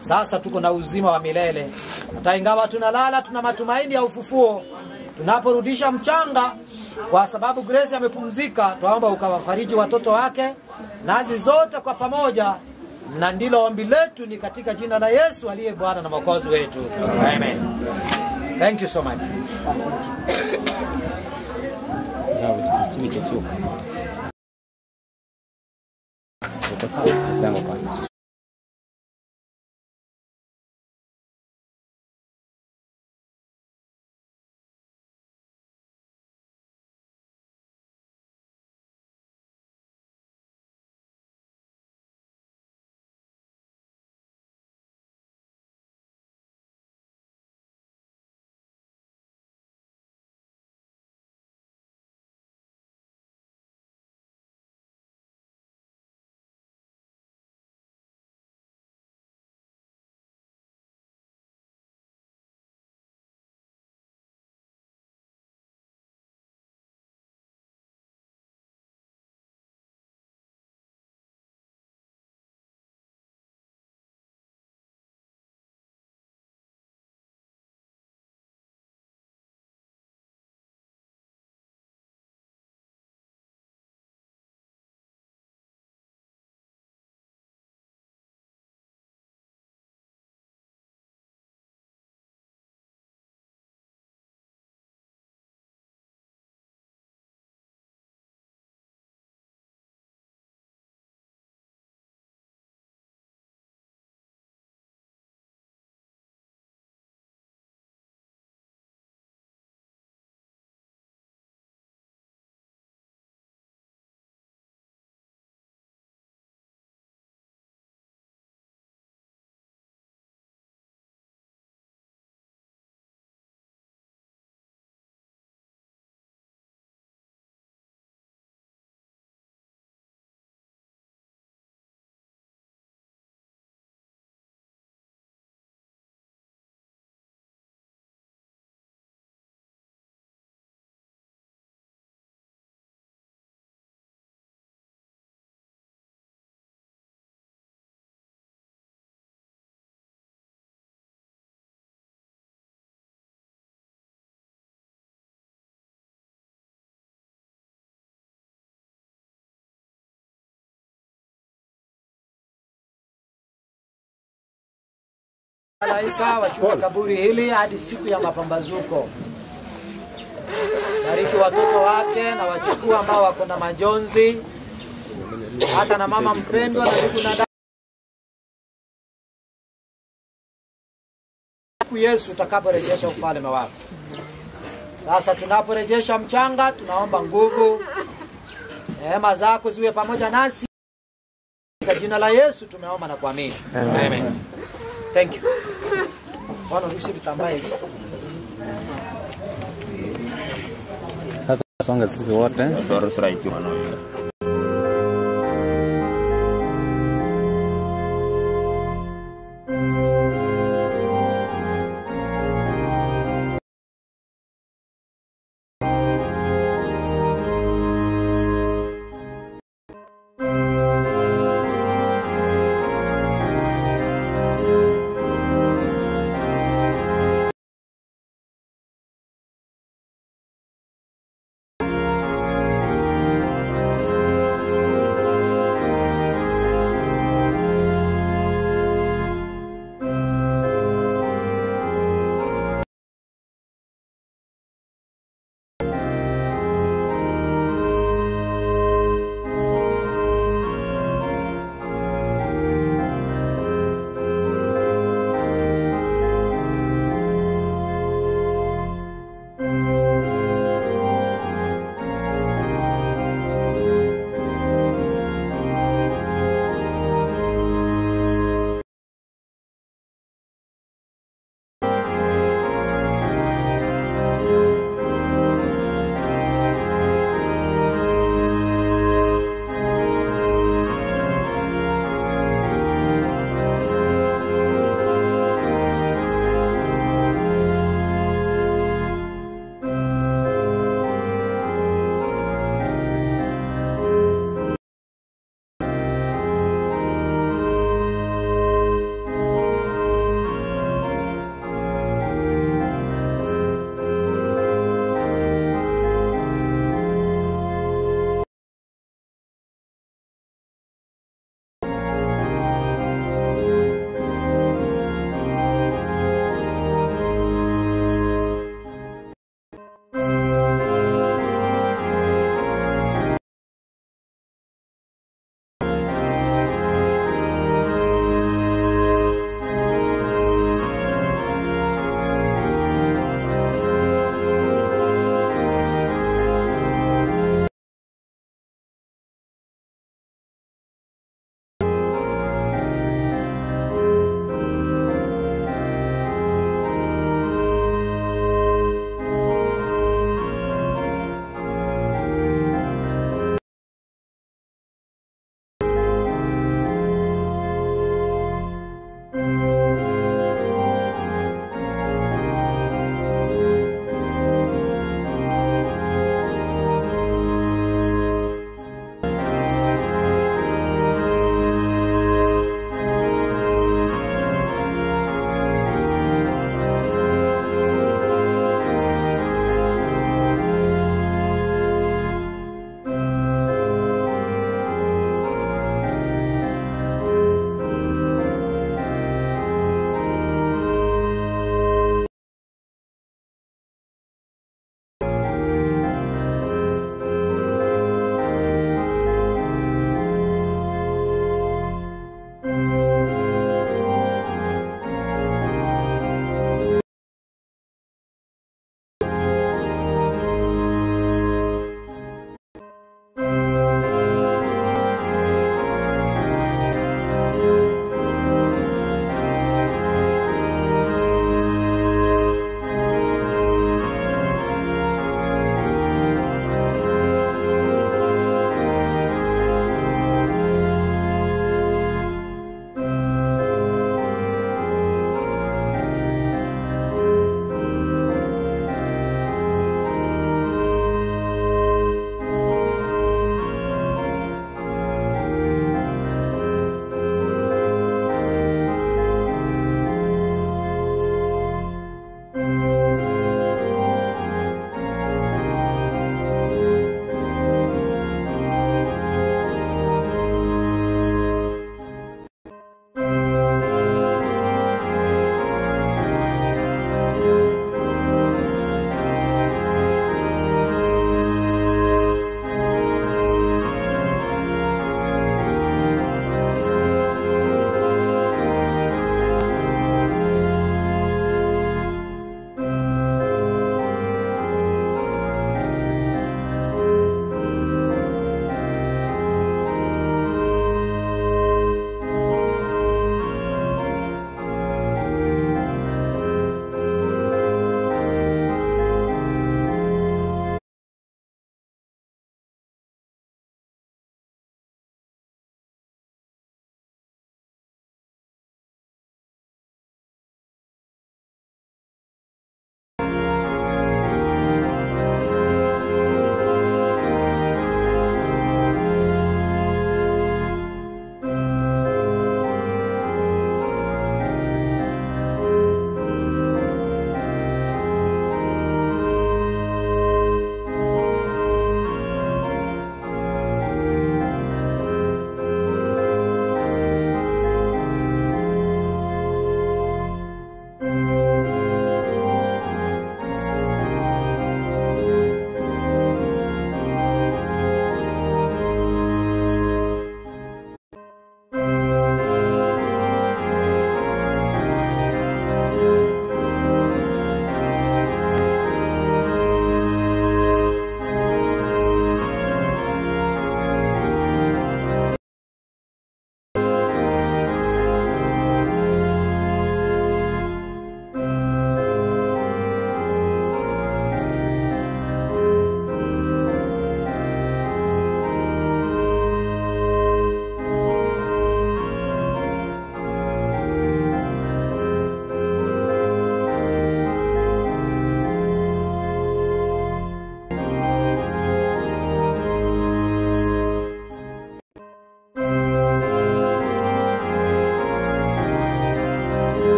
sasa tuko na uzima wa milele. Hata ingawa tunalala, tuna matumaini ya ufufuo. Tunaporudisha mchanga, kwa sababu Grace amepumzika, twaomba ukawafariji watoto wake nazi zote kwa pamoja, na ndilo ombi letu, ni katika jina la Yesu aliye Bwana na Mwokozi wetu, amen. Thank you so much. Malaika wachunge kaburi hili hadi siku ya mapambazuko. Bariki watoto wake na wachukuu ambao wako na majonzi, hata na mama mpendwa na ndugu na dada. Siku Yesu utakaporejesha ufalme wako. Sasa tunaporejesha mchanga, tunaomba nguvu, neema zako ziwe pamoja nasi. Katika jina la Yesu tumeomba na kuamini. Amen. Amen. Thank you. Bwana ruhusu vitambaa hivi. Sasa songa sisi wote.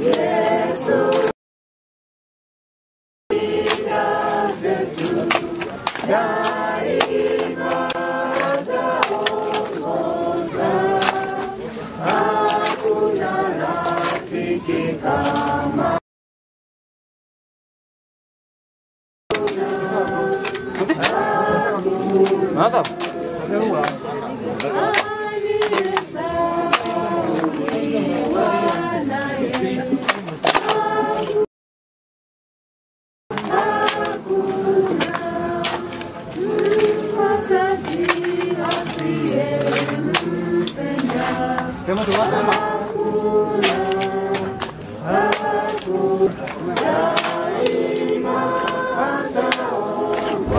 Yesu zetu daima ataongoza, hakuna rafiki kama aliyesauliwa naye. Mkosaji asiyempenda. Hakuna, daima ataongoza.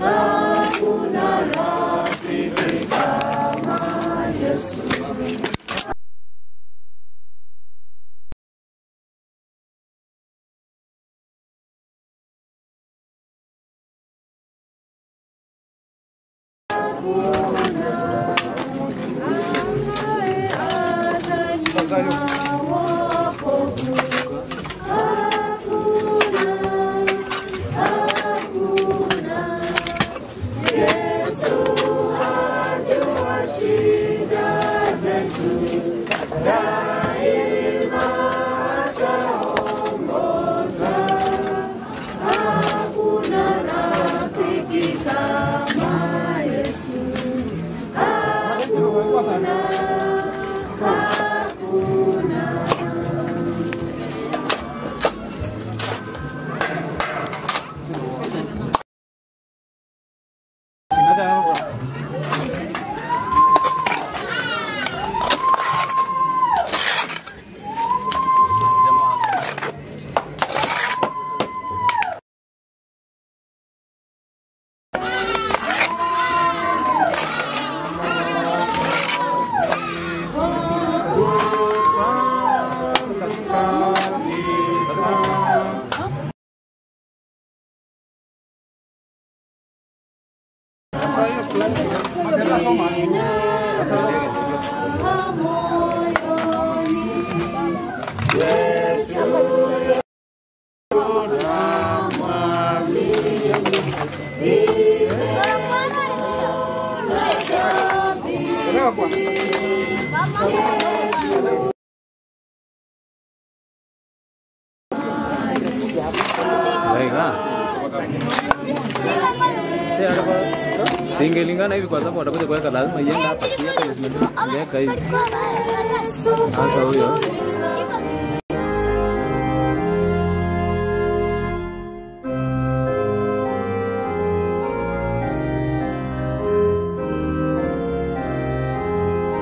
Hakuna rafiki kama Yesu. Hakuna rafiki kama Yesu. Hakuna, hakuna. Singelingana hivi kwa sababu watakuja kuweka lazima iende hapa, si hata ingeweka hivi. Sasa huyo Yesu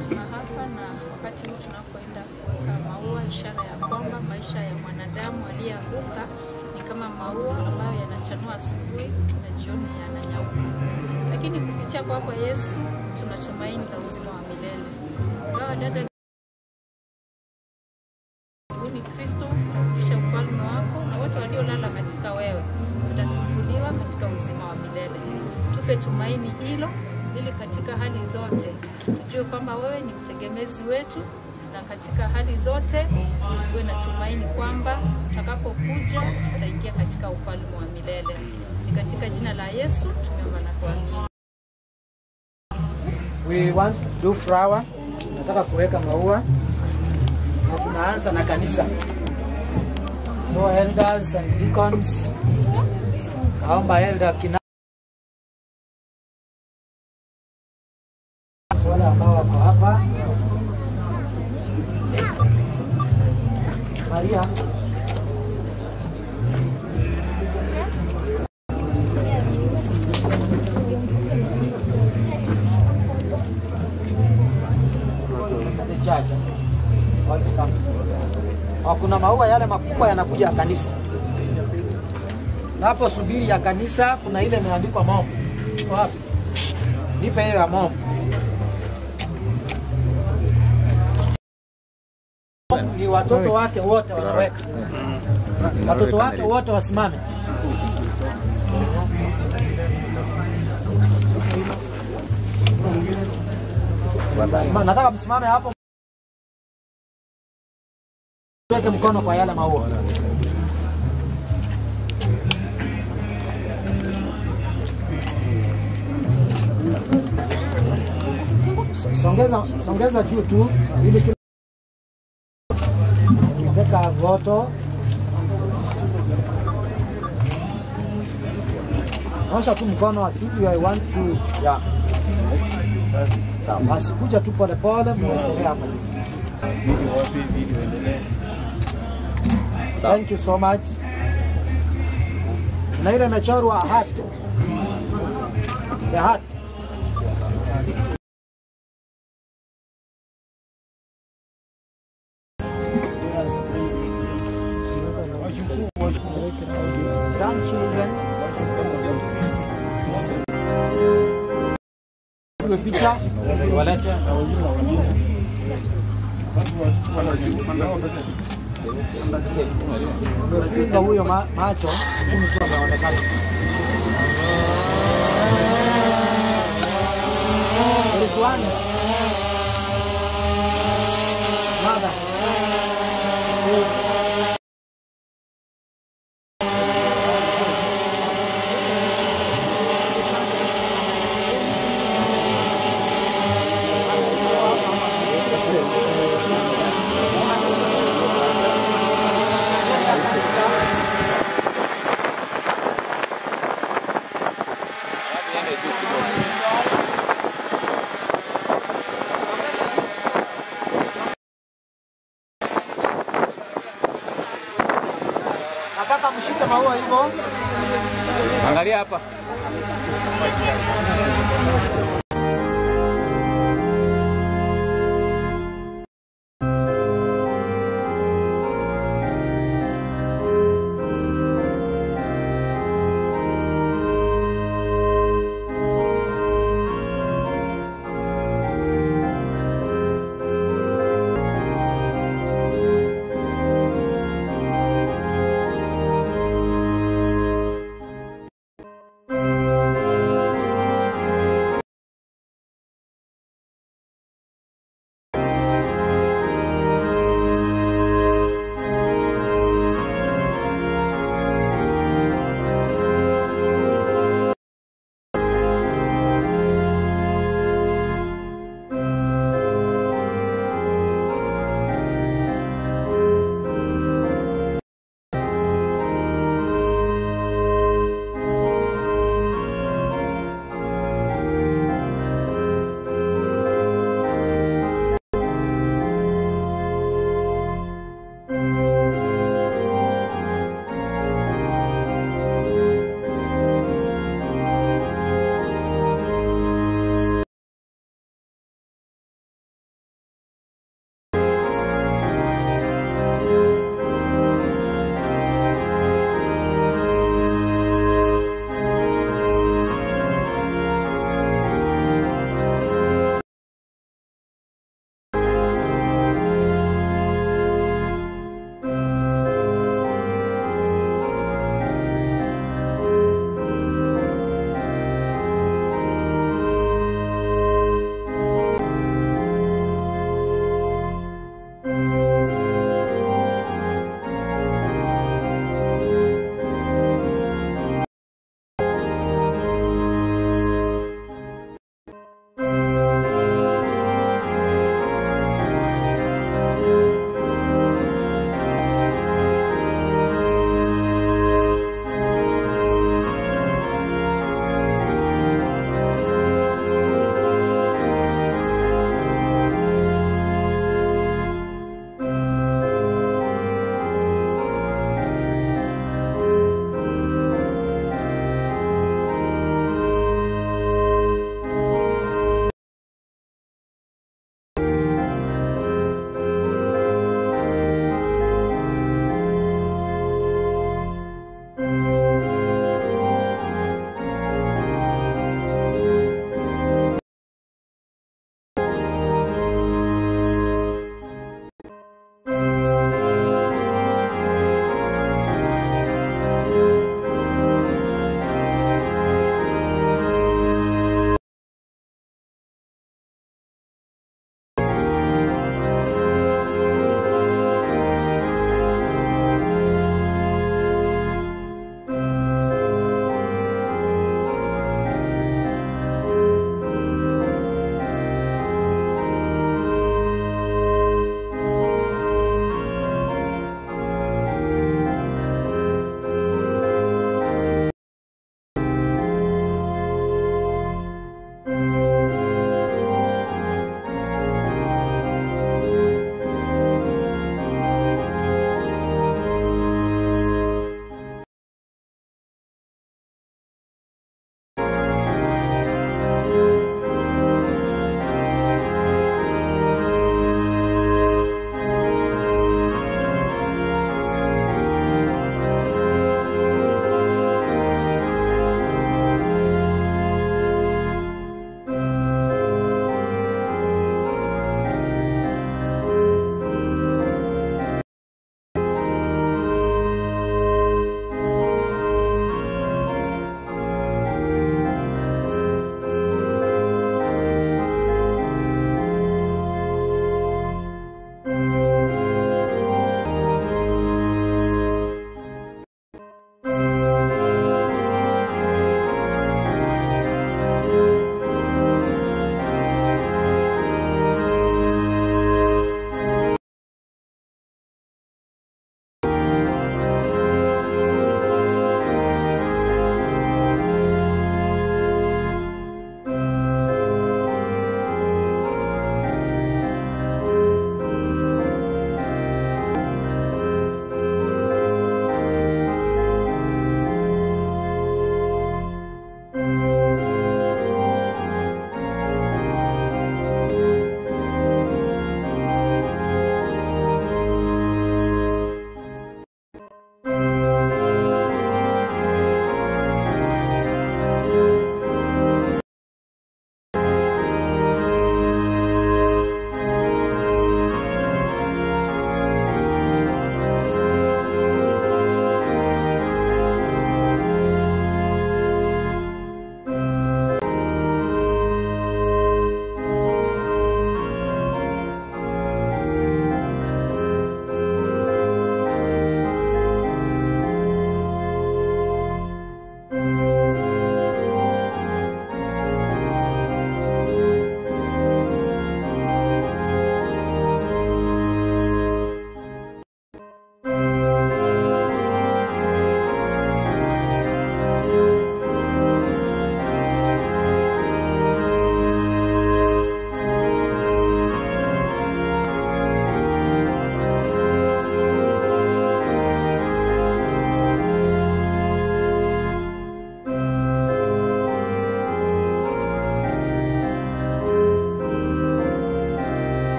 yatima hapa, na wakati huu tunapoenda kuweka maua, ishara ya kwamba maisha ya mwanadamu aliyeanguka ni kama maua ambayo yanachanua asubuhi na jioni yananyauka, lakini kupitia kwako Yesu tuna tumaini la uzima wa milele. Ingawa dada mbinguni Kristo, urudishe ufalme wako na wote waliolala katika wewe watafufuliwa katika uzima wa milele. Tupe tumaini hilo ili katika hali zote tujue kwamba wewe ni mtegemezi wetu, na katika hali zote tuwe na tumaini kwamba utakapokuja tutaingia katika ufalme wa milele. Ni katika jina la Yesu tumeomba na kuamini. We want to do flower. Nataka kuweka maua na tunaanza na kanisa. So elders and deacons, naomba elder kina wale ambao wako hapa Maria. The church. What's coming? Oh, kuna maua yale makubwa yanakuja ya kanisa. Napo subiri ya kanisa kuna ile imeandikwa mom. Iko wapi? Nipe hiyo ya mom. Ni watoto wake wote wanaweka. Watoto wake wote wasimame. Nataka msimame hapo. Weke mkono kwa yale maua. Songeza, songeza juu tu ili kila Take voto. Osha tu mkono asiji I want to yeah. Sawa, basi kuja tu pole pole muendelee hapa juu. Thank you so much. Na ile imechorwa heart. The heart. Grandchildren. Pigwe picha walete. Umefunga huyo macho, lakini tu ameonekana. There is one mother. Nataka mshike maua hivyo. Angalia hapa.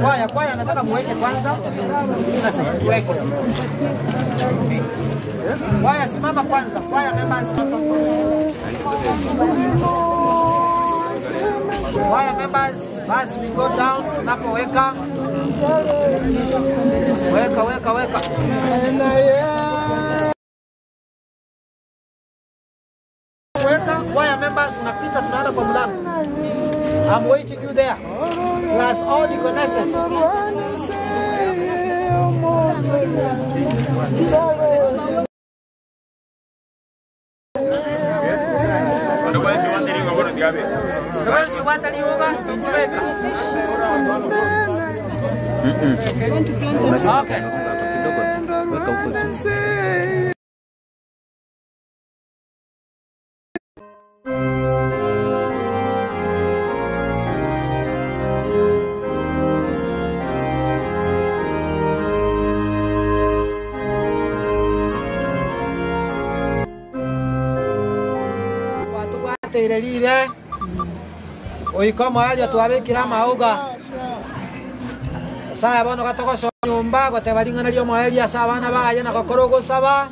Kwaya, kwaya nataka muweke kwanza na sisi tuweke. Kwaya simama kwanza, kwaya members. Kwaya members, basi we go down tunapoweka. Weka, weka, weka. Weka, kwaya members unapita tunaenda kwa mlango. I'm waiting you there. Plus all the connoisseurs. Okay. Watubwateire rire oika mwaria twabikira mauga saya bono gatogosoa nyumba goteba ring'ana ria omwaeri ase abana baye na gokora ogosaba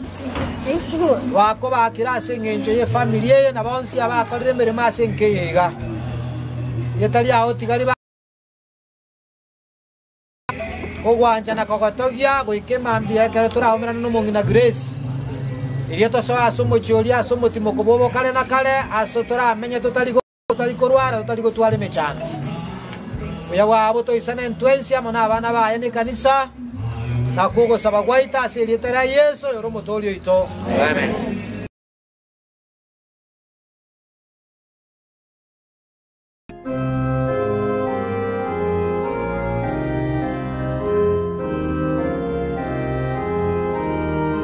bakobakira ase eng'encho ya efamiri eye na bonsi abakorire emeremo ase enka eye iga getari ago tigari ba kogwanchana kogotogia goika emambia ekero toraomerana na omong'ina Grace iria tosoa ase omochie oria ase omotimo kobobo kare na kare ase toramenye totari totari korwara totari gotwara emechando buya bwabo toisane entwensi amo na abana baye na ekanisa na kogosaba gwaito ase erieta ria Yeso yore omotori oito. Amen.